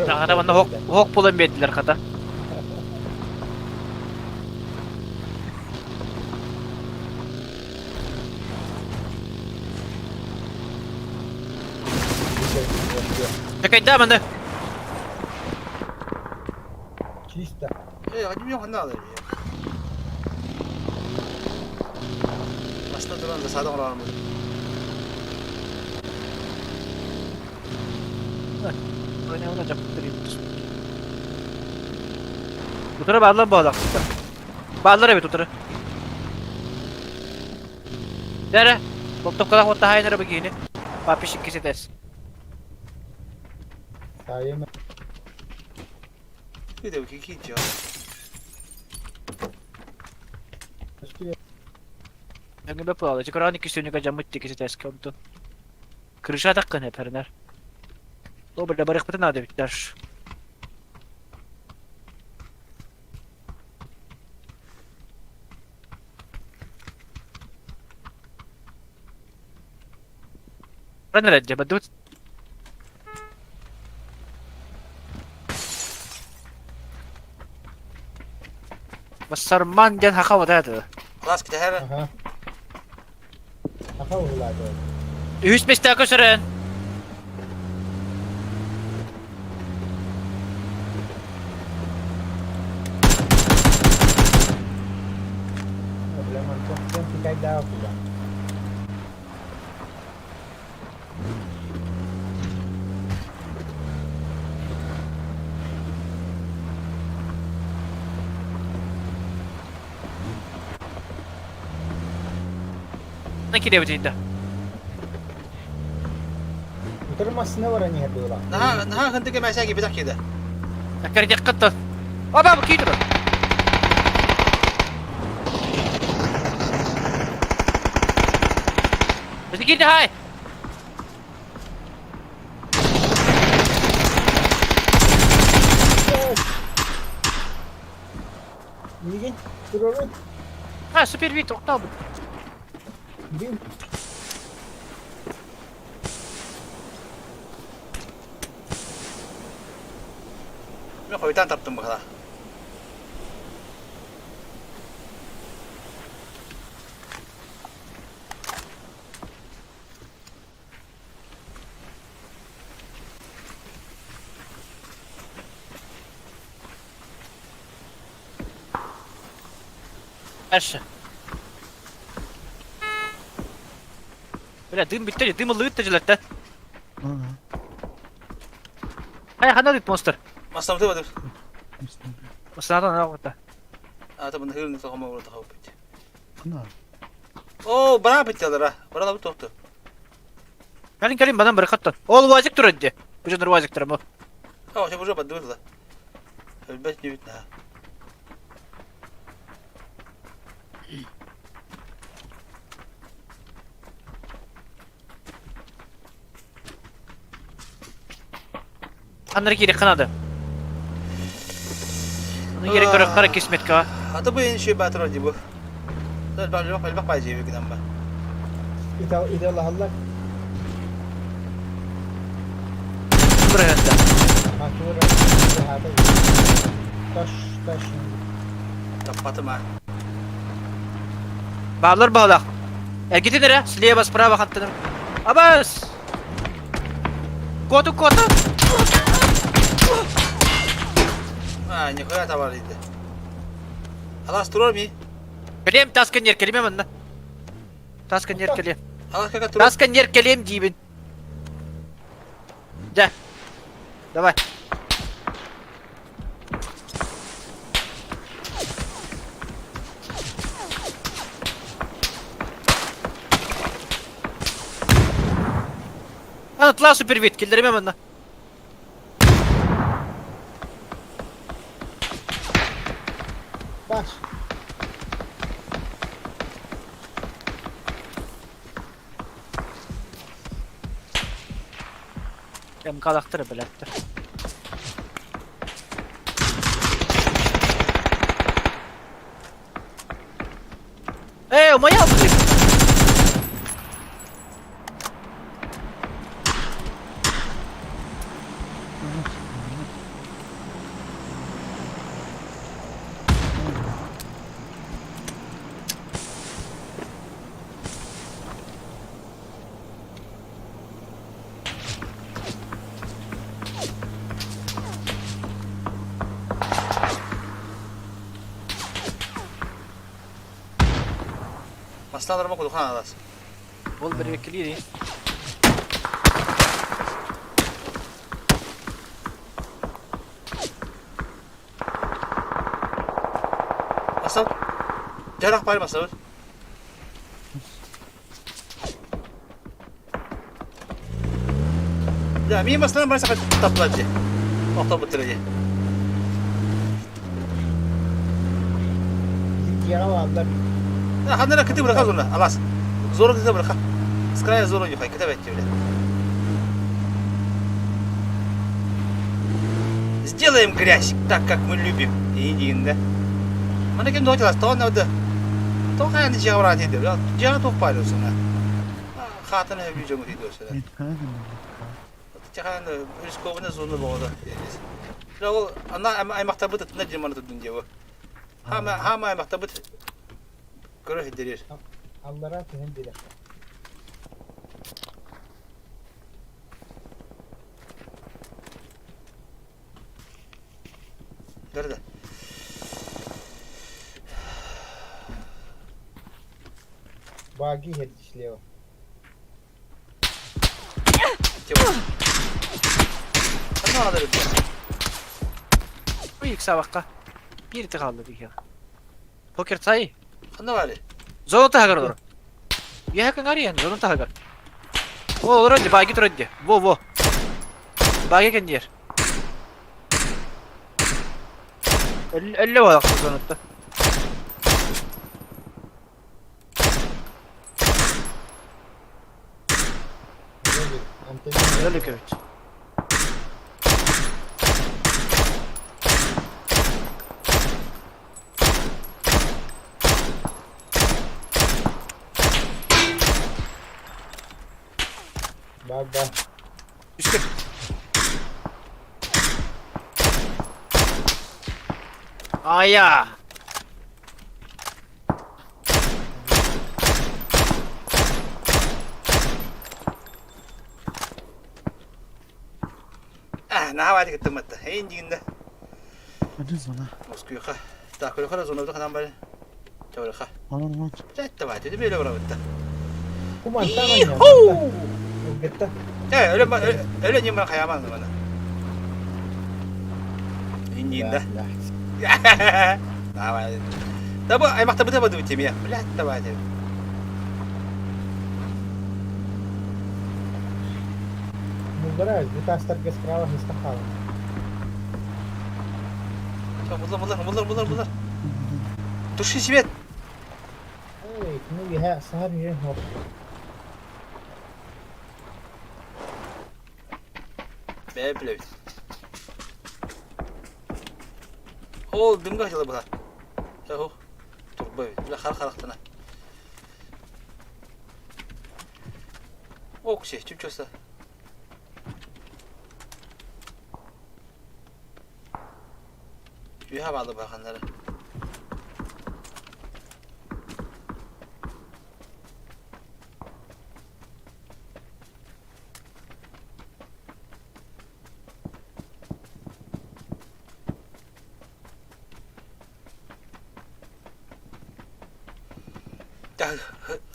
Тахата манна хок хок болон бердилер хата. Такайда манна. Чисто. Эй, один миллион ханна алар. Баста туран засада орамыз. Ойнауна жаптыр Утура баалар боолақ. Баалар эбит утура. Дәрі, топтоп қалақ отта хайнары бігейні. Папишик кесетес. Сайым. Видео кики жо. Әңгіме болады. Чекораны кесенеге жамытты кесетес кемтон. Крыша таққын әпернер. Добре, барық бітін ады биттер. Ранер бадут. Басарман ден хақа вадады. Класс китәһәр. Ага. Аха улады. Үс бесте көсөрөн. Проблема в том, что когда куда. На кире битинде. Утырмасына бар не было. Наха, наха хантык мәсәги битак киде. Акар диккат. Аба бу китер. Бис киде хай. Неге? Турору. Ha süper bir тоқтал. Бин. Мен койтан таптым бакала. Дальше. Бля, дым битте, дым ылыт тәҗеләттә. Хай, хана бит монстр. Масламты бадыр. Масламты ана вакытта. А, та бында хырны тохома урта хауп бит. Ана. О, бара бит ялара. Бара бит тохты. Калин калин банан бір қаттан. Ол вазик тұр әдде. Бұл жоныр вазик тұр ма. А, уже уже бадыр да. Өлбәт не бит на. Аннары керек қанады. Аны керек көріп қара кесметке. Ата бу энэ шүй батыр ди бу. Элбэх элбэх баай дьиэбит гынан ба. Италаһаллар. Бырыһында. Атура Таш, таш. Таппатым а. Баалар баалах. Эргитин эрэ, слева, справа хантыным. Абас! Коту, коту! А, нихуя товар иди. Алас турар ми? Кэлиэм, таска нер, кэлимэ манна. Таска нер кэлиэм. Алас кака турар? Таска нер кэлиэм диибин. Дьэ. Давай. Анатла супервид, киллеримэ манна. Баш. МК-лахтар билэттэр. Э, моя блин! Бастаан арма кулухан алас. Ол бэрбэккэлиир Бастан. Жарах бар бастабыт. Да, мин бастан бар сакат таптылар дии. Охтобуттар дии. Дьиэҕэ бааллар. Ханна кыты быраха зона, алас. Зора кыты быраха. С края зона нюхай, кыта бәтте бля. Сделаем грязь так, как мы любим. И да. Мана кем доҕотилас, тоҕо надо. Тоҕо хайаны дьиэҕэ бараат иди, бля. Дьиэҕэ туох паалыусына. Хаатын өбүү дьоҥу тиийдиосына. Тихан рискованная зона боҕода. Ол ана аймахтарбыт ытына дьиманы турдун диэбу. Хама хама аймахтарбыт көрө хиддерир. Аллара түһэн биэрэ. Nerede? Баги иһэрди слева. Ханна алар Бу иксабакка. Биир хаалла биһиэхэ. Покер цай. Ханна баары? Зона таһыгар олорор. Үөһэ кыҥар зона таһыгар. О, олорор ди, баги турар ди. Во, во. Баги кэнниэр. Өллө буолах зонатта. Өллө көбүт. Бар бар. Үскө. Ая. А, наһаа кыттымматта. Эйин дигинде. Hadi zona. Москваға. Так, көрөхөр зонада ханан бар. Чабырха. Aman aman. Блядь, давай, ты бele барабытта. Кумантан Иху! Ылгытта. Э, өлө өлө ньыман хаяман мана. Индинде. Давай. Да бу аймакта быта быта темия. Блядь, давай. Мулдара, бутастарга справа хистахала. Булар, булар, булар, булар, булар. Туши свет. Эй, ну я сахар не хоп. Бэ, блядь. Ол дымга жылы була. Хо. Турба. Бля хар характана. Окси, чүпчөсө. Үһэ баалы баханнары.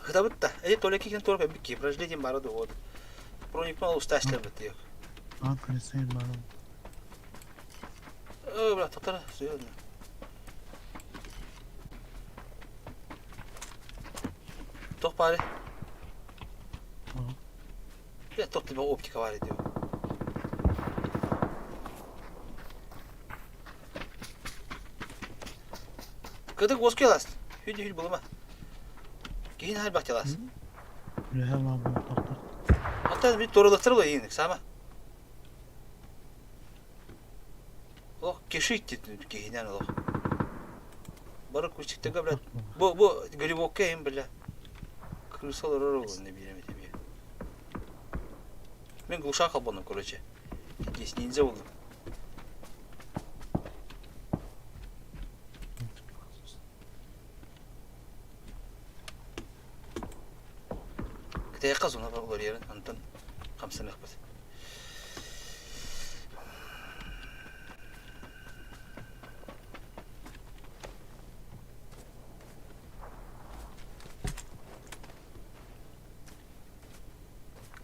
Хытабыт да. Эти только киһин турук эбит ки. Прождение бары да вот. Проникнул усташлар бит yok. Ан кресен бары. Э, бля, татара, серьезно. Тох бары. Бля, тох тебе оптика бар диyor. Кыдык воскелас. Хүді хүл булма. Киһин хар бахталас. Үһэ лаабана тохтор. Hatta bir doğrulatır bu yine sama. Олох кишит киһинэн олох. Бары күчүктөкө бля. Бу бу грибокка им бля. Крыса олорор не билем тебе. Мен глушак албаным, короче. Здесь ниндзя болдум. Кытайга зона бар олар ерин, антон камсанык бит.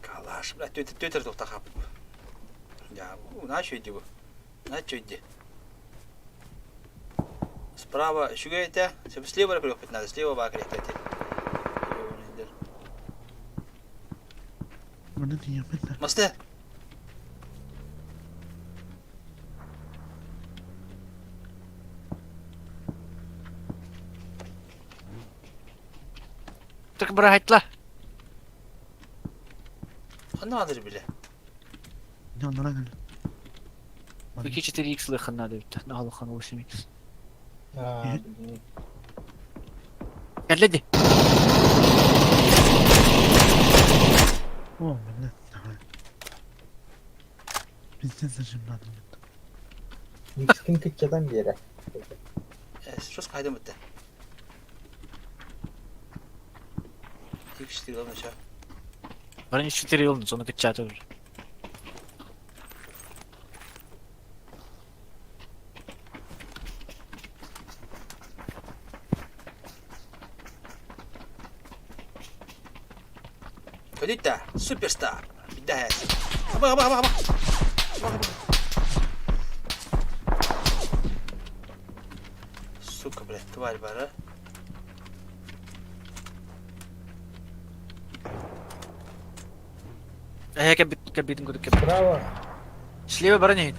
Калаш, бля, төтер тоқта қапып. Я, на что иди бу? На что иди? Справа, шүгейте, слева прихопить надо, слева бакрет эти. Маны тиемин да. Масте. Так бырахайтла. Ханна адыр биле. Не оннан кел. Вики 4х лыхан надо бит. Нагалахан 8х. А, Кәлләди. О, блядь, давай. Пиздец зажимладым бит. Микскин кытчадан бере. Шос кайдан бітті. X4 главное ща. Бары 4 yılın sonu кытчаты уже. Ходить-то, суперстар. Беда. Аба, аба, аба, аба. Аба, аба. Сука, блядь, тварь бара. Э, кабит, кабитин куда кабит. Справа. Слева брони.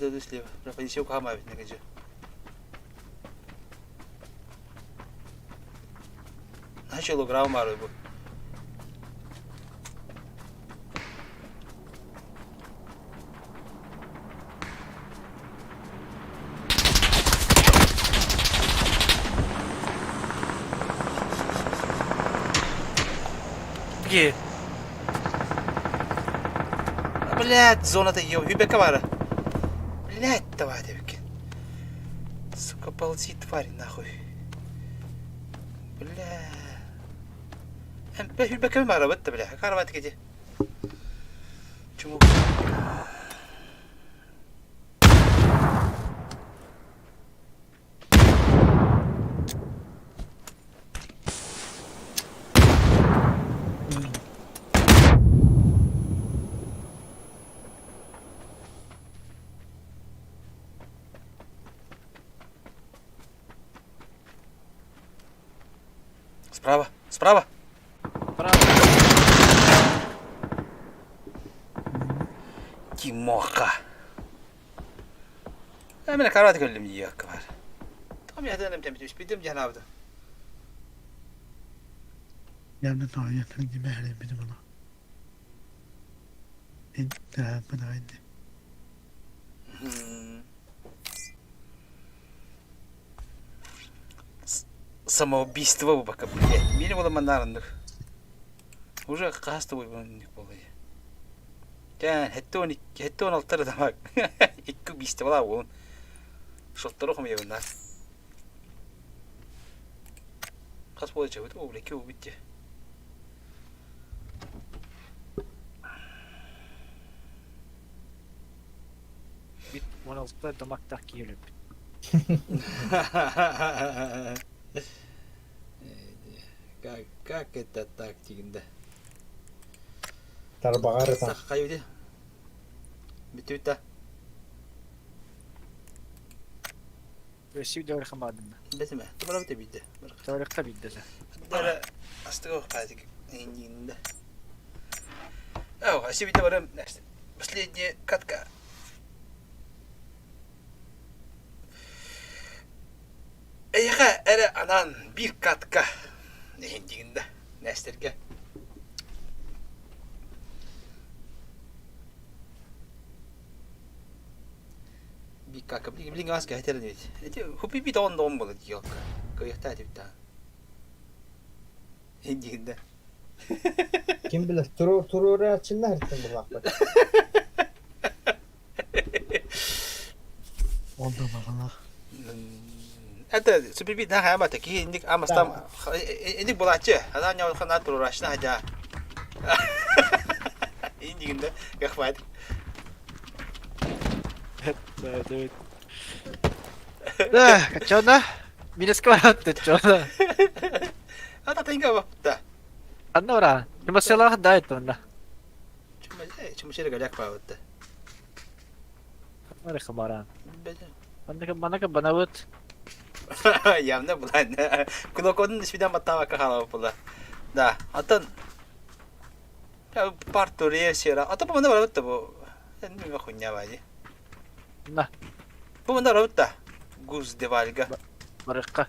Да, слева. Бля, понесёл кама ведь на Начало граммару бу. Где? Блядь, зона-то ё, Юбека бара. Блядь, давай, девки. Сука, ползи, тварь, нахуй. Бля. Бля, Юбека бара, бітті, бля. Карват где? Чему? Справа, справа. Справа. Тимоха. А мен карат көрдüm yok var. Tam yerden hem temiz bir dem cenabı. Явно тоойуотун димэһэрийбитим ону. Ин тырааппын аҕай дии. Самоубийство бу блядь. Мире было манарыннык. Уже хас да буолбун буолуй. Тэн хеттон хеттон алтар дамак. Икки убийство была буолун. Шоттору хомуйабыннар. Хас буола чабыт? О, бля, убитте. Бит 16 дамактах киһи өлүппүт. Как, как это так дигинде? Тарбаҕар ытан. Хайы Бүтүтэ. Өссө дөрөх хамаадынна. Бэтиме. Тубара бите бидде. Дөрөхкө бидде. Дара астыга хатик. Иннинде. Ау, аси бите барым. Последняя катка. Эйиэхэ эрэ анаан биир катка иһин да Нестергэ. Биир катка билигин аас кэһэтэр ини Эти хупи тоҕон доҕон буолар дьиэлка. Кыйахтаа этибит Иһин да. Ким билэр, туруорааччынна һыртын булаахпыт. Ол да баҕалаах. Это супер да хаамата киһи инник амастам инник булааччы анаан ньаҕылханаа туруорааччына хадьаа индигинде гахват Да, чона? Минескварат чона. Ата тенге бапта. Анна ора. Чумасылах да это. Чумашера галяк паавытта. Ары хабара. Манныка манака банабыт. Явно булан. Кнопкодун свидан баттаабакка хаалабыт була. Да, атын партурия сера. Ата бу манда барабыт да бу. Мен хуйня бади. На. Бу манда барабыт да. Гуз де вальга. Барыкка.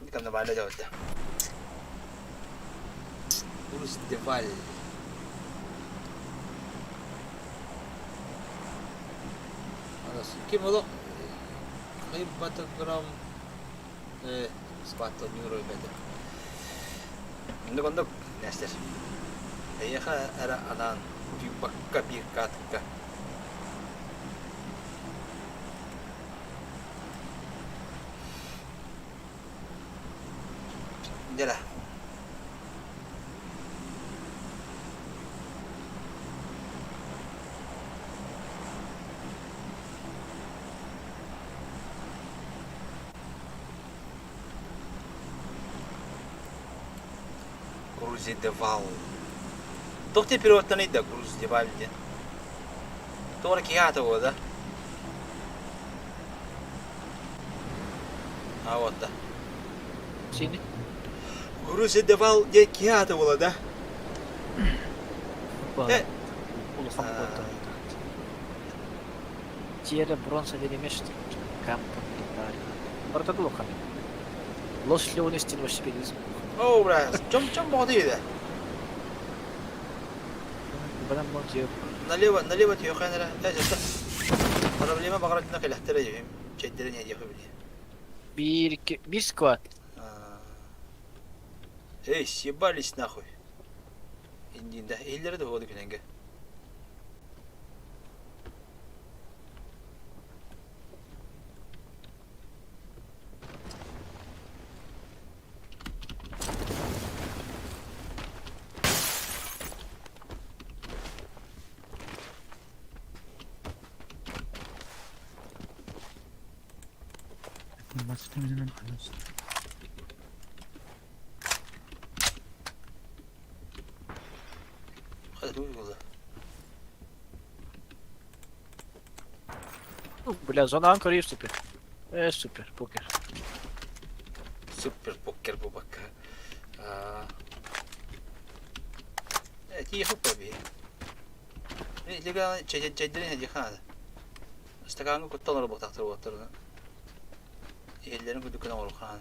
Никам да баада жабытта. Гуз де валь. Ким олох Батаграм спатта нюро бэдэ. Оннук оннук Нестер. Эйиэхэ эрэ анаан утуйбакка биир каатыкка. Дьэ Грузидевал. Туох диэн переводтан да Грузидевал диэн. Тоҕо эрэ киһи аата буолла да? А вот да. Сини. Грузидевал диэн киһи аата буолла да? Э, Улахан буолта. Тиэрэ бронза диэн Кампо Барыта улахан. Лос Леонес велосипедизм. О, бля, чем чем боҕотуй да? Банан мон Налево, налево тиөхэн эрэ. Э, жата. Проблема баҕаратына кэлэхтэрэ дьэбим. Чэйдэрин диэхэ били. Биир биир сквад. Эй, съебались нахуй. Индинда. Иһиллэрэ да буолду күнэнгэ. Басты анас. Hadi uygula. Ну, бля, зона анкор супер. Э, супер, покер. Супер покер бу бакка. Э, тии хуппа би. Лига чэйдэрин хадихан. Стакаҥҥа куттал оробуохтаахтар уоттарына. Иһэллэрин курдук гына оҥоруохха.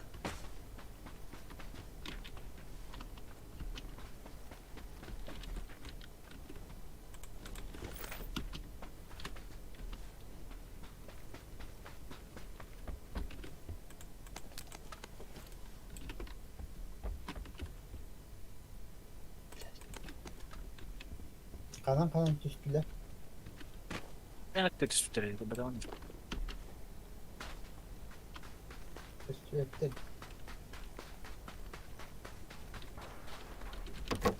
Ханан-ханан түстүлэр? Эн түспүттэр бэтэ Көстүбэттэр.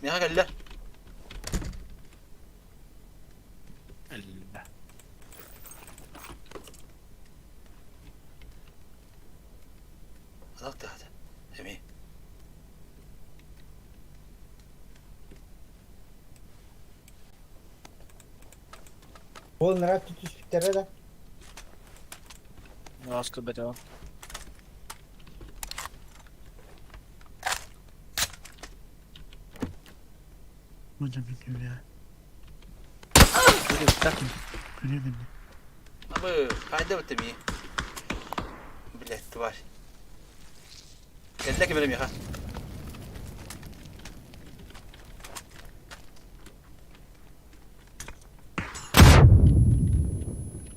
Миэхэ кэллэ. Алак тыата. Эми. Ол нара түспүттэрэ да. Аас көрбөтөҕүм. Абы, хайда бытты ми? Блять, тварь. Кэллэ ким эрэ миэхэ.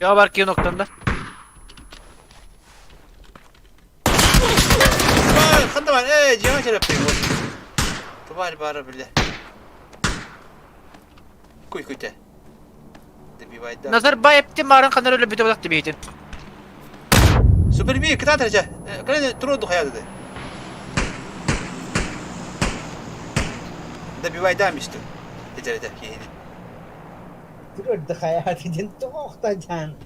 Я бар киин октонда. Ханна бар? Эй, дьиэҕэ чэрэппин бу. Тварь баара бile. Куй куйте. Добивайда. Назарбаевтин марын ханар өлө бүтэ бодох тибиитин. Суперби, кытаатар дьэ. Кэлэн туруорду хайаады. Добивайда мисту. Этэр киһини. Туруорду хайааты диэн тоҕо дьаан.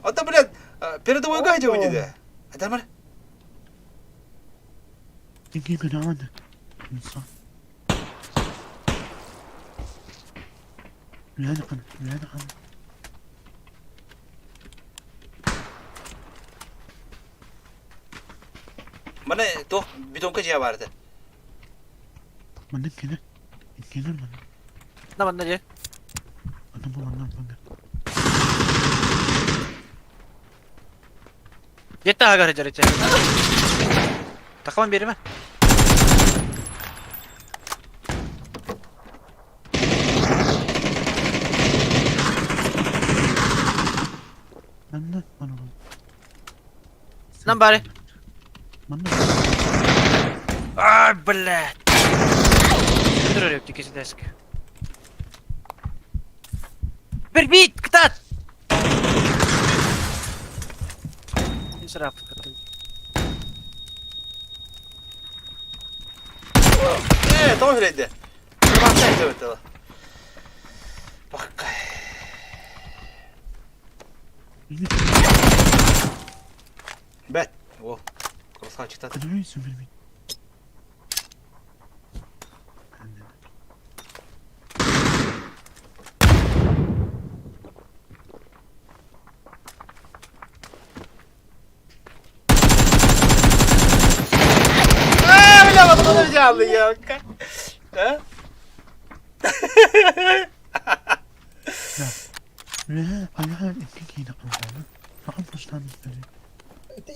Ото, блядь, передовойга идем диде. Адамар. Мана туох бетонка дьиэ баар этэ. На манна дьэ. Дьэ таһыгар дьэ дьэ. Такаман биэримэ. Нам бары. Ай, блядь. Турар кисидеск. Бербит, кытаат! Сырап. Ээ, тоҕо үрэйдэ? Кырбаахтай эбит Баккай. Бэт. О, красавчик А, бля, вот он взял елка. А?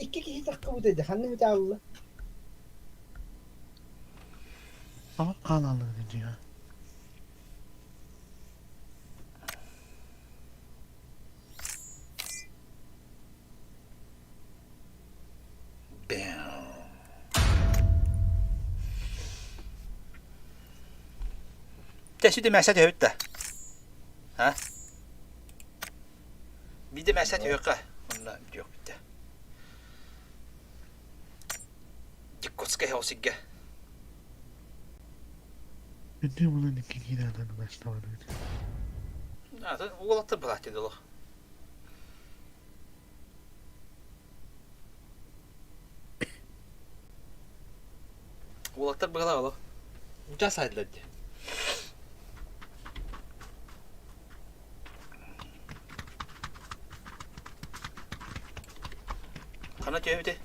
Икки киһи таххыбыт этэ, ханна бүтэ Чэ, сүдэ мэсэ түһэбит да. А? Биде мэсэ түһүөххэ. Онно бүтүөх бүттэ. Диккотскай хосигге. Уолаттар былаат деді олох. Уолаттар быһалаах олох. Утаа саайдылар дии. Хана түһэбитий?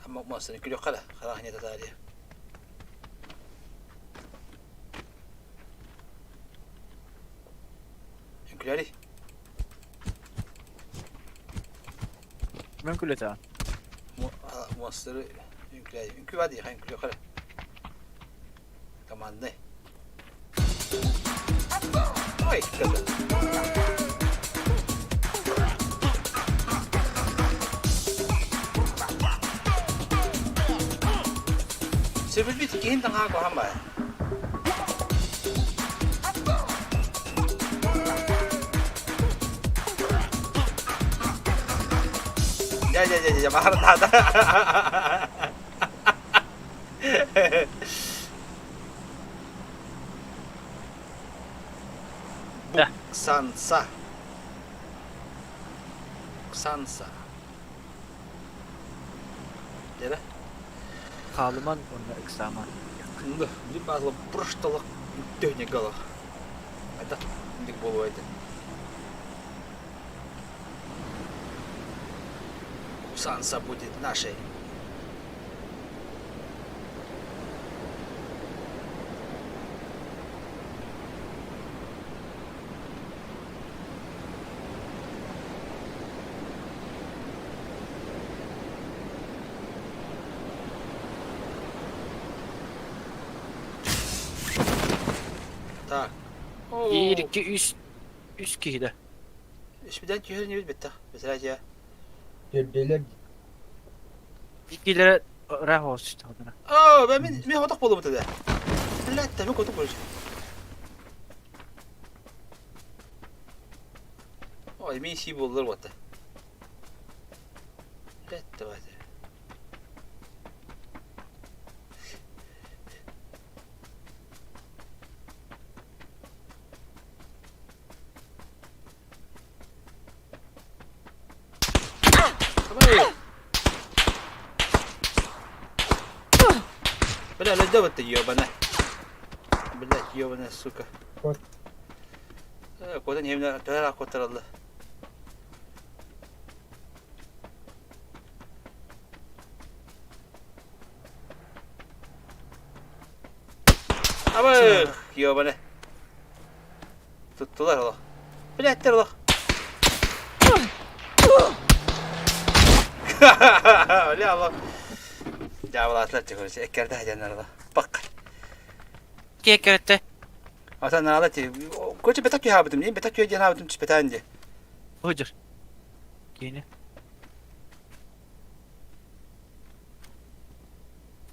Амма күлүөххэ да хараах не татаарыйа. Үҥкүлэри. Мен күлөтө. Монстры үҥкүлэри. Үҥкүү бар дии, үҥкүлүөххэ Командный. Майкада. Сөбүлбүт киһин таҥаа куһаҕан баар. Дьэ, дьэ, дьэ, дьэ, баһар наада. Буксанса. Буксанса. Дьэрэ. Хаалыман уонна ыксааман. Ынды, били баазла бұрышталық техникалық. Айта, индик болу айта. Кусанса будет нашей. Так. Биир, икки, үс, үс киһи да. Үспүтэн түһэр инибит битта. Бэтэрээдьэ. Төрдөлөр. Иккилэрэ ыраах оҕус түстэ. Оо, бэ мин мин хотох буолубут этэ. Блядь, мен котук болуш. Ой, мин си буоллар уота. Блядь, давайте. Бля, өлөдө ты ебаная. Блядь, ебаная, сука. Вот. Куда не именно, төһө куттаралла. Абы, ебаная. Туттулар олох. Блядь, олох. Бля, олох. Дьаабылаатылар чекөрүс эккерде хадьаннарла. Бак. Киэккэрэтте. Ата наала ти. Коче бетак күйхабытым, не бетак күйе диэн түспетаан ди. Хожыр. Киини.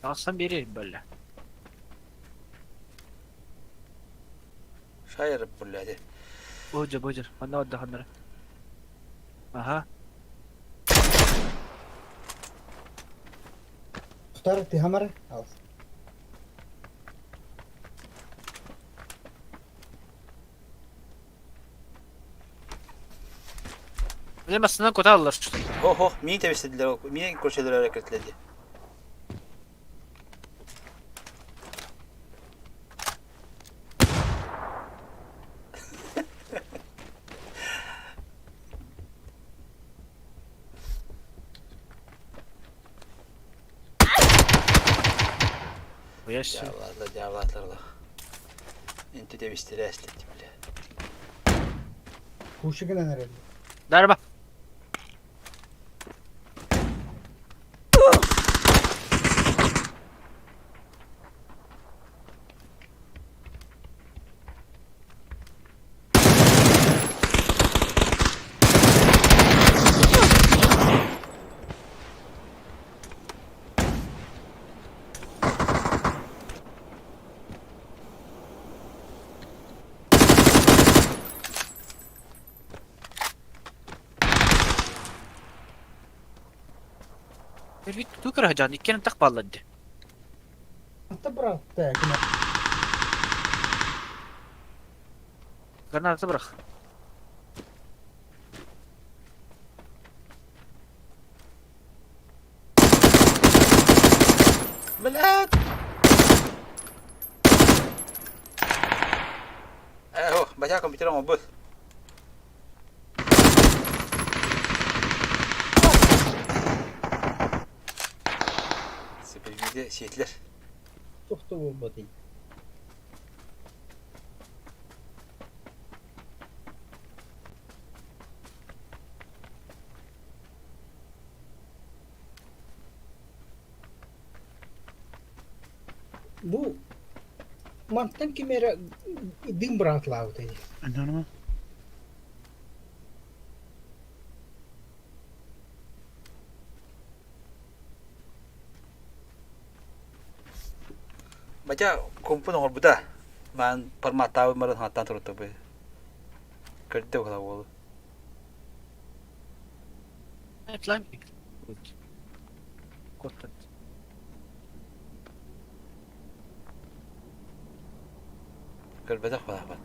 Тахсан биэрэр бөллө. Шайыр блядь. Божыр, божыр. Манна отдоханнара. Аха. Тутар ты хамара? Алыс. Билем астынан кота аллар. Хо-хо, мини тебистедилер, мини көрсөлөр әрекетледи. Уяшсы. Дьаабылаатылар, дьаабылаатылар Инти тебистилер эслетти бля. Кушигынан эрэллэр. Дарба. Бит тукар хажан иккен так балладды. Ата брат, так. Граната бырах. Блядь! Э, бача компьютер оҥорбут. Сипилгиде сиэтлер. Тохто буолбатый. Бу Мантан ким эрэ дым быраҕыталаабыта дии. Ананама. Батя компун оҥорбута. Маан форматтаабыт баран хаттаан турутта Көрдө була уолу. Куттат. Көрбөтөх балаабат.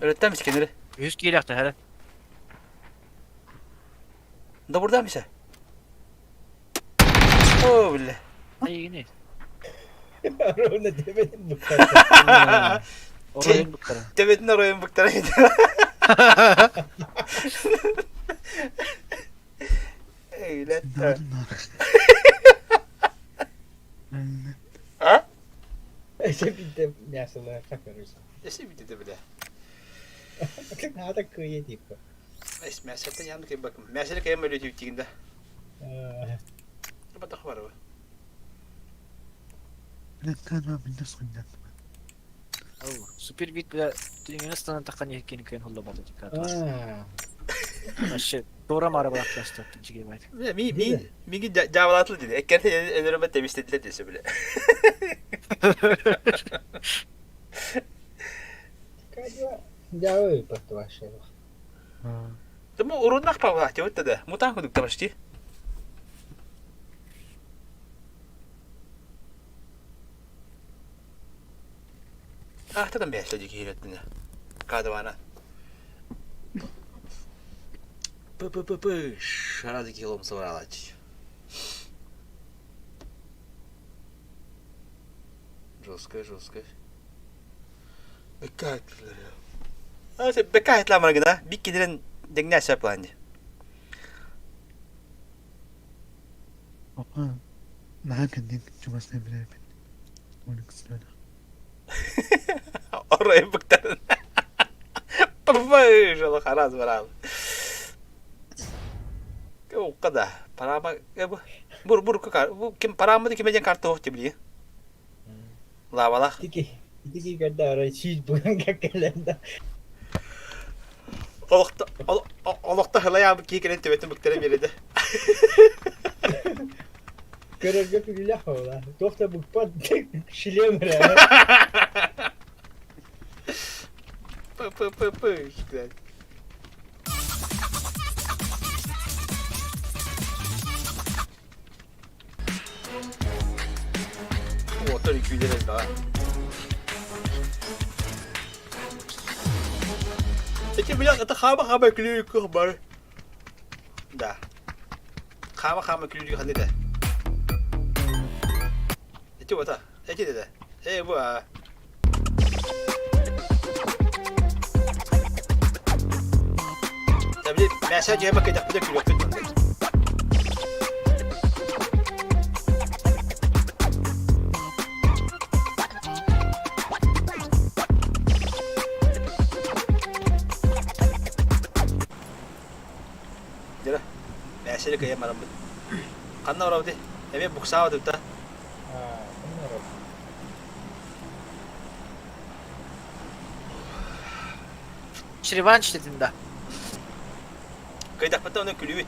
Өлөттөн мискенери. Үс киилэхтэ хара. Да burada mı О, бля. Айгини. Ровно төбөтүн быктарда. Оройун быктара. Төбөтүн оройун быктара. Эйлетте. А? Эсе битте мясолар какырыш. Эсе битте бля. Надо кыйы типа. Эс мясоттан янды кем бакым. Мясоны кем өлө тигинде. Батах бар бу. Супер бит бля түнүгүнө станан таккан екени кыйын холло болду Аа. Вообще тура мара быраклашты жигебайт. Ми ми миги жабалатыл диди. Эккерте өлөрөмө темистедилер десе биле. Кадва жабы паттыбашы. Тому уруннах павла тебит да. Мутан кудук табашти. Ахтадан бәсләди киһилеттине. Кадывана. П-п-п-п. Шарады килом собралась. Жестко, жестко. Беккат. А, се беккат ламаргына. Бик кидерен деңне шапланды. Опа. Наһаа кэннин чугас нэбилэрбин. Уникслена. Орой быктарын. Пырвай хараз барал. Уккада парама бур бур бу ким парамы ким эден карта ох тебли. Лавалах. Тики тики когда арай чиз буган какеленда. Олохта олохта хылая бу кикерен төбөтүн быктара береди. Көрөргө күлүлэх ола. Тохта букпат шлем ре. П п п п. Отор 200 daha. Эти бля, это хама-хама күлүү бар. Да. Хама-хама күлүү ханды да. Эти вот, эти да. Эй, бу. Да, блин, мясо жема кайда бля күлүү күлүү. Дера. Мәсәле кая марамбыт. Ханна барабыт. Эме буксаба деп та. Реванш дедим да. Кайдакпата оны күлүбүт.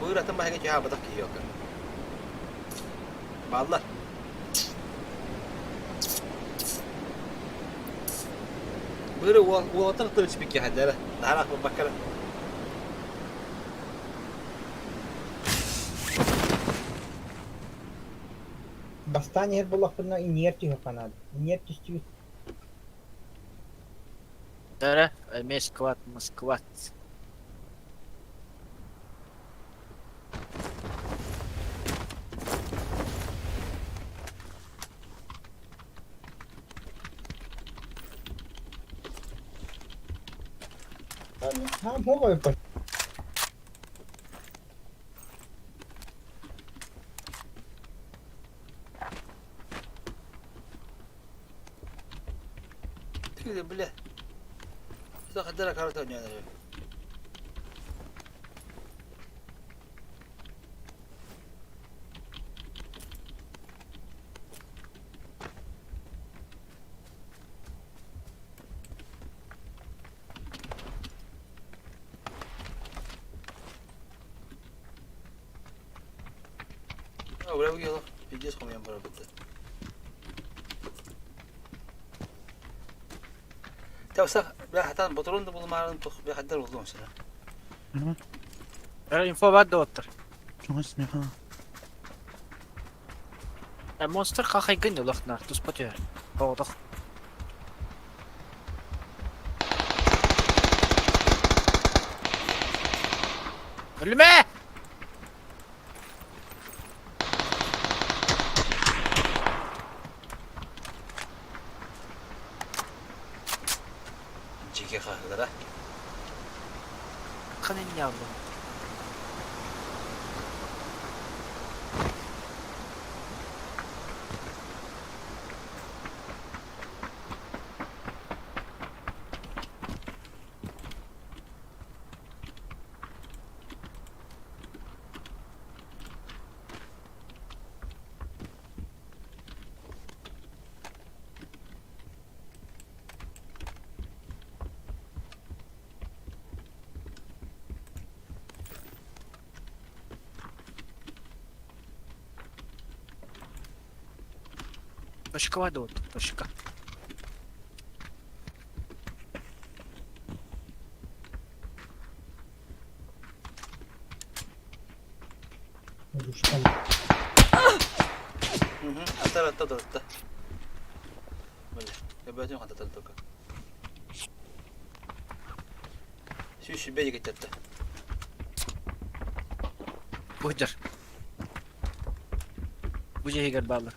Buyur atın bahane ki ha badak yiyor. Bağlar. Быыры уолаттан ытыр испикке хаддара. Наһараах баккара. Бастаан иһэр буоллахпына иннигэр түһүөххэ наада. Иннигэр түстүбүт. Дара, эмиэ скват, Москват. Ты, бля. Захадара карта ойнонор. Пиздец хомуйан барбыт. Тәүсә, бля, хатан ботурун да булмарын тух, бля, хаддар булдым сына. Инфо бар да оттар. Чугас меха. Монстр хахайгын улахнар, туспа түһэр. Оҕотох. Өлүмэ! Дьике хаһыгара. Ханын яллым. Точка вот, точка. Атар атта турта. Бля, я хататар только. Сүүс сүбэ дигиттерде. Бу дьар. Бу дьиһигэр бааллар.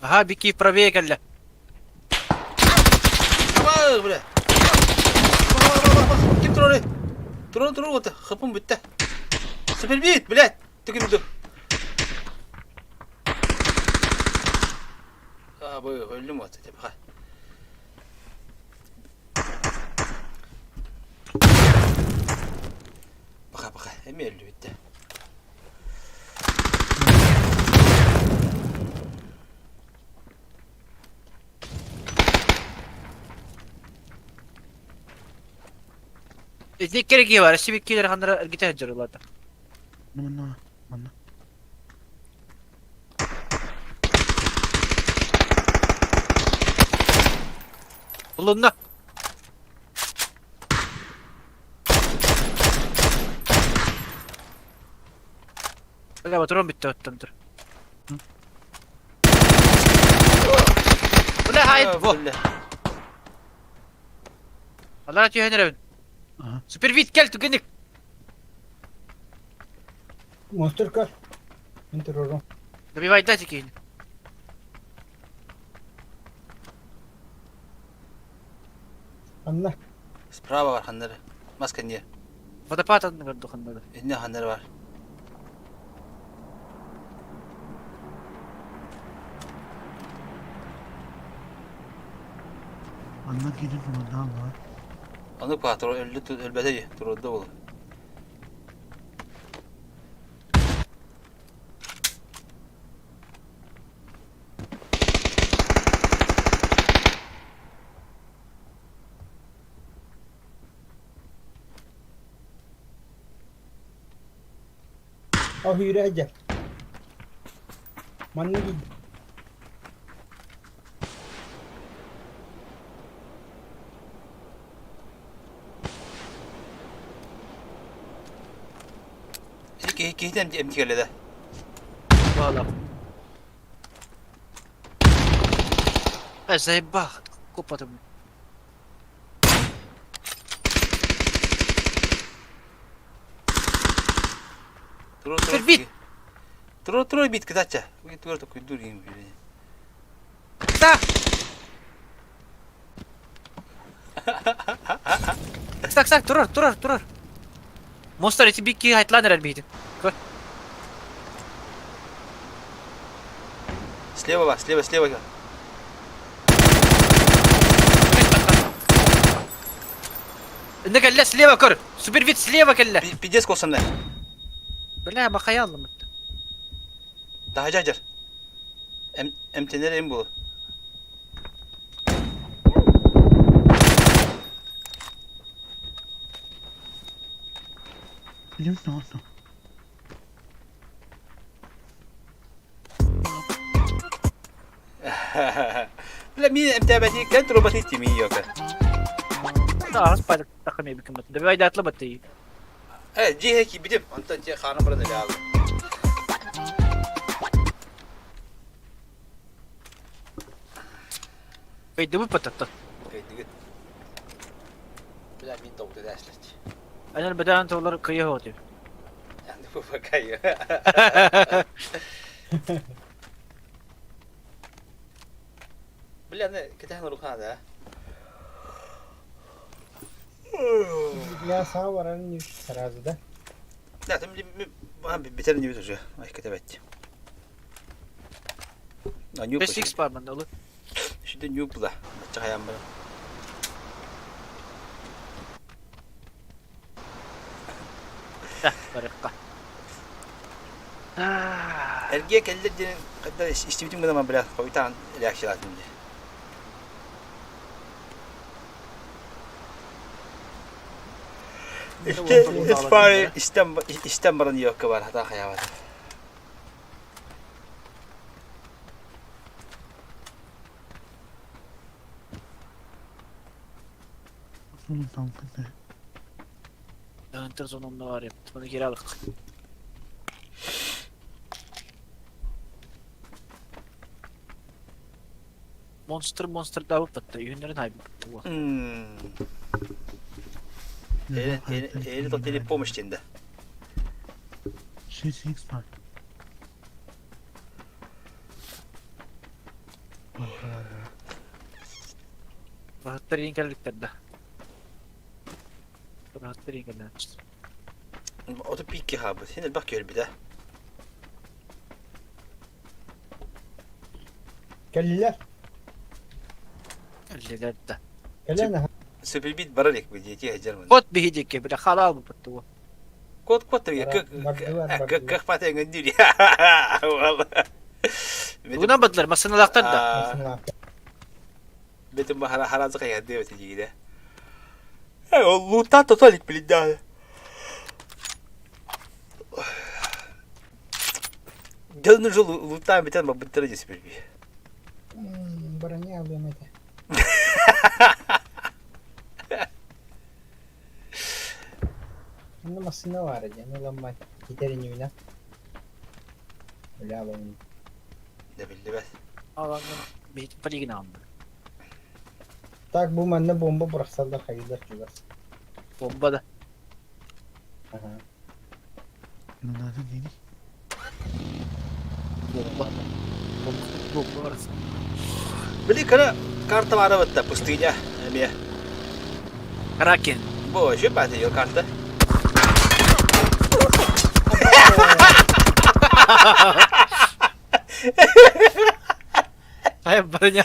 Аха, бики правее кэллэ. Абаа, бля. Бах, бах, бах, бах. Ким турары? Туран турар вот, хапым бүтте. Супербит, блядь. Түгүрдү. А, бу өлдүм вот, деп ха. Баха, баха, эми өлдү бүтте. Итини кереги бар, сибик килер хандара эргите жарылата. Манна, манна. Улунна. Бля, патрон бүттэ оттон тур. Бля, хай. Бля. Алара түһэн эрэбин. Супервид кэл түгэнник. Монстр көр. Мин турурум. Добивай дайте киһини. Анна. Справа бар ханнары. Маска не. Водопад анныгар духаннары. Инне ханнары бар. Манна киирэн манна бар. Аны патро өлдү өлбөтө турурду бул. Оһүүрэ дьэ. Манна Киһи киһитэ эмтигэллэ да. Баалап. Э, заебал. Копатым. Бит! Тура тура бит кытача. Тура такой дурин. Да! Так, так, турар, турар, турар. Монстр эти бикки хайтлан эрэр биһитин. Көр. Слева вас, слева, слева. Инде кэллэ, слева көр. Супервид слева кэллэ. Пиздец косанна. Бля, бахая аллым. Таһа дьар. Эмтенер эм бу. Бля, мин эмтээбэти кэн турбати тимин йока. Аас пайда тахам эбиким бат. Давай датла баты. Э, дьиэ киирбитим, онтон дьиэ хаана баран эле аалым. Кыйдыбыт бататтан. Кыйдыгыт. Бля, мин тоҕута дээслэт. Анан бадаан толор кыйы хоти. Аны бу кайы. Бля, аны кэтэһэн урукаана да. Я саа баран сразу, да? Да, там битер не уже. Ай, кэтэбэт. Бес икс бар манда улы. Şimdi нюк була. Бачча хаям бара. Барыкка. Эргиэ кэллэр диэн когда истибитим гына бля хойутаан реакциялаатым дии. Исте истен истен баран иокка бар хата хаябат. Hunter zonunda var ya. Bunu geri alık. Monster Monster da batta. Yünlerin hay. Эли тот помощь тенде. 6 бар. Rahatlar engellikler Rahatlar engeller. Ото пикки хабы. Сен элбэх көрбүтэ. Кэллилэр. Кэллилэр да. Кэлэн Сөпүлбит барар эк бу диэти хажар. Кот биһидикке биле халал бу бу. Кот кот кых кых патеңин дүри. Буна бадлар масыналактан да. Бетим бахара харазы кая дебет жигиде. Э, лута тоталик билидда. Дел нужно лута битен ба быттыра десе бирби. Броня алыам этэ. Онно массыына баар диэн ыламмат китер инибинэ. Бля, бу. Да биллибэт. Аланын бит полигон Так бу манна бомба бырахсаллар хайыылар чугас. Бомба да. Ага. Бомба. Бомба. Бомба бар. Били кара карта бара бытта пустыня эмиэ. Кракен. Бу вообще бата ее карта. Ай броня.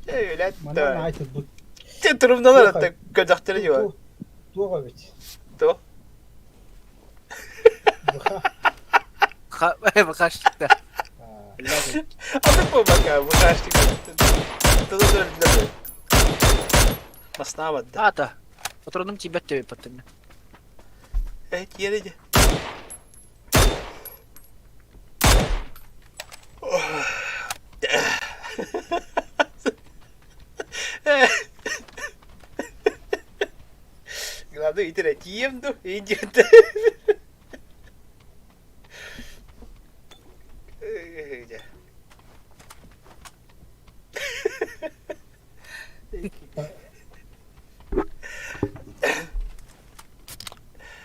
Эй, Манна наайтыт бу. Те турумналар атта көдөхтөрү жуа. Туох эбит. То. Ха, бахаштыкта. Аты по бака, бахаштык. Тылы көрдүлэр. Масна барда. Ата. Патроным тиийбэт диэбит паттым. Э, тиэрэ дьэ. Главное, итирэ тиийэм ду, идиот.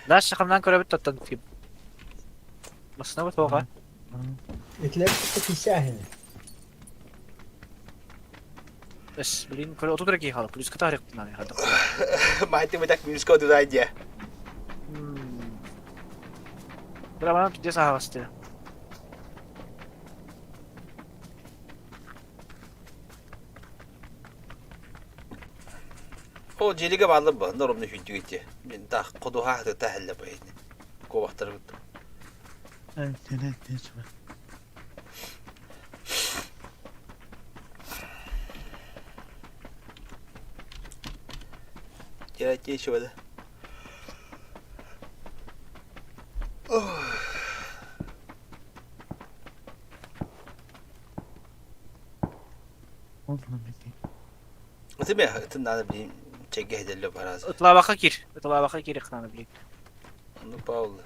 Дальше хамнан көрөбүт тоттон ким. Масына тоға. Итилер кисәһин. Эс, блин, көрө оту дөрәки хала, плюс ката харык тынаны хада. Майте мы так минуско туда иди. Бра бана туде сахавасты. О, дьиэлигэ бааллар бу, норомно сүүрдүк ити. Мин таах ходуһа хатыта хэллэ бу иһини. Куобахтары кытта. Дьэ, еще да. Ытымя, ытын надо, блин, чэгэ хеделле бараз. Ытлабака кир, ытлабака кир ыхнаны, блин. Ну, Павел.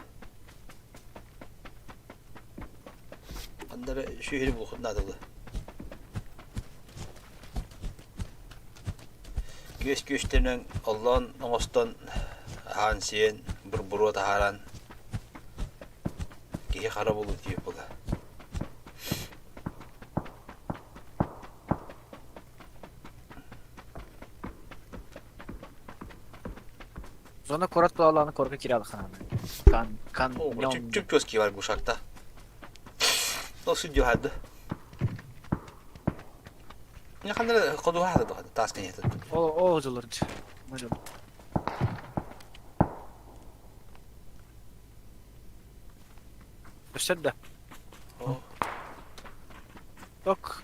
Андары шүйхiri булхут надо было. Күөс күөстэнэн оллоон оҥостон аһаан сиэн бур-буруо таһааран киһи хара буолуу тиийбит буолла. Зона курат буолааны корга кире алхааны. Кан кан Чүп-чүп бар гушакта. Ол судья хады. Не хандар ходуха хады хады тас кенете. О о жолор. Можем. Өссө да. Ок.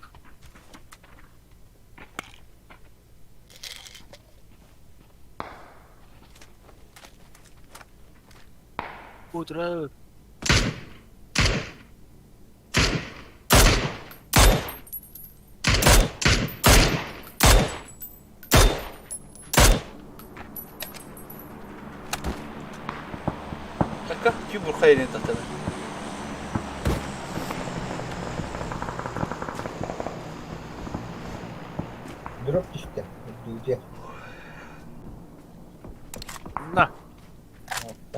Утро. Кака тюбур хайрин татана. Дроп түстэ. Үрдүүтэ. На.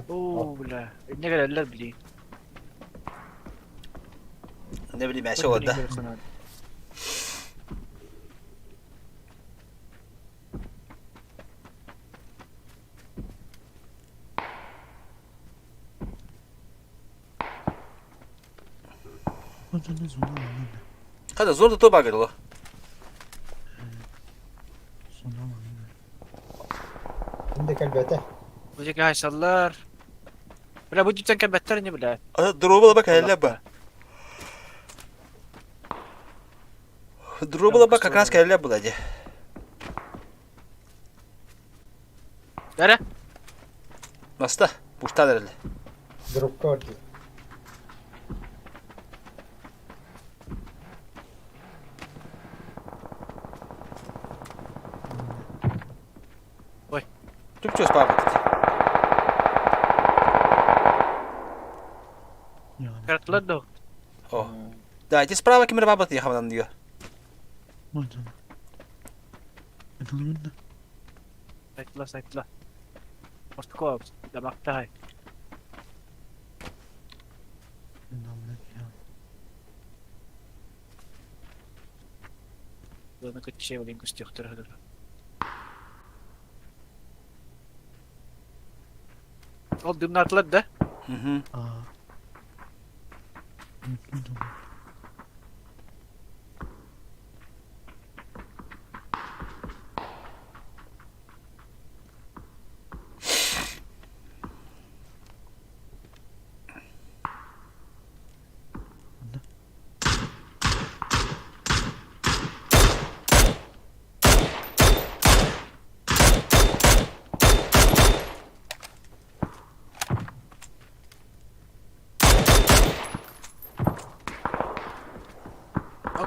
Оо, бля. Не келеллер блин. Не билим әші олар да. Хада зор да то багырлы. Инде кэлбэтэ. Бу жеке хайсаллар. Бля, бу дьиттен кэлбэттэр не бля. Дробала ба кэллэ ба. Дробала ба как раз кэллэ была де. Дәрі? Маста, пушта дәрілі. Дропка орди. Ой. Түп чөс бабы. Картлар да. О. Да, эти справа кимер бабы ты хамдан диyor. Сайтла, сайтла. Мостко, дамактай. Лана кытче блин кустехтер хадыр. Ол дымнатлар да? Угу.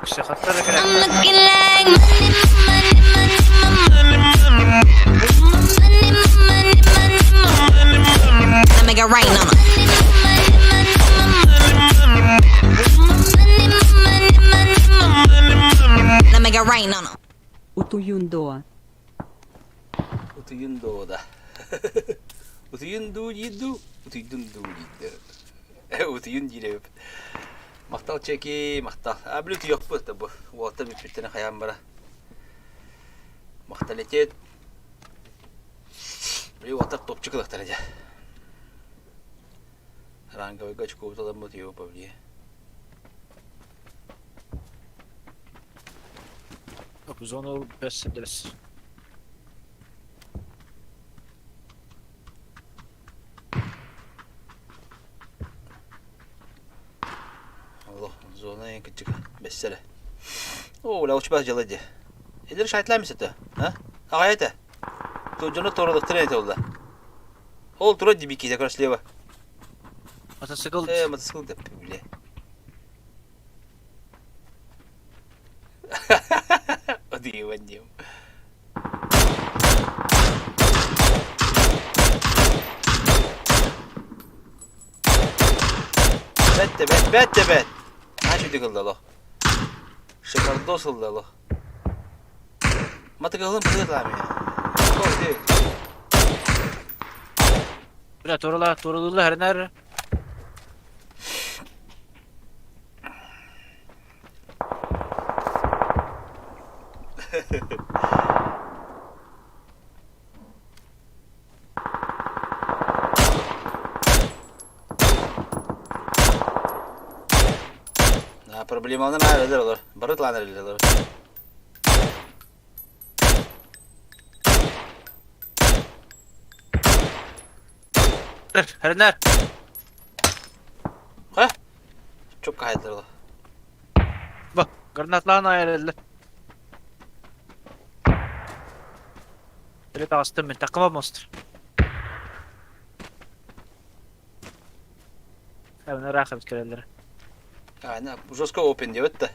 I'm looking like money, money, money, money, money, money, money, money. I make it rain on 'em. Money, money, money, money. I make it rain on 'em. Утуйун дуо. Утуйун дуо да. Утуйун дуу диир дуу, утуйдун дуу диир. Утуйун диир эбит. Махтал чеки, махтал. А били утуйуохпут да бу. Уолаттар бүппүттэрин хайаан бара. Махтал этиэт. Били уолаттар топчик ылыахтара дьэ. Ранговыйга очкуобут ыламмыт его били. Зону бэс бэс. Алло, зона ең кычык бессere. О, ла учпас дьыла дии. Эдэр шайтлаймыс это, а? Аҕай этэ. Дьону торолуктар эте олла. Ол тура дибики как раз слева. Мотоцикл. Э, мотоцикл деп, бля. Одыйбан дием. Бэт да бэт, бэт да бэт. Наһаа үчүгэй ылла олох. Шикардос ылла олох. Матыгылын быһыылаам я. Бля, турула, турулулла хэрнэр. Проблемаларын аайылар олор. Бары тылаан эрэллэр олор. Хэрнэр. Ха? Чопка хайдылар олор. Бу, гранатлаан аайылар. Теле таҕыстым мин, такыма монстр. Эбэн ыраах эбит кэлэллэр. А, жестко open диэбит да.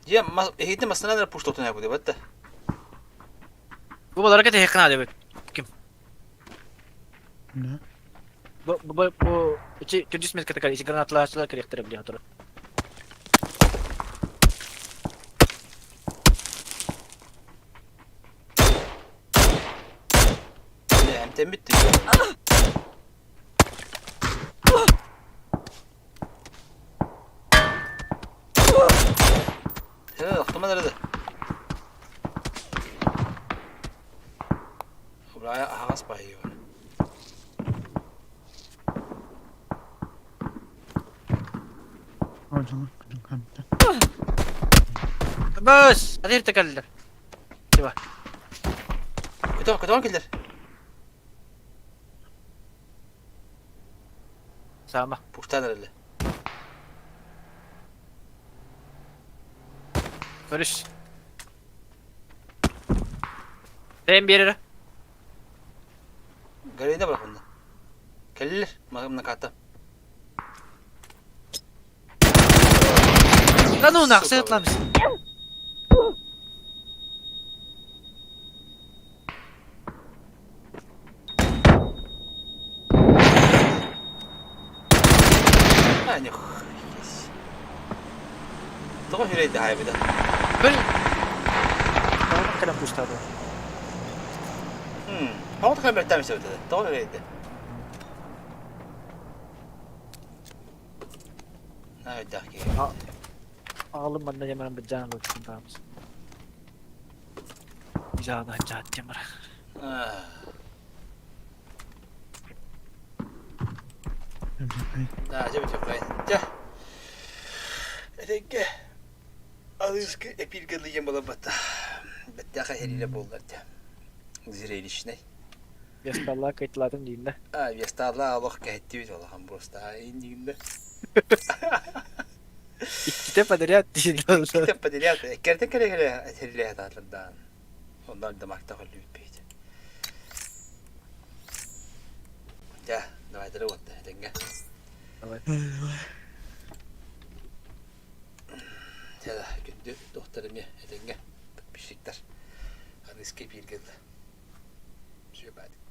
Дьэ, эһигитин массыынан эрэ пуштотун эбит диэбит да. Бу баларга тэһиэххэ наада эбит. Ким? Бу бу бу ити төрдүс метка такая, ити гранаталааччылар кэлиэхтэрэ билиэх турар. Эмтэммит Охтума nerede? Бурая аһаҕас баһыйа бар. Бөс! Адыр текеллер. Тиба. Көтөҕ көтөҕөн кэллэр. Саама. Пуштан эрэллэр. Көрүс. Бэйэм биэрэрэ. Галина бырахынна. Кэллилэр, наката. Да ну нах, сытламс. А, не Тоҕо үрэйдэ хаайбыта? Бил. Тоҕо кэлэн пустаады. Тоҕо кэлэн бэртээм сөбүтэ. Тоҕо үрэйдэ? Наайдаах киһи. Аҕалым манна дьамаран быдьаан лучшун таамыс. Жаана жаат дьамара. Да, дьэ бүтүөххэ. Дьэ. Этэҥҥэ алыыска эпииргэ лыйан буоларбатта. Бэттээхэ эриилэ буоллар дьэ. Зрелищнэй. Весталла кыйтылатын дииннэ. А, Весталла олох кэһэттибит улахан просто иннигиннэ. Иккитэ подряд диин. Иккитэ подряд. Кэртэн кэлэ-кэлэ этэрилээ таатырдаан. Онно дамакта холлүүппүт. Дьэ, давай, вот, этэҥҥэ. Давай. Күндү доҕоттор эмиэ этэҥҥэ подписчиктар. Аныгыскы эпииргэ ыла. Все, баадык.